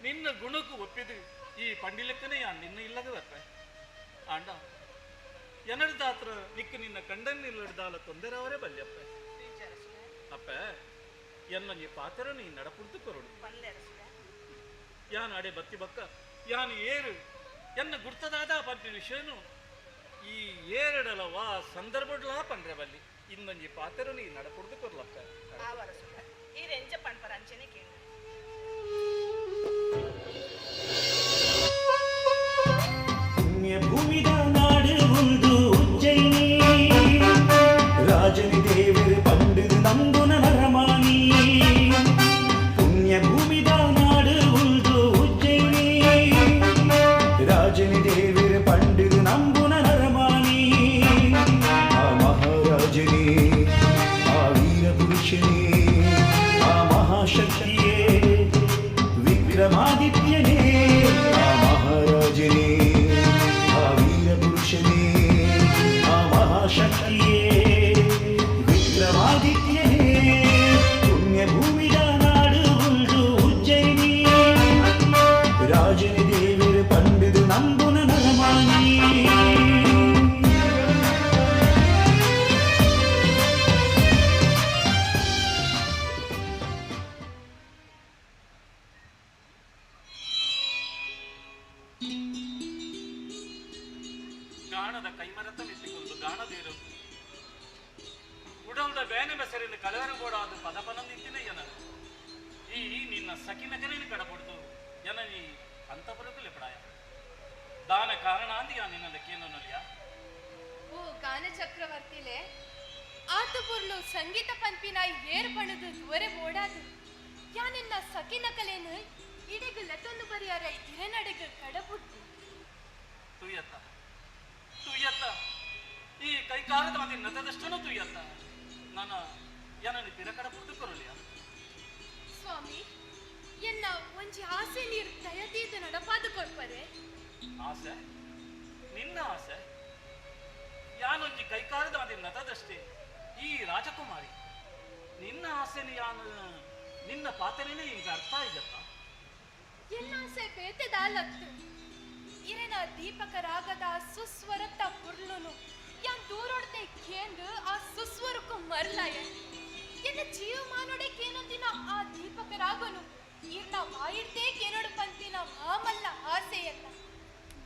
ನಿನ್ನ ಗುಣಕ್ಕೂ ಒಪ್ಪಿದು ಈ ಪಂಡಿಲಕ್ಕನೇ ಯಾನ್ ನಿನ್ನ ಇಲ್ಲಗದಪ್ಪೆ. ಆಂಡ ಎನಡ್ದಾತ್ರ ನಿಕ್ಕು ನಿನ್ನ ಕಂಡನ್ನಿಲ್ಲಡ್ದಾಲ ತೊಂದರೆವರೇ ಬಲ್ಯಪ್ಪೆ. ಅಪ್ಪ ಎನ್ನ ನೀ ಪಾತ್ರ ನೀ ನಡಪುಡ್ದು ಕೊರಡು. ಯಾನ್ ಅಡೆ ಬತ್ತಿ ಬಕ್ಕ ಯಾನು ಏರು ಎನ್ನ ಗುರ್ತದಾದ ಪಂಪಿನ ವಿಷಯನು ಈ ಏರಡಲ ವಾ ಸಂದರ್ಭಡ್ಲಾ ಪಂಡ್ರೆ ಬಲ್ಲಿ ಇನ್ನೊಂಜಿ ಪಾತ್ರ ನೀ ನಡಪುಡ್ದು ಕೊರ್ಲಪ್ಪ. ಪುಣ್ಯಭೂಮಿದ ನಾಡು ಒಂದು ಉಜ್ಜಯಿನಿ, ರಾಜನಿ ದೇವರು ಪಂಡಿದು ನಂಬುನ ನರಮಾನಿ. ಪುಣ್ಯಭೂಮಿದ ನಾಡು ಒಂದು ಉಜ್ಜಯಿನಿ, ರಾಜನಿ ದೇವರು ಪಂಡಿದು ನಂಬುನ ನರಮಾನಿ. ಆ ಮಹಾರಾಜನೇ, ಆ ವೀರ ಪುರುಷನೇ, ಆ ಮಹಾಶಕ್ತಿಯೇ ವಿಕ್ರಮಾದಿತ್ಯನೇ. ಆ ಮಹಾರಾಜನೇ, ಆ ವೀರ ಪುರುಷನೇ, ಆ ಮಹಾಶಕ್ತಿಯೇ ವಿಕ್ರಮಾದಿತ್ಯನೇ. ಪುಣ್ಯಭೂಮಿದ ನಾಡು ಉಂಟು ಉಜ್ಜಯಿನಿ, ರಾಜನಿ ದೇವರು ಪಂಡಿದು ನಂಬುನ ನರಮಾನಿ. ಗಾಣದ ಕೈಮರತ ಮಿತ್ತಿಕೊಂಡು ಗಾಣದೇರು ಉಡಲ್ದ ಬೇನೆ ಬೆಸರಿನ ಕಳೆವರಗೋಡಾದ ಪದಪನಂದಿತ್ತಿನ ಜನರು ಈ ನಿನ್ನ ಸಖಿನಗನೇನು ಕಡಪಡ್ದು ಜನ ನೀ ಅಂತಪುರಕ್ಕೂ ಲೆಪಡಾಯ ದಾನ ಕಾರಣ ಅಂದಿಯ ನಿನ್ನ ಕೇನೋನಲಿಯ. ಓ ಗಾನ ಚಕ್ರವರ್ತಿಲೆ, ಆತುಪುರ್ಲು ಸಂಗೀತ ಪಂಪಿನ ಏರ್ ಬಣದು ದುವರೆ ಬೋಡಾದು ಯಾನೆನ್ನ ಸಖಿನಕಲೇನು ಇಡೆಗು ಲತೊಂದು ಬರಿಯಾರ ಇರೆನಡೆಗು ಕಡಪುಡ್ದು. ತುಯ್ಯತ್ತ ತುಯ್ಯತ್ತ ಈ ಕೈಕಾಲದ ಮತ್ತೆ ನತದಷ್ಟನು ತುಯ್ಯತ್ತ ನನ್ನ ಏನನ್ನು ಪಿರಕಡ ಪುಡ್ದು ಕೊರಲಿಯ. ಸ್ವಾಮಿ, ಎನ್ನ ಒಂಜಿ ಆಸೆ ನೀರು ದಯದೀದು ನಡಪಾದು ಕೊಡ್ಪರೆ. ಆಸೆ? ನಿನ್ನ ಆಸೆ? ಯಾನೊಂಜಿ ಕೈಕಾಲದ ಮತ್ತೆ ನತದಷ್ಟೇ ಈ ರಾಜಕುಮಾರಿ ನಿನ್ನ ಆಸೆನ ಯಾನು ನಿನ್ನ ಪಾತ್ರೆನೇ ಈಗ ಅರ್ಥ ಇದತ್ತ. ಎಲ್ಲ ಆಸೆ ಬೇತೆದಾಲತ್ತು ಇರೆನ ದೀಪಕ ರಾಗದ ಸುಸ್ವರತ್ತ ಪುರ್ಲುನು ಯಾನ್ ದೂರೊಡ್ತೆ ಕೇಂದು ಆ ಸುಸ್ವರಕ್ಕೂ ಮರ್ಲಾಯ. ಎನ್ನ ಜೀವಮಾನೊಡೆ ಕೇನೊಂದಿನ ಆ ದೀಪಕ ರಾಗನು ಇರ್ನ ಬಾಯಿಡ್ತೇ ಕೇನೋಡು ಪಂತಿನ ಮಾಮಲ್ಲ ಆಸೆಯಲ್ಲ.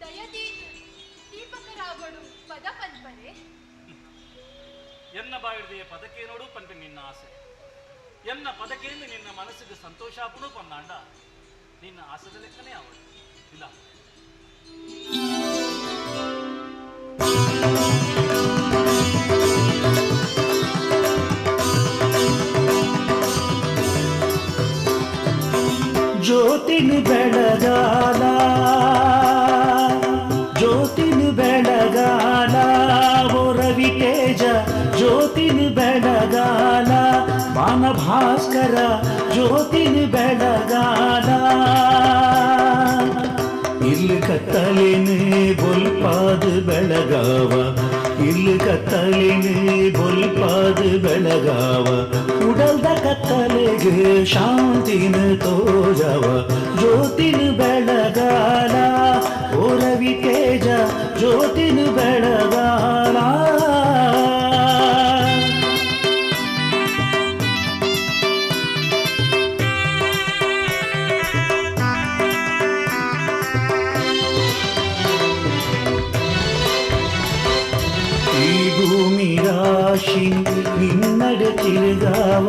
ದಯದೀದು ದೀಪಕ ರಾಗೋಡು ಪದ ಪನ್ಪರೆ. ಎನ್ನ ಬಾಯಿಡ್ದೆಯ ಪದಕೇನೋಡು ಪಂಪಿ ನಿನ್ನ ಆಸೆ, ಎನ್ನ ಪದಕೇಂದು ನಿನ್ನ ಮನಸ್ಸಿಗೆ ಸಂತೋಷಾಪುಡು ಪಂದಾಂಡ ನಿನ್ನ ಆಸೆದ ಲೆಕ್ಕನೇ ಅವಳು ಇಲ್ಲ. ಜ್ಯೋತಿನು ಬೆಳಗಾಲ, ಜ್ಯೋತಿನು ಬೆಳಗಾಲ, ಓ ರವಿ ತೇಜ ಜ್ಯೋತಿನು ಬೆಳಗಾಲ, ಬಾನ ಭಾಸ್ಕರ ಜ್ಯೋತಿನು ಬೆಳಗಾಲ. ಇಲ್ಲಿ ಕತ್ತಲೇನು ಬೊಲ್ಪಾದು ಬೆಳಗಾವ, ಇಲ್ಲಿ ಕತ್ತಲೇನು ಬೊಲ್ಪಾದು ಬೆಳಗಾವ, ಉಡಲ್ದ ಕತ್ತಲೆಗೆ ಶಾಂತಿನ ತೋಜವ. ಜ್ಯೋತಿನ ಬೆಳಗಾಲ, ಓ ರವಿ ತೇಜ ಜ್ಯೋತಿನ ಬೆಳಗಾಲ. ಈ ಭೂಮಿ ತಿರುಗಾವ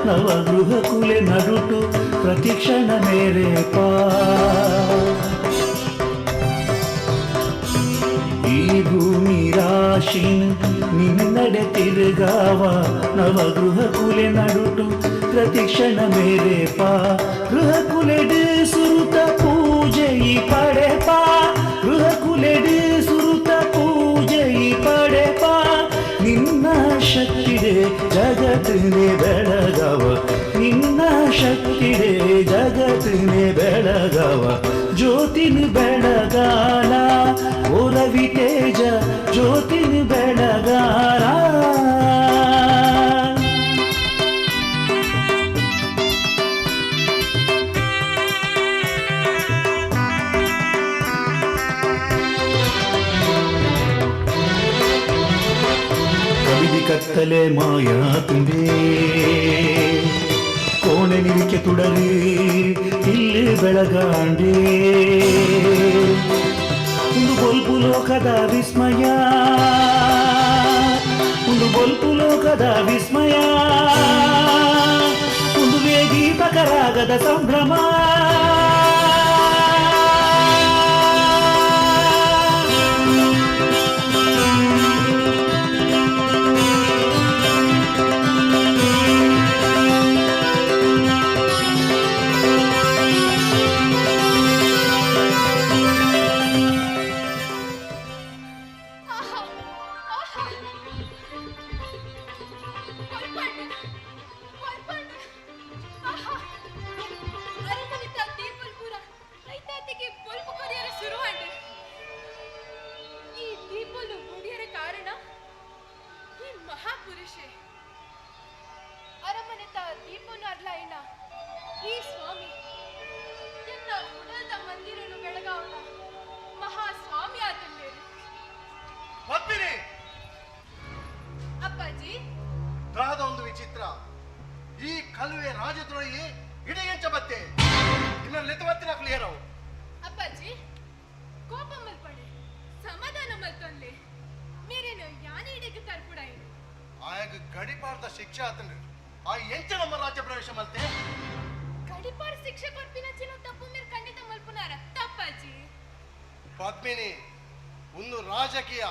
ನವಗೃಹ ಕುಲೆ ನಡುಟು ಪ್ರತಿಕ್ಷಣ ಮೇರೆ ಪಾ. ಈ ಭೂಮಿ ರಾಶಿನ ನಿನ್ನಡೆ ತಿರುಗಾವ ನವಗೃಹ ಕುಲೆ ನಡುಟು ಪ್ರತಿಕ್ಷಣ ಮೇರೆ ಪಾ. ಗೃಹ ಕುಲೆಡು ಸುರುತ ಪೂಜೆಯಿ ಪಡೆಪಾ, ಗೃಹ ಕುಲೆಡು ಸುರುತ ಪೂಜೆಯಿ ಪಡೆಪಾ. ನಿನ್ನ ಶಕ್ತಿಡೆ ಜಗತ್ತಿನೇ ಬೆಳಗವ, ನಿನ್ನ ಶಕ್ತಿಡೆ ಜಗತ್ತಿನೇ ಬೆಳಗವ. ಜ್ಯೋತಿನ ಬೆಳಗಾಲ ಓ ರವಿ ತೇಜ, ಜ್ಯೋತಿನ ಬೆಳಗಾಲ. ಕವಿದಿ ಕತ್ತಲೆ ಮಾಯಾ ತುಂಬೆ ಕೋಣೆ ನಿರಿಕೆ ತುಡಲಿ ಇಲ್ಲಿ ಬೆಳಗಾಂಡೆ. ಒಂದು ಬೊಲ್ಪು ಲೋಕದ ವಿಸ್ಮಯ, ಒಂದು ಬೊಲ್ಪು ಲೋಕದ ವಿಸ್ಮಯ, ಒಂದು ದೀಪಕರಾಗದ ಸಂಭ್ರಮ. ವಿಚಿತ್ರ ಈ ಕಲುವೆ ರಾಜದ್ರೋಹಿ ಇಡೀ ಬತ್ತೆ ಕ್ಲಿಯರ್. ಅಪ್ಪಾಜಿ ಕೋಪ ಮಲ್ಪಡೆ, ಸಮಾಧಾನ ಮಲ್ತೊನ್ಲೆ. ಮೇರೇನು ಯಾನೆ ಇಡೆಗೆ ತರ್ಪುಡಾಯಿ. ಆಯಾಗ ಗಡಿಪಾರ್ದ ಶಿಕ್ಷೆ ಆತನ ಆ ಎಂಚ ನಮ್ಮ ರಾಜ್ಯ ಪ್ರವೇಶ ಮಲ್ತೆ. ಗಡಿಪಾರ್ ಶಿಕ್ಷೆ ಕೊರ್ಪಿನ ಚಿನ್ನ ತಪ್ಪು ಮೇರ್ ಖಂಡಿತ ಮಲ್ಪುನಾರ ತಪ್ಪಾಜಿ. ಪದ್ಮಿನಿ ಒಂದು ರಾಜಕೀಯ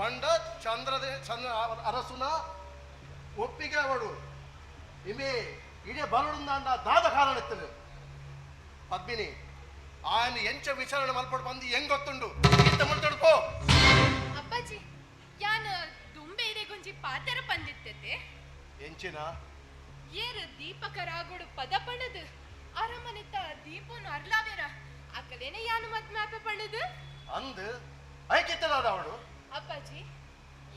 ಪಂಡ ಚಂದ್ರದ ಚಂದ್ರ ಅರಸುನ ಒಪ್ಪಿಗೆ ಅವಳು ಇಮೆ ಇಡೀ ಬರಡುಂದಾಂಡ ದಾದ ಕಾರಣ ಎತ್ತದು. ಪದ್ಮಿನಿ ఆయన ಎಂಚ ವಿಚಾರಣೆ ಮಲ್ಪಡು ಬಂದು ಹೆಂಗ್ ಗೊತ್ತುಂಡು ಇಂತ ಮುಲ್ತಡ್ಕೋ. ಅಪ್ಪಾಜಿ ಯಾನ ದುಂಬೆ ಇದೆ ಗುಂಜಿ ಪಾತರ ಪಂದಿತ್ತತೆ. ಎಂಚಿನ ಏರು ದೀಪಕ ರಾಗೋಡು ಪದ ಪಣದು ಅರಮನೆತ ದೀಪನು ಅರ್ಲಾವೇರ ಅಕಲೇನೆ ಯಾನು ಮದ್ಮಾಪೆ ಪಣದು ಅಂದು ಐಕಿತ್ತದಾದ ಅವಳು. ಅಪ್ಪಾಜಿ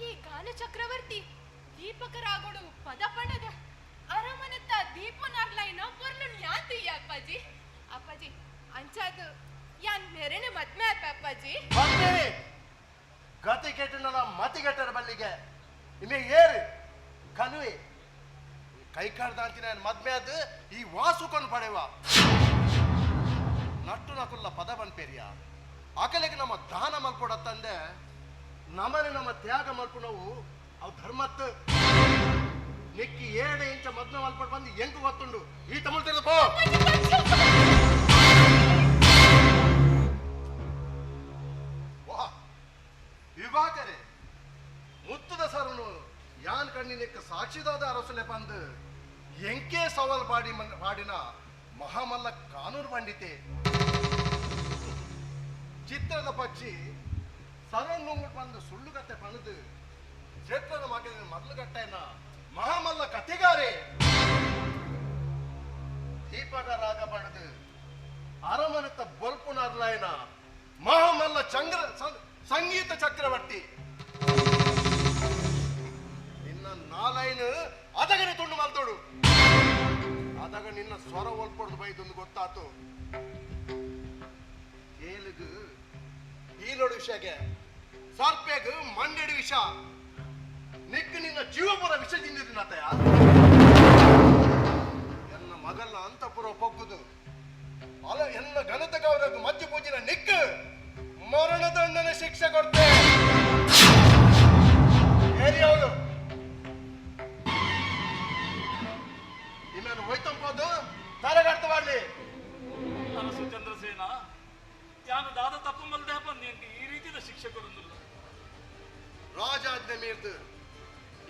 ಈ ಗಾನ ಚಕ್ರವರ್ತಿ ದೀಪಕ ರಾಗೋಡು ಪದ ಪಣದ ಅರಮನೆತ ದೀಪನ ಅರ್ಲಾಯಿನ ಪೊರ್ಲು ಯಾತು ಅಪ್ಪಾಜಿ. ಅಪ್ಪಾಜಿ ಅಂಚಾದು ಯಾನ್ ಮೇರೆನೆ ಮದ್ಮೆ ಆಪ ಅಪ್ಪಾಜಿ. ಗತಿ ಕೆಟ್ಟನ ಮತಿ ಕೆಟ್ಟರ ಬಲ್ಲಿಗೆ ಇಮೆ ಏರು ಕಲುವೆ ಕೈ ಕಾಡ್ದಾಂತಿನ ಮದ್ಮೆ ಅದು ಈ ವಾಸುಕೊಂಡು ಪಡೆವ ನಟ್ಟು ನಕುಲ್ಲ ಪದ ಬನ್ಪೇರಿಯ ಅಕಲೆಗೆ ನಮ್ಮ ದಾನ ಮಲ್ಕೊಡತ್ತಂದೆ ನಮನೆ ನಮ್ಮ ತ್ಯಾಗ ಮಲ್ಪುಣವು ಅವು ಧರ್ಮತ್ ನಿಕ್ಕಿ 7 ಇಂಚ ಮದ್ಮೆ ಮಲ್ಪಡ್ ಬಂದು ಹೆಂಗು ಗೊತ್ತುಂಡು ಈ ತಮಿಳ್ ತಿಳಿದು ಪೋ. ವಿವಾಕರೆ ಮುತ್ತುದ ಸರನು ಯಾನ್ ಕಣ್ಣಿನಕ್ಕೆ ಸಾಕ್ಷಿದಾದ ಅರಸಲೆ ಬಂದು ಎಂಕೆ ಸವಾಲ್ ಪಾಡಿ ಪಾಡಿನ ಮಹಾಮಲ್ಲ ಕಾನೂನು ಪಂಡಿತೆ ಚಿತ್ರದ ಪಕ್ಷಿ ಸರನ್ ಬಂದು ಸುಳ್ಳುಗತ್ತೆ ಪಣದು ಕ್ಷೇತ್ರದ ಮಗನ ಮೊದಲುಗಟ್ಟೆನ ಮಹಾಮಲ್ಲ ಕತೆಗಾರೆ ದೀಪಕ ರಾಗ ಪಣದು ಅರಮನೆತ ಬೊಲ್ಪುನರ್ಲಾಯನ ಮಹಾಮಲ್ಲ ಚಂದ್ರ ಸಂಗೀತ ಚಕ್ರವರ್ತಿ ನಿನ್ನ ನಾಲೈನ್ ಅದಗನೆ ತುಂಡು ಮಲ್ತೋಡು ಅದಾಗ ನಿನ್ನ ಸ್ವರ ಒಲ್ಪೊಡ್ದು ಬೈದೊಂದು ಗೊತ್ತಾತು ಏಲುಗು ಈಲೋಡು ವಿಷಯಗೆ ಸರ್ಪೆಗು ಮಂಡೆಡು ವಿಷ ನಿಕ್ಕು ನಿನ್ನ ಜೀವಪುರ ವಿಷ ತಿಂದಿದ್ದೀನತಯ ಎನ್ನ ಮಗಲ್ಲ ಅಂತಪುರ ಪೊಗ್ಗುದು ಅಲ್ಲ ಎನ್ನ ಘನತ ಗೌರವ ಮಜ್ಜು ಪೂಜಿನ ನಿಕ್ಕು ಮರಣದಂಡನೆ ಶಿಕ್ಷೆ ಕೊಡ್ತೆ. ಅವಳು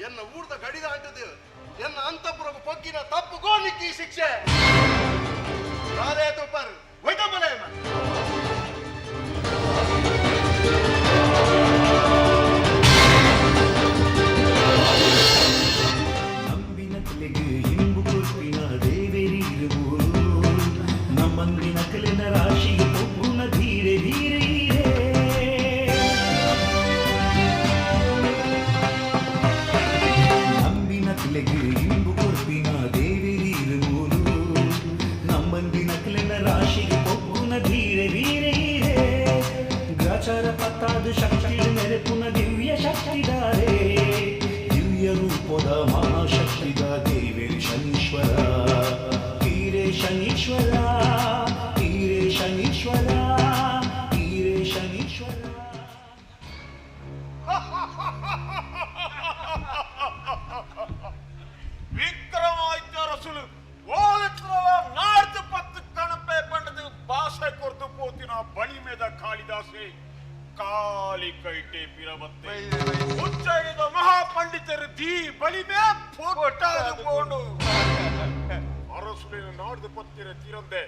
ಎನ್ನ ಊರ್ದ ಗಡಿದ ಅಂಟದು ಎನ್ನ ಅಂತಪುರಗು ಪೊಗ್ಗಿನ ತಪ್ಪು ಗೋನಿಕ್ಕಿ ಶಿಕ್ಷೆ ರಾಧೆ ತುಪ್ಪರ್ ಒಯ್ತಂಬಲೇ. ನಂಬಿನಕ್ಲೆಗ್ ಇಂಬು ಕೊರ್ಪಿನ ದೇವೆರಿರುವರು ನಮ್ಮಂದಿನಕ್ಲೆನ ರಾಶಿಗೆ ಪೊಗ್ಗುನ ಧೀರೆ ಧೀರೆ ಈರೇ. ನಂಬಿನಕ್ಲೆಗ್ ಇಂಬು ಕೊರ್ಪಿನ ದೇವೆರಿರುವರು ನಮ್ಮಂದಿನಕ್ಲೆನ ರಾಶಿಗೆ ಪೊಗ್ಗುನ ಧೀರೆ ಧೀರೆ ಈರೇ. ಗ್ರಾಚಾರ ಪತ್ತಾದ ಶಕ್ತಿ ನೆರೆಪುನ ದಿವ್ಯ ಶಕ್ತಿದಾರೆ ದಿವ್ಯ ರೂಪದ ಮಹಾಶಕ್ತಿದ ದೇವೇರಿ ಶನೀಶ್ವರ ತೀರೆ ಶನೀಶ್ವರ ತೀರೆ ಶನೀಶ್ವರ ತೀರೆ ಶನೀಶ್ವರ. ವಿಕ್ರಮಾದಿತ್ಯ ರಸುಲು ಓಲತ್ರಲ ನಾಡ್ದು ಪತ್ತು ಕಣಪೆ ಪಂಡದು ಭಾಷೆ ಕೊರ್ದು ಪೋತಿನ ಬಳಿ ಮೇದ ಕಾಳಿದಾಸೆ ಕಾಲಿ ಕೈಟೆ ಪಿರಬತ್ತೆ ಉಚ್ಚೈದ ಮಹಾಪಂಡಿತರು ದೀ ಬಳಿಮೆ ಫೋಟಾದು ಪೋಂಡು ಅರಸುಲಿನ ನಾಡ್ದು ಪತ್ತಿರ ತೀರಂದೆ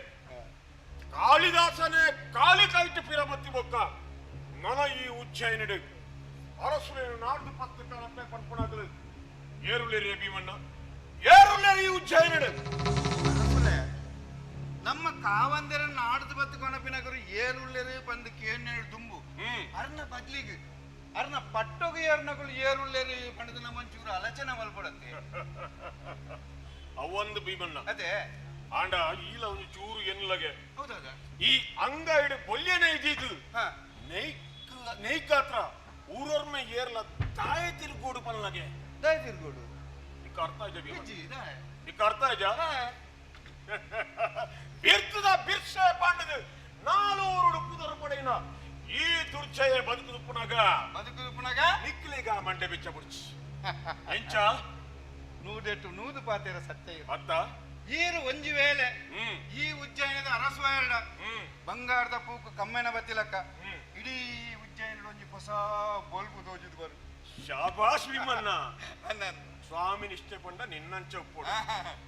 ಕಾಳಿದಾಸನೇ ಕಾಲಿ ಕೈಟೆ ಪಿರಬತ್ತಿ ಬೊಕ್ಕ ನನ ಈ ಉಜ್ಜಯಿನಿಡು ಅರಸುಲಿನ ನಾಡ್ದು ಪತ್ತು ಕಣಪೆ ಪನ್ಪುಣಾಗಲು ಏರುಲೇರಿ ಭೀಮಣ್ಣ ಏರುಲೇರಿ ಈ ಉಜ್ಜಯಿನಿಡು. ನಮ್ಮ ಕಾವಂದರ ನಾಡ್ದು ಬತ್ತು ಕೊನಪಿನಗರು ಏರುಳ್ಳೇರು ಬಂದು ಕೇಣ್ಣೇಳು ದುಂಬು ಅರ್ನ ಬದ್ಲಿಗೆ ಅರ್ನ ಪಟ್ಟೊಗು ಏರ್ನಗಳು ಏರುಳ್ಳೇರು ಪಂಡದ ನಮ್ಮ ಒಂಚೂರು ಅಲಚನೆ ಮಲ್ಪಡತ್ತೆ. ಅವೊಂದು ಭೀಮಣ್ಣ ಅದೇ ಆಂಡ ಈಲ ಒಂದು ಚೂರು ಎನ್ಲಗೆ ಹೌದೌದ ಈ ಅಂಗ ಇಡು ಬೊಲ್ಯನೆ ಇದ್ದಿದ್ದು ನೈಕ್ ನೈಕಾತ್ರ ಊರೊರ್ಮೆ ಏರ್ಲ ತಾಯ ತಿರುಗೋಡು ಪನ್ಲಗೆ. ದಾಯ ತಿರುಗೋಡು. ಇಕ್ಕ ಅರ್ಥ ಆಯ್ತಾ ಭೀಮಣ್ಣ? ಇಕ್ಕ ಅರ್ಥ ಆಯ್ತಾ? ಬಿರ್ತದ ಬಿರ್ಸೆ ಪಾಂಡದು ನಾಲೂರುಡು ಪುದರ್ ಪಡೆಯಿನ ಈ ದುರ್ಜಯ ಬದುಕು ಪುನಗ ಬದುಕು ಪುನಗ ನಿಕ್ಲಿಗ ಮಂಡೆ ಬಿಚ್ಚ ಬುಡ್ಚಿ ಎಂಚ ನೂದೆಟ್ಟು ನೂದು ಪಾತೆರ ಸತ್ಯ. ಅತ್ತ ಈರು ಒಂಜಿ ವೇಳೆ ಈ ಉಜ್ಜಯಿನದ ಅರಸು ಎರಡ ಬಂಗಾರದ ಪೂಕು ಕಮ್ಮೆನ ಬತ್ತಿಲಕ್ಕ ಇಡೀ ಉಜ್ಜಯಿನ ಒಂಜಿ ಹೊಸ ಬೊಲ್ಪು ತೋಜಿದ್ ಬರು. ಶಾಬಾಷ್ ಭೀಮಣ್ಣ, ಸ್ವಾಮಿ ನಿಷ್ಠೆ ಪಂಡ ನಿನ್ನಂಚ ಒಪ್ಪೋಡು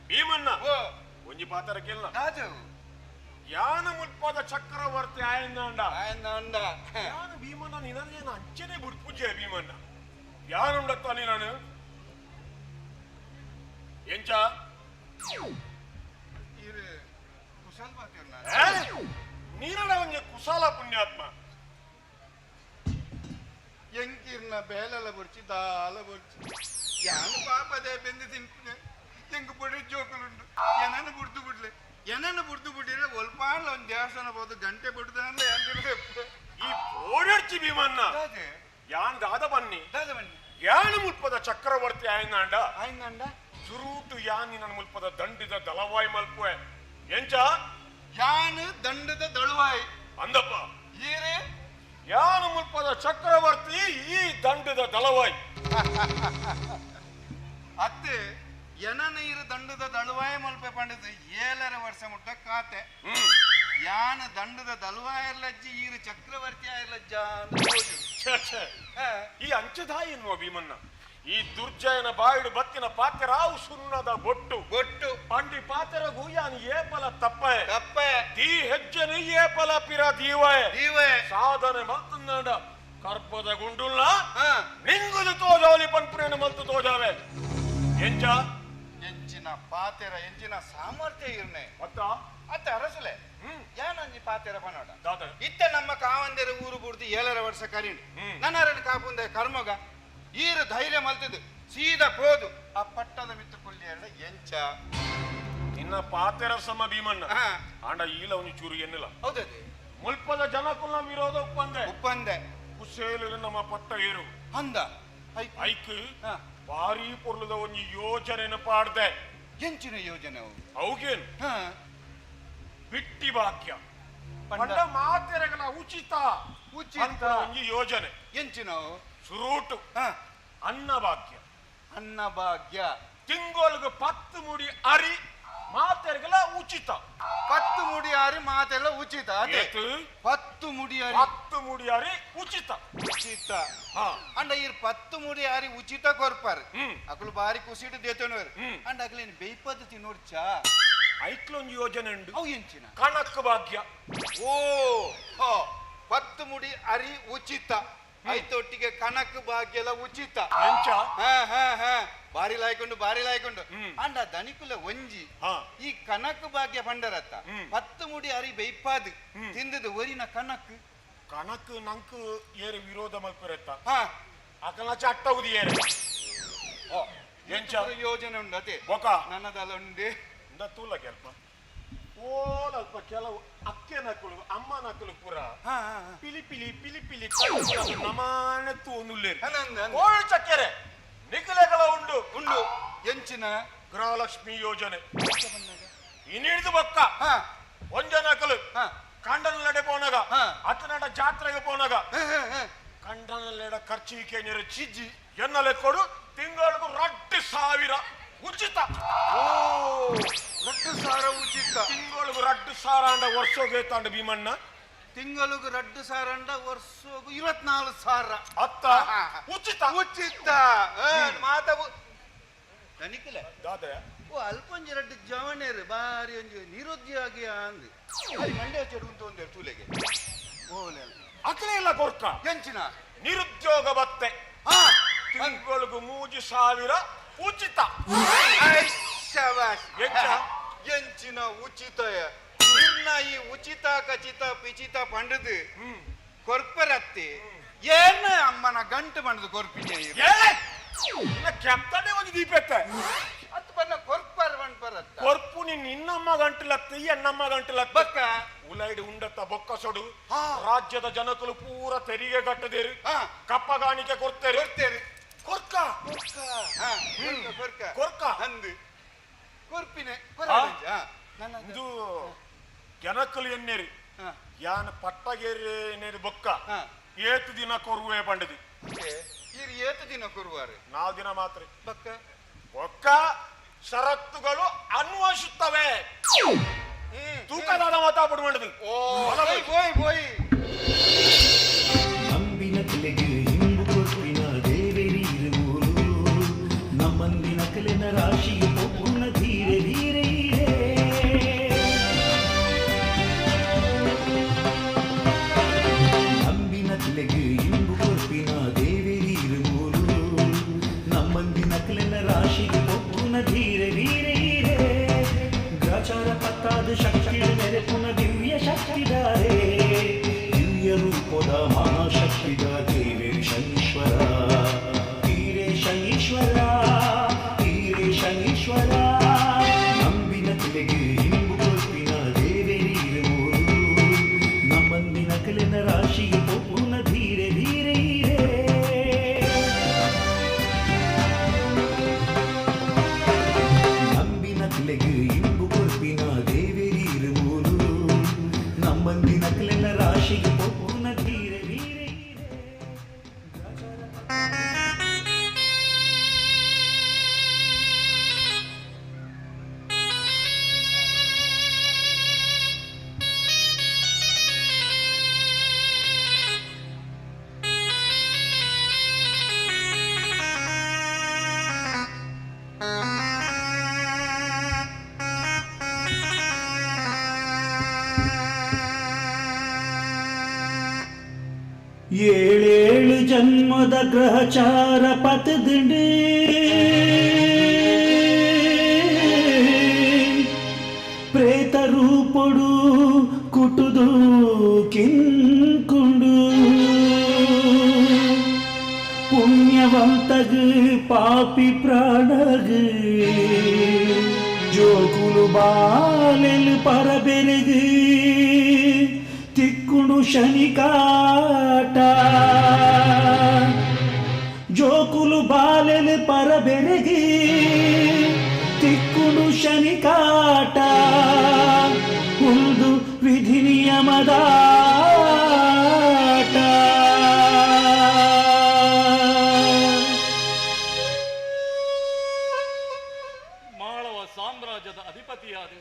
ಭೀಮಣ್ಣ. ಒಂಜಿ ಪಾತರ ಕೇಳ ಯಾನ ಮುಲ್ಪದ ಚಕ್ರವರ್ತಿ ಆಯಂದಾಂಡ ಆಯಂದಾಂಡ ಯಾನ ಭೀಮಣ್ಣ ನಿನದೇನ ಅಂಚನೆ ಬುಡ್ಪುಜೆ ಭೀಮಣ್ಣ ಯಾನುಂಡತ್ತಾನೆ ನಾನು ಎಂಚ ಈರು ಕುಶಲ್ ಪಾತೆರ್ನ ನೀನಡ ಒಂಜಿ ಕುಶಾಲ ಪುಣ್ಯಾತ್ಮ. ಎಂಕಿರ್ನ ಬೇಲಲ ಬೊರ್ಚಿ ದಾಲ ಬೊರ್ಚಿ ಯಾನು ಪಾಪದೆ ಬೆಂದು ತಿನ್ಪುನೆ ಎಂಕ್ ಬೊಡಿ ಜೋಕುಲುಂಡು ಎನನ್ನು ಬುಡ್ದು ಬಿಡ್ಲೆ ಎನನ್ನು ಬುಡ್ದು ಬಿಟ್ಟಿರೆ ಒಲ್ಪಾಂಡ್ಲ ಒಂದು ದೇವಸ್ಥಾನ ಬೋದು ಗಂಟೆ ಬುಡ್ದಾನ್ಲ ಈ ಪೋಡರ್ಚಿ ಭೀಮಣ್ಣ ಯಾನ್ ದಾದ ಬನ್ನಿ ದಾದ ಬನ್ನಿ ಯಾನು ಮುಲ್ಪದ ಚಕ್ರವರ್ತಿ ಆಯ್ನಾಂಡ ಆಯ್ನಾಂಡ ಸುರೂಟು ಯಾನ್ ನಿನ್ನ ಮುಲ್ಪದ ದಂಡಿದ ದಳವಾಯಿ ಮಲ್ಪುವೆ ಎಂಚ ಯಾನು ದಂಡದ ದಳುವಾಯಿ ಅಂದಪ್ಪ ಈರೇ ಯಾನು ಮುಲ್ಪದ ಚಕ್ರವರ್ತಿ ಈ ದಂಡದ ದಳವಾಯಿ ಅತ್ತೆ ಎನನ ಇರು ದಂಡದ ದಳುವಾಯ ಮಲ್ಪೆ ಪಂಡದು ಏಳರ ವರ್ಷ ಮುಟ್ಟ ಕಾತೆ ಯಾನ ದಂಡದ ದಳುವಾಯರ್ಲಜ್ಜಿ ಈರು ಚಕ್ರವರ್ತಿ ಆಯರ್ಲಜ್ಜ ಈ ಅಂಚದಾಯಿ ಎನ್ನುವ ಭೀಮಣ್ಣ ಈ ದುರ್ಜಯನ ಬಾಯಿಡು ಬತ್ತಿನ ಪಾತೆರಾವು ಸುಣ್ಣದ ಬೊಟ್ಟು ಬೊಟ್ಟು ಪಂಡಿ ಪಾತೆರಗು ಯಾನ್ ಏಪಲ ತಪ್ಪೆ ತಪ್ಪೆ ದೀ ಹೆಜ್ಜೆನು ಏಪಲ ಪಿರ ದೀವಯ ದೀವಯ ಸಾಧನೆ ಮಲ್ತುಂದಾಂಡ ಕರ್ಪದ ಗುಂಡುಲ್ಲ ನಿಂಗುದು ತೋಜಾವಲಿ ಪನ್ಪುರೇನು ಮಲ್ತು ತೋಜಾವೆ ಎಂಚ ಎಂಚಿನ ಪಾತೆರ ಎಂಚಿನ ಸಾಮರ್ಥ್ಯ ಇರ್ನೆ ಅತ್ತ ಅತ್ತ ಅರಸುಲೆ ಯಾನಂಜಿ ಪಾತೆರ ಪನೋಡ ದಾದ ಇತ್ತ ನಮ್ಮ ಕಾವಂದೆರ ಊರು ಬುಡ್ದು ಏಳರ ವರ್ಷ ಕರೀಂಡು ನನ್ನರನ್ನು ಕಾಪುಂದೆ ಕರ್ಮಗ ಈರು ಧೈರ್ಯ ಮಲ್ತದು ಸೀದಾ ಪೋದು ಆ ಪಟ್ಟದ ಮಿತ್ತು ಕುಳ್ಳಿ ಎಂಚ ನಿನ್ನ ಪಾತೆರ ಸಮ ಭೀಮಣ್ಣ ಆಂಡ ಈಲ ಒಂದು ಚೂರು ಎನ್ನಿಲ್ಲ ಹೌದದೇ ಮುಲ್ಪದ ಜನಕುಲ್ನ ವಿರೋಧ ಒಪ್ಪಂದೆ ಒಪ್ಪಂದೆ ಕುಶೇಲು ನಮ್ಮ ಪಟ್ಟ ಏರು ಅಂದ ಐಕ್ ಭಾರಿ ಪೊರ್ಲದ ಒಂಜಿ ಯೋಜನೆನ ಪಾಡ್ದೆ. ಎಂಚಿನ ಯೋಜನೆ ಅವುಗೇನು ಬಿಟ್ಟಿ ಭಾಗ್ಯ ಪಂಡ ಮಾತೆರೆಗಳ ಉಚಿತ ಉಚಿತ ಒಂಜಿ ಯೋಜನೆ. ಎಂಚಿನ ಸುರೂಟು ಅನ್ನ ಭಾಗ್ಯ. ಅನ್ನ ಭಾಗ್ಯ ತಿಂಗಳಿಗೆ 10 ಮುಡಿ ಅರಿ ಮಾತೆರೆಗಳ ಉಚಿತ. 10 ಮುಡಿ ಅರಿ ಮಾತೆಲ್ಲ ಉಚಿತ. ಅದೇ 10 ಮುಡಿ ಅರಿ 10 ಮುಡಿ ಅರಿ ಉಚಿತ. ಉಚಿತ ಅಂಡ ಇರ್ 10 ಮುಡಿ ಆರಿ ಉಚಿತ ಕೊರ್ಪಾರ್ ಅಕಲು ಬಾರಿ ಕುಸಿಡು ದೇತನವರು ಅಂಡ ಅಕಲೇನು ಬೇಯ್ಪದ ತಿನ್ನೋಡ್ಚಾ ಐಕ್ಲೊಂದು ಯೋಜನೆ ಉಂಡು ಅವು ಎಂಚಿನ ಕಣಕ್ ಭಾಗ್ಯ ಓ ಹೋ 10 ಮುಡಿ ಅರಿ ಉಚಿತ ಐತೊಟ್ಟಿಗೆ ಕಣಕ್ ಭಾಗ್ಯ ಎಲ್ಲ ಉಚಿತ ಹಾ ಹಾ ಹಾ ಬಾರಿ ಲಾಯ್ಕೊಂಡು ಬಾರಿ ಲಾಯ್ಕೊಂಡು ಅಂಡ ದನಿಕುಲ ಒಂಜಿ ಈ ಕಣಕ್ ಭಾಗ್ಯ ಪಂಡರತ್ತ 10 ಮುಡಿ ಅರಿ ಬೇಯ್ಪಾದು ತಿಂದದ ಒರಿನ ಕಣಕ್ ಕಣಕ್ ನಂಕ್ ಏರು ವಿರೋಧ ಮಲ್ಪುರೆತ್ತ ಅಕಲ ಚಟ್ಟ ಉದಿ ಏರು ಎಂಚ ಯೋಜನೆ ಉಂಡು ಅದೇ ಬೊಕ ನನ್ನದಲ್ಲ ಉಂಡೆ ಇಂದ ತೂಲ ಕೆಲ್ಪ ಓಲ ಅಲ್ಪ ಕೆಲವು ಅಕ್ಕೆನಕುಲು ಅಮ್ಮನಕುಲು ಪೂರ ಪಿಲಿ ಪಿಲಿ ಪಿಲಿ ಪಿಲಿ ನಮಾನೆ ತೂನುಲ್ಲೇರು ಕೋಳು ಚಕ್ಕೆರೆ ನಿಖಲೆಗಳ ಉಂಡು ಉಂಡು ಎಂಚಿನ ಗೃಹಲಕ್ಷ್ಮಿ ಯೋಜನೆ ಇನ್ನಿಡಿದು ಬೊಕ್ಕ ಒಂಜನಕಲು ಕಂಡನಲ್ಲೆಡೆ ಪೋನಾಗ ಅತನಡ ಜಾತ್ರೆಗೆ ಪೋನಾಗ ಕಂಡನಲ್ಲೆಡ ಖರ್ಚಿಗೆ ನೀರು ಚಿಜ್ಜಿ ಎನ್ನಲೆ ಕೊಡು ತಿಂಗಳಿಗೂ 2,000 ಉಚಿತ. ಓ 2,000 ಉಚಿತ ತಿಂಗಳಿಗೂ 2,000 ಅಂಡ ವರ್ಷೋಗೆ ತಾಂಡ ಭೀಮಣ್ಣ ತಿಂಗಳಿಗೂ 2,000 ಅಂಡ ವರ್ಷೋಗು 24,000 ಅತ್ತ ಉಚಿತ ಉಚಿತ ಮಾತವು ದನಿಕಲೆ ದಾದ ಓ ಅಲ್ಪೊಂಜಿ ರಡ್ಡು ಜವಣೇರು ಬಾರಿ ಒಂಜಿ ನಿರುದ್ಯೋಗಿ ಅಂದು ಅಲ್ಲಿ ಮಂಡ್ಯ ಚೆಡು ಅಂತ ಒಂದು ತೂಲೆಗೆ ಓಲೆ ಅಕಲೆ ಇಲ್ಲ ಕೊರ್ಕ ಎಂಚಿನ ನಿರುದ್ಯೋಗ ಬತ್ತೆ ತಿಂಗಳಿಗೂ 3,000 ಉಚಿತ. ಶಬಾಷ್ ಎಂಚಿನ ಉಚಿತ ನಿರ್ಣ ಈ ಉಚಿತ ಖಚಿತ ಪಿಚಿತ ಪಂಡದು ಕೊರ್ಪರತ್ತಿ ಏನ ಅಮ್ಮನ ಗಂಟು ಬಂಡದು ಕೊರ್ಪಿನ ಕೆತ್ತನೆ ಒಂದು ದೀಪೆತ್ತೆ ಅತ್ತು ಬನ್ನ ಕೊರ್ಪರ್ ಬಂಡ್ಪರತ್ತ ಕೊರ್ಪು ನಿನ್ನ ಇನ್ನಮ್ಮ ಗಂಟಲತ್ತ ಈ ಅಣ್ಣಮ್ಮ ಗಂಟಲತ್ತ ಬಕ್ಕ ಉಲೈಡು ಉಂಡತ್ತ ಬೊಕ್ಕ ಸೊಡು ರಾಜ್ಯದ ಜನಕಲು ಪೂರ ತೆರಿಗೆ ಕಟ್ಟದೇರು ಕಪ್ಪಗಾಣಿಕೆ ಕೊಡ್ತೇರು ಕೊಡ್ತೇರು ಕೊರ್ಕ ಕೊರ್ಕ ಕೊರ್ಕ ಅಂದು ಕೊರ್ಪಿನೆ ಇದು ಜನಕಲು ಎನ್ನೇರಿ ಯಾನ್ ಪಟ್ಟಗೇರಿ ಎನ್ನೇರಿ ಬೊಕ್ಕ ಏತು ದಿನ ಕೊರುವೆ ಪಂಡದಿ ಏತು ದಿನ ಕೊರುವಾರೆ 4 ದಿನ ಮಾತ್ರ ಬೊಕ್ಕ ಬೊಕ್ಕ ಷರತ್ತುಗಳು ಅನ್ವಯಿಸುತ್ತವೆ. ತೂಕದಾದ ಮಾತಾಡ್ಬಿಡು ಮಾಡಿದ್ರು. ನಂಬಿನ ಕಲೆಗೆ ಇಂಬು ಕೊರ್ಪಿನ ದೇವೇರಿ ಇರುವೋರು ನಮ್ಮಂದಿನ ಕಲೆನ ರಾಶಿಗೆ ಪೊಪ್ಪುನ ಧೀರೆ ಧೀರೆ ನಂಬಿನ ಕಲೆಗೆ ಇಂಬು ಕೊರ್ಪಿನ ದೇವೇರಿ ಇರುವೋರು ನಮ್ಮಂದಿನ ಕಲೆನ ರಾಶಿಗೆ ಪೊಪ್ಪುನ ಧೀರೆ ಧೀರೆ ಗ್ರಾಚಾರ ಪತ್ತಾದ ಶಕ್ತಿ ನೆರೆಪುನ ದಿವ್ಯ ಶಕ್ತಿದಾರೆ ದಿವ್ಯ ರೂಪದ ಮಹಾಶಕ್ತಿದ ದೇವೇರಿ ಶನೀಶ್ವರ ತೀರೆ ಶನೀಶ್ವರ ತೀರೆ ಶನೀಶ್ವರ ನಂಬಿನ ಕಲೆಗೆ ಇಂಬು ಕೊರ್ಪಿನ ದೇವೇರಿ ಇರುವೋರು ನಮ್ಮಂದಿನ ಕಲೆನ ರಾಶಿಗೆ ಪೊಪ್ಪುನ ಧೀರೆ ಧೀರೆ ನಂಬಿನ ಕಲೆಗೆ ಇಂಬು ಕೊರ್ಪಿನ ದೇವೇರಿ ಇರುವೋರು ನಮ್ಮಂದಿನ ಕಲೆನ ರಾಶಿಗೆ ಪೊಪ್ಪುನ ಧೀರೆ ಧೀರೆ ಏಳೇಳು ಜನ್ಮದ ಗ್ರಹಚಾರ ಪತದಿಂಡಿ ಪ್ರೇತ ರೂಪೊಡು ಕುಟುದು ಕಿಂಕುಂಡು ಪುಣ್ಯವಂತಗು ಪಾಪಿ ಪ್ರಾಣಗು ಜೋಕುಲು ಬಾಲೆಲು ಪರಬೆರೆಗು ತಿಕ್ಕುಣು ಶನಿಕಾಟ ಜೋಕುಲು ಬಾಲೆಲು ಪರಬೆರೆಗಿ ತಿಕ್ಕುಣು ಶನಿಕಾಟ ಉಂದು ವಿಧಿ ನಿಯಮದಾಟ. ಮಾಳವ ಸಾಮ್ರಾಜ್ಯದ ಅಧಿಪತಿಯಾದ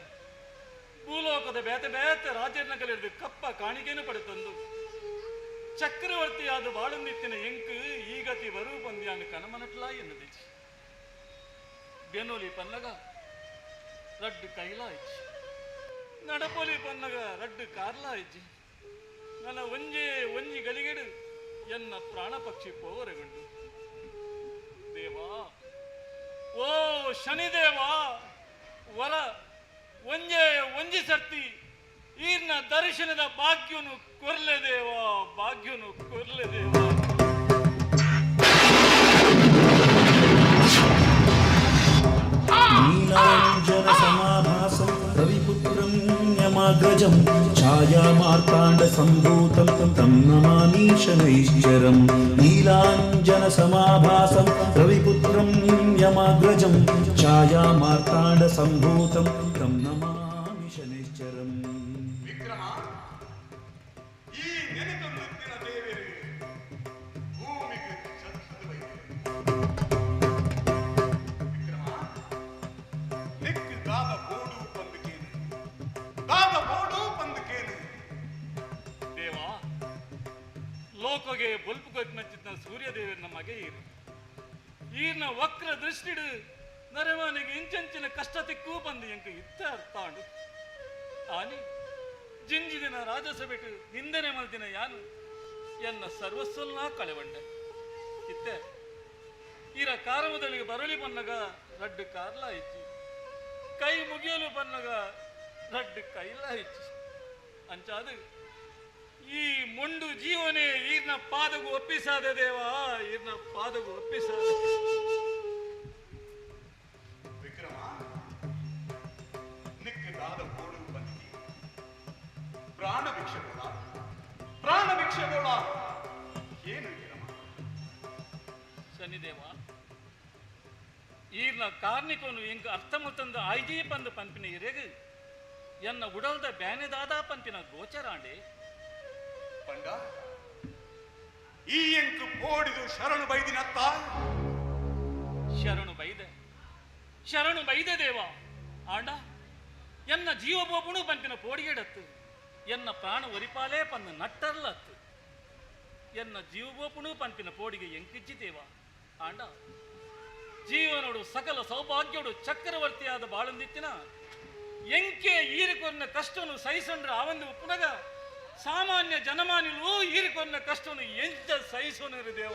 ಭೂಲೋಕದ ಬೇತೆ ಬೇತೆ ರಾಜ್ಯನಗಲಿಡಿದು ಕಪ್ಪ ಕಾಣಿಕೆಯನ್ನು ಪಡೆತಂದು ಚಕ್ರವರ್ತಿಯಾದ ಬಾಳಂದಿತ್ತಿನ ಎಂಕ್ ಈ ಗತಿ ಬರು ಪಂದ್ಯಾನು ಕನಮನಟ್ಲಾ ಎನ್ನದಿಚ್ಚಿ ಬೆನೋಲಿ ಪನ್ನಗ ರಡ್ಡು ಕೈಲಾ ಇಚ್ಚಿ, ನಡಪೊಲಿ ಪನ್ನಗ ರಡ್ಡು ಕಾರ್ಲಾ ಇಜ್ಜಿ. ನನ್ನ ಒಂಜೇ ಒಂಜಿ ಗಲಿಗೆಡು ಎನ್ನ ಪ್ರಾಣ ಪಕ್ಷಿ ಪೋವರೆಗುಂಡು. ದೇವಾ, ಓ ಶನಿದೇವ, ವರ ಒಂಜೇ ಒಂಜಿ ಸರ್ತಿ ಈರ್ನ ದರ್ಶನದ ಭಾಗ್ಯನು ಕೊರ್ಲೆ ದೇವ, ಭಾಗ್ಯನು ಕೊರ್ಲೆ ದೇವ. ನೀಲಾಂಜನ ಸಮಾಭಾಸಂ ರವಿಪುತ್ರಂ ಯಮಾಗ್ರಜಂ ಛಾಯಾಮಾರ್ತಾಂಡ ಸಂಭೂತಂ तं ನಮಾಮಿ ಶನೈಶ್ಚರಂ. ನೀಲಾಂಜನ ಸಮಾಭಾಸಂ ರವಿಪುತ್ರಂ ಯಮಾಗ್ರಜಂ ಛಾಯಾಮಾರ್ತಾಂಡ ಸಂಭೂತಂ तं ನಮಾಮಿ ಶನೈಶ್ಚರಂ. ವಿಕ್ರಮ, ಈ ನೆನೆತೊಂದಿತ್ತಿನ ದೇವರು ಭೂಮಿಗೆ ಚತ್ತದ ವಿಕ್ರಮ, ನಿಕ್ ದಾದ ಬೋಡು ಪಂದುಕೇನು, ದಾದ ಬೋಡು ಪಂದುಕೇನು. ದೇವಾ, ಲೋಕಗೆ ಬೊಲ್ಪು ಕೊತ್ತಿನ ಸೂರ್ಯದೇವರ ನಮಗೆ ಈರು ಈರ್ನ ವಕ್ರ ದೃಷ್ಟಿಡು ನರಮಾನಿಗೆ ಇಂಚಂಚಿನ ಕಷ್ಟ ತಿಕ್ಕೂ ಬಂದು ಎಂಕ ಇತ್ತ ಅರ್ಥಾಂಡು. ಆನಿ ಜಿಂಜಿದಿನ ರಾಜಸಭೆಟು ನಿಂದನೆ ಮಲ್ದಿನ ಯಾನು ಎನ್ನ ಸರ್ವಸ್ವನ್ನ ಕಳೆವಂಡೆ. ಇತ್ತೆ ಈರ ಕಾರಮದಳಿಗೆ ಬರಲಿ ಬನ್ನಗ ರಡ್ಡು ಕಾರ್ಲ ಇಚ್ಚಿ, ಕೈ ಮುಗಿಯಲು ಬನ್ನಗ ರಡ್ಡು ಕೈಲ ಇಚ್ಚಿ. ಅಂಚಾದು ಈ ಮೊಂಡು ಜೀವನೇ ಈರ್ನ ಪಾದಗೂ ಒಪ್ಪಿಸಾದ ದೇವಾ, ಈರ್ನ ಪಾದಗೂ ಒಪ್ಪಿಸಾದ. ವಿಕ್ರಮ, ನಿಕ್ ದಾದ ಬೋಡು ಬಂದಿಗೆ ಪ್ರಾಣ ಭಿಕ್ಷೆ ಬೋಡ, ಪ್ರಾಣ ಭಿಕ್ಷೆ ಬೋಡ. ಏನು ವಿಕ್ರಮ? ಶನಿದೇವ, ಈರ್ನ ಕಾರ್ಣಿಕನು ಎಂಕ್ ಅರ್ಥಮುತ್ತಂದ ಐಜಿ ಪಂದು ಪಂಪಿನ ಇರೆಗು ಎನ್ನ ಉಡಲ್ದ ಬ್ಯಾನೆದಾದ ಪಂಪಿನ ಗೋಚರಾಂಡೆ. ಪಂಡ ಈ ಎಂಕು ಪೋಡಿದು ಶರಣು ಬೈದಿನತ್ತ? ಶರಣು ಬೈದೆ, ಶರಣು ಬೈದೆ ದೇವ. ಆಂಡ ಎನ್ನ ಜೀವಬೋಪುಣು ಪಂಪಿನ ಪೋಡಿಗೆಡತ್ತು, ಎನ್ನ ಪ್ರಾಣ ಒರಿಪಾಲೇ ಪಂದು ನಟ್ಟರ್ಲತ್ತು. ಎನ್ನ ಜೀವಬೋಪುಣು ಪಂಪಿನ ಪೋಡಿಗೆ ಎಂಕಿಜ್ಜಿ ದೇವ. ಆಂಡ ಜೀವನೋಡು ಸಕಲ ಸೌಭಾಗ್ಯೋಡು ಚಕ್ರವರ್ತಿಯಾದ ಬಾಳಂದಿತ್ತಿನ ಎಂಕೆ ಈರಿಕೊನ್ನ ಕಷ್ಟನು ಸಹಿಸೊಂಡ್ರ ಆವಂದು ಉಪ್ಪುನಗ ಸಾಮಾನ್ಯ ಜನಮಾನಿಲು ಈರಿಕೊನ್ನ ಕಷ್ಟನು ಎಂಚ ಸಹಿಸೋನಿರು ದೇವ,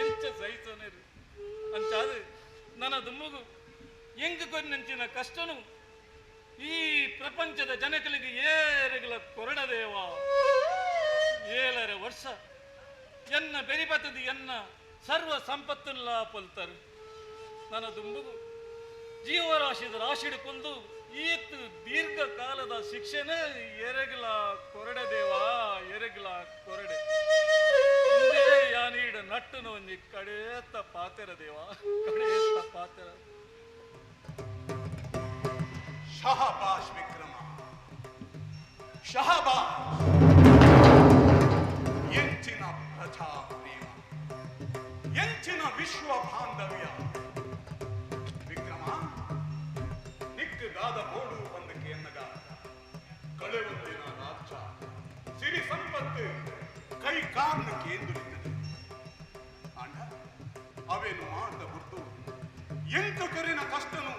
ಎಂಚ ಸಹಿಸೋನಿರು. ಅಂಚಾದು ನನ್ನ ದುಮ್ಮಗು ಎಂಕು ಕೊನ್ನಂಚಿನ ಕಷ್ಟನು ಈ ಪ್ರಪಂಚದ ಜನಗಳಿಗೆ ಏರೆಗಳ ಕೊರಡದೇವ. 7.5 ವರ್ಷ ಎನ್ನ ಬೆರಿಬತ್ತದು ಎನ್ನ ಸರ್ವ ಸಂಪತ್ತನ್ನೆಲ್ಲ ಪೊಲ್ತರು. ನನ್ನ ದುಂಬುಗು ಜೀವರಾಶಿದ ರಾಶಿಡ್ಕೊಂಡು ಈತ್ ದೀರ್ಘಕಾಲದ ಶಿಕ್ಷಣ ಎರೆಗಲ ಕೊರಡೆ ದೇವಾ, ಎರೆಗಲ ಕೊರಡೆ. ಯಾನೀಡ ನಟ್ಟುನು ಒಂಜಿ ಕಡೇತ ಪಾತೆರ ದೇವಾ, ಕಡೇತ ಪಾತೆರ. ಶಹಬಾಷ್ ವಿಕ್ರಮ, ಶಹಬಾಷ್. ಎಂಚಿನ ಪ್ರಜಾ ಪ್ರೇಮ, ಎಂಚಿನ ವಿಶ್ವ ಬಾಂಧವ್ಯ. ವಿಕ್ರಮ, ನಿಕ್ ದಾದ ಬೋಡು ಬಂದಕ್ಕೆ ಎನ್ನಗ ಕಳೆವೊಂದಿನ ರಾಜ್ಯ ಸಿರಿ ಸಂಪತ್ತು ಕೈ ಕಾರ್ನ ಕೇಂದ್ರಿತ್ತದೆ. ಆಂಡ ಅವೇನು ಮಾತ ಗುರ್ತು ಎಂಟು ಕರಿನ ಕಷ್ಟನು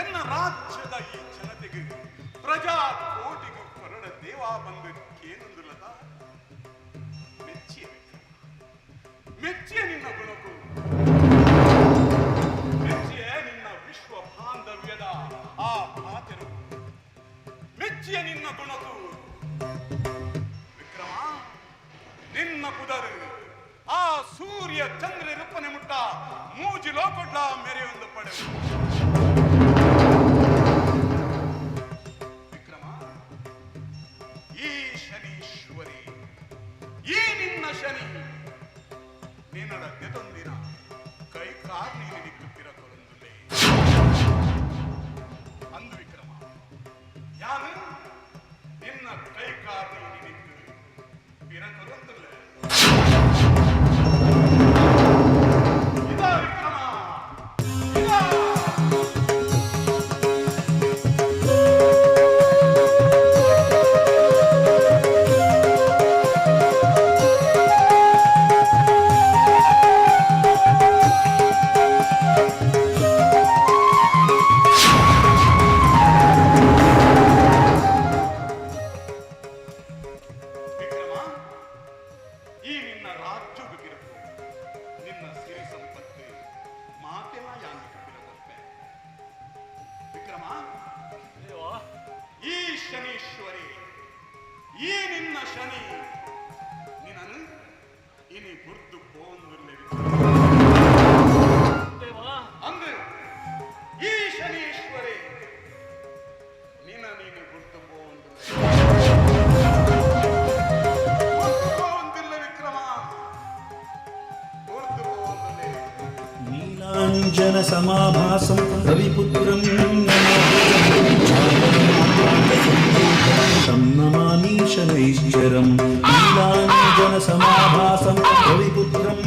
ಎನ್ನ ರಾಜ್ಯದ ಈ ಜನತೆಗೆ ಪ್ರಜಾ ಕೋಟಿಗೆ ಕೊರಡ ದೇವಾ ಬಂದು ಕೇನೊಂದುಲದ. ಮೆಚ್ಚಿಯ ವಿಕ್ರಮ, ಮೆಚ್ಚಿಯ ನಿನ್ನ ಗುಣಕು, ಮೆಚ್ಚಿಯ ನಿನ್ನ ವಿಶ್ವ ಬಾಂಧವ್ಯದ ಆ ಪಾತೆರು, ಮೆಚ್ಚಿಯ ನಿನ್ನ ಗುಣಕು. ವಿಕ್ರಮ, ನಿನ್ನ ಕುದರು ಆ ಸೂರ್ಯ ಚಂದ್ರ ರೂಪನೆ ಮುಟ್ಟ ಮೂಜಿ ಲೋಕೊಡ್ಲ ಮೆರೆಯೊಂದು ಪಡೆವು. ವಿಕ್ರಮ, ಈ ಶನೀಶ್ವರಿ, ಈ ನಿನ್ನ ಶನಿ ನಿನ್ನಡ ದೆತೊಂದಿನ ಕೈ ಕಾರ್ನಿ ನಿಕ್ಕುತ್ತಿರ ಕೊರೊಂದುಲೇ ಅಂದು. ವಿಕ್ರಮ, ಯಾನು ನಿನ್ನ ಕೈ ಕಾರ್ನಿ ನಿಕ್ಕು ಪಿರ ಕೊರೊಂದುಲ್ಲೆ. ಇದಾ ವಿಕ್ರಮ, ಇದಾ. ಈ ನಿನ್ನ ಶನಿ ನಿನ್ನನು ಇನಿ ಬುರ್ದು ಪೋಂದುಲ್ಲೆ ಅಂದು ಈ ಶನೀಶ್ವರೇ ನಿನ್ನ ನೀನು ಬುರ್ದು ಪೋಂದುಲ್ಲೆ ವಿಕ್ರಮ ಬುರ್ದು ಪೋಂದುಲ್ಲೆ. ನೀಲಾಂಜನ ಸಮಾಭಾಸಂ ರವಿಪುತ್ರಂ तं नमामि शनैश्चरं। नीलाञ्जन समाभासं रविपुत्रं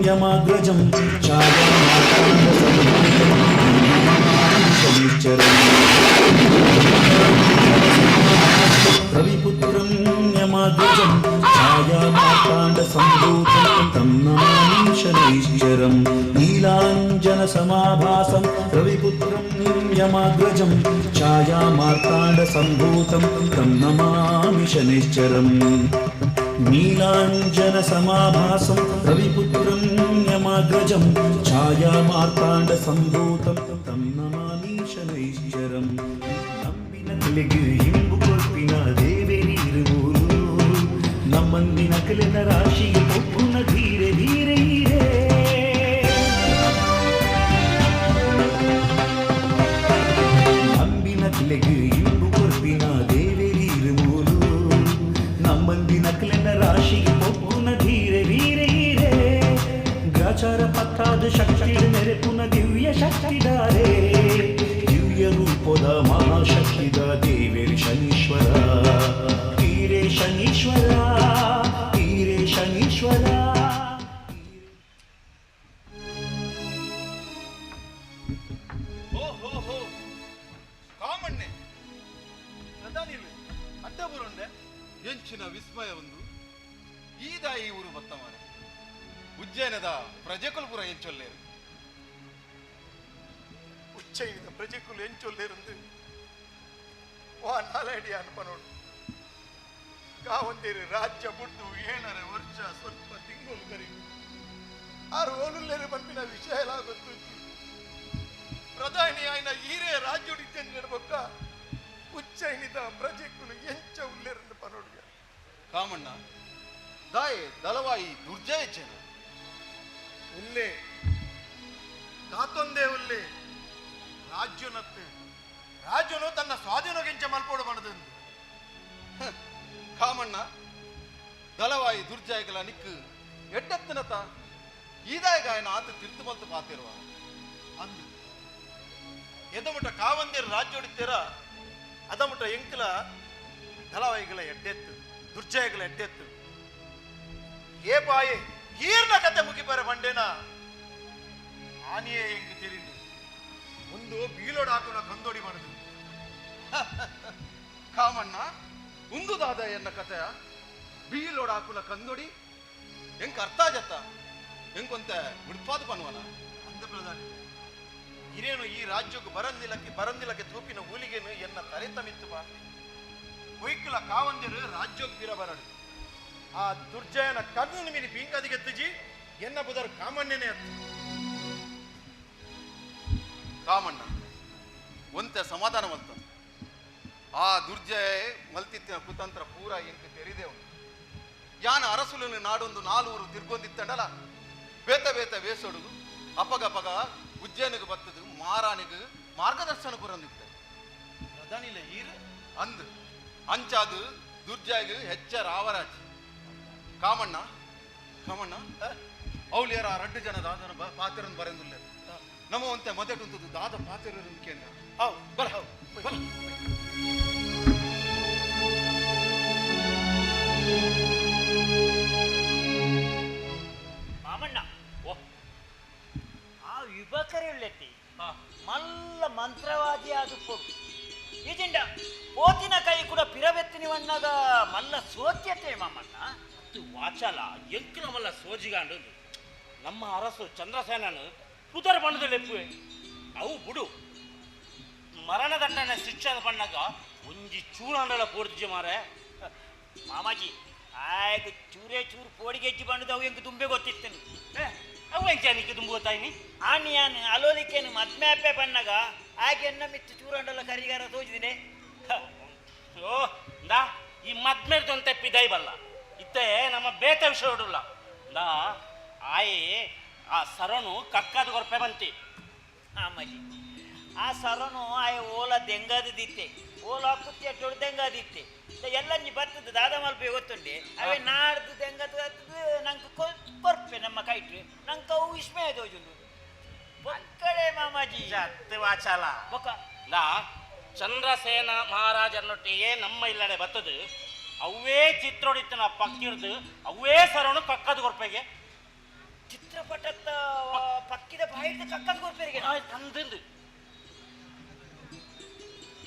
यमाग्रजं छायामार्ताण्डसम्भूतं नमामि शनैश्चरम्। रविपुत्रं यमाग्रजं छायामार्ताण्डसम्भूतं तं नमामि शनैश्चरं। नीलाञ्जनसमाभासं रविपुत्रं यमाग्रजं छायामार्ताण्डसम्भूतं तं नमामि शनैश्चरम्। नीलाञ्जनसमाभासं रविपुत्रं यमाग्रजं छायामार्ताण्डसम्भूतं तं नमामि ಶನೈಶ್ಚರಂ. ನಂಬಿನ ಇಂಬು ಕೊರ್ಪಿನ ದೇವೆರೀರು ನಮ್ಮಂದಿನ ಕಲೆನ ರಾಶಿಗೆ ಪೊಪ್ಪುನ ಧೀರೆ ಧೀರೆ ಹೀರೆ. ನಂಬಿನ ಕಲೆಗೆ ಇಂಬು ಕೊರ್ಪಿನ ದೇವೆರೀರು ನಮ್ಮಂದಿನ ಕಲೆನ ರಾಶಿಗೆ ಪೊಪ್ಪುನ ಧೀರೆ ಧೀರೆ ಹೀರೆ. ಗ್ರಾಚಾರ ಪತ್ತಾದ ಶಕ್ತಿ ನೆರೆಪುನ ದಿವ್ಯ ಶಕ್ತಿದಾರೆ ದಿವ್ಯ ರೂಪದ ಮಹಾಶಕ್ತಿದ ದೇವೇರಿ ಶನೀಶ್ವರ ತೀರೆ ಶನೀಶ್ವರ ತೀರೆ ಶನೀಶ್ವರ. ಓ ಹೋ ಹೋ, ಕಾಮಣ್ಣೆ, ಪ್ರಧಾನಿಲು ಅಡ್ಡಬುರುಂಡೆ ಎಂಚಿನ ವಿಸ್ಮಯ ಒಂದು ಈದಾಯಿ ಊರು ಬತ್ತ ಮಾರೆ. ಉಜ್ಜಯನದ ಪ್ರಜೆಕುಲ್ಪುರ ಎಂಚೊಲ್ಲೇರು? ಉಚ್ಚೈನಿದ ಪ್ರಜೆಕುಲು ಎಂಚೊಲ್ಲೇರಂದು ವಾ ನಾಲಡಿ ಅನ್ಪನೋಡು. ಕಾವಂದೇರಿ ರಾಜ್ಯ ಬುಡ್ದು 7.5 ವರ್ಷ ಸ್ವಲ್ಪ ತಿಂಗಳು ಕರಿ ಆರು ಓಲುಲ್ಲೇರು ಪನ್ಪಿನ ವಿಷಯ ಎಲ್ಲ ಗೊತ್ತು. ಪ್ರಧಾನಿ ಆಯ್ನ ಈರೇ ರಾಜ್ಯೋಡಿ ಬೊಕ್ಕ ಉಚ್ಚೈನಿದ ಪ್ರಜೆಕುಲು ಎಂಚ ಉಲ್ಲೇರಂದು ಪನೋಡುಗ. ಕಾಮಣ್ಣ, ದಾಯೆ ದಳವಾಯಿ ದುರ್ಜಯ ಚೆನ ಉಲ್ಲೆ ಕಾತೊಂದೇ ಉಲ್ಲೆ ರಾಜ್ಯನತ್ತೆ ರಾಜ್ಯನು ತನ್ನ ಸ್ವಾಧೀನಗೆಂಚ ಮಲ್ಪೋಡು ಬಣದಂದು. ಕಾಮಣ್ಣ, ದಳವಾಯಿ ದುರ್ಜಯಗಳ ನಿಕ್ಕು ಎಡ್ಡತ್ತನತ ಈದಾಯ ಗಾಯನ ಆತ ತಿರ್ತು ಮಲ್ತು ಪಾತಿರುವ. ಅಂದು ಎದಮುಟ ಕಾವಂದಿರ ರಾಜ್ಯೋಡಿತ್ತೀರ ಅದಮುಟ ಎಂಕಲ ದಳವಾಯಿಗಳ ಎಡ್ಡೆತ್ತು ದುರ್ಜಯಗಳ ಎಡ್ಡೆತ್ತು. ಏ ಬಾಯಿ ಈರ್ನ ಕತೆ ಮುಗಿಬರ ಬಂಡೇನ ಆನಿಯೇ ಎಂಕ್ ತಿರಿಂಡು ಮುಂದು ಬೀಲೋಡ್ ಹಾಕುನ ಕಂದೋಡಿ ಮಾಡದು. ಕಾಮಣ್ಣ, ಉಂದುದಾದ ಎನ್ನ ಕತೆಯ ಬೀಲೋಡ್ ಹಾಕುನ ಕಂದೋಡಿ ಎಂಕ್ ಅರ್ಥ ಆಜತ್ತ ಎಂಕೊಂತ ಬಿಡ್ಪಾದ ಪನ್ವನ. ಅಂದ ಪ್ರಧಾನಿ, ಹಿರೇನು ಈ ರಾಜ್ಯಕ್ಕೆ ಬರಂದಿಲಕ್ಕೆ ಬರಂದಿಲಕ್ಕೆ ತೂಪಿನ ಊಲಿಗೇನು ಎನ್ನ ತರೆತಮಿತ್ತು ಬಾರ್ತಿ ಕೊಯ್ಕುಲ ಕಾವಂದಿರು ರಾಜ್ಯಕ್ಕೆ ಬಿರ ಬರಡು ಆ ದುರ್ಜಯನ ಕಣ್ಣು ಮಿನಿ ಬೀಂಕದಿಗೆತ್ತುಜಿ ಎನ್ನ ಬುದರ್ ಕಾಮಣ್ಣನೇ ಅತ್ತು. ಕಾಮಣ್ಣ, ಒಂತೆ ಸಮಾಧಾನ ಮಲ್ತ. ಆ ದುರ್ಜಯ ಮಲ್ತಿತ್ತಿನ ಕುತಂತ್ರ ಪೂರ ಎಂಕ್ ತೆರಿದೆ ಉಂಟು. ಯಾನ ಅರಸುಲನು ನಾಡೊಂದು ನಾಲೂರು ತಿರ್ಗೊಂದಿತ್ತಂಡಲ ಬೇತ ಬೇತ ವೇಸೊಡುಗು ಅಪಗಪಗ ಉಜ್ಜಯನಿಗೆ ಬತ್ತದು ಮಾರಾಣಿಗೆ ಮಾರ್ಗದರ್ಶನ ಕೊರಂದಿತ್ತೆ. ಪ್ರಧಾನಿಲ ಈರು ಅಂದು ಅಂಚಾದು ದುರ್ಜಯಗ್ ಹೆಚ್ಚ ರಾವರಾಜ್. ಕಾಮಣ್ಣ, ಕಾಮಣ್ಣ, ಅವಳಿಯರ ಆ ರಡ್ಡು ಜನ ದಾದನ ಪಾತಿರನ್ನು ಬರೆಂದುಲ್ಲೆ ನಮ್ಮ ಒಂತೆ ಮೊದಟುಂತದ್ದು ದಾದ ಪಾತಿರ ಕೇಂದ್ರ. How ಬಲ ಬಲ. ಮಾಮಣ್ಣ, ಆ ಯುವಕರುಳ್ಳೆತ್ತಿ ಮಲ್ಲ ಮಂತ್ರವಾದಿ ಅದು ಪೊಟ್ಟು ಇದಿಂಡ ಪೋತಿನ ಕೈ ಕೂಡ ಪಿರಬೆತ್ತಿನಿ ವಣ್ಣಗ ಮಲ್ಲ ಸೋತ್ಯತೆ ಮಾಮಣ್ಣ. ಅದು ವಾಚಾಲ ಎಂಕಿನ ಮಲ್ಲ ಸೋಜಿಗಾಂಡು ನಮ್ಮ ಅರಸು ಚಂದ್ರಸೇನನು ಪುದರ್ ಬಣ್ಣದ ಲೆಪ್ಪುವೆ ಅವು ಬುಡು ಮರಣದಂಡನೆ ಶಿಕ್ಷೆ ಬಣ್ಣಗ ಒಂಜಿ ಚೂರಾಂಡಲ ಪೋಡ್ಜಿ ಮಾರೆ. ಮಾಮಾಜಿ, ಆಯ್ತು ಚೂರೇ ಚೂರು ಪೋಡಿಗೆಜ್ಜಿ ಬಣ್ಣದ ಅವು ಎಂಕ್ ದುಂಬೆ ಗೊತ್ತಿತ್ತನು. ಅವು ಎಂಚಾನಿಕ್ಕೆ ದುಂಬು ಗೊತ್ತಾಯ್ನಿ? ಆನಿಯಾನು ಅಲೋಲಿಕೇನು ಮದ್ಮ್ಯಾಪೆ ಬಣ್ಣಗ ಆಗೆ ಎನ್ನ ಮಿತ್ತು ಚೂರಂಡಲ ಕರಿಗಾರ ತೋಜಿದಿನೆ. ಓ ಇಂದಾ ಈ ಮದ್ಮೇರ್ದೊಂತೆ ಪಿದೈ ಬಲ್ಲ ಇತ್ತೆ ನಮ್ಮ ಬೇತ ವಿಷಯ ಉಡುಲ್ಲ ನಾ ಆಯೆ ಆ ಸರನು ಕಕ್ಕದ ಕೊರ್ಪೆ ಬಂತಿ. ಅಮ್ಮಾಜಿ ಆ ಸರನು ಆಯೆ ಓಲ ದೆಂಗದಿತ್ತೆ, ಓಲ ಕುತ್ತಿ ಅಟ್ಟೋಡು ದೆಂಗದಿತ್ತೆ, ಎಲ್ಲ ನೀ ಬರ್ತದೆ ದಾದ ಮಲ್ಪೆ ಗೊತ್ತುಂಡೆ, ಅವೇ ನಾಡ್ದು ದೆಂಗದ ನಂಗೆ ಕೊರ್ಪೆ ನಮ್ಮ ಕೈಟ್ರಿ ನಂಗೆ ಅವು ವಿಸ್ಮಯ ತೋಜುಂಡು ಬೊಕ್ಕಳೆ ಮಾಮಾಜಿ. ವಾಚಾಲ ಬೊಕ್ಕ ನಾ ಚಂದ್ರಸೇನ ಮಹಾರಾಜನೊಟ್ಟಿಗೆ ನಮ್ಮ ಇಲ್ಲಡೆ ಬರ್ತದೆ, ಅವೇ ಚಿತ್ರೋಡಿತ್ತನ ಪಕ್ಕಿರ್ದು ಅವೇ ಸರನು ಕಕ್ಕದ ಕೊರ್ಪೆಗೆ. ಚಿತ್ರಪಟತ್ತ ಪಕ್ಕಿದ ಬಾಯಿಡ್ದು ಕಕ್ಕದ ಕೊರ್ಪೆರಿಗೆ ಅಂದಿಂದು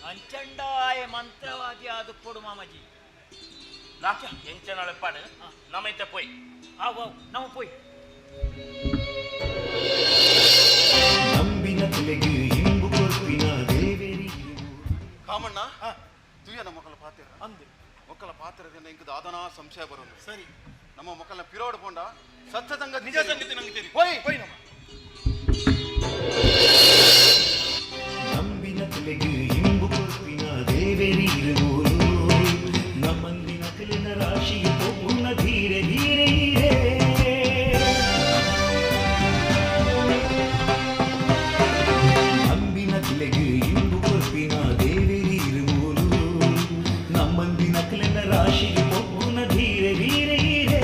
ಅಂಚಂಡಾಯ ಮಂತ್ರವಾದಿ ಅದು ಕೊಡು ಮಾಮಾಜಿ. ಎಂಚನಾಳೆ ಪಾಡು ನಮ್ಮ ಇತ್ತ ಪೋಯ್. ಆವು ನಮ್ಮ ಪೋಯ್. ನಂಬಿನ ತಲೆಗೆ ಇಂಬು ಕೊರ್ಪಿನ ದೇವೇರಿ. ಕಾಮಣ್ಣ ತುಯ್ಯನ ಮೊಕ್ಕಲ ಪಾತ್ರ ಅಂದೆ ಮೊಕ್ಕಲ ಪಾತ್ರದಿಂದ ಇಂಕ ದಾದನಾ ಸಂಶಯ ಬರೋದು. ಸರಿ, ನಮ್ಮ ಮೊಕ್ಕಲ ಪಿರೋಡ್ ಪೋಂಡ ಸತ್ಯದಂಗ ನಿಜ ಸಂಗತಿ ನಂಗೆ ತಿಳಿದು. ಹೋಯ್ ಹೋಯ್ ನಮ್ಮ ನಂಬಿನ ತಲೆಗೆ ಇಂಬು ಕೊರ್ಪಿನ ದೇವೇರಿ ಇರುವೋರು ನಮ್ಮಂದಿನ ಕಲಿನ ರಾಶಿಗೆ ಪೊಗ್ಗುನ ಧೀರೆ ಧೀರೆ ಹೀರೆ. ನಂಬಿನ ತಲೆಗೆ ಇಂಬು ಕೊರ್ಪಿನ ದೇವೇರಿ ಇರುವೋರು ನಮ್ಮಂದಿನ ಕಲಿನ ರಾಶಿಗೆ ಪೊಗ್ಗುನ ಧೀರೆ ಧೀರೆ ಹೀರೆ.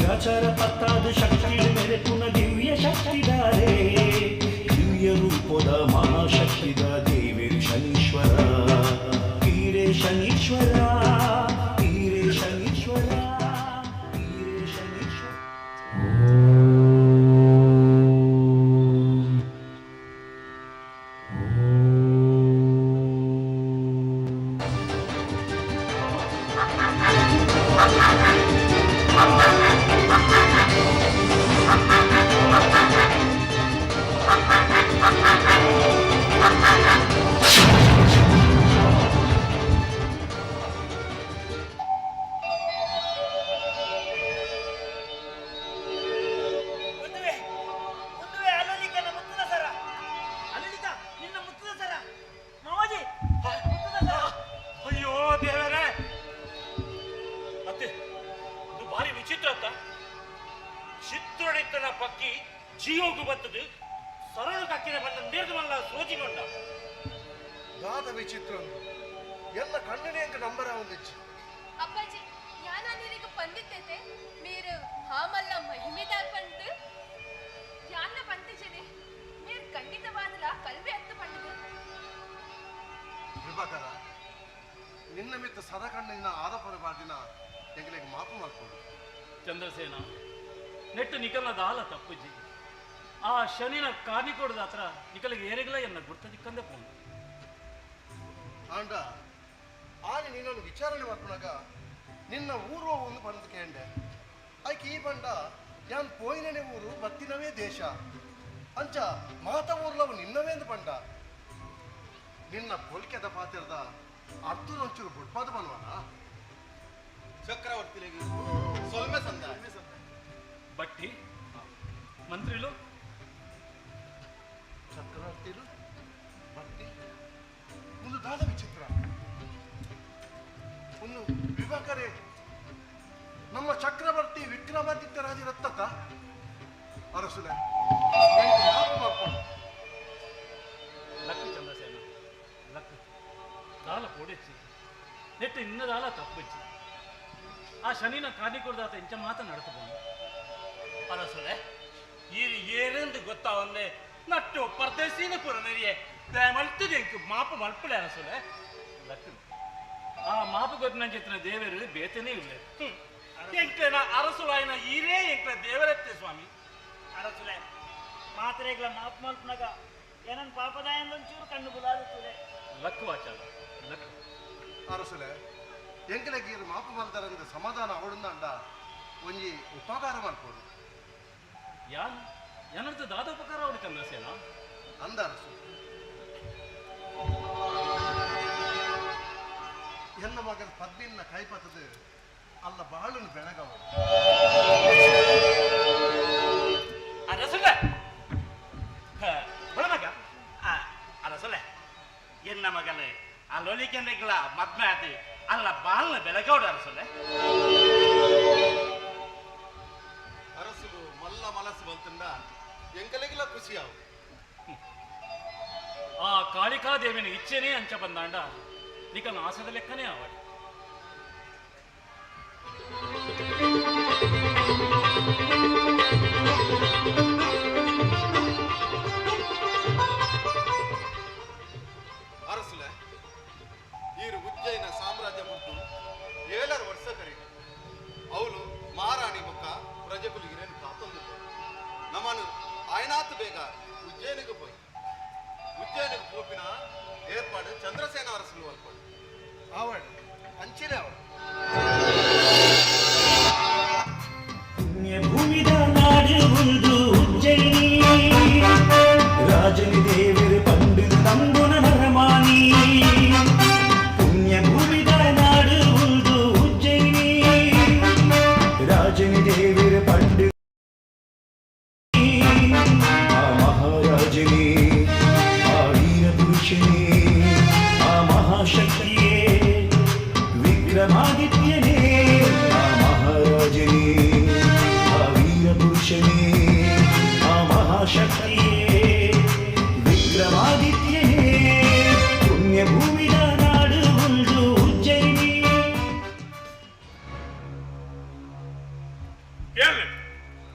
ಗ್ರಾಚಾರ ಪತ್ತಾದ ಶಕ್ತಿ ಮೆರೆಪುನ ದಿವ್ಯ ಶಕ್ತಿದಾರೆ, ದಿವ್ಯ ರೂಪದ ಮಹಾಶಕ್ತಿದ ದೇವಿರು ಶನೀಶ್ವರ. ಹೀರೆ ಶನೀಶ್ವರ, ಹೀರೆ ಶನೀಶ್ವರ, ಹೀರೆ ಶನೀಶ್ವರ. ಒಂದುವೆ ಒಂದುವೆ ಅಲಲಿಕನ ಮುತ್ತದ ಸರ, ಅಲಲಿಕ ನಿನ್ನ ಮುತ್ತದ ಸರ ಮಾಮಾಜಿ, ಮುತ್ತದ ಸರ. ಅಯ್ಯೋ ದೇವರೇ, ಅತ್ತೆ ಇದು ಭಾರಿ ವಿಚಿತ್ರ ಅತ್ತ. ಚಿತ್ರೊಡಿತ್ತನ ಪಕ್ಕಿ ಜೀವಕ್ಕೂ ಬರ್ತದೆ, ಸರಳು ಕಕ್ಕಿನ ಬಂದ ನಿರ್ಮಲ ಸೋಜಿಗೊಂಡ. ದಾದ ವಿಚಿತ್ರ ಎಲ್ಲ ಕಣ್ಣನೇ ಅಂಕ ನಂಬರ ಒಂದಿಚ್ಚು. ಅಪ್ಪಾಜಿ ಯಾನ ನೀರಿಗೆ ಪಂದಿತ್ತೈತೆ మీరు ಹಾಮಲ್ಲ ಮಹಿಮೆದಾರ್ ಪಂಡು ಯಾನ ಪಂತಿಜನೆ మీరు ಖಂಡಿತವಾದಲ ಕಲ್ವೆ ಹತ್ತು ಪಂಡದು. ಕೃಪಾಕರ ನಿನ್ನ ಮಿತ್ತ ಸದಾ ಕಣ್ಣಿನ ಆರೋಪದ ಬಾರ್ದಿನ ಎಂಗಳಿಗೆ ಮಾಪು ಮಾಡ್ಕೊಡು. ಚಂದ್ರಸೇನ ನೆಟ್ಟು ನಿಕಲ್ನ ದಾಲ ತಪ್ಪುಜಿ, ಆ ಶನಿನ ಕಾರ್ನಿಕೋಡದ ಹತ್ರ ನಿಕಲಿಗೆ ಏರಿಗಲ ಎನ್ನ ಗುರ್ತ ದಿಕ್ಕಂದೆ ಪೋನು. ಆಂಡ ಆನೆ ನಿನ್ನನ್ನು ವಿಚಾರಣೆ ಮಾಡ್ಕೊಳಗ ನಿನ್ನ ಊರು ಒಂದು ಬಂದು ಕೇಂಡೆ ಆಯ್ಕೆ ಈ ಬಂಡ ಯಾನ್ ಪೋಯಿನನೆ ಊರು ಬತ್ತಿನವೇ ದೇಶ ಅಂಚ ಮಾತ ಊರ್ಲವು ನಿನ್ನವೇ ಅಂದು ಬಂಡ ನಿನ್ನ ಪೊಲ್ಕೆದ ಪಾತ್ರದ ಅರ್ಥನೊಂಚೂರು ಬುಡ್ಪಾದ ಬನ್ವನ. ಚಕ್ರವರ್ತಿಲಿಗೆ ಸೊಲ್ಮೆ ಸಂದ ಬಟ್ಟಿ ಮಂತ್ರಿಲು ಚಕ್ರವರ್ತಿಲು ಬಟ್ಟಿ ಒಂದು ದಾದ ವಿಚಿತ್ರ ಒಂದು ವಿಭಾಕರೇ ನಮ್ಮ ಚಕ್ರವರ್ತಿ ವಿಕ್ರಮಾದಿತ್ಯ ರಾಜ ರತ್ತತ ಅರಸುಲೆ ಮಾಡ್ಕೊಂಡು. ಲಕ್ಕು ಚಂದ್ರಸೇನ ಲಕ್ಕು ದಾಲ ಪೋಡೆಚ್ಚಿ ನೆಟ್ಟು ಇನ್ನ ದಾಲ ತಪ್ಪುಚ್ಚಿ ಆ ಶನಿನ ಕಾರ್ನಿಕೋಡದಾತ ಇಂಚ ಮಾತ ನಡತು ಬಂದು. ಅರಸುಲೆ ಈ ಏರೆಂದು ಗೊತ್ತಾವಂದೆ ನಟ್ಟು ಪರದೇಶಿನ ಪುರನರಿಯೆ ದಯಮಲ್ತದೆ ಎಂಕು ಮಾಪು ಮಲ್ಪಲೆ ಅರಸುಲೆ. ಲಕ್ಕು ಆ ಮಾಪು ಗೊತ್ತಿನ ದೇವರು ಬೇತನೇ ಇಲ್ಲ. ಎಂಕ್ಲೆನ ಅರಸುಲಾಯನ ಈರೇ ಎಂಕ್ಲ ದೇವರತ್ತೆ ಸ್ವಾಮಿ. ಅರಸುಲೆ ಮಾತ್ರೆಗಳ ಮಾಪು ಮಲ್ಪನಾಗ ಏನನ್ ಪಾಪದಾಯ ಒಂಚೂರು ಕಣ್ಣು ಬುಲಾದುತ್ತುಲೆ. Luck ವಾಚಾಲ luck. ಅರಸುಲೆ ಎಂಕಲೆಗೆ ಇರು ಮಾಪು ಮಲ್ದರಂದು ಸಮಾಧಾನ ಅವಡುಂದ ಒಂಜಿ ಉಪಕಾರ ಮಾಡ್ಕೊಡು. ಯಾನ್ ಏನರ್ಥ ದಾದ ಉಪಕಾರ ಅವಡು ಚಂದ್ರಸೇನ? ಅಂದ ಅರಸು ಎನ್ನ ಮಗನ ಪದ್ಮಿನ ಕೈಪತ್ತದು ಅಲ್ಲ ಬಾಳುನು ಬೆಳಗವ. ಅರಸುಲೆ ಬಳ ಮಗ ಅರಸುಲೆ ಎನ್ನ ಮಗನೇ ಆ ಲೊಲಿಕೆಂದಿಗ್ಲ ಮದ್ಮೆ ಆತು ಅಲ್ಲ ಬಾಲ್ನ ಬೆಳಗೌಡ ಅರಸುಲೆ. ಅರಸುಲು ಮಲ್ಲ ಮಲಸು ಬಲ್ತಂಡ ಎಂಕಲೆಗಿಲ್ಲ ಖುಷಿ ಆವು. ಆ ಕಾಳಿಕಾದೇವಿನ ಇಚ್ಛೆನೇ ಅಂಚ ಬಂದಾಂಡ ನಿಕನ ಆಸದ ಲೆಕ್ಕನೇ ಆವಡಿ. ಅರಸುಲೆ ಈರು ಉಜ್ಜಯಿನ ಸಾಮ್ರಾಜ್ಯ ಮುಟ್ಟು 7 ವರ್ಷ ಕರಿ ಅವಳು ಮಹಾರಾಣಿ ಬೊಕ್ಕ ಪ್ರಜೆಕುಲಿಗಿರೇನು ಕಾತೊಂದು ನಮ್ಮನು ಆಯ್ನಾತ್ ಬೇಗ ಉಜ್ಜಯಿನಿಗೆ ಪೋಯಿ ಉಜ್ಜಯಿನಿಗೆ ಪೋಪಿನ ಏರ್ಪಾಡು ಚಂದ್ರಸೇನ ಅರಸುಲು ಅಲ್ಪಾಡು ಆವಡ್ ಅಂಚಿನ ಆವಡ್. ಪುಣ್ಯಭೂಮಿದ ನಾಡು ಒಂದು ಉಜ್ಜಯಿನಿ, ರಾಜನಿ ದೇವರು ಪಂಡಿತ ನಂಬುನ ನರಮಾನಿ. ಪುಣ್ಯಭೂಮಿದ ನಾಡು ಒಂದು ಉಜ್ಜಯಿನಿ, ರಾಜನಿ ದೇವರು ಪಂಡಿತ ಆ ಮಹಾರಾಜನೇ, ಆ ವೀರ ಪುರುಷನೇ, ಆ ಮಹಾಶಕ್ತಿಯೇ ವಿಕ್ರಮಾದಿತ್ಯನೇ. ಆ ಮಹಾರಾಜನೇ, ಆ ವೀರ ಪುರುಷನೇ, ಆ ಮಹಾಶಕ್ತಿಯೇ ವಿಕ್ರಮಾದಿತ್ಯನೇ. ಪುಣ್ಯಭೂಮಿದ ನಾಡು ಒಂದು ಉಜ್ಜಯಿನಿ. ಕೇಳಿ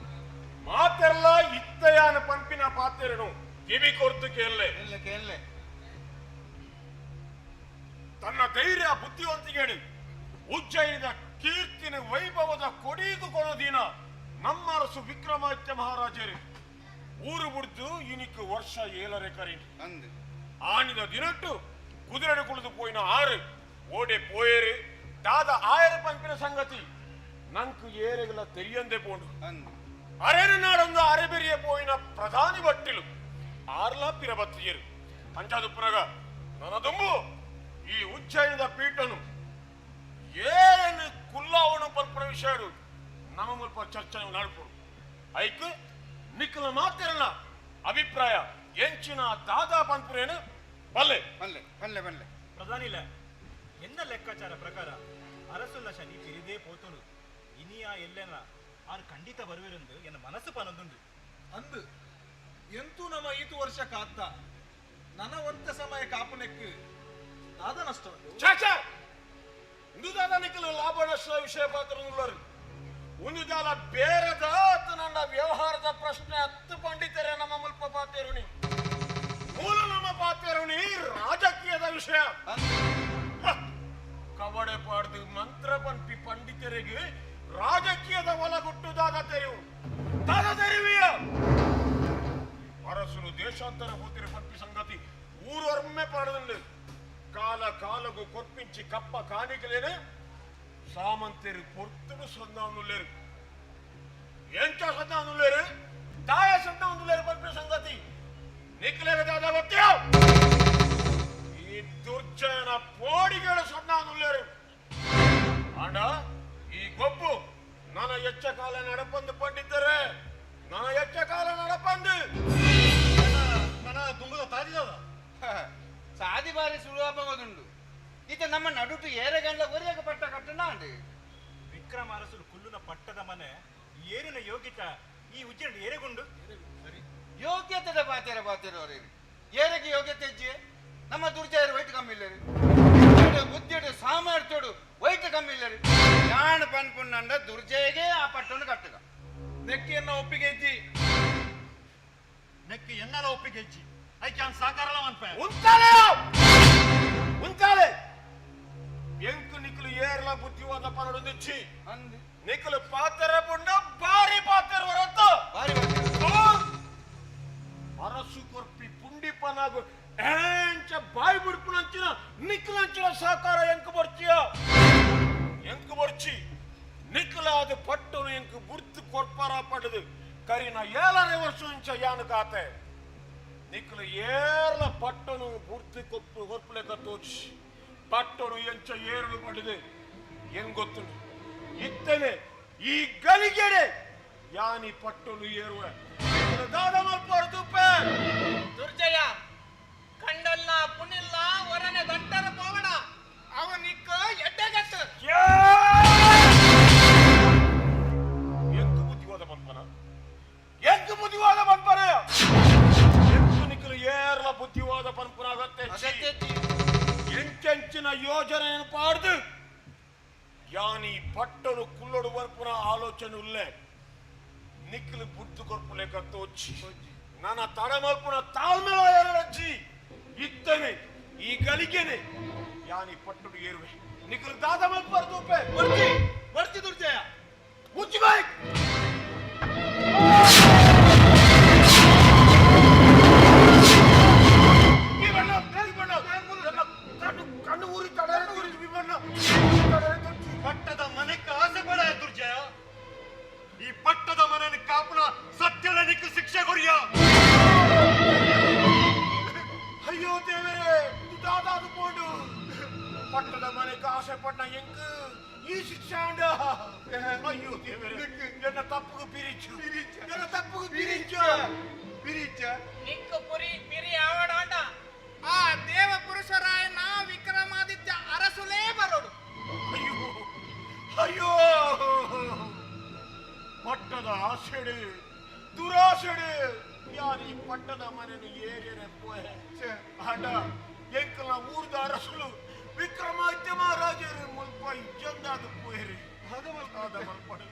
ಮಾತೆಲ್ಲ ಇತ್ತಯಾನ ಪಂಪಿನ ಪಾತೆರನು ಕಿವಿ ಕೊರ್ತು ಕೇಳಲೆ ಕೇಳಲೆ. ತನ್ನ ಧೈರ್ಯ ಬುದ್ಧಿವಂತಿಕೆಣಿ ಉಜ್ಜಯಿನಿದ ಕೀರ್ತಿನ ವೈಭವದ ಕೊಡೀಗು ಕೊನದಿನ ನಮ್ಮ ಅರಸು ವಿಕ್ರಮಾದಿತ್ಯ ಮಹಾರಾಜರು ಊರು ಬಿಡ್ದು ಇನಿಕ್ ವರ್ಷ 7 ಕರೀನಿ ಅಂದು ಆನಿದ ದಿನಟ್ಟು ಕುದುರೆ ಕುಳಿದು ಪೋಯಿನ ಆರು ಓಡೆ ಪೋಯೇರು ದಾದ ಆಯರ ಪಂಪಿನ ಸಂಗತಿ ನಂಕು ಏರೆಗಳ ತೆರಿಯಂದೆ ಪೋಂಡು ಅಂದು ಅರೆನು ನಾಡೊಂದು ಅರೆಬೆರಿಯ ಪೋಯಿನ ಪ್ರಧಾನಿ ಬಟ್ಟಿಲು ಆರ್ಲಾ ಪಿರಬತ್ತಿಯರು ಅಂಚಾದು ಪುನಗ ನನದುಂಬು ಈ ಉಜ್ಜಯಿನದ ಪೀಠನು ಏನು ಕುಲ್ಲಾವನು ಪಲ್ಪನ ವಿಷಯಡು ನಮ್ಮ ಮುಲ್ಪ ಚರ್ಚೆ ನಡ್ಪುಡು ಐಕ್ ನಿಕ್ಕಲ ಮಾತಿರಲ್ಲ ಅಭಿಪ್ರಾಯ ಎಂಚಿನ ದಾದಾ ಪನ್ಪುರೇನು ಬಲ್ಲೆ ಬಲ್ಲೆ ಬಲ್ಲೆ ಬಲ್ಲೆ. ಪ್ರಧಾನಿಲ ಎನ್ನ ಲೆಕ್ಕಾಚಾರ ಪ್ರಕಾರ ಅರಸುಲ್ಲ ಶನಿ ಪಿರಿದೇ ಪೋತುನು ಇನಿಯ ಎಲ್ಲೆನ ಆರು ಖಂಡಿತ ಬರುವಿರೆಂದು ಎನ್ನ ಮನಸ್ಸು ಪನೊಂದುಂಡು. ಅಂದು ಎಂತೂ ನಮ್ಮ ಈತು ವರ್ಷ ಕಾತ್ತ ನನ್ನ ಒಂತ ಸಮಯ ಕಾಪುನೆಕ್ಕು ದಾದ ನಷ್ಟ ಉಂಟು. ಛೇ ಇಂದು ದಾದ ನಿಕ್ಕಲು ಲಾಭ ನಷ್ಟ ವಿಷಯ ಪಾತ್ರ ಉಳ್ಳರು ಒಂದು ದಾಲ ಬೇರೆದ ನನ್ನ ವ್ಯವಹಾರದ ಪ್ರಶ್ನೆ ಹತ್ತು ಪಂಡಿತರೇ ನಮ್ಮ ಮುಲ್ಪ ಪಾತೇರುಣಿ ಮೂಲ ನಮ್ಮ ಪಾತೇರುಣಿ ರಾಜಕೀಯದ ವಿಷಯ. ಕವಡೆ ಪಾಡ್ದು ಮಂತ್ರ ಪಂಪಿ ಪಂಡಿತರಿಗೆ ರಾಜಕೀಯದ ಒಲಗುಟ್ಟು ದಾದ ತೆರಿವು ದಾದ ತೆರಿವಿಯ ಅರಸನು ದೇಶಾಂತರ ಹೋತಿರ ಪಂಪಿ ಸಂಗತಿ ಊರೊಮ್ಮೆ ಪಾಡದಂಡು ಕಾಲ ಕಾಲಗು ಕೊರ್ಪಿಂಚಿ ಕಪ್ಪ ಕಾಣಿಕಲೇನೆ ಸಾಮಂತರು ಪೊರ್ತುಡು ಸೊಂದಾನುಲ್ಲೇರು ಎಂಚ ಸೊಂದಾನುಲ್ಲೇರು ತಾಯ ಸೊಂದಾನುಲ್ಲೇರು ಪಂಪಿ ಸಂಗತಿ ನಿಕ್ಕಲೇರ ದಾದ ಗೊತ್ತಿಯೋ ಈ ದುರ್ಜಯನ ಪೋಡಿಗಳು ಸೊಂದಾನುಲ್ಲೇರು ಆಂಡ ಈ ಗೊಬ್ಬು ನನ್ನ ಎಚ್ಚ ಕಾಲ ನಡಪಂದು ಪಂಡಿತರೆ ನನ್ನ ಎಚ್ಚ ಕಾಲ ನಡಪಂದು ನನ್ನ ದುಂಬದ ತಾದಿದಾದ ಸಾದಿ ಬಾರಿ ಸುಲಭವಾದುಂಡು ಈತ ನಮ್ಮ ನಡುಟು ಏರೆ ಗಂಡ ಒರಿಯಕ ಪಟ್ಟ ಕಟ್ಟಣ ಅಂಡು. ವಿಕ್ರಮ ಅರಸುಲು ಕುಲ್ಲುನ ಪಟ್ಟದ ಮನೆ ಏರಿನ ಯೋಗ್ಯತ ಈ ಉಜ್ಜಯಿನ ಏರೆಗುಂಡು. ಯೋಗ್ಯತೆದ ಪಾತೆರ ಪಾತೆರ ಅವರೇರು ಏರೆಗೆ ಯೋಗ್ಯತೆ ಇಜ್ಜಿ ನಮ್ಮ ದುರ್ಜಯರು ವೈಟ್ ಕಮ್ಮಿ ಇಲ್ಲರು ಬುದ್ಧಿಡು ಸಾಮರ್ಥ್ಯಡು ವೈಟ್ ಕಮ್ಮಿ ಇಲ್ಲರು ಯಾಣ ಪನ್ಪುನ್ನಂಡ ದುರ್ಜಯಗೆ ಆ ಪಟ್ಟನ್ನು ಕಟ್ಟುಗ. ನೆಕ್ಕಿಯನ್ನ ಒಪ್ಪಿಗೆ ಇಜ್ಜಿ ನೆಕ್ಕು ಎನ್ನಲ ಒಪ್ಪಿಗೆ ಇಜ್ಜಿ ಐಕ್ಯಾನ್ ಸಾಕಾರಲ ಮನ್ಪೆ ಉಂಚಾಲೆ ಉಂಚಾಲೆ ಎಂಕು ನಿಕ್ಕಲು ಏರ್ಲ ಬುದ್ಧಿವಾದ ಪನಡೊಂದಿಚ್ಚಿ ಅಂದು ನಿಕ್ಕಲು ಪಾತೆರ ಪುಂಡ ಬಾರಿ ಪಾತೆರ ಹೊರತು ಬಾರಿ ಅರಸು ಕೊರ್ಪಿ ಪುಂಡಿಪನಾಗು ಏಂಚ ಬಾಯಿ ಬಿಡ್ಪುನಂಚಿನ ನಿಕ್ಕಲಂಚಿನ ಸಹಕಾರ ಎಂಕು ಬರ್ಚಿಯ ಎಂಕು ಬರ್ಚಿ ನಿಕ್ಕಲಾದ ಪಟ್ಟನು ಎಂಕು ಬುರ್ತು ಕೊರ್ಪಾರ ಪಡೆದು ಕರಿನ 7.5 ವರ್ಷ ಇಂಚ ಯಾನು ಕಾತೆ ನಿಕ್ಕಲು ಏರ್ಲ ಪಟ್ಟನು ಬುರ್ತು ಕೊಪ್ಪು ಕೊರ್ಪುಲೆಕ ತೋಚಿ ಪಟ್ಟನು ಎಂಚ ಏರಲು ಪಡೆದು ಏನ್ ಗೊತ್ತುಂಟು ಇತ್ತನೆ ಈ ಗಲಿಗೆಡೆ ಯಾನಿ ಪಟ್ಟನು ಏರುವ ದಾದ ಮಲ್ಪಾರು ತುಪ್ಪೆ ದುರ್ಜಯ ಕಂಡಲ್ಲ ಪುಣಿಲ್ಲ ಒರನೆ ದಂಟರ ಪೋವಣ ಅವನಿಕ್ಕ ಎಡ್ಡೆ ಯೋಜನೆಯನ್ನು ಪಾಡ್ದು ಯಾನಿ ಪಟ್ಟನು ಕುಲ್ಲೊಡು ವರ್ಪುನ ಆಲೋಚನೆ ಉಲ್ಲೆ ನಿಕ್ಲು ಬುದ್ದು ಕೊರ್ಪುಲೆ ಕತ್ತೋಚಿ ನನ್ನ ತಡಮಲ್ಪುನ ತಾಳ್ಮೆಲ ಎರಡಜ್ಜಿ ಇತ್ತನೆ ಈ ಗಲಿಗೆನೆ ಯಾನಿ ಪಟ್ಟಡು ಏರುವೆ ನಿಕ್ಲು ದಾದ ಮಲ್ಪರ್ ತೂಪೆ ಬರ್ತಿ ಬರ್ತಿ ದುರ್ಜಯ ಮುಚ್ಚಿ ಬಾಯ್ ಕಣ್ಣು ಊರಿ ತಡೆ ಪಟ್ಟದ ಮನೆಗೆ ಆಸೆ ಪಡ ದುರ್ಜಯ. ಈ ಪಟ್ಟದ ಮನೆಯನ್ನು ಕಾಪುನ ಸತ್ಯದ ನಿಕ್ಕು ಶಿಕ್ಷೆ ಕೊರಿಯ. ಅಯ್ಯೋ ದೇವರೇ, ಇದು ದಾದಾದು ಪೋಂಡು ಪಟ್ಟದ ಮನೆಗೆ ಆಸೆ ಪಟ್ಟ ಎಂಕ್ ಈ ಶಿಕ್ಷೆ ಅಂಡ. ಅಯ್ಯೋ ದೇವರೇ, ಎನ್ನ ತಪ್ಪುಗು ಪಿರಿಚು, ಎನ್ನ ತಪ್ಪುಗು ಪಿರಿಚು ಪಿರಿಚ. ನಿಕ್ಕು ಪುರಿ ಪಿರಿ ಆವಡಾಂಡ ಆ ದೇವ ಪುರುಷರಾಯನ ವಿಕ್ರಮಾದಿತ್ಯ ಅರಸುಲೇ ಬರೋಡು. ಅಯ್ಯೋ ಅಯ್ಯೋ, ಪಟ್ಟದ ಆಸೆಡು ದುರಾಸೆಡು ಯಾರೀ ಪಟ್ಟದ ಮನೆಯನ್ನು ಏರೇನೆ ಪೋಯೆ. ಆಂಡ ಎಂಕಲ್ನ ಊರ್ದ ಅರಸುಲು ವಿಕ್ರಮಾದಿತ್ಯ ಮಹಾರಾಜರು ಮುಲ್ಪ ಇಜ್ಜಂದಾದ ಪೋಯರಿ. ಆದ ಮಲ್ಪಡು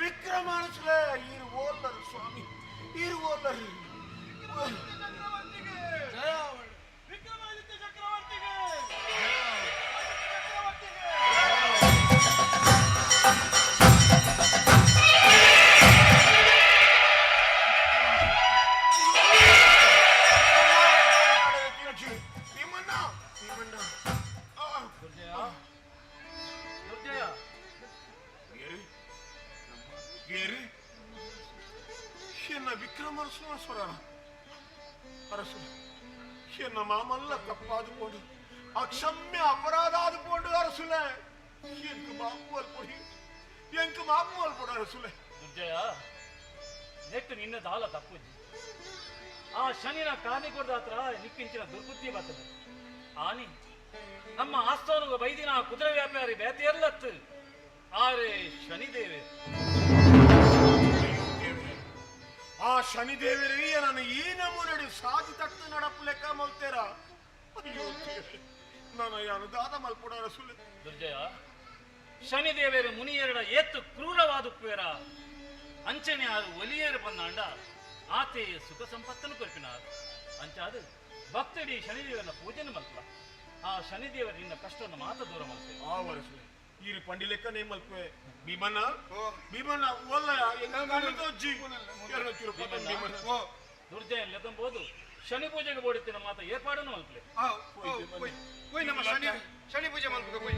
ವಿಕ್ರಮ ಅರಸುಲೇ ಈರು ಓಲ್ಲರು ಸ್ವಾಮಿ, ಈರು ಓಲ್ಲರು. ವಿಕ್ರಮಾದಿತ್ಯ ಚಕ್ರವರ್ತಿಗೆ. ಭೀಮಣ್ಣ, ಭೀಮಣ್ಣ. ದುರ್ಜಯ. ಏರಿ ಏರಿ ಎನ್ನ ವಿಕ್ರಮ ಅರಸುನ ಅರಸು ಎನ್ನ ಮಾಮಲ್ಲ ತಪ್ಪಾದು ಪೋಡು ಅಕ್ಷಮ್ಯ ಅಪರಾಧ ಆದು ಪೋಡು ಅರಸುಲೆ. ಎಂಕ್ ಮಾಪು ಅಲ್ಪೊಡಿ, ಎಂಕ್ ಮಾಪು ಅಲ್ಪೊಡು ಅರಸುಲೆ. ದುರ್ಜಯ, ನೆಟ್ಟು ನಿನ್ನ ದಾಲ ತಪ್ಪುಜ್ಜಿ. ಆ ಶನಿನ ಕಾರ್ಣಿಕೊಡ್ದಾತ್ರ ನಿಕ್ಕಿಂಚಿನ ದುರ್ಬುದ್ಧಿ ಬರ್ತದೆ. ಆನಿ ನಮ್ಮ ಆಸ್ಥಾನಗ ಬೈದಿನ ಕುದುರೆ ವ್ಯಾಪಾರಿ ಬೇತೆಯಲ್ಲತ್ತು ಆರೆ ಶನಿದೇವೆ. ಆ ಶನಿದೇವರೇ ನಾನು ಈ ನಮೂನೆಡು ಸಾಧಿ ತಟ್ಟು ನಡಪು ಲೆಕ್ಕ ಮಲ್ತೇರ. ಅಯ್ಯೋ ದೇವರೇ, ನಾನು ಯಾನು ದಾದ ಮಲ್ಪುಡ ಅರಸುಲೆ. ದುರ್ಜಯ, ಶನಿದೇವರು ಮುನಿಯರಡ ಏತ್ತು ಕ್ರೂರವಾದುಪ್ಪೇರ ಅಂಚನೆ ಆರು ಒಲಿಯೇರು ಬಂದಾಂಡ ಆತೆ ಸುಖ ಸಂಪತ್ತನ್ನು ಕೊರ್ಪಿನ ಅಂಚಾದು ಭಕ್ತಡಿ ಶನಿದೇವರನ್ನ ಪೂಜೆನ ಮಲ್ಪಲ. ಆ ಶನಿದೇವರು ನಿನ್ನ ಕಷ್ಟವನ್ನು ಮಾತ ದೂರ ಮಲ್ಪೆ. ಆ ವರಸುಲೆ ಈರು ಪಂಡಿ ಲೆಕ್ಕ ನೇ ಮಲ್ಪೆ. ಭೀಮಣ್ಣ, ಭೀಮಣ್ಣ ಒಲ್ಲ ದುರ್ಜಯ ಲೆದಂಬೋದು ಶನಿ ಪೂಜೆಗೆ ಬೋಡಿತ್ತಿನ ಮಾತ ಏರ್ಪಾಡನ್ನು ಮಲ್ಪಲೆ. ಹೋಯ್ ನಮ್ಮ ಶನಿ ಶನಿ ಪೂಜೆ ಮಲ್ಪುಗ ಹೋಯ್.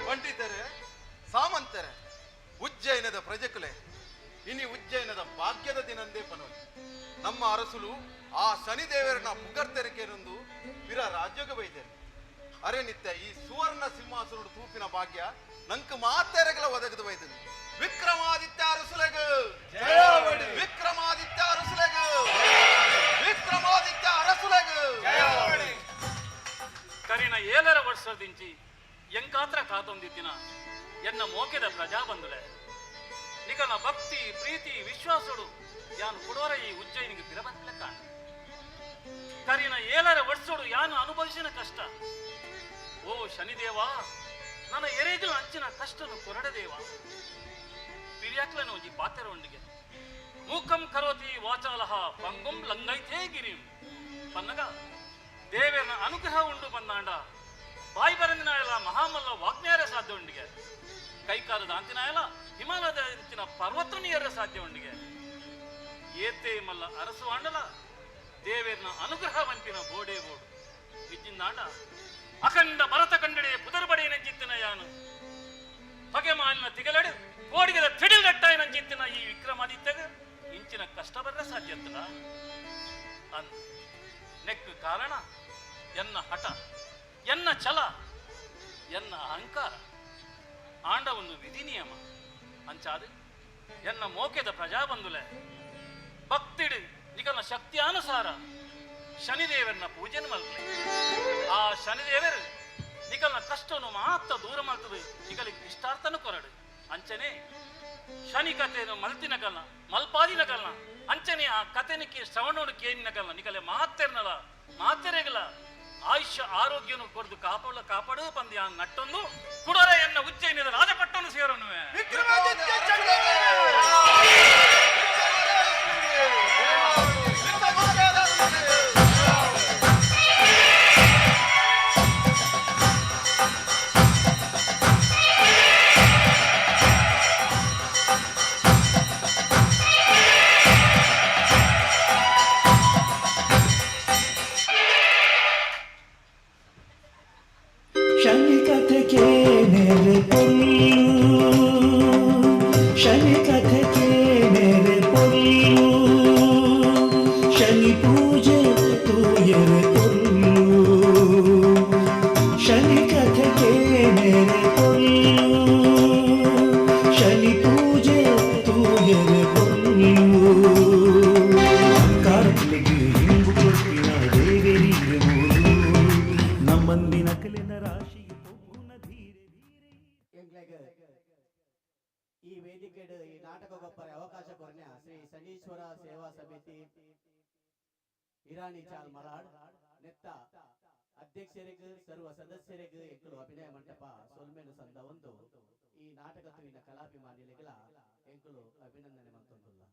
ಪಂಡಿತರೆ ಸಾಮಂತರೆ ಉಜ್ಜಯಿನದ ಪ್ರಜೆಕುಲೆ, ಇನಿ ಉಜ್ಜಯಿನದ ಭಾಗ್ಯದ ದಿನಂದೇ ಪನೋಲಿ. ನಮ್ಮ ಅರಸುಲು ಆ ಶನಿದೇವರನ್ನ ಪುಗರ್ತೆರಕೆನೊಂದು ಪಿರ ರಾಜ್ಯಕ್ಕೆ ಬೈದೇರು. ಅರೆ ನಿತ್ಯ ಈ ಸುವರ್ಣ ಸಿಂಹಾಸನದ ತೂಪಿನ ಭಾಗ್ಯ ನಂಕ್ ಮಾತೆರೆಗಳ ಒದಗದು ಬೈದನು. ವಿಕ್ರಮಾದಿತ್ಯ ಅರಸುಲೆಗು, ವಿಕ್ರಮಾದಿತ್ಯ ಅರಸುಲೆಗು, ವಿಕ್ರಮಾದಿತ್ಯ ಅರಸುಲೆಗು. ಕರಿನ 7 ವರ್ಷದಿಂಚಿ ಎಂಕಾತ್ರ ಕಾತೊಂದಿತ್ತಿನ ಎನ್ನ ಮೋಕೆದ ಪ್ರಜಾಬಂಧುಲೆ, ನಿಕನ ಭಕ್ತಿ ಪ್ರೀತಿ ವಿಶ್ವಾಸಡು ಯಾನು ಕೊಡೋರ ಈ ಉಜ್ಜಯಿನಿಗೆ ಬಿರಬಂತಲೆ ಕಾಣ. ಕರಿನ 7 ವರ್ಷಡು ಯಾನು ಅನುಭವಿಸಿನ ಕಷ್ಟ. ಓ ಶನಿದೇವ, ನನ್ನ ಎರೆಗಿಲ ಅಂಚಿನ ಕಷ್ಟನು ಕೊರಡದೇವ. ಪಿರಿಯಾಕ್ಲನ ಒಂಜಿ ಪಾತೆರೊಂಡಿಗೆ ಮೂಕಂ ಕರೋತಿ ವಾಚಾಲಹ ಪಂಗುಂ ಲಂಗೈತೇ ಗಿರಿಂ ಪನ್ನಗ ದೇವರನ ಅನುಗ್ರಹ ಉಂಡು ಬಂದಾಂಡ ಬಾಯಿ ಬರಂದಿನಾಯಲ ಮಹಾಮಲ್ಲ ವಾಗ್ನೇರ ಸಾಧ್ಯ ಉಂಡಿಗೆ, ಕೈಕಾಲದ ಅಂತಿನಾಯಲ ಹಿಮಾಲಯದ ಇಂಚಿನ ಪರ್ವತನಿಯರ ಸಾಧ್ಯ ಉಂಡಿಗೆ. ಏತೇ ಮಲ್ಲ ಅರಸು ಆಂಡಲ ದೇವೇರ್ನ ಅನುಗ್ರಹ ವಂಪಿನ ಬೋಡೇ ಬೋಡು ಇಜ್ಜಿಂದಾಂಡ ಅಖಂಡ ಭರತ ಕಂಡಡೆ ಪುದರ್ಬಡೆ ನಂಜಿತ್ತಿನ ಯಾನು ಹೊಗೆ ಮಾಲಿನ ತಿಗಲಡು ಕೋಡಿಗದ ತಿಡಿಲ್ಗಟ್ಟಾಯ ನಂಜಿತ್ತಿನ ಈ ವಿಕ್ರಮಾದಿತ್ಯಗ ಇಂಚಿನ ಕಷ್ಟ ಬರ್ರ ಸಾಧ್ಯತ್ತಲ್ಲ ಅಂದ ನೆಕ್ಕು ಕಾರಣ ಎನ್ನ ಹಠ, ಎನ್ನ ಛಲ, ಎನ್ನ ಅಹಂಕಾರ, ಆಂಡ ಒಂದು ವಿಧಿ ನಿಯಮ ಅಂಚಾದು ಎನ್ನ ಮೋಕೆದ ಪ್ರಜಾಬಂಧುಲೆ ಭಕ್ತಿಡು ನಿಕನ ಶಕ್ತಿಯಾನುಸಾರ ಶನಿದೇವರನ್ನ ಪೂಜೆನ ಮಲ್ಪಲೆ. ಆ ಶನಿದೇವರು ನಿಕಲ್ನ ಕಷ್ಟವನ್ನು ಮಾತ್ರ ದೂರ ಮಾಡ್ತದೆ, ನಿಕಲಿಗೆ ಇಷ್ಟಾರ್ಥನೂ ಕೊರಡು. ಅಂಚನೆ ಶನಿ ಕಥೆಯನ್ನು ಮಲ್ತಿನ ಕಲ್ನ ಮಲ್ಪಾದಿನ ಕಲ್ನ ಅಂಚನೆ ಆ ಕಥೆನಿಕ್ಕೆ ಶ್ರವಣೋಡು ಕೇನಿನಕಲ್ಲ ನಿಕಲೆ ಮಾತೆರ್ನಲ ಮಾತೆರೆಗಲ ಆಯುಷ್ಯ ಆರೋಗ್ಯನು ಕೊರ್ದು ಕಾಪಾಡ ಕಾಪಾಡು ಪಂದ್ಯ ನಟ್ಟೊಂದು ಕುಡರ ಎನ್ನ ಉಜ್ಜಯಿನಿದ ರಾಜಪಟ್ಟನ್ನು ಸೇರನುವೆ. ಶನಿ ಕಥೆ ಕೇನೆರೆ ಪೊಲ್ಲು, ಶನಿ ಕಥೆ ಕೇನೆರೆ ಪೊಲ್ಲು, ಶನಿ ಪೂಜೆ ತೂಯರೆ ಪೊಲ್ಲು. ಶನಿ ಕಥೆ ಕೇನೆರೆ ಪೊಲ್ಲು, ಶನಿ ಪೂಜೆ ತೂಯರೆ ಪೊಲ್ಲು. ಕಾರಲ್ಲಿಗೆ ಇಂಬು ಕೊಟ್ಟಿನ ದೇವರಿಗೆ ಮೂಲು ನಮ್ಮಂದಿನ ಕಲಿನ ರಾಶಿಗೆ ಪೊಗ್ಗುನ ಧೀರೆ. ಎಂಕ್ಲೆಗ್ ಈ ವೇದಿಕೆಡ್ ಈ ನಾಟಕ ಗೊಬ್ಬರ ಅವಕಾಶ ಕೊರ್ನ್ಯ ಶ್ರೀ ಶನೀಶ್ವರ ಸೇವಾ ಸಮಿತಿ ಇರಾನಿ ಚಾಲ್ ಮರಾಡ್ ನೆತ್ತ ಅಧ್ಯಕ್ಷರಿಗೆ ಸರ್ವ ಸದಸ್ಯರಿಗೆ ಎಂಕುಲು ಅಭಿನಯ ಮಂಟಪ ಸೊಲ್ಮೆನು ಸಂದ ಒಂದು ಈ ನಾಟಕ ತುವಿನ ಕಲಾಭಿಮಾನಿಗಳ ಎಂಕುಲು ಅಭಿನಂದನೆ ಮಂತೊಂದುಲ್ಲ.